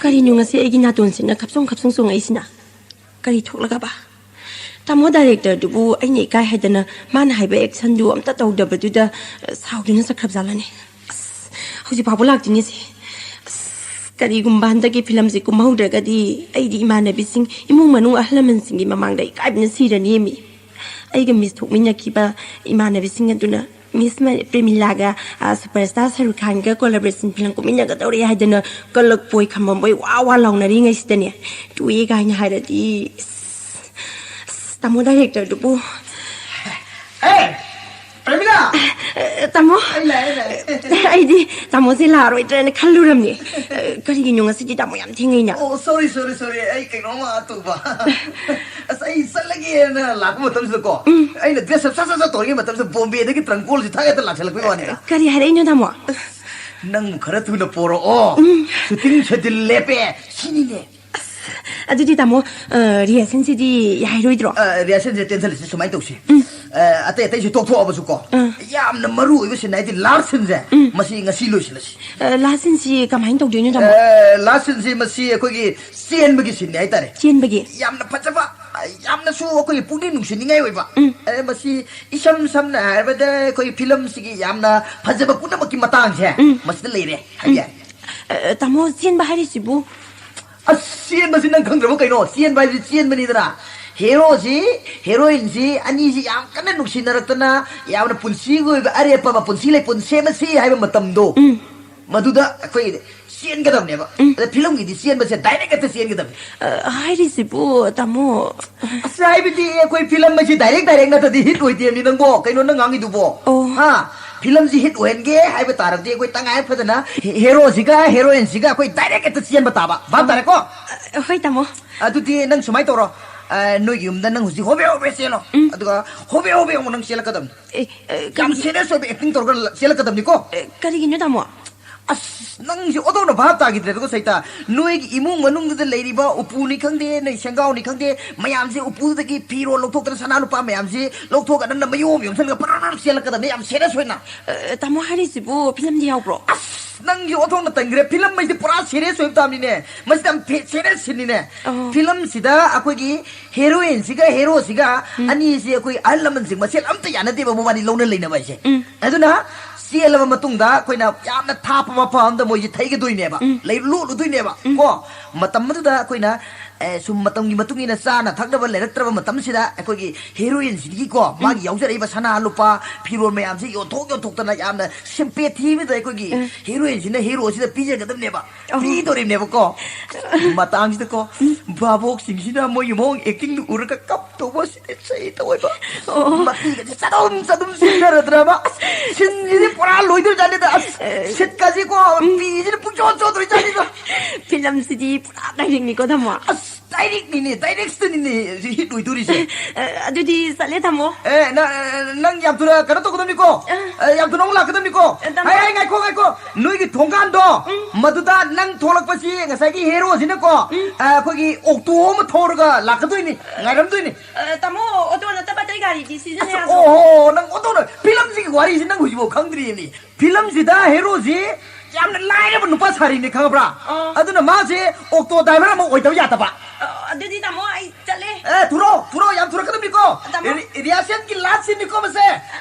ꯀꯔꯤꯅꯣ ꯉꯁꯤ ꯑꯩꯒꯤ ꯅꯥꯇꯣꯟꯁꯤꯅ ꯈꯞꯆꯣꯡ ꯈꯞꯆꯣꯡ ꯆꯣꯡꯉꯛꯏꯁꯤꯅ? ꯀꯔꯤ ꯊꯣꯛꯂꯒꯕ? ꯇꯥꯃꯣ ꯗꯥꯏꯔꯦꯛꯇꯔꯗꯨꯕꯨ ꯑꯩꯅ ꯏꯀꯥꯏ ꯍꯥꯏꯗꯅ ꯃꯥꯅ ꯍꯥꯏꯕ ꯑꯦꯛꯁꯟꯗꯨ ꯑꯝꯇ ꯇꯧꯗꯕꯗꯨꯗ, ꯑ, ꯁꯥꯎꯗꯨꯅ ꯆꯠꯈ꯭ꯔꯕꯖꯥꯠꯂꯅꯦ? ꯑꯁ, ꯍꯧꯖꯤꯛ ꯐꯥꯎꯕ ꯂꯥꯛꯇ꯭ꯔꯤꯅꯦꯁꯦ꯫ ꯑꯁ, ꯀꯔꯤꯒꯨꯝꯕ ꯍꯟꯗꯛꯀꯤ ꯐꯤꯂꯝꯁꯤ ꯀꯨꯝꯍꯧꯗ꯭ꯔꯒꯗꯤ ꯑꯩꯗꯤ ꯏꯃꯥꯟꯅꯕꯤꯁꯤꯡ, ꯏꯃꯨꯡ ꯃꯅꯨꯡ ꯑꯍꯜ ꯂꯃꯟꯁꯤꯡꯒꯤ ꯃꯃꯥꯡꯗ ꯏꯀꯥꯏꯕꯅ ꯁꯤꯔꯅꯤꯃꯤ꯫ ꯑꯩꯒ ꯃꯤꯁ ꯊꯣꯛꯃꯤꯟꯅꯈꯤꯕ ꯏꯃꯥꯟꯅꯕꯤꯁꯤꯡ ꯑꯗꯨꯅ ꯃꯤꯁ ꯃ-, ꯄ꯭ꯔꯦꯃꯤꯂꯥꯒ, ꯑ, ꯁꯨꯄꯔꯁ꯭ꯇꯥꯔ ꯁꯥꯔꯨꯈ ꯈꯥꯟꯒ ꯀꯣꯂꯥꯕꯣꯔꯦꯁꯟ ꯐꯤꯂꯝ ꯀꯨꯝꯃꯤꯟꯅꯒꯗꯧꯔꯦ ꯍꯥꯏꯗꯅ ꯀꯂꯛꯄꯣꯏ ꯈꯝꯕꯝꯕꯣꯏ ꯋꯥ ꯋꯥ ꯂꯥꯎꯅꯔꯤꯉꯩꯁꯤꯗꯅꯦ, ꯇꯣꯛꯑꯦ ꯀꯥꯏꯅ ꯍꯥꯏꯔꯗꯤ, ꯏꯁ, ꯑꯁ, ꯇꯥꯃꯣ ꯗꯥꯏꯔꯦꯛꯇꯔꯗꯨꯕꯨ꯫ ꯑꯦ, ꯄ꯭ꯔꯦꯃꯤꯂꯥ! ꯑ, ꯇꯥꯃꯣ꯫ ꯑꯩ ꯂꯥꯛꯑꯦ, ꯑꯩ ꯂꯥꯛꯑꯦ꯫ ꯑꯩꯗꯤ ꯇꯥꯃꯣꯁꯦ ꯂꯥꯛꯑꯔꯣꯏꯗ꯭ꯔꯅ ꯈꯜꯂꯨꯔꯝꯅꯦ꯫ ꯑ, ꯀꯔꯤꯒꯤꯅꯣ ꯉꯁꯤꯗꯤ ꯇꯥꯃꯣ ꯌꯥꯝ ꯊꯦꯡꯉꯩꯅ? ꯑꯣ, ꯁꯣꯔꯤ, ꯁꯣꯔꯤ, ꯁꯣꯔꯤ, ꯑꯩ ꯀꯩꯅꯣꯝꯃ ꯇꯧꯕ꯫ ꯑꯁ, ꯑꯩ ꯆꯠꯂꯒꯦꯅ ꯂꯥꯛꯄ ꯃꯇꯝꯁꯤꯗꯀꯣ, ꯎꯝ꯫ ꯑꯩꯅ ꯗ꯭ꯔꯦꯁ ꯑꯞ ꯁꯠ ꯁꯠ ꯁꯠ ꯇꯧꯔꯤꯉꯩ ꯃꯇꯝꯁꯤꯗ ꯕꯣꯝꯕꯦꯗꯒꯤ ꯇ꯭ꯔꯪꯀꯣꯜꯁꯤ ꯊꯛ ꯍꯦꯛꯇ ꯂꯥꯛꯁꯜꯂꯛꯄꯩ ꯋꯥꯅꯤꯗ꯫ ꯀꯔꯤ ꯍꯥꯏꯔꯛꯏꯅꯣ, ꯇꯥꯃꯣ? ꯑꯁ, ꯅꯪ ꯈꯔ ꯊꯨꯅ ꯄꯣꯔꯛꯑꯣ꯫ ꯎꯝ꯫ ꯁꯨꯇꯤꯡ ꯁꯦꯗꯨꯜ ꯂꯦꯞꯄꯦ ꯁꯤꯅꯤꯅꯦ꯫ ꯑꯁ, ꯑꯗꯨꯗꯤ ꯇꯥꯃꯣ, ꯑ, ꯔꯤꯍꯔꯁꯦꯜꯁꯤꯗꯤ ꯌꯥꯏꯔꯣꯏꯗ꯭ꯔꯣ? ꯑ, ꯔꯤꯍꯔꯁꯦꯜꯁꯦ ꯇꯦꯟꯁꯜꯂꯁꯤ, ꯁꯨꯃꯥꯏꯅ ꯇꯧꯁꯤ꯫ ꯎꯝ꯫ ꯑ, ꯑꯇꯩ ꯑꯇꯩꯁꯨ ꯇꯣꯛꯊꯣꯛꯑꯕꯁꯨ ꯀꯣ, ꯎꯝ꯫ ꯌꯥꯝꯅ ꯃꯔꯨ ꯑꯣꯏꯕ ꯁꯤꯟ ꯍꯥꯏꯗꯤ ꯂꯥꯁ ꯁꯤꯟꯁꯦ, ꯎꯝ꯫ ꯃꯁꯤ ꯉꯁꯤ ꯂꯣꯏꯁꯤꯜꯂꯁꯤ꯫ ꯑ, ꯂꯥꯁ ꯁꯤꯟꯁꯤ ꯀꯃꯥꯏꯅ ꯇꯧꯗꯣꯏꯅꯣ, ꯇꯥꯃꯣ? ꯑ, ꯂꯥꯁ ꯁꯤꯟꯁꯤ ꯃꯁꯤ ꯑꯩꯈꯣꯏꯒꯤ ꯆꯦꯟꯕꯒꯤ ꯁꯤꯟꯅꯤ ꯍꯥꯏꯇꯥꯔꯦ꯫ ꯆꯦꯟꯕꯒꯤ? ꯌꯥꯝꯅ ꯐꯖꯕ, ꯌꯥꯝꯅꯁꯨ ꯑꯩꯈꯣꯏꯒꯤ ꯄꯨꯛꯅꯤꯡ ꯅꯨꯡꯁꯤꯅꯤꯡꯉꯥꯏ ꯑꯣꯏꯕ꯫ ꯎꯝ꯫ ꯑ, ꯃꯁꯤ ꯏꯁꯝ ꯁꯝꯅ ꯍꯥꯏꯔꯕꯗ ꯑꯩꯈꯣꯏ ꯐꯤꯂꯝꯁꯤꯒꯤ ꯌꯥꯝꯅ ꯐꯖꯕ ꯄꯨꯝꯅꯃꯛꯀꯤ ꯃꯇꯥꯡꯁꯦ, ꯎꯝ꯫ ꯃꯁꯤꯗ ꯂꯩꯔꯦ꯫ ꯎꯝ꯫ ꯍꯥꯏꯕ ꯌꯥꯏ꯫ ꯑ, ꯇꯥꯃꯣ, ꯆꯦꯟꯕ ꯍꯥꯏꯔꯤꯁꯤꯕꯨ? ꯑꯁ, ꯆꯦꯟꯕꯁꯤ ꯅꯪ ꯈꯪꯗ꯭ꯔꯕ ꯀꯩꯅꯣ? ꯆꯦꯟꯕ ꯍꯥꯏꯕꯁꯤ ꯆꯦꯟꯕꯅꯤꯗꯅ꯫ ꯍꯦꯔꯣꯁꯤ, ꯍꯦꯔꯣꯏꯟꯁꯤ ꯑꯅꯤꯁꯤ ꯌꯥꯝ ꯀꯟꯅ ꯅꯨꯡꯁꯤꯅꯔꯛꯇꯅ, ꯌꯥꯝꯅ ꯄꯨꯟꯁꯤꯒꯤ ꯑꯣꯏꯕ ꯑꯔꯦꯞꯄ ꯑꯃ, ꯄꯨꯟꯁꯤ ꯂꯩꯄꯨꯟ ꯁꯦꯝꯃꯁꯤ ꯍꯥꯏꯕ ꯃꯇꯝꯗꯣ, ꯎꯝ꯫ ꯃꯗꯨꯗ ꯑꯩꯈꯣꯏ ꯆꯦꯟꯒꯗꯕꯅꯦꯕ꯫ ꯎꯝ꯫ ꯑꯗ ꯐꯤꯂꯝꯒꯤꯗꯤ ꯆꯦꯟꯕꯁꯦ ꯗꯥꯏꯔꯦꯛ ꯍꯦꯛꯇ ꯆꯦꯟꯒꯗꯕꯅꯦ꯫ ꯑ, ꯍꯥꯏꯔꯤꯁꯤꯕꯨ, ꯇꯥꯃꯣ? ꯑꯁ, ꯍꯥꯏꯕꯗꯤ ꯑꯩꯈꯣꯏ ꯐꯤꯂꯝ ꯑꯁꯤ ꯗꯥꯏꯔꯦꯛ ꯗꯥꯏꯔꯦꯛ ꯅꯠꯇ꯭ꯔꯗꯤ ꯍꯤꯠ ꯑꯣꯏꯗꯦꯃꯤ ꯅꯪꯕꯣ꯫ ꯀꯩꯅꯣ ꯅꯪ ꯉꯥꯡꯉꯤꯗꯨꯕꯣ? ꯑꯣ꯫ ꯍꯥ? ꯐꯤꯂꯝꯁꯤ ꯍꯤꯠ ꯑꯣꯏꯍꯟꯒꯦ ꯍꯥꯏꯕ ꯇꯥꯔꯗꯤ ꯑꯩꯈꯣꯏ ꯇꯉꯥꯏ ꯐꯗꯅ ꯍꯦ-, ꯍꯦꯔꯣꯁꯤꯒ ꯍꯦꯔꯣꯏꯟꯁꯤꯒ ꯑꯩꯈꯣꯏ ꯗꯥꯏꯔꯦꯛ ꯍꯦꯛꯇ ꯆꯦꯟꯕ ꯇꯥꯕ꯫ ꯚꯥꯞ ꯇꯥꯔꯦꯀꯣ? ꯑ, ꯍꯣꯏ, ꯇꯥꯃꯣ꯫ ꯑꯗꯨꯗꯤ ꯅꯪ ꯁꯨꯃꯥꯏꯅ ꯇꯧꯔꯣ꯫ ꯑ, ꯅꯣꯏꯒꯤ ꯌꯨꯝꯗ ꯅꯪ ꯍꯧꯖꯤꯛ ꯍꯣꯕꯦ ꯍꯣꯕꯦ ꯆꯦꯜꯂꯣ꯫ ꯎꯝ꯫ ꯑꯗꯨꯒ ꯍꯣꯕꯦ ꯍꯣꯕꯦ ꯑꯃꯨꯛ ꯅꯪ ꯆꯦꯜꯂꯛꯀꯗꯕꯅꯤ꯫ ꯑꯦ, ꯑ, ꯌꯥꯝ ꯀꯔꯤꯒꯤ? ꯁꯤꯔꯤꯌꯁ ꯑꯣꯏꯕ ꯑꯦꯛꯇꯤꯡ ꯇꯧꯔꯒ ꯆꯦꯜꯂꯛꯀꯗꯕꯅꯤꯀꯣ꯫ ꯑꯦ, ꯀꯔꯤꯒꯤꯅꯣ, ꯇꯥꯃꯣ? ꯑꯁ, ꯅꯪꯁꯦ ꯑꯣꯟꯊꯣꯛꯅ ꯚꯥꯞ ꯇꯥꯈꯤꯗ꯭ꯔꯦꯗꯀꯣ, ꯁꯩꯇꯥ꯫ ꯅꯣꯏꯒꯤ ꯏꯃꯨꯡ ꯃꯅꯨꯡꯗꯨꯗ ꯂꯩꯔꯤꯕ ꯎꯄꯨꯅꯤ ꯈꯪꯗꯦ, ꯅꯣꯏ ꯁꯦꯡꯒꯥꯎꯅꯤ ꯈꯪꯗꯦ, ꯃꯌꯥꯝꯁꯦ ꯎꯄꯨꯗꯨꯗꯒꯤ ꯐꯤꯔꯣꯜ ꯂꯧꯊꯣꯛꯇꯅ ꯁꯅꯥ ꯂꯨꯄꯥ ꯃꯌꯥꯝꯁꯦ ꯂꯧꯊꯣꯛꯑꯒ ꯅꯪꯅ ꯃꯌꯣꯝ ꯌꯣꯝꯁꯤꯜꯂꯒ ꯄꯔꯥ ꯄꯔꯥ ꯆꯦꯜꯂꯛꯀꯗꯕꯅꯤ, ꯌꯥꯝ ꯁꯤꯔꯤꯌꯁ ꯑꯣꯏꯅ꯫ ꯑ, ꯇꯥꯃꯣ ꯍꯥꯏꯔꯤꯁꯤꯕꯨ ꯐꯤꯂꯝꯗꯤ ꯌꯥꯎꯕ꯭ꯔꯣ? ꯑꯁ, ꯅꯪꯒꯤ ꯑꯣꯟꯊꯣꯛꯅ ꯇꯟꯈ꯭ꯔꯦ꯫ ꯐꯤꯂꯝ ꯍꯥꯏꯁꯤꯗꯤ ꯄꯨꯔꯥ ꯁꯤꯔꯤꯌꯁ ꯑꯣꯏꯕ ꯇꯥꯕꯅꯤꯅꯦ꯫ ꯃꯁꯤꯗꯤ ꯌꯥꯝ ꯐꯦ-, ꯁꯤꯔꯤꯌꯁ ꯁꯤꯟꯅꯤꯅꯦ꯫ ꯑꯣ꯫ ꯐꯤꯂꯝꯁꯤꯗ ꯑꯩꯈꯣꯏꯒꯤ ꯍꯦꯔꯣꯏꯟꯁꯤꯒ ꯍꯦꯔꯣꯁꯤꯒ ꯎꯝ꯫ ꯑꯅꯤꯁꯤ ꯑꯩꯈꯣꯏ ꯑꯍꯜ ꯂꯃꯟꯁꯤꯡ ꯃꯁꯦꯜ ꯑꯝꯇ ꯌꯥꯅꯗꯦꯕ, ꯃꯕꯥꯅꯤ ꯂꯧꯅ ꯂꯩꯅꯕ ꯍꯥꯏꯁꯦ꯫ ꯎꯝ꯫ ꯑꯗꯨꯅ ꯆꯦꯜꯂꯕ ꯃꯇꯨꯡꯗ ꯑꯩꯈꯣꯏꯅ ꯌꯥꯝꯅ ꯊꯥꯞꯄ ꯃꯐꯝ ꯑꯃꯗ ꯃꯣꯏꯁꯦ ꯊꯩꯒꯗꯣꯏꯅꯦꯕ, ꯎꯝ꯫ ꯂꯩ ꯂꯣꯠꯂꯨꯗꯣꯏꯅꯦꯕ ꯎꯝ꯫ ꯀꯣ꯫ ꯃꯇꯝ ꯑꯗꯨꯗ ꯑꯩꯈꯣꯏꯅ, ꯑꯦ, ꯁꯨꯝ ꯃꯇꯝꯒꯤ ꯃꯇꯨꯡ ꯏꯟꯅ ꯆꯥꯅ ꯊꯛꯅꯕ ꯂꯩꯔꯛꯇ꯭ꯔꯕ ꯃꯇꯝꯁꯤꯗ ꯑꯩꯈꯣꯏꯒꯤ ꯍꯦꯔꯣꯏꯟꯁꯤꯗꯒꯤꯀꯣ ꯎꯝ꯫ ꯃꯥꯒꯤ ꯌꯥꯎꯖꯔꯛꯏꯕ ꯁꯅꯥ ꯂꯨꯄꯥ ꯐꯤꯔꯣꯜ ꯃꯌꯥꯝꯁꯦ ꯌꯣꯟꯊꯣꯛ ꯌꯣꯟꯊꯣꯛꯇꯅ ꯌꯥꯝꯅ ꯁꯤꯝꯄꯦꯊꯤ ꯑꯃꯗ ꯑꯩꯈꯣꯏꯒꯤ ꯎꯝ꯫ ꯍꯦꯔꯣꯏꯟꯁꯤꯅ ꯍꯦꯔꯣꯁꯤꯗ ꯄꯤꯖꯒꯗꯕꯅꯦꯕ꯫ ꯑꯣ꯫ ꯄꯤꯗꯣꯔꯤꯕꯅꯦꯕꯀꯣ꯫ ꯃꯇꯥꯡꯁꯤꯗꯀꯣ ꯎꯝ꯫ ꯚꯥꯕꯣꯛꯁꯤꯡꯁꯤꯅ ꯃꯣꯏꯒꯤ ꯃꯑꯣꯡ ꯑꯦꯛꯇꯤꯡꯗꯨ ꯎꯔꯒ ꯀꯞꯇꯧꯕ ꯁꯤ ꯏꯁꯩ ꯇꯧꯋꯦꯕ꯫ ꯑꯣ꯫ ꯃꯄꯤꯒꯁꯦ ꯆꯗꯨꯝ ꯆꯗꯨꯝ ꯆꯤꯟꯊꯔꯗ꯭ꯔꯕ꯫ ꯑꯁ, ꯁꯤꯟꯁꯤꯗꯤ ꯄꯨꯔꯥ ꯂꯣꯏꯗꯣꯏꯖꯥꯠꯅꯤꯗ꯫ ꯑꯁ, ꯑꯦ꯫ ꯁꯤꯠꯀꯁꯤꯀꯣ ꯎꯝ꯫ ꯄꯤꯁꯤꯅ ꯄꯨꯡꯆꯣꯠ ꯆꯣꯠꯇꯣꯏꯖꯥꯠꯅꯤꯗ꯫ ꯐꯤꯂꯝꯁꯤꯗꯤ ꯄꯨꯔꯥ ꯗꯥꯏꯔꯦꯛꯅꯤꯀꯣ, ꯇꯥꯃꯣ꯫ ꯑꯁ, ꯗꯥꯏꯔꯦꯛꯅꯤꯅꯦ, ꯗꯥꯏꯔꯦꯛꯁꯤꯗꯅꯤꯅꯦ ꯍꯤꯠ ꯑꯣꯏꯗꯣꯔꯤꯁꯦ꯫ ꯑꯦ, ꯑꯗꯨꯗꯤ ꯆꯠꯂꯦ, ꯇꯥꯃꯣ꯫ ꯑꯦ, ꯅ-, ꯅꯪ ꯌꯥꯝ ꯊꯨꯅ ꯀꯩꯅꯣ ꯇꯧꯒꯗꯕꯅꯤꯀꯣ꯫ ꯑ꯫ ꯑꯦ, ꯌꯥꯝ ꯊꯨꯅ ꯑꯃꯨꯛ ꯂꯥꯛꯀꯗꯕꯅꯤꯀꯣ꯫ ꯑ, ꯇꯥꯃꯣ꯫ ꯍꯥꯏ, ꯍꯥꯏ, ꯉꯥꯏꯈꯣ, ꯉꯥꯏꯈꯣ꯫ ꯅꯣꯏꯒꯤ ꯊꯣꯡꯒꯥꯟꯗꯣ, ꯎꯝ꯫ ꯃꯗꯨꯗ ꯅꯪ ꯊꯣꯛꯂꯛꯄꯁꯤ ꯉꯁꯥꯏꯒꯤ ꯍꯦꯔꯣꯁꯤꯅꯀꯣ, ꯎꯝ꯫ ꯑ, ꯑꯩꯈꯣꯏꯒꯤ ꯑꯣꯛꯇꯣ ꯑꯃ ꯊꯧꯔꯒ ꯂꯥꯛꯀꯗꯣꯏꯅꯤ, ꯉꯥꯏꯔꯝꯗꯣꯏꯅꯤ꯫ ꯑ, ꯇꯥꯃꯣ, ꯑꯣꯇꯣ ꯅꯠꯇꯕ ꯑꯇꯩ ꯒꯥꯔꯤꯗꯤ ꯁꯤꯖꯤꯟꯅ ꯑꯁ, ꯌꯥꯗ꯭ꯔꯣ? ꯑꯣꯍꯣ, ꯅꯪ ꯑꯣꯟꯊꯣꯛꯅ ꯐꯤꯂꯝꯁꯤꯒꯤ ꯋꯥꯔꯤꯁꯤ ꯅꯪ ꯍꯧꯖꯤꯛꯐꯥꯎ ꯈꯪꯗ꯭ꯔꯤꯅꯦ꯫ ꯐꯤꯂꯝꯁꯤꯗ ꯍꯦꯔꯣꯁꯤ ꯌꯥꯝꯅ ꯂꯥꯏꯔꯕ ꯅꯨꯄꯥ ꯁꯥꯔꯤꯅꯦ, ꯈꯪꯉꯕ꯭ꯔꯥ? ꯑꯥ꯫ ꯑꯗꯨꯅ ꯃꯥꯁꯦ ꯑꯣꯛꯇꯣ ꯗ꯭ꯔꯥꯏꯚꯔ ꯑꯃ ꯑꯣꯏꯗꯕ ꯌꯥꯗꯕ꯫ ꯑ, ꯑꯗꯨꯗꯤ ꯇꯥꯃꯣ, ꯑꯩ ꯆꯠꯂꯦ꯫ ꯑꯦ, ꯊꯨꯔꯣ, ꯊꯨꯔꯣ, ꯌꯥꯝ ꯊꯨꯔꯛꯀꯗꯕꯅꯤꯀꯣ꯫ ꯇꯥꯃꯣ꯫ ꯔꯤ-, ꯔꯤꯍꯥꯔꯁꯦꯜꯒꯤ ꯂꯥꯁ ꯁꯤꯟꯅꯤꯀꯣ ꯃꯁꯦ꯫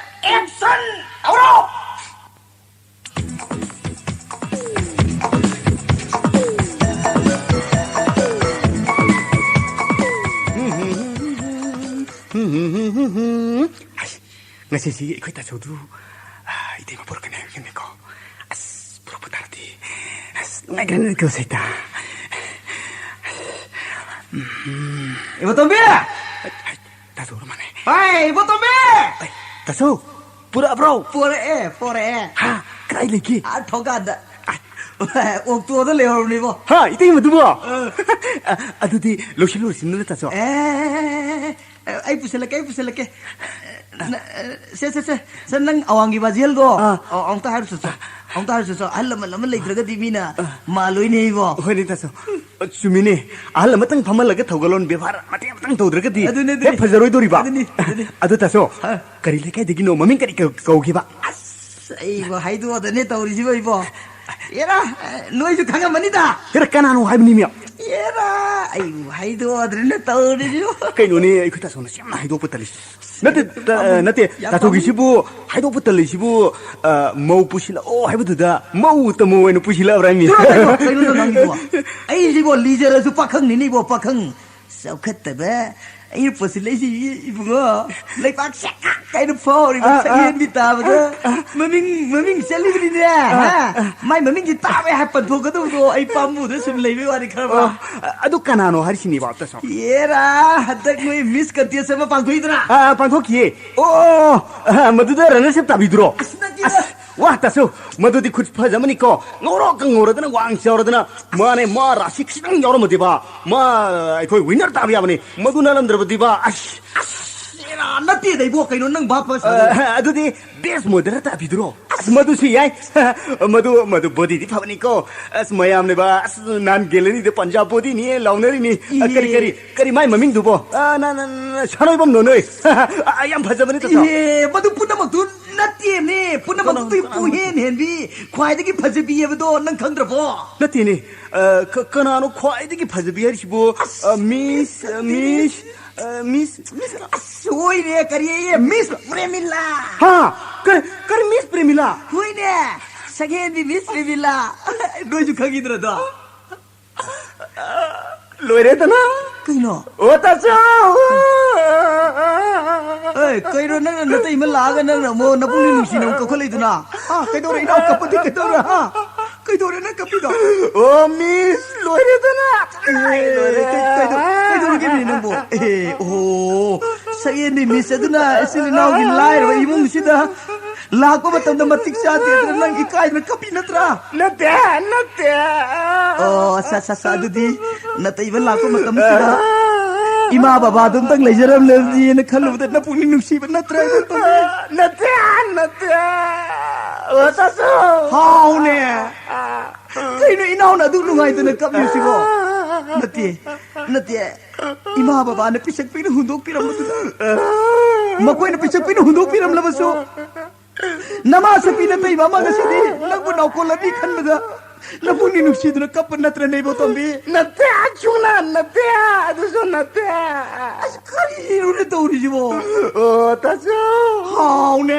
ꯑꯦꯛꯁꯟ! ꯍꯧꯔꯣ! ꯑꯁ, ꯉꯁꯤꯁꯤ ꯑꯩꯈꯣꯏ ꯇꯥꯆꯧꯗꯨ, ꯑ, ꯏꯇꯩꯃ ꯄꯨꯔꯛꯀꯅꯤ ꯍꯥꯏꯕꯅꯤꯀꯣ꯫ ꯑꯁ, ꯄꯨꯔꯛꯄ ꯇꯥꯔꯗꯤ, ꯑꯁ, ꯅꯨꯡꯉꯥꯏꯒ꯭ꯔꯅꯤꯀꯣ, ꯁꯩꯇꯥ꯫ ꯎꯝ꯫ ꯏꯕꯣꯇꯣꯝꯕꯤ! ꯍꯩ, ꯍꯩ, ꯇꯥꯆꯧ ꯑꯣꯏꯔ ꯃꯥꯜꯂꯦ꯫ ꯍꯥꯏ, ꯏꯕꯣꯇꯣꯝꯕꯤ! ꯑꯩ, ꯇꯥꯆꯧ, ꯄꯨꯔꯛꯑꯕ꯭ꯔꯣ? ꯄꯣꯔꯛꯑꯦ, ꯄꯣꯔꯛꯑꯦ꯫ ꯍꯥ? ꯀꯗꯥꯏ ꯂꯩꯒꯦ? ꯑꯥ, ꯊꯣꯡꯒꯥꯟꯗ꯫ ꯑꯥ꯫ ꯑꯣꯛꯇꯣꯗ ꯂꯩꯍꯧꯔꯕꯅꯤꯕꯣ꯫ ꯍꯥ, ꯏꯇꯩꯃꯗꯨꯕꯣ? ꯑ꯫ ꯑ, ꯑꯗꯨꯗꯤ ꯂꯣꯏꯁꯤꯜꯂꯨ, ꯂꯣꯏꯁꯤꯜꯂꯨ, ꯇꯥꯆꯧ꯫ ꯑꯦ, ꯑꯩ ꯄꯨꯁꯜꯂꯛꯀꯦ, ꯑꯩ ꯄꯨꯁꯜꯂꯛꯀꯦ꯫ ꯅ-, ꯁꯦ, ꯁꯦ, ꯁꯦ, ꯁꯦ, ꯅꯪ ꯑꯋꯥꯡꯒꯤ ꯕꯥꯖꯦꯜꯗꯣ, ꯑꯥ꯫ ꯑ-, ꯑꯃꯨꯛꯇ ꯍꯥꯏꯔꯨꯆꯣ, ꯆꯣ꯫ ꯑꯥ꯫ ꯑꯃꯨꯛꯇ ꯍꯥꯏꯔꯨꯆꯣ, ꯆꯣ꯫ ꯑꯍꯜ ꯂꯃꯟ ꯑꯃ ꯂꯩꯇ꯭ꯔꯒꯗꯤ ꯃꯤꯅ ꯑꯥ꯫ ꯃꯥꯜꯂꯣꯏꯅꯦ, ꯏꯕꯣ꯫ ꯍꯣꯏꯅꯦ, ꯇꯥꯆꯧ꯫ ꯑ, ꯆꯨꯝꯃꯤꯅꯦ꯫ ꯑꯍꯜ ꯑꯃꯇꯪ ꯐꯝꯍꯜꯂꯒ ꯊꯧꯒꯜꯂꯣꯟ ꯕꯦꯕꯥꯔ ꯃꯇꯦꯛ ꯑꯃꯇꯪ ꯇꯧꯗ꯭ꯔꯒꯗꯤ ꯑꯗꯨꯅꯦ, ꯍꯦꯛ ꯑꯗꯨꯅꯦ꯫ ꯐꯖꯔꯣꯏꯗꯧꯔꯤꯕ꯫ ꯑꯗꯨꯅꯤ, ꯑꯗꯨꯅꯤ꯫ ꯑꯗꯣ ꯇꯥꯆꯧ, ꯑꯥ꯫ ꯀꯔꯤ ꯂꯩꯀꯥꯏꯗꯒꯤꯅꯣ? ꯃꯃꯤꯡ ꯀꯔꯤ ꯀꯧ-, ꯀꯧꯒꯦꯕ? ꯑꯁ, ꯑꯩꯕꯨ ꯍꯥꯏꯗꯣꯛꯑꯗꯅꯦ ꯇꯧꯔꯤꯁꯤꯕꯣ, ꯏꯕꯣ꯫ ꯑꯦꯔꯥ, ꯅꯣꯏꯁꯨ ꯈꯪꯉꯝꯃꯅꯤꯗ꯫ ꯑꯦꯔꯥ, ꯀꯅꯥꯅꯣ ꯍꯥꯏꯕꯅꯤꯃꯤ? ꯑꯦꯔꯥ, ꯑꯩꯕꯨ ꯍꯥꯏꯗꯣꯛꯑꯗꯅꯦ ꯇꯧꯔꯤꯁꯤꯕꯣ꯫ ꯀꯩꯅꯣꯅꯦ, ꯑꯩꯈꯣꯏ ꯇꯥꯆꯧꯅ ꯌꯥꯝꯅ ꯍꯥꯏꯗꯣꯛꯄ ꯇꯜꯂꯤꯁꯤ꯫ ꯅꯠꯇꯦ, ꯇ-, ꯌꯥꯝ ꯅꯠꯇꯦ, ꯌꯥꯝ ꯇꯥꯆꯧꯒꯤꯁꯤꯕꯨ ꯍꯥꯏꯗꯣꯛꯄ ꯇꯜꯂꯤꯁꯤꯕꯨ, ꯑ, ꯃꯧ ꯄꯨꯁꯤꯜꯂꯛꯑꯣ ꯍꯥꯏꯕꯗꯨꯗ ꯃꯧ ꯇꯝꯃꯣ ꯑꯣꯏꯅ ꯄꯨꯁꯤꯜꯂꯛꯑꯕ꯭ꯔꯥ ꯍꯥꯏꯃꯤ? ꯀꯩꯅꯣ, ꯀꯩꯅꯣ, ꯀꯩꯅꯣ ꯅꯪ ꯉꯥꯡꯉꯤꯗꯨꯕꯣ? ꯑꯩꯁꯤꯕꯣ ꯂꯤꯖꯔꯁꯨ ꯄꯥꯈꯪꯅꯤꯅꯦ ꯏꯕꯣ, ꯄꯥꯈꯪ꯫ ꯆꯥꯎꯈꯠꯇꯕ ꯑꯩꯅ ꯄꯨꯁꯤꯜꯂꯛꯏꯁꯤ, ꯏꯕꯨꯡꯉꯣ, ꯂꯩꯕꯥꯛ ꯁꯦꯛ ꯀꯥꯏꯅ ꯐꯥꯎꯔꯤꯕ ꯑꯥ, ꯑꯥ꯫ ꯁꯛꯍꯦꯟꯕꯤ ꯇꯥꯕꯗ ꯑꯥ, ꯑꯥ꯫ ꯃꯃꯤꯡ, ꯃꯃꯤꯡ ꯆꯠꯂꯤꯕꯅꯤꯅꯦ, ꯑꯥ, ꯍꯥ? ꯑꯥ꯫ ꯃꯥꯏ ꯃꯃꯤꯡꯁꯤ ꯇꯥꯕ ꯍꯦꯛ ꯄꯟꯊꯣꯛꯀꯗꯧꯕꯗꯣ ꯑꯩ ꯄꯥꯝꯃꯨꯗ ꯁꯨꯝ ꯂꯩꯕꯩ ꯋꯥꯅꯤ, ꯈꯪꯉꯕ? ꯑꯣ, ꯑꯗꯨ ꯀꯅꯥꯅꯣ ꯍꯥꯏꯔꯤꯁꯤꯅꯦꯕ, ꯇꯥꯆꯧ? ꯑꯦꯔꯥ, ꯍꯟꯗꯛ ꯅꯣꯏ ꯃꯤꯁ ꯀꯟꯇꯦꯁ ꯑꯃ ꯄꯥꯡꯊꯣꯛꯏꯗꯅ? ꯑꯥ, ꯑꯥ, ꯄꯥꯡꯊꯣꯛꯈꯤꯌꯦ꯫ ꯑꯣ, ꯑꯥ, ꯃꯗꯨꯗ ꯔꯅꯔꯁ ꯑꯞ ꯇꯥꯕꯤꯗꯨꯔꯣ? ꯑꯁ, ꯅꯠꯇꯦꯗ꯫ ꯑꯁ, ꯋꯥ, ꯇꯥꯆꯧ, ꯃꯗꯨꯗꯤ ꯈꯨꯠ ꯐꯖꯕꯅꯤꯀꯣ꯫ ꯉꯧꯔꯣꯛꯀ ꯉꯧꯔꯗꯅ, ꯋꯥꯡ ꯆꯥꯎꯔꯗꯅ꯫ ꯃꯥꯅꯦ, ꯃꯥ ꯔꯥꯁꯤ ꯈꯤꯇꯪ ꯌꯥꯎꯔꯝꯃꯗꯤꯕ, ꯃꯥ ꯑꯩꯈꯣꯏ ꯋꯤꯟꯅꯔ ꯇꯥꯕ ꯌꯥꯕꯅꯤ꯫ ꯃꯗꯨ ꯅꯠꯂꯝꯗ꯭ꯔꯕꯗꯤꯕ, ꯑꯁ, ꯑꯁ, ꯑꯦꯔꯥ, ꯑ, ꯅꯠꯇꯦꯗ ꯏꯕꯣ, ꯀꯩꯅꯣ ꯅꯪ ꯚꯥꯞ ꯐ ꯁꯥꯟꯅ- ꯑ, ꯑꯗꯨꯗꯤ best model ꯇꯥꯕꯤꯗꯨꯔꯣ? ꯑꯁ, ꯃꯗꯨꯁꯨ ꯌꯥꯏ꯫ ꯃꯗꯨ, ꯃꯗꯨ bodyꯗꯤ ꯐꯕꯅꯤꯀꯣ꯫ ꯑꯁ, ꯃꯌꯥꯝꯅꯦꯕ, ꯑꯁ, ꯅꯍꯥꯟ galleryꯗ ꯄꯟꯖꯥꯕ bodyꯅꯤ ꯂꯥꯎꯅꯔꯤꯅꯤ꯫ ꯑ, ꯀꯔꯤ, ꯏꯍꯦ꯫ ꯀꯔꯤ, ꯀꯔꯤ ꯃꯥꯏ ꯃꯃꯤꯡꯗꯨꯕꯣ? ꯑ, ꯅ, ꯅ, ꯅ, ꯁꯥꯟꯅꯣꯏꯕꯝ ꯅꯣꯅꯣꯏ꯫ ꯑ, ꯌꯥꯝ ꯐꯖꯕꯅꯤ ꯇꯥꯆꯧ꯫ ꯏꯍꯦ, ꯃꯗꯨ ꯄꯨꯝꯅꯃꯛꯇꯨ ꯅꯠꯇꯦꯅꯦ꯫ ꯄꯨꯝꯅꯃꯛꯇꯨ ꯀꯅꯥꯅꯣ, ꯀꯅꯥꯅꯣ? ꯍꯦꯟ ꯍꯦꯟꯕꯤ, ꯈ꯭ꯋꯥꯏꯗꯒꯤ ꯐꯖꯕꯤ ꯍꯥꯏꯕꯗꯣ ꯅꯪ ꯈꯪꯗ꯭ꯔꯕꯣ? ꯅꯠꯇꯦꯅꯦ꯫ ꯑ, ꯀ-, ꯀꯅꯥꯅꯣ ꯈ꯭ꯋꯥꯏꯗꯒꯤ ꯐꯖꯕꯤ ꯍꯥꯏꯔꯤꯁꯤꯕꯨ? ꯑꯁ, ꯑ, miss, ꯑ, miss, ꯑ, miss, miss꯫ ꯑꯁ, ꯍꯣꯏꯅꯦ, ꯀꯔꯤ ꯑꯌꯦ? Miss ꯄ꯭ꯔꯦꯃꯤꯂꯥ꯫ ꯍꯥ? ꯀꯔꯤ, ꯀꯔꯤ miss ꯄ꯭ꯔꯦꯃꯤꯂꯥ? ꯍꯣꯏꯅꯦ, ꯁꯛꯍꯦꯟꯕꯤ miss ꯄ꯭ꯔꯦꯃꯤꯂꯥ꯫ ꯅꯣꯏꯁꯨ ꯈꯪꯉꯤꯗ꯭ꯔꯗꯣ? ꯂꯣꯏꯔꯦꯗꯅ꯫ ꯀꯩꯅꯣ? ꯑꯣ, ꯇꯥꯆꯧ! ꯑꯦ, ꯀꯩꯅꯣ ꯅꯪꯅ ꯅꯇꯩꯃ ꯂꯥꯛꯑꯒ ꯅꯪꯅ ꯑꯃꯨꯛ ꯅꯄꯨꯛꯅꯤꯡ ꯅꯨꯡꯁꯤꯅ ꯑꯃꯨꯛ ꯀꯧꯈꯠꯂꯛꯏꯗꯨꯅ? ꯑꯥ, ꯀꯩꯗꯧꯔꯦ? ꯏꯅꯥꯎ ꯀꯞꯄꯗꯤ ꯀꯩꯗꯧꯔꯦ? ꯍꯥ? ꯀꯩꯗꯧꯔꯦ ꯅꯪ ꯀꯞꯄꯤꯗꯣ? ꯑꯣ, miss, ꯂꯣꯏꯔꯦꯗꯅ! ꯑꯦ, ꯀꯩꯗꯧ-, ꯀꯩꯗꯧ-, ꯀꯩꯗꯧꯔꯒꯦꯅꯦ ꯅꯪꯕꯨ? ꯑꯦ, ꯑꯣꯍꯣ, ꯁꯛꯍꯦꯟꯕꯤ miss ꯑꯗꯨꯅ ꯏꯆꯤꯜ ꯏꯅꯥꯎꯒꯤ ꯂꯥꯏꯔꯕ ꯏꯃꯨꯡꯁꯤꯗ ꯂꯥꯛꯄ ꯃꯇꯝꯗ ꯃꯇꯤꯛ ꯆꯥꯗꯦꯗꯅ ꯅꯪ ꯏꯀꯥꯏꯗꯅ ꯀꯞꯄꯤ ꯅꯠꯇ꯭ꯔꯥ? ꯅꯠꯇꯦ, ꯅꯠꯇꯦ꯫ ꯑꯣ, ꯑꯁ, ꯑꯁ, ꯑꯁ, ꯑꯗꯨꯗꯤ ꯅꯇꯩꯃ ꯂꯥꯛꯄ ꯃꯇꯝꯁꯤꯗ ꯏꯃꯥ ꯕꯕꯥꯗꯣ ꯑꯝꯇꯪ ꯂꯩꯖꯔꯝꯂꯗꯤꯅ ꯈꯜꯂꯨꯕꯗ ꯅꯄꯨꯛꯅꯤꯡ ꯅꯨꯡꯁꯤꯕ ꯅꯠꯇ꯭ꯔꯥ? ꯅꯠꯇꯦ, ꯅꯠꯇꯦ꯫ ꯑꯣ, ꯇꯥꯆꯧ꯫ ꯍꯥꯎꯅꯦ꯫ ꯀꯩꯅꯣ ꯏꯅꯥꯎꯅ ꯑꯗꯨ ꯅꯨꯡꯉꯥꯏꯇꯅ ꯀꯞꯂꯤꯁꯤꯕꯣ? ꯅꯠꯇꯦ, ꯅꯠꯇꯦ꯫ ꯏꯃꯥ ꯕꯕꯥꯅ ꯄꯤꯁꯛ ꯄꯤꯛꯅ ꯍꯨꯟꯗꯣꯛꯄꯤꯔꯝꯕꯗꯨꯗ, ꯃꯈꯣꯏꯅ ꯄꯤꯁꯛ ꯄꯤꯛꯅ ꯍꯨꯟꯗꯣꯛꯄꯤꯔꯝꯂꯕꯁꯨ, ꯅꯃꯥ ꯁꯛꯄꯤ ꯅꯇꯩꯃ ꯑꯃ ꯉꯁꯤꯗꯤ ꯅꯪꯕꯨ ꯅꯥꯎꯀꯣꯜꯂꯅꯤ ꯈꯟꯕꯗ ꯅꯄꯨꯛꯅꯤꯡ ꯅꯨꯡꯁꯤꯗꯨꯅ ꯀꯞꯄ ꯅꯠꯇ꯭ꯔꯅꯦ, ꯏꯕꯣꯇꯣꯝꯕꯤ? ꯅꯠꯇꯦ, ꯁꯨꯡꯅ ꯅꯠꯇꯦ, ꯑꯗꯨꯁꯨ ꯅꯠꯇꯦ꯫ ꯑꯁ, ꯀꯔꯤꯅꯣꯅꯦ ꯇꯧꯔꯤꯁꯤꯕꯣ? ꯑꯣ, ꯇꯥꯆꯧ꯫ ꯍꯥꯎꯅꯦ꯫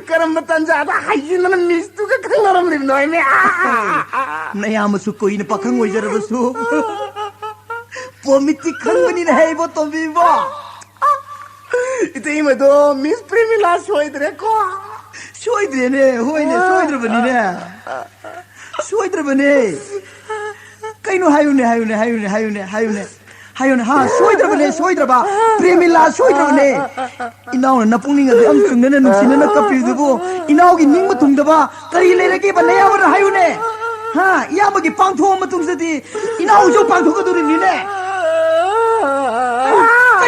ꯀꯔꯝꯕ ꯇꯟꯖꯥꯗ ꯍꯥꯏꯖꯤꯟꯅꯅ miss ꯇꯨꯒ ꯈꯪꯅꯔꯝꯂꯤꯕꯅꯣ, ꯍꯥꯏꯅꯦ? ꯅꯌꯥꯝꯕꯁꯨ ꯀꯨꯏꯅ ꯄꯥꯈꯪ ꯑꯣꯏꯖꯔꯕꯁꯨ ꯄꯣꯃꯤꯠꯇꯤ ꯈꯪꯕꯅꯤꯅꯦ, ꯍꯦ, ꯏꯕꯣꯇꯣꯝꯕꯤ, ꯏꯕꯣ꯫ ꯏꯇꯩꯃꯗꯣ miss ꯄ꯭ꯔꯦꯃꯤꯂꯥ ꯁꯣꯏꯗ꯭ꯔꯦꯀꯣ? ꯁꯣꯏꯗ꯭ꯔꯦꯅꯦ, ꯍꯣꯏꯅꯦ, ꯁꯣꯏꯗ꯭ꯔꯕꯅꯤꯅꯦ꯫ ꯁꯣꯏꯗ꯭ꯔꯕꯅꯦ꯫ ꯀꯩꯅꯣ, ꯍꯥꯏꯌꯨꯅꯦ, ꯍꯥꯏꯌꯨꯅꯦ, ꯍꯥꯏꯌꯨꯅꯦ, ꯍꯥꯏꯌꯨꯅꯦ꯫ ꯍꯥꯏꯌꯨꯅꯦ, ꯍꯥ, ꯁꯣꯏꯗ꯭ꯔꯕꯅꯦ, ꯁꯣꯏꯗ꯭ꯔꯕ꯫ ꯄ꯭ꯔꯦꯃꯤꯂꯥ ꯁꯣꯏꯗ꯭ꯔꯕꯅꯦ꯫ ꯏꯅꯥꯎꯅ ꯅꯄꯨꯛꯅꯤꯡ ꯑꯗꯨ ꯌꯥꯝ ꯆꯨꯝꯅꯅ ꯅꯨꯡꯁꯤꯅꯅ ꯀꯞꯄꯤꯗꯨꯕꯨ, ꯏꯅꯥꯎꯒꯤ ꯅꯤꯡꯕ ꯊꯨꯡꯗꯕ ꯀꯔꯤ ꯂꯩꯔꯒꯦꯕ, ꯅꯌꯥꯝꯕꯅ ꯍꯥꯏꯌꯨꯅꯦ? ꯍꯥ, ꯏꯌꯥꯝꯕꯒꯤ ꯄꯥꯡꯊꯣꯛꯑ ꯃꯇꯨꯡꯗꯗꯤ ꯏꯅꯥꯎꯁꯨ ꯄꯥꯡꯊꯣꯛꯀꯗꯧꯔꯤꯕꯅꯤꯅꯦ꯫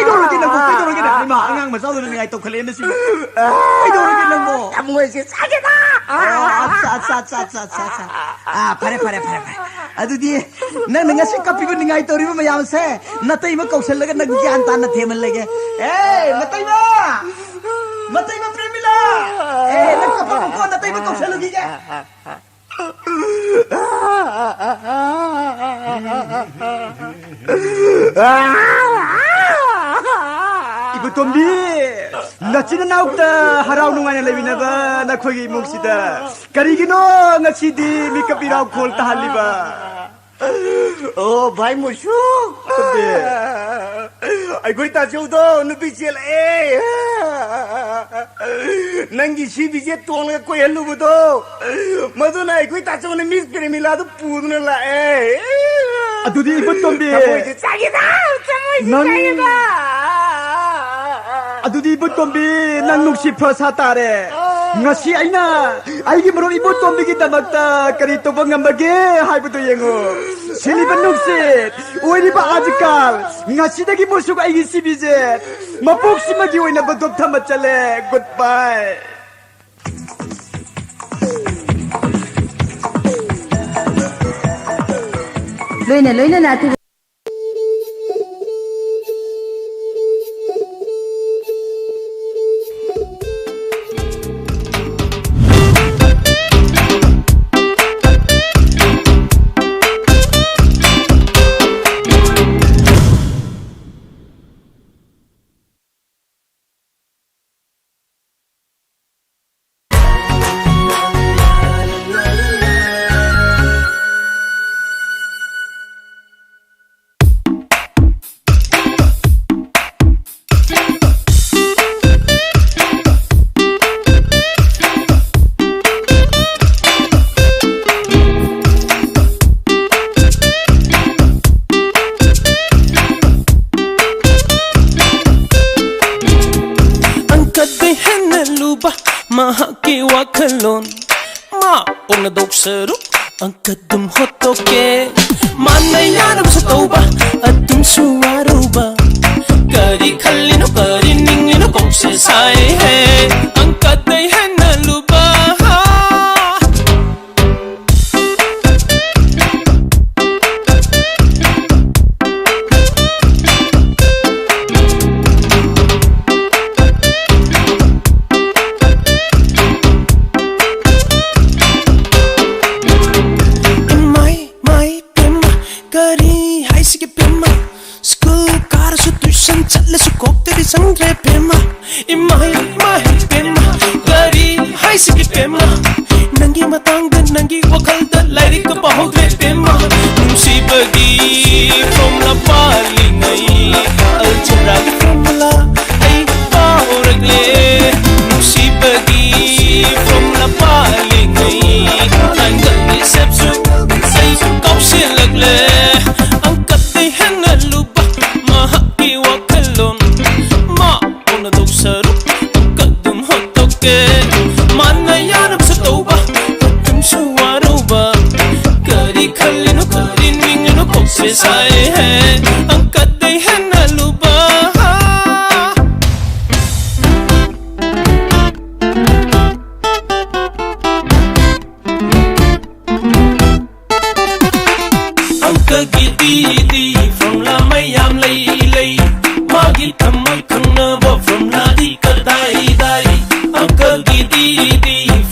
ꯀꯩꯗꯧꯔꯒꯦ ꯅꯪꯕꯣ? ꯀꯩꯗꯧꯔꯒꯦ ꯅꯪ? ꯏꯃꯥ, ꯑꯉꯥꯡ ꯃꯆꯥꯗꯧꯅ ꯅꯤꯡꯉꯥꯏ ꯇꯧꯈꯠꯂꯛꯑꯦ ꯅꯁꯤꯕꯨ꯫ ꯀꯩꯗꯧꯔꯒꯦ ꯅꯪꯕꯣ? ꯊꯃꯣꯏꯁꯦ ꯆꯥꯒꯦꯗ꯫ ꯑꯣ, ꯑꯠꯆꯥ, ꯑꯠꯆꯥ, ꯑꯠꯆꯥ꯫ ꯑꯥ, ꯐꯔꯦ, ꯐꯔꯦ, ꯐꯔꯦ, ꯐꯔꯦ꯫ ꯑꯗꯨꯗꯤ ꯅꯪꯅ ꯉꯁꯤ ꯀꯞꯄꯤꯕ ꯅꯤꯡꯉꯥꯏ ꯇꯧꯔꯤꯕ ꯃꯌꯥꯝꯁꯦ ꯅꯇꯩꯃ ꯀꯧꯁꯜꯂꯒ ꯅꯪ ꯒ꯭ꯌꯥꯟ ꯇꯥꯅ ꯊꯦꯝꯍꯜꯂꯒꯦ꯫ ꯑꯦ, ꯃꯇꯩꯃ! ꯃꯇꯩꯃ ꯄ꯭ꯔꯦꯃꯤꯂꯥ! ꯑꯦ, ꯅꯪ ꯀꯞꯄꯅꯨꯀꯣ, ꯅꯇꯩꯃ ꯀꯧꯁꯜꯂꯨꯈꯤꯒꯦ꯫ ꯏꯕꯨꯇꯣꯝꯕꯤ, ꯅꯆꯤꯟ ꯅꯅꯥꯎꯇ ꯍꯔꯥꯎ ꯅꯨꯡꯉꯥꯏꯅ ꯂꯩꯃꯤꯟꯅꯕ ꯅꯈꯣꯏꯒꯤ ꯏꯃꯨꯡꯁꯤꯗ ꯀꯔꯤꯒꯤꯅꯣ ꯉꯁꯤꯗꯤ ꯃꯤꯀꯞ ꯃꯤꯔꯥꯎ ꯈꯣꯜ ꯇꯥꯍꯜꯂꯤꯕ? ꯑꯣ, ꯚꯥꯏ ꯃꯨꯁꯨ꯫ ꯀꯔꯤ? ꯑꯩꯈꯣꯏ ꯇꯥꯆꯧꯗꯣ ꯅꯨꯄꯤ ꯆꯦꯜꯂꯛꯑꯦ꯫ ꯅꯪꯒꯤ ꯁꯤꯕꯤꯁꯦ ꯇꯣꯡꯂꯒ ꯀꯣꯏꯍꯜꯂꯨꯕꯗꯣ, ꯃꯗꯨꯅ ꯑꯩꯈꯣꯏ ꯇꯥꯆꯧꯅ ꯃꯤꯁ ꯄ꯭ꯔꯦꯃꯤꯂꯥꯗꯨ ꯄꯨꯗꯨꯅ ꯂꯥꯛꯑꯦ꯫ ꯑꯗꯨꯗꯤ ꯏꯕꯨꯇꯣꯝꯕꯤ, ꯊꯃꯣꯏꯁꯦ ꯆꯥꯛꯏꯗ, ꯊꯃꯣꯏꯁꯦ ꯅꯪ, ꯆꯥꯛꯏꯗ꯫ ꯑꯗꯨꯗꯤ ꯏꯕꯨꯇꯣꯝꯕꯤ, ꯅꯪ ꯅꯨꯡꯁꯤ ꯐ ꯁꯥ ꯇꯥꯔꯦ꯫ ꯉꯁꯤ ꯑꯩꯅ ꯑꯩꯒꯤ ꯃꯔꯨꯞ ꯏꯕꯨꯇꯣꯝꯕꯤꯒꯤꯗꯃꯛꯇ ꯀꯔꯤ ꯇꯧꯕ ꯉꯝꯕꯒꯦ ꯍꯥꯏꯕꯗꯨ ꯌꯦꯡꯉꯨ꯫ ꯁꯤꯂꯤꯕ ꯅꯨꯡꯁꯤꯠ, ꯑꯣꯏꯔꯤꯕ ꯑꯥꯖꯀꯥꯜ, ꯉꯁꯤꯗꯒꯤ ꯃꯨꯁꯨꯛ ꯑꯩꯒꯤ ꯁꯤꯕꯤꯁꯦ ꯃꯄꯣꯛꯁꯤꯃꯒꯤ ꯑꯣꯏꯅ ꯕꯟꯗꯣꯞ ꯊꯝꯕ ꯆꯠꯂꯦ꯫ Goodbye꯫ ꯂꯣꯏꯅ ꯂꯣꯏꯅꯅ ꯑꯊꯨꯕ ꯑꯪꯀꯗꯩ ꯍꯦꯟꯅ ꯂꯨꯕ ꯃꯍꯥꯛꯀꯤ ꯋꯥꯈꯜꯂꯣꯟ꯫ ꯃꯥ ꯑꯣꯛꯅꯗꯧ ꯁꯔꯨꯛ ꯑꯪꯀ ꯑꯗꯨꯝ ꯍꯣꯠꯇꯣꯛꯀꯦ꯫ ꯃꯥꯅ ꯌꯥꯔꯕꯁꯨ ꯇꯧꯕ, ꯑꯗꯨꯝꯁꯨ ꯋꯥꯔꯨꯕ꯫ ꯀꯔꯤ ꯈꯜꯂꯤꯅꯣ, ꯀꯔꯤ ꯅꯤꯡꯂꯤꯅꯣ, ꯀꯣꯛꯁꯦ ꯁꯥꯏꯍꯦ꯫ ꯑꯪꯀꯗꯩ ꯍꯦꯟꯅ ꯂꯨꯕ꯫ ꯏꯃꯥꯏ, ꯃꯥꯏ, ꯄꯦꯝꯃ, ꯀꯔꯤ ꯍꯥꯏꯁꯤꯒꯦ ꯄꯦꯝꯃ? ꯁ꯭ꯀꯨꯜ ꯀꯥꯔꯁꯨ ꯇ꯭ꯌꯨꯁꯟ ꯆꯠꯂꯁꯨ ꯀꯣꯛꯇꯗꯤ ꯆꯪꯗ꯭ꯔꯦ ꯄꯦꯝꯃ꯫ ꯏꯃꯥꯏ, ꯏꯃꯥꯏ, ꯄꯦꯝꯃ, ꯀꯔꯤ ꯍꯥꯏꯁꯤꯒꯦ ꯄꯦꯝꯃ? ꯅꯪꯒꯤ ꯃꯇꯥꯡꯗ ꯅꯪꯒꯤ ꯋꯥꯈꯜꯗ ꯂꯥꯏꯔꯤꯛꯀ ꯄꯥꯍꯧꯗ꯭ꯔꯦ ꯄꯦꯝꯃ꯫ ꯅꯨꯡꯁꯤꯕꯒꯤ ꯐꯣꯔꯃꯨꯂꯥ ꯄꯥꯜꯂꯤꯉꯩ ꯑꯜꯖꯦꯕ꯭ꯔꯥꯒꯤ ꯐꯣꯔꯃꯨꯂꯥ ꯑꯩ ꯄꯥꯍꯧꯔꯛꯂꯦ꯫ ꯅꯨꯡꯁꯤꯕꯒꯤ ꯐꯣꯔꯃꯨꯂꯥ ꯄꯥꯜꯂꯤꯉꯩ ꯇ꯭ꯔꯥꯏꯡꯒꯜꯒꯤ ꯁꯦꯞꯁꯨ ꯑꯩ ꯀꯥꯎꯁꯤꯜꯂꯛꯂꯦ꯫ ꯑꯪꯀꯗꯩ ꯍꯦꯟꯅ ꯂꯨꯕ ꯃꯍꯥꯛꯀꯤ ꯋꯥꯈꯜꯂꯣꯟ꯫ ꯃꯥ ꯄꯣꯛꯅꯗꯧ ꯁꯔꯨꯛ ꯑꯪꯀ ꯑꯗꯨꯝ ꯍꯣꯠꯇꯣꯛꯀꯦ꯫ ꯃꯥꯅ ꯌꯥꯅꯕꯁꯨ ꯇꯧꯕ, ꯑꯗꯨꯝꯁꯨ ꯋꯥꯔꯧꯕ꯫ ꯀꯔꯤ ꯈꯜꯂꯤꯅꯣ, ꯀꯔꯤ ꯅꯤꯡꯂꯤꯅꯣ, ꯀꯣꯛꯁꯦ ꯁꯥꯏꯍꯦ꯫ ꯑꯪꯀꯗꯩ ꯍꯦꯟꯅ ꯂꯨꯕ꯫ ꯑꯪꯀꯒꯤꯗꯤ ꯐꯣꯔꯃꯨꯂꯥ ꯃꯌꯥꯝ ꯂꯩ, ꯂꯩ꯫ ꯃꯥꯒꯤ ꯊꯝꯃꯣꯏ ꯈꯪꯅꯕ ꯐꯣꯔꯃꯨꯂꯥꯗꯤ ꯀꯗꯥꯏꯗꯥꯏ? ꯑꯪꯀꯒꯤꯗꯤ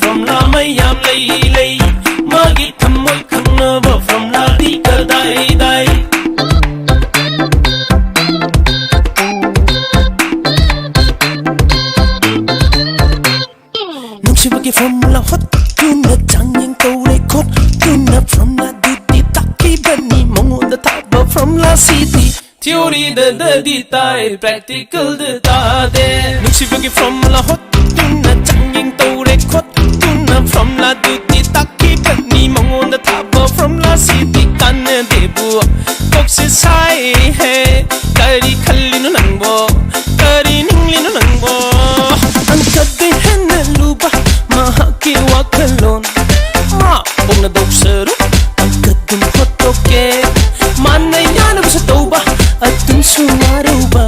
ꯐꯣꯔꯃꯨꯂꯥ ꯃꯌꯥꯝ ꯂꯩ, ꯂꯩ꯫ ꯃꯥꯒꯤ ꯊꯝꯃꯣꯏ ꯈꯪꯅꯕ ꯐꯣꯔꯃꯨꯂꯥꯗꯤ ꯀꯗꯥꯏꯗꯥꯏ? ꯅꯨꯡꯁꯤꯕꯒꯤ ꯐꯣꯔꯃꯨꯂꯥ ꯍꯣꯠꯇꯨꯅ ꯆꯥꯡꯌꯦꯡ ꯇꯧꯔꯦ ꯈꯣꯠꯇꯨꯅ ꯐꯣꯔꯃꯨꯂꯥꯗꯨꯗꯤ ꯇꯥꯛꯈꯤꯕꯅꯤ ꯃꯉꯣꯟꯗ ꯊꯥꯕ ꯐꯣꯔꯃꯨꯂꯥꯁꯤꯗꯤ꯫ ꯊꯤꯑꯣꯔꯤꯗꯗꯤ ꯇꯥꯏ, ꯄ꯭ꯔꯦꯛꯇꯤꯀꯦꯜꯗ ꯇꯥꯗꯦ꯫ ꯅꯨꯡꯁꯤꯕꯒꯤ ꯐꯣꯔꯃꯨꯂꯥ ꯍꯣꯠꯇꯨꯅ ꯆꯥꯡꯌꯦꯡ ꯇꯧꯔꯦ ꯈꯣꯠꯇꯨꯅ ꯐꯣꯔꯃꯨꯂꯥꯗꯨꯗꯤ ꯇꯥꯛꯈꯤꯕꯅꯤ ꯃꯉꯣꯟꯗ ꯊꯥꯕ ꯐꯣꯔꯃꯨꯂꯥꯁꯤꯗꯤ ꯀꯥꯟꯅꯗꯦꯕꯨ꯫ ꯀꯣꯛꯁꯦ ꯁꯥꯏꯍꯦ꯫ ꯀꯔꯤ ꯈꯜꯂꯤꯅꯣ ꯅꯪꯕꯣ? ꯀꯔꯤ ꯅꯤꯡꯂꯤꯅꯣ ꯅꯪꯕꯣ? ꯑꯪꯀꯗꯩ ꯍꯦꯟꯅ ꯂꯨꯕ ꯃꯍꯥꯛꯀꯤ ꯋꯥꯈꯜꯂꯣꯟ꯫ ꯃꯥ ꯄꯣꯛꯅꯗꯧ ꯁꯔꯨꯛ ꯑꯪꯀ ꯑꯗꯨꯝ ꯍꯣꯠꯇꯣꯛꯀꯦ꯫ ꯃꯥꯅ ꯌꯥꯅꯕꯁꯨ ꯇꯧꯕ, ꯑꯗꯨꯝꯁꯨ ꯋꯥꯔꯧꯕ꯫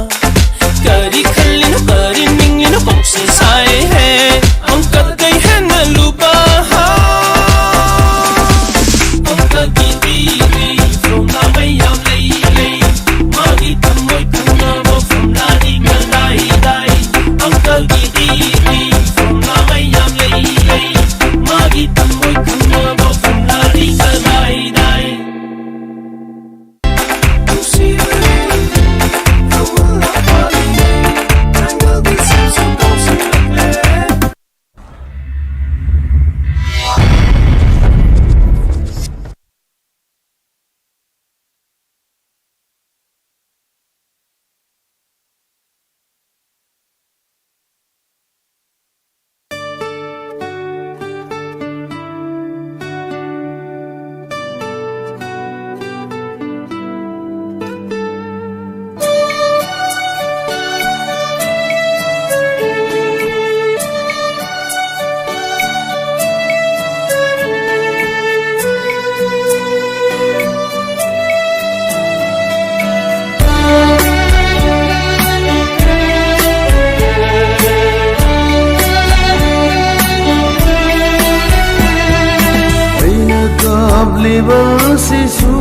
ꯂꯤꯕꯁꯤꯁꯨ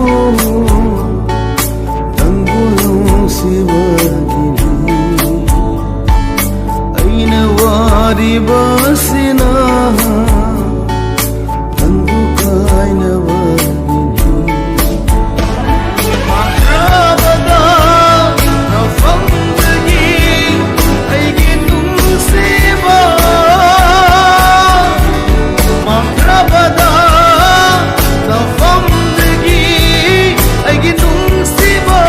ꯅꯪꯕꯨ ꯅꯨꯡꯁꯤꯕꯒꯤꯅꯤ꯫ ꯑꯩꯅ ꯋꯥꯔꯤꯕꯁꯤꯅ ꯅꯪꯕꯨ ꯀꯥꯏꯅꯕꯒꯤꯅꯤ꯫ ꯃꯥꯡꯈ꯭ꯔꯕꯗ ꯅꯐꯝꯗꯒꯤ ꯑꯩꯒꯤ ꯅꯨꯡꯁꯤꯕ, ꯃꯥꯡꯈ꯭ꯔꯕꯗ ꯅꯐꯝꯗꯒꯤ ꯑꯩꯒꯤ ꯅꯨꯡꯁꯤꯕ,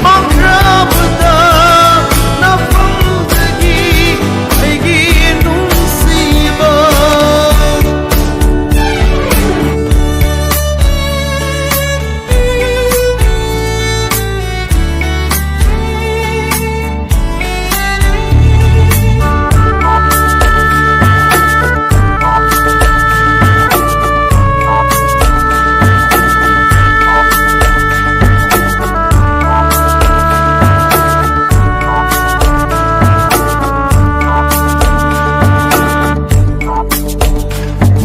ꯃꯥꯡꯈ꯭ꯔꯕꯗ ꯅꯐꯝꯗꯒꯤ ꯑꯩꯒꯤ ꯅꯨꯡꯁꯤꯕ꯫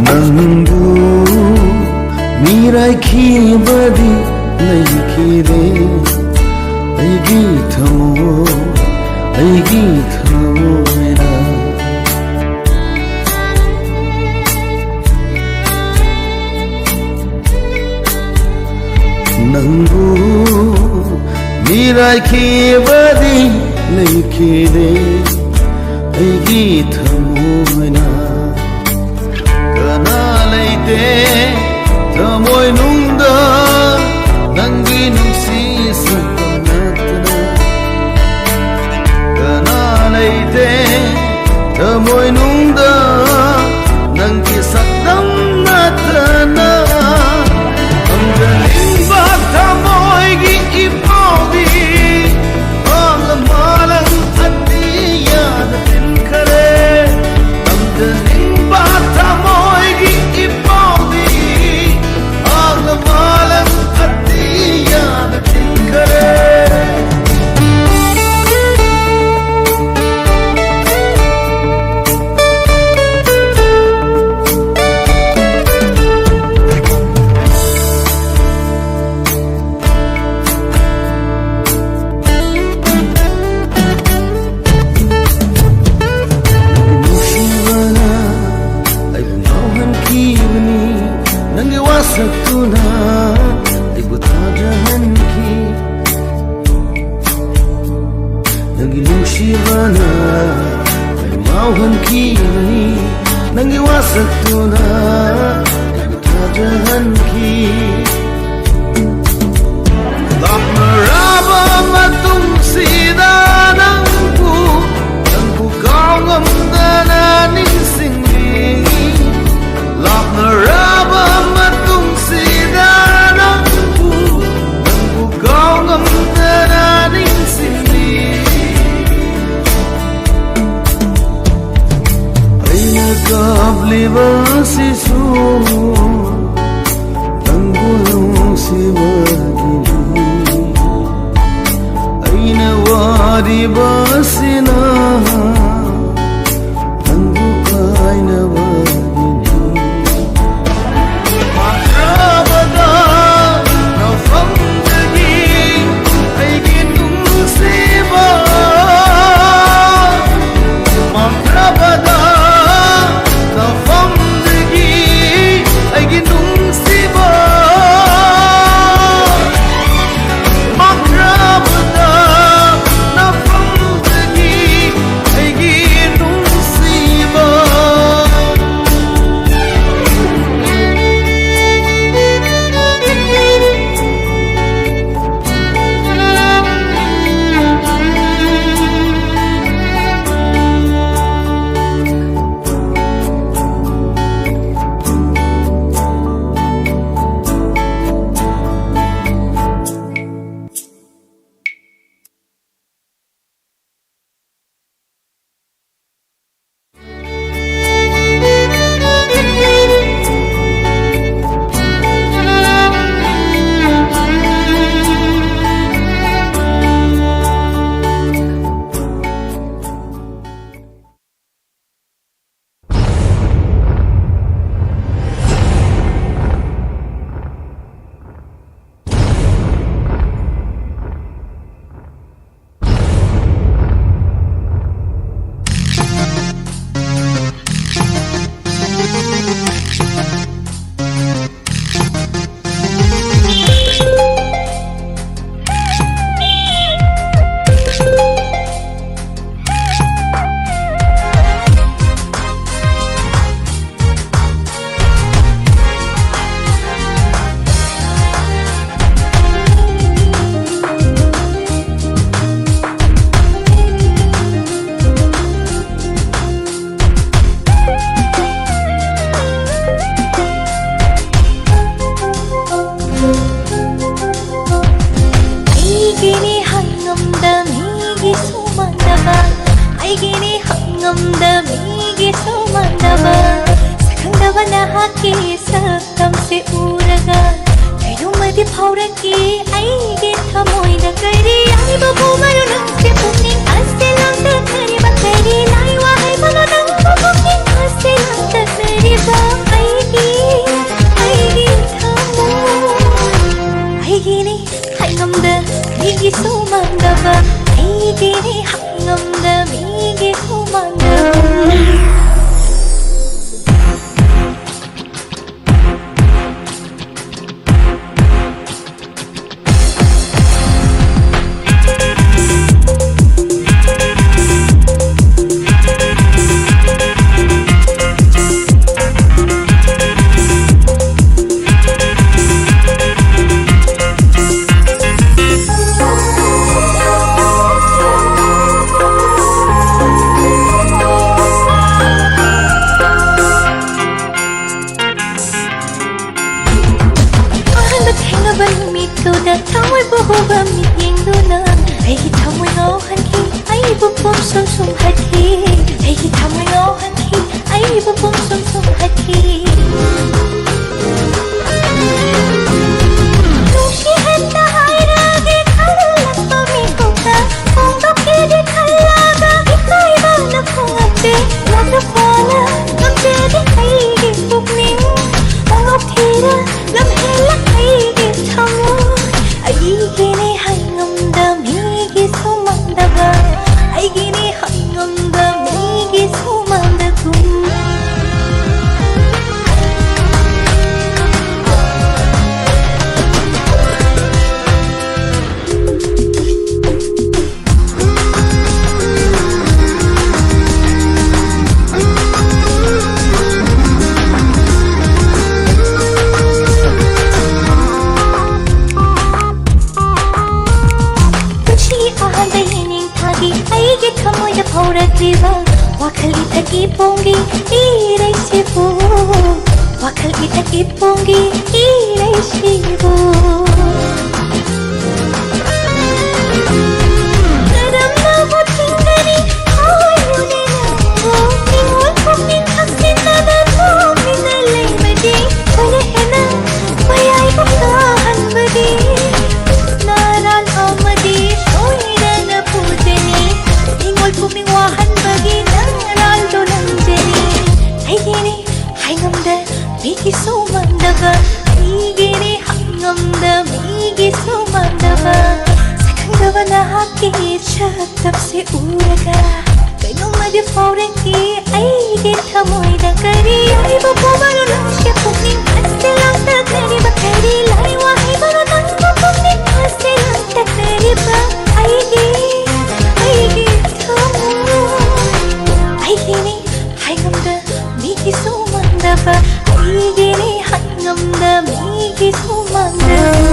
ꯅꯪꯕꯨ ꯃꯤꯔꯥꯏꯈꯤꯕꯗꯤ ꯂꯩꯈꯤꯗꯦ꯫ ꯑꯩꯒꯤ ꯊꯃꯣꯏ, ꯑꯩꯒꯤ ꯊꯃꯣꯏꯅ ꯅꯪꯕꯨ ꯃꯤꯔꯥꯏꯈꯤꯕꯗꯤ ꯂꯩꯈꯤꯗꯦ꯫ ꯑꯩꯒꯤ ꯊꯃꯣꯏꯅ ꯀꯅꯥ ꯂꯩꯇꯦ ꯊꯃꯣꯏꯅꯨꯡꯗ ꯅꯪꯒꯤ ꯅꯨꯡꯁꯤ ꯁꯛꯇꯝ ꯅꯠꯇꯅ꯫ ꯀꯅꯥ ꯂꯩꯇꯦ ꯊꯃꯣꯏꯅꯨꯡꯗ ꯅꯪꯒꯤ ꯁꯛꯇꯝ ꯅꯠꯇꯅ꯫ ꯈꯪꯖꯅꯤꯡꯕ ꯊꯃꯣꯏꯒꯤ ꯏꯄꯥꯎꯗꯤ ꯃꯥꯂꯪ ꯃꯥꯂꯪ ꯑꯇꯤꯌꯥꯗ ꯊꯤꯟꯈꯔꯦ꯫ ꯈꯪꯖꯅꯤꯡ ꯇꯨꯅ ꯊꯥꯖꯍꯟꯈꯤ꯫ ꯂꯥꯞꯅꯔꯕ ꯃꯇꯨꯡꯁꯤꯗ ꯅꯪꯕꯨ, ꯅꯪꯕꯨ ꯀꯥꯎꯉꯝꯗꯅ ꯅꯤꯡꯁꯤꯡꯂꯤ꯫ ꯂꯥꯞꯅꯔꯕ ꯃꯇꯨꯡꯁꯤꯗ ꯅꯪꯕꯨ, ꯅꯪꯕꯨ ꯀꯥꯎꯉꯝꯗꯅ ꯅꯤꯡꯁꯤꯡꯂꯤ꯫ ꯑꯩꯅ ꯀꯥꯞꯂꯤꯕꯁꯤꯁꯨ ꯅꯪꯕꯨ ꯅꯨꯡꯁꯤꯕꯒꯤꯅꯤ꯫ ꯑꯩꯅ ꯋꯥꯔꯤꯕꯁꯤꯅ ꯅꯪꯕꯨ ꯀꯥꯏꯅꯕꯒꯤꯅꯤ꯫ ꯃꯥꯡꯈ꯭ꯔꯕꯗ ꯅꯐꯝꯗꯒꯤ ꯑꯩꯒꯤ ꯅꯨꯡꯁꯤꯕ, ꯃꯥꯡꯈ꯭ꯔꯕꯗ ꯅꯐꯝꯗꯒꯤ ꯑꯩꯒꯤ ꯅꯨꯡꯁꯤꯕ, ꯃꯥꯡꯈ꯭ꯔꯕꯗ ꯅꯐꯝ ꯅꯍꯥꯛꯀꯤ ꯁꯛꯇꯝꯁꯦ ꯎꯔꯒ ꯀꯩꯅꯣꯝꯃꯗꯤ ꯐꯥꯎꯔꯛꯏ ꯑꯩꯒꯤ ꯊꯃꯣꯏꯗ꯫ ꯀꯔꯤ ꯍꯥꯏꯕꯕꯨ ꯃꯔꯨ ꯅꯪꯁꯦ ꯄꯨꯛꯅꯤꯡ ꯑꯁꯦ ꯂꯥꯡꯇꯛꯅꯔꯤꯕ? ꯀꯔꯤ ꯂꯥꯏ ꯋꯥꯍꯩꯕꯅꯣ ꯅꯪꯕꯨ ꯄꯨꯛꯅꯤꯡ ꯑꯁꯦ ꯂꯥꯡꯇꯛꯅꯔꯤꯕ? ꯑꯩꯒꯤ, ꯑꯩꯒꯤ ꯊꯃꯣꯏ, ꯑꯩꯒꯤꯅꯤ ꯍꯥꯏꯉꯝꯗ ꯃꯤꯒꯤꯁꯨ ꯃꯥꯟꯗꯕ, ꯑꯩꯒꯤꯅꯤ ꯍꯥꯏꯉꯝꯗ ꯃꯤꯒꯤꯁꯨ ꯃꯥꯟꯗꯕ꯫ ꯑꯍꯥꯟꯕ ꯊꯦꯡꯅꯕ ꯅꯨꯃꯤꯠꯇꯨꯗ ꯊꯃꯣꯏꯕꯨ ꯍꯨꯕ ꯃꯤꯠꯌꯦꯡꯗꯨꯅ ꯑꯩꯒꯤ ꯊꯃꯣꯏ ꯉꯥꯎꯍꯟꯈꯤ, ꯑꯩꯕꯨ ꯄꯨꯝꯁꯨꯝ ꯁꯨꯝꯍꯠꯈꯤ꯫ ꯑꯩꯒꯤ ꯊꯃꯣꯏ ꯉꯥꯎꯍꯟꯈꯤ, ꯑꯩꯕꯨ ꯄꯨꯝꯁꯨꯝ ꯁꯨꯝꯍꯠꯈꯤ꯫ ꯅꯨꯡꯁꯤ ꯍꯟꯅ ꯍꯥꯏꯔꯒꯦ ꯈꯜꯂꯛꯄ ꯃꯤꯀꯨꯞꯇ ꯐꯣꯡꯗꯣꯛꯀꯦꯗꯤ ꯈꯜꯂꯒ ꯏꯀꯥꯏꯕꯅ ꯐꯣꯡꯉꯛꯇꯦ꯫ ꯋꯥꯈꯜ ꯐꯅ ꯉꯝꯖꯗꯦ ꯑꯩꯒꯤ ꯄꯨꯛꯅꯤꯡ꯫ ꯃꯉꯥꯎ ꯊꯤꯔ ꯂꯝꯍꯦꯜꯂꯛ ꯑꯩꯒꯤ ꯊꯃꯣꯏ꯫ ꯑꯩꯒꯤꯅꯦ ꯍꯥꯏꯉꯝꯗ ꯃꯤꯒꯤꯁꯨ ꯃꯥꯟꯗꯕ, ꯑꯩꯒꯤꯅꯦ ꯍꯥꯏꯉꯝꯗ ꯃꯤꯒꯤꯁꯨ ꯃꯥꯟꯗꯒꯨꯝ꯫ ꯄꯨꯟꯁꯤꯒꯤ ꯑꯍꯥꯟꯕ ꯌꯦꯅꯤꯡ ꯊꯥꯒꯤ ꯑꯩꯒꯤ ꯊꯃꯣꯏꯗ ꯐꯥꯎꯔꯛꯂꯤꯕ ꯋꯥꯈꯜ ꯏꯊꯛꯀꯤ ꯄꯣꯡꯒꯤ ꯏꯔꯩꯁꯤꯕꯨ, ꯋꯥꯈꯜ ꯏꯊꯛꯀꯤ ꯄꯣꯡꯒꯤ ꯏꯔꯩꯁꯤꯕꯨ꯫ ꯀꯔꯝꯅꯕꯨ ꯊꯤꯡꯒꯅꯤ ꯍꯥꯏꯌꯨꯅꯦ ꯅꯪꯕꯨ? ꯅꯤꯡꯉꯣꯜ ꯄꯨꯛꯅꯤꯡ ꯊꯛꯆꯤꯟꯅꯗ ꯇꯨꯃꯤꯟꯅ ꯍꯥꯏꯉꯝꯗ ꯃꯤꯒꯤꯁꯨ ꯃꯥꯟꯗꯕ, ꯑꯩꯒꯤꯅꯤ ꯍꯥꯏꯉꯝꯗ ꯃꯤꯒꯤꯁꯨ ꯃꯥꯟꯗꯕ, ꯁꯛꯈꯪꯗꯕ ꯅꯍꯥꯛꯀꯤ ꯁꯛꯇꯝꯁꯦ ꯎꯔꯒ ꯀꯩꯅꯣꯝꯃꯗꯤ ꯐꯥꯎꯔꯛꯏ ꯑꯩꯒꯤ ꯊꯃꯣꯏꯗ꯫ ꯀꯔꯤ ꯍꯥꯏꯕ ꯄꯣꯕꯔꯣ ꯅꯪꯁꯦ ꯄꯨꯛꯅꯤꯡ ꯑꯁꯦ ꯂꯥꯡꯇꯛꯅꯔꯤꯕ? ꯀꯔꯤ ꯂꯥꯏ ꯋꯥꯍꯩ ꯕꯔꯣ ꯅꯪꯕꯨ ꯄꯨꯛꯅꯤꯡ ꯑꯁꯦ ꯂꯥꯡꯇꯛꯅꯔꯤꯕ? ꯑꯩꯒꯤ, ꯑꯩꯒꯤ ꯊꯃꯣꯏ, ꯑꯩꯒꯤꯅꯤ ꯍꯥꯏꯉꯝꯗ ꯃꯤꯒꯤꯁꯨ ꯃꯥꯟꯗꯕ, ꯑꯩꯒꯤꯅꯤ ꯍꯥꯏꯉꯝꯗ ꯃꯤꯒꯤꯁꯨ ꯃꯥꯟꯗꯕ꯫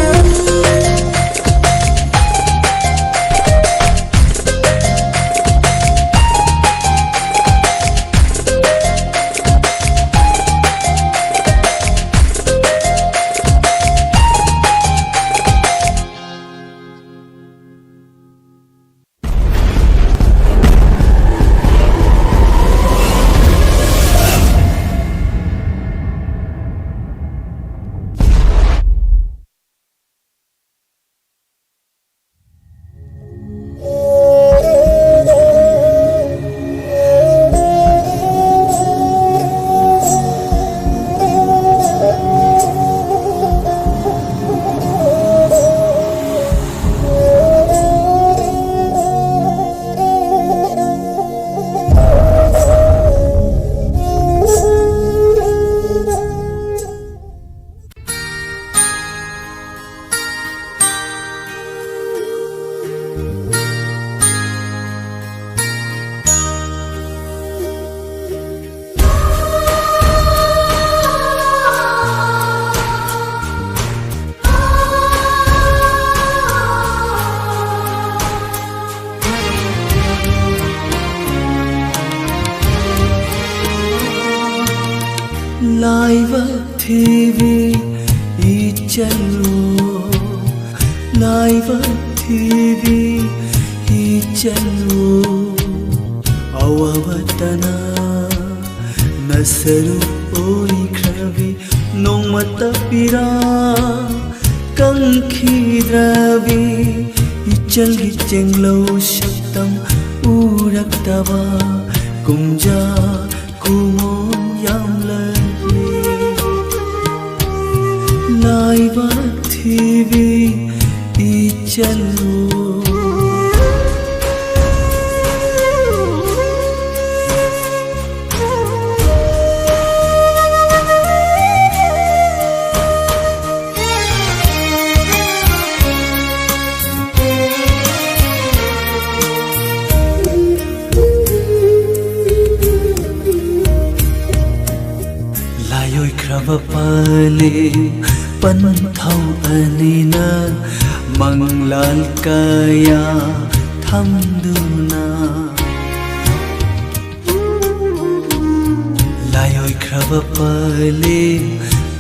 ꯂꯥꯏꯕꯛ ꯊꯤꯕꯤ ꯏꯆꯜꯂꯣ, ꯂꯥꯏꯕꯛ ꯊꯤꯕꯤ ꯏꯆꯜꯂꯣ, ꯑꯋꯥꯕꯇꯅ ꯅꯁꯔꯨꯛ ꯑꯣꯏꯈ꯭ꯔꯕꯤ, ꯅꯣꯡꯃꯇ ꯄꯤꯔꯥ ꯀꯪꯈꯤꯗ꯭ꯔꯕꯤ ꯏꯆꯜꯒꯤ ꯆꯦꯡꯂꯧ ꯁꯛꯇꯝ ꯎꯔꯛꯇꯕ ꯀꯨꯝꯖꯥ ꯀꯨꯃꯣꯟ ꯌꯥꯝꯂ ꯊꯤꯕꯤ ꯏꯆꯜꯕꯨ꯫ ꯂꯥꯏꯑꯣꯏꯈ꯭ꯔꯕ ꯄꯂꯦꯝ ꯄꯟꯊꯧ ꯑꯅꯤꯅ ꯃꯪꯂꯥꯟ ꯀꯌꯥ ꯊꯝꯗꯨꯅ꯫ ꯂꯥꯏꯑꯣꯏꯈ꯭ꯔꯕ ꯄꯂꯦꯝ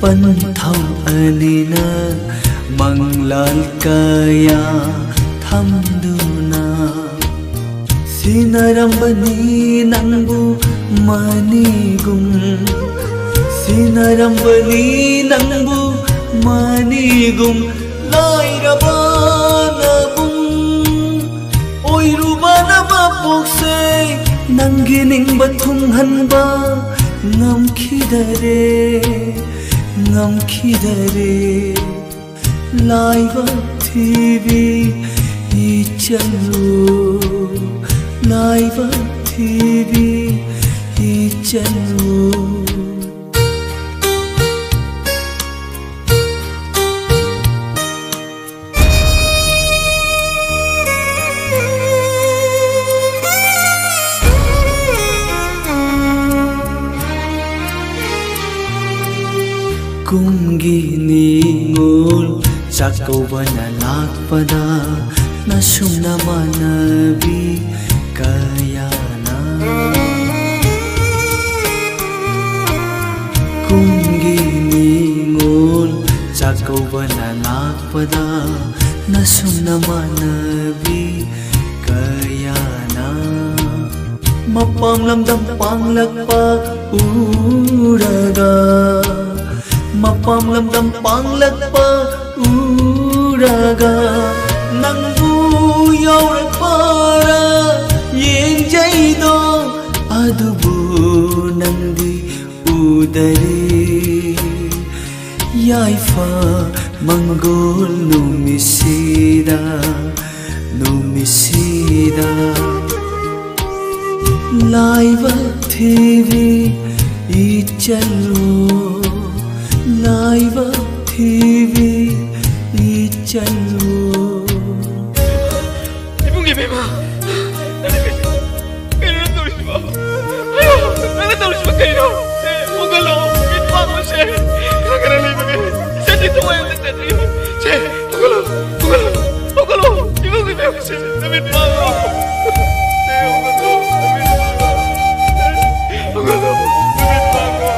ꯄꯟꯊꯧ ꯑꯅꯤꯅ ꯃꯪꯂꯥꯟ ꯀꯌꯥ ꯊꯝꯗꯨꯅ꯫ ꯁꯤꯟꯅꯔꯝꯕꯅꯤ ꯅꯪꯕꯨ ꯃꯅꯤꯒꯨꯝ, ꯁꯤꯟꯅꯔꯝꯕꯅꯤ ꯅꯪꯕꯨ ꯃꯅꯤꯒꯨꯝ꯫ ꯂꯥꯏꯔꯕ ꯅꯕꯨꯡ ꯑꯣꯏꯔꯨꯕ ꯅꯕ ꯄꯣꯛꯁꯦ, ꯅꯪꯒꯤ ꯅꯤꯡꯕ ꯊꯨꯡꯍꯟꯕ ꯉꯝꯈꯤꯗꯔꯦ, ꯉꯝꯈꯤꯗꯔꯦ꯫ ꯂꯥꯏꯕꯛ ꯊꯤꯕꯤ ꯏꯆꯜꯕꯨ, ꯂꯥꯏꯕꯛ ꯊꯤꯕꯤ ꯏꯆꯜꯕꯨ꯫ ꯀꯨꯝꯒꯤ ꯅꯤꯉꯣꯜ ꯆꯥꯛꯀꯧꯕꯅ ꯂꯥꯛꯄꯗ ꯅꯁꯨꯝ ꯅꯃꯥꯟꯅꯕꯤ ꯀꯌꯥꯅ꯫ ꯀꯨꯝꯒꯤ ꯅꯤꯉꯣꯜ ꯆꯥꯛꯀꯧꯕꯅ ꯂꯥꯛꯄꯗ ꯅꯁꯨꯝ ꯅꯃꯥꯟꯅꯕꯤ ꯀꯌꯥꯅ꯫ ꯃꯄꯥꯝ ꯂꯝꯗꯝ ꯄꯥꯡꯂꯛꯄ ꯎꯔꯒ, ꯃꯄꯥꯝ ꯂꯝꯗꯝ ꯄꯥꯡꯂꯛꯄ ꯎꯔꯒ, ꯅꯪꯕꯨ ꯌꯥꯎꯔꯛꯄꯔꯥ ꯌꯦꯡꯖꯩꯗꯣ, ꯑꯗꯨꯕꯨ ꯅꯪꯗꯤ ꯎꯗꯔꯦ꯫ ꯌꯥꯏꯐ ꯃꯪꯒꯣꯜ ꯅꯨꯃꯤꯠꯁꯤꯗ, ꯅꯨꯃꯤꯠꯁꯤꯗ ꯂꯥꯏꯕꯛ ꯊꯤꯕꯤ ꯏꯆꯜꯂꯣ, ꯂꯥꯏꯕꯛ ꯊꯤꯕꯤ ꯏꯆꯜꯂꯣ꯫ ꯏꯕꯨꯡ ꯏꯕꯦꯝꯃ, ꯀꯩꯅꯣ ꯅꯪ ꯇꯧꯔꯤꯁꯤꯕꯣ? ꯑꯌꯣ, ꯅꯪꯅ ꯇꯧꯔꯤꯁꯤꯕꯣ ꯀꯩꯅꯣ? ꯁꯦ, ꯍꯧꯒꯠꯂꯣ, ꯃꯤꯠ ꯄꯥꯡꯉꯣ, ꯁꯦ꯫ ꯈꯔ ꯈꯔ ꯂꯩꯕꯅꯦ꯫ ꯏꯆꯟꯗꯤ ꯊꯋꯥꯏ ꯑꯝꯇ ꯆꯠꯇ꯭ꯔꯤ꯫ ꯁꯦ, ꯍꯧꯒꯠꯂꯣ, ꯍꯧꯒꯠꯂꯣ, ꯍꯧꯒꯠꯂꯣ꯫ ꯏꯕꯨꯡ ꯏꯕꯦꯝꯃ, ꯁꯦ, ꯅꯃꯤꯠ ꯄꯥꯡꯉꯣ꯫ ꯁꯦ, ꯍꯧꯒꯠꯂꯣ, ꯅꯃꯤꯠ ꯄꯥꯡꯉꯣ꯫ ꯍꯧꯒꯠꯂꯣ, ꯅꯃꯤꯠ ꯄꯥꯡꯉꯣ꯫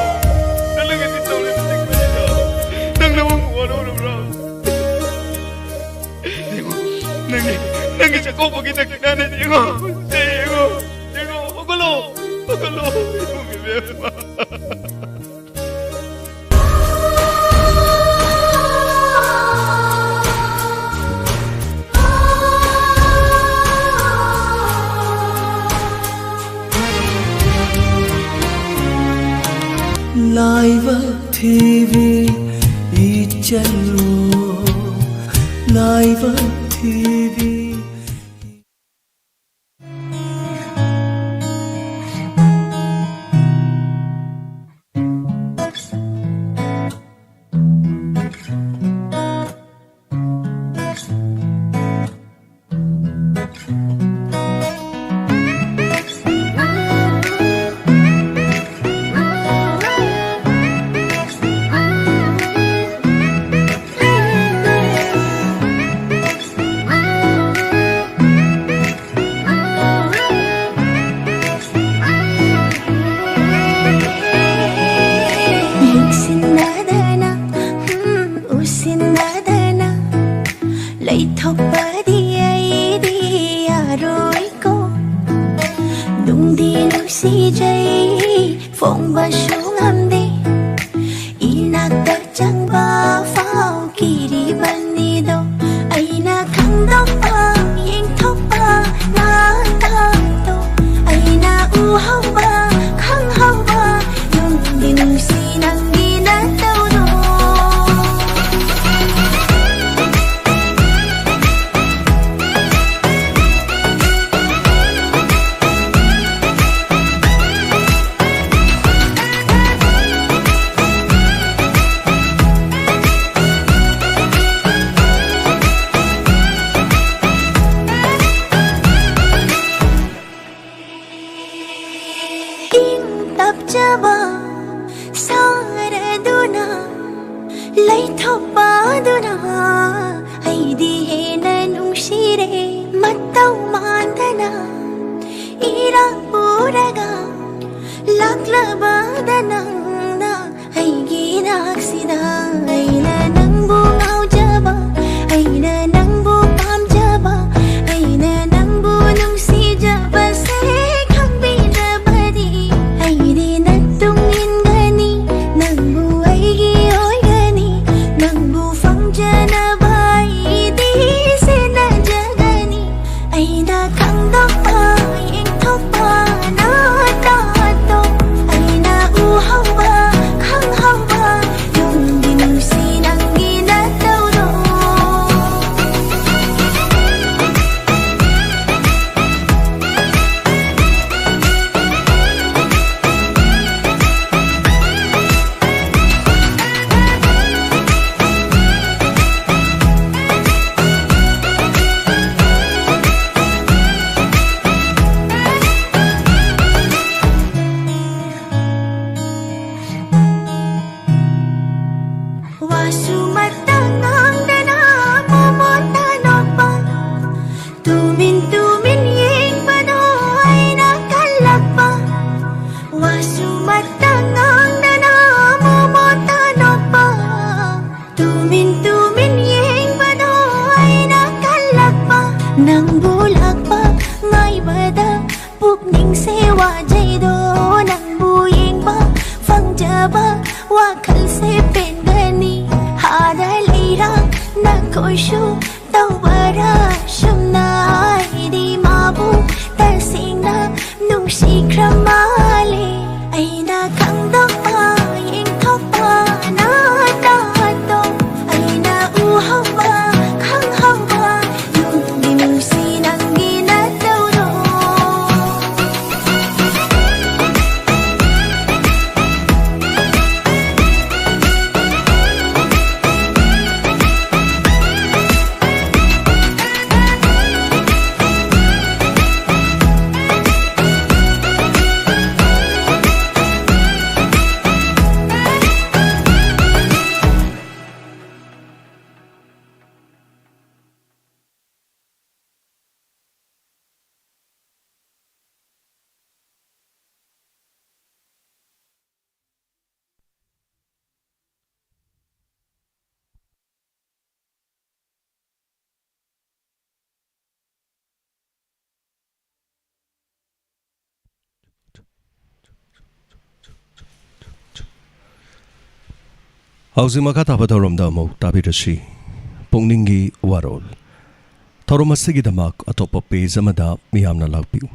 ꯅꯪꯅ ꯉꯁꯤ ꯇꯧꯔꯤꯕꯁꯤꯡ ꯀꯔꯤꯅꯣ? ꯅꯪ ꯅꯕꯨꯡ ꯋꯥꯔꯧꯔꯕ꯭ꯔꯣ? ꯌꯦꯡꯉꯣ, ꯅꯪꯒꯤ, ꯅꯪꯒꯤ ꯆꯥꯛꯀꯧꯕꯒꯤ ꯗꯈꯤꯅꯥꯅꯦ, ꯌꯦꯡꯉꯣ꯫ ꯁꯦ, ꯌꯦꯡꯉꯣ, ꯌꯦꯡꯉꯣ, ꯍꯧꯒꯠꯂꯣ, ꯍꯧꯒꯠꯂꯣ, ꯏꯕꯨꯡ ꯏꯕꯦꯝꯃ꯫ ꯂꯥꯏꯕꯛ ꯊꯤꯕꯤ ꯏꯆꯜꯂꯣ, ꯂꯥꯏꯕꯛ ꯊꯤꯕꯤ꯫ ꯌꯦꯡꯁꯤꯟꯅꯗꯅ, ꯎꯝ, ꯎꯁꯤꯟꯅꯗꯅ ꯂꯩꯊꯣꯛꯄꯗꯤ ꯑꯩꯗꯤ ꯌꯥꯔꯣꯏꯀꯣ꯫ ꯅꯨꯡꯗꯤ ꯅꯨꯡꯁꯤꯖꯩ, ꯐꯣꯡꯕꯁꯨ ꯉꯝꯗꯦ꯫ ꯏꯅꯥꯛꯇ ꯆꯪꯕ ꯐꯥꯎ ꯀꯤꯔꯤꯕꯅꯤꯗꯣ꯫ ꯑꯩꯅ ꯈꯪꯗꯣꯛꯄ, ꯌꯦꯡꯊꯣꯛꯄ ꯅꯪꯗꯣ꯫ ꯑꯩꯅ ꯎꯍꯧꯕ, ꯈꯪꯍꯧꯕ, ꯅꯨꯡꯗꯤ ꯅꯨꯡꯁꯤ ꯅꯪꯒꯤ ꯅꯇꯧꯗꯣ꯫ ꯂꯩꯊꯣꯛꯄꯗꯨꯅ ꯑꯩꯗꯤ ꯍꯦꯟꯅ ꯅꯨꯡꯁꯤꯔꯦ꯫ ꯃꯇꯧ ꯃꯥꯟꯗꯅ ꯏꯔꯥꯛ ꯄꯨꯔꯒ ꯂꯥꯛꯂꯕꯗ ꯅꯪꯅ ꯑꯩꯒꯤ ꯅꯥꯛꯁꯤꯗ꯫ ꯑꯩꯅ ꯅꯪꯕꯨ ꯉꯥꯎꯖꯕ, ꯑꯩꯅ ꯅꯪꯕꯨ ꯄꯥꯝꯖꯕ, ꯑꯩꯅ ꯅꯪꯕꯨ ꯅꯨꯡꯁꯤꯖꯕꯁꯦ ꯈꯪꯕꯤꯗ꯭ꯔꯕꯗꯤ ꯑꯩꯗꯤ ꯅꯇꯨꯡ ꯏꯟꯒꯅꯤ꯫ ꯅꯪꯕꯨ ꯑꯩꯒꯤ ꯑꯣꯏꯒꯅꯤ, ꯅꯪꯕꯨ ꯐꯪꯖꯅꯕ ꯑꯩꯗꯤ ꯁꯦꯟꯅꯖꯒꯅꯤ꯫ ꯑꯩꯅ ꯈꯪꯗꯣꯛꯄ, ꯌꯦꯡꯊꯣꯛꯄ, ꯅꯥ ꯇꯥꯗꯣ꯫ ꯑꯩꯅ ꯎꯍꯧꯕ, ꯈꯪꯍꯧꯕ, ꯅꯨꯡꯗꯤ ꯅꯨꯡꯁꯤ ꯅꯪꯒꯤ ꯅꯇꯧꯗꯣ꯫ ꯋꯥꯁꯨ ꯃꯇꯥ ꯉꯥꯡꯗꯅ ꯃꯃꯣꯠꯇ ꯅꯣꯛꯄ, ꯇꯨꯃꯤꯟ ꯇꯨꯃꯤꯟ ꯌꯦꯡꯕꯗꯣ ꯑꯩꯅ ꯈꯜꯂꯛꯄ꯫ ꯋꯥꯁꯨ ꯃꯇꯥ ꯉꯥꯡꯗꯅ ꯃꯃꯣꯠꯇ ꯅꯣꯛꯄ, ꯇꯨꯃꯤꯟ ꯇꯨꯃꯤꯟ ꯌꯦꯡꯕꯗꯣ ꯑꯩꯅ ꯈꯜꯂꯛꯄ꯫ ꯅꯪꯕꯨ ꯂꯥꯛꯄ ꯉꯥꯏꯕꯗ ꯄꯨꯛꯅꯤꯡꯁꯦ ꯋꯥꯖꯩꯗꯣ꯫ ꯅꯪꯕꯨ ꯌꯦꯡꯕ ꯐꯪꯖꯕ ꯋꯥꯈꯜꯁꯦ ꯄꯦꯟꯒꯅꯤ꯫ ꯑꯥꯗ ꯂꯩꯔ ꯅꯈꯣꯏꯁꯨ ꯇꯧꯕꯔꯥ ꯁꯨꯝꯅ? ꯑꯩꯗꯤ ꯃꯥꯕꯨ ꯇꯁꯦꯡꯅ ꯅꯨꯡꯁꯤꯈ꯭ꯔ ꯃꯥꯜꯂꯦ꯫ ꯑꯩꯅ ꯈꯪꯗꯣꯛꯄ, ꯌꯦꯡꯊꯣꯛꯄ, ꯅꯥ ꯇꯥꯗꯣ꯫ ꯑꯩꯅ ꯎꯍꯧꯕ, ꯈꯪꯍꯧꯕ, ꯅꯨꯡꯗꯤ ꯅꯨꯡꯁꯤ ꯅꯪꯒꯤ ꯅꯇꯧꯗꯣ꯫ ꯍꯧꯖꯤꯛ ꯃꯈꯥ ꯇꯥꯕ ꯊꯧꯔꯝꯗ ꯑꯃꯨꯛ ꯇꯥꯕꯤꯔꯁꯤ꯫ ꯄꯨꯛꯅꯤꯡꯒꯤ ꯋꯥꯔꯣꯜ꯫ ꯊꯧꯔꯝ ꯑꯁꯤꯒꯤꯗꯃꯛ ꯑꯇꯣꯞꯄ ꯄꯦꯖ ꯑꯃꯗ ꯃꯤꯌꯥꯝꯅ ꯂꯥꯛꯄꯤꯌꯨ꯫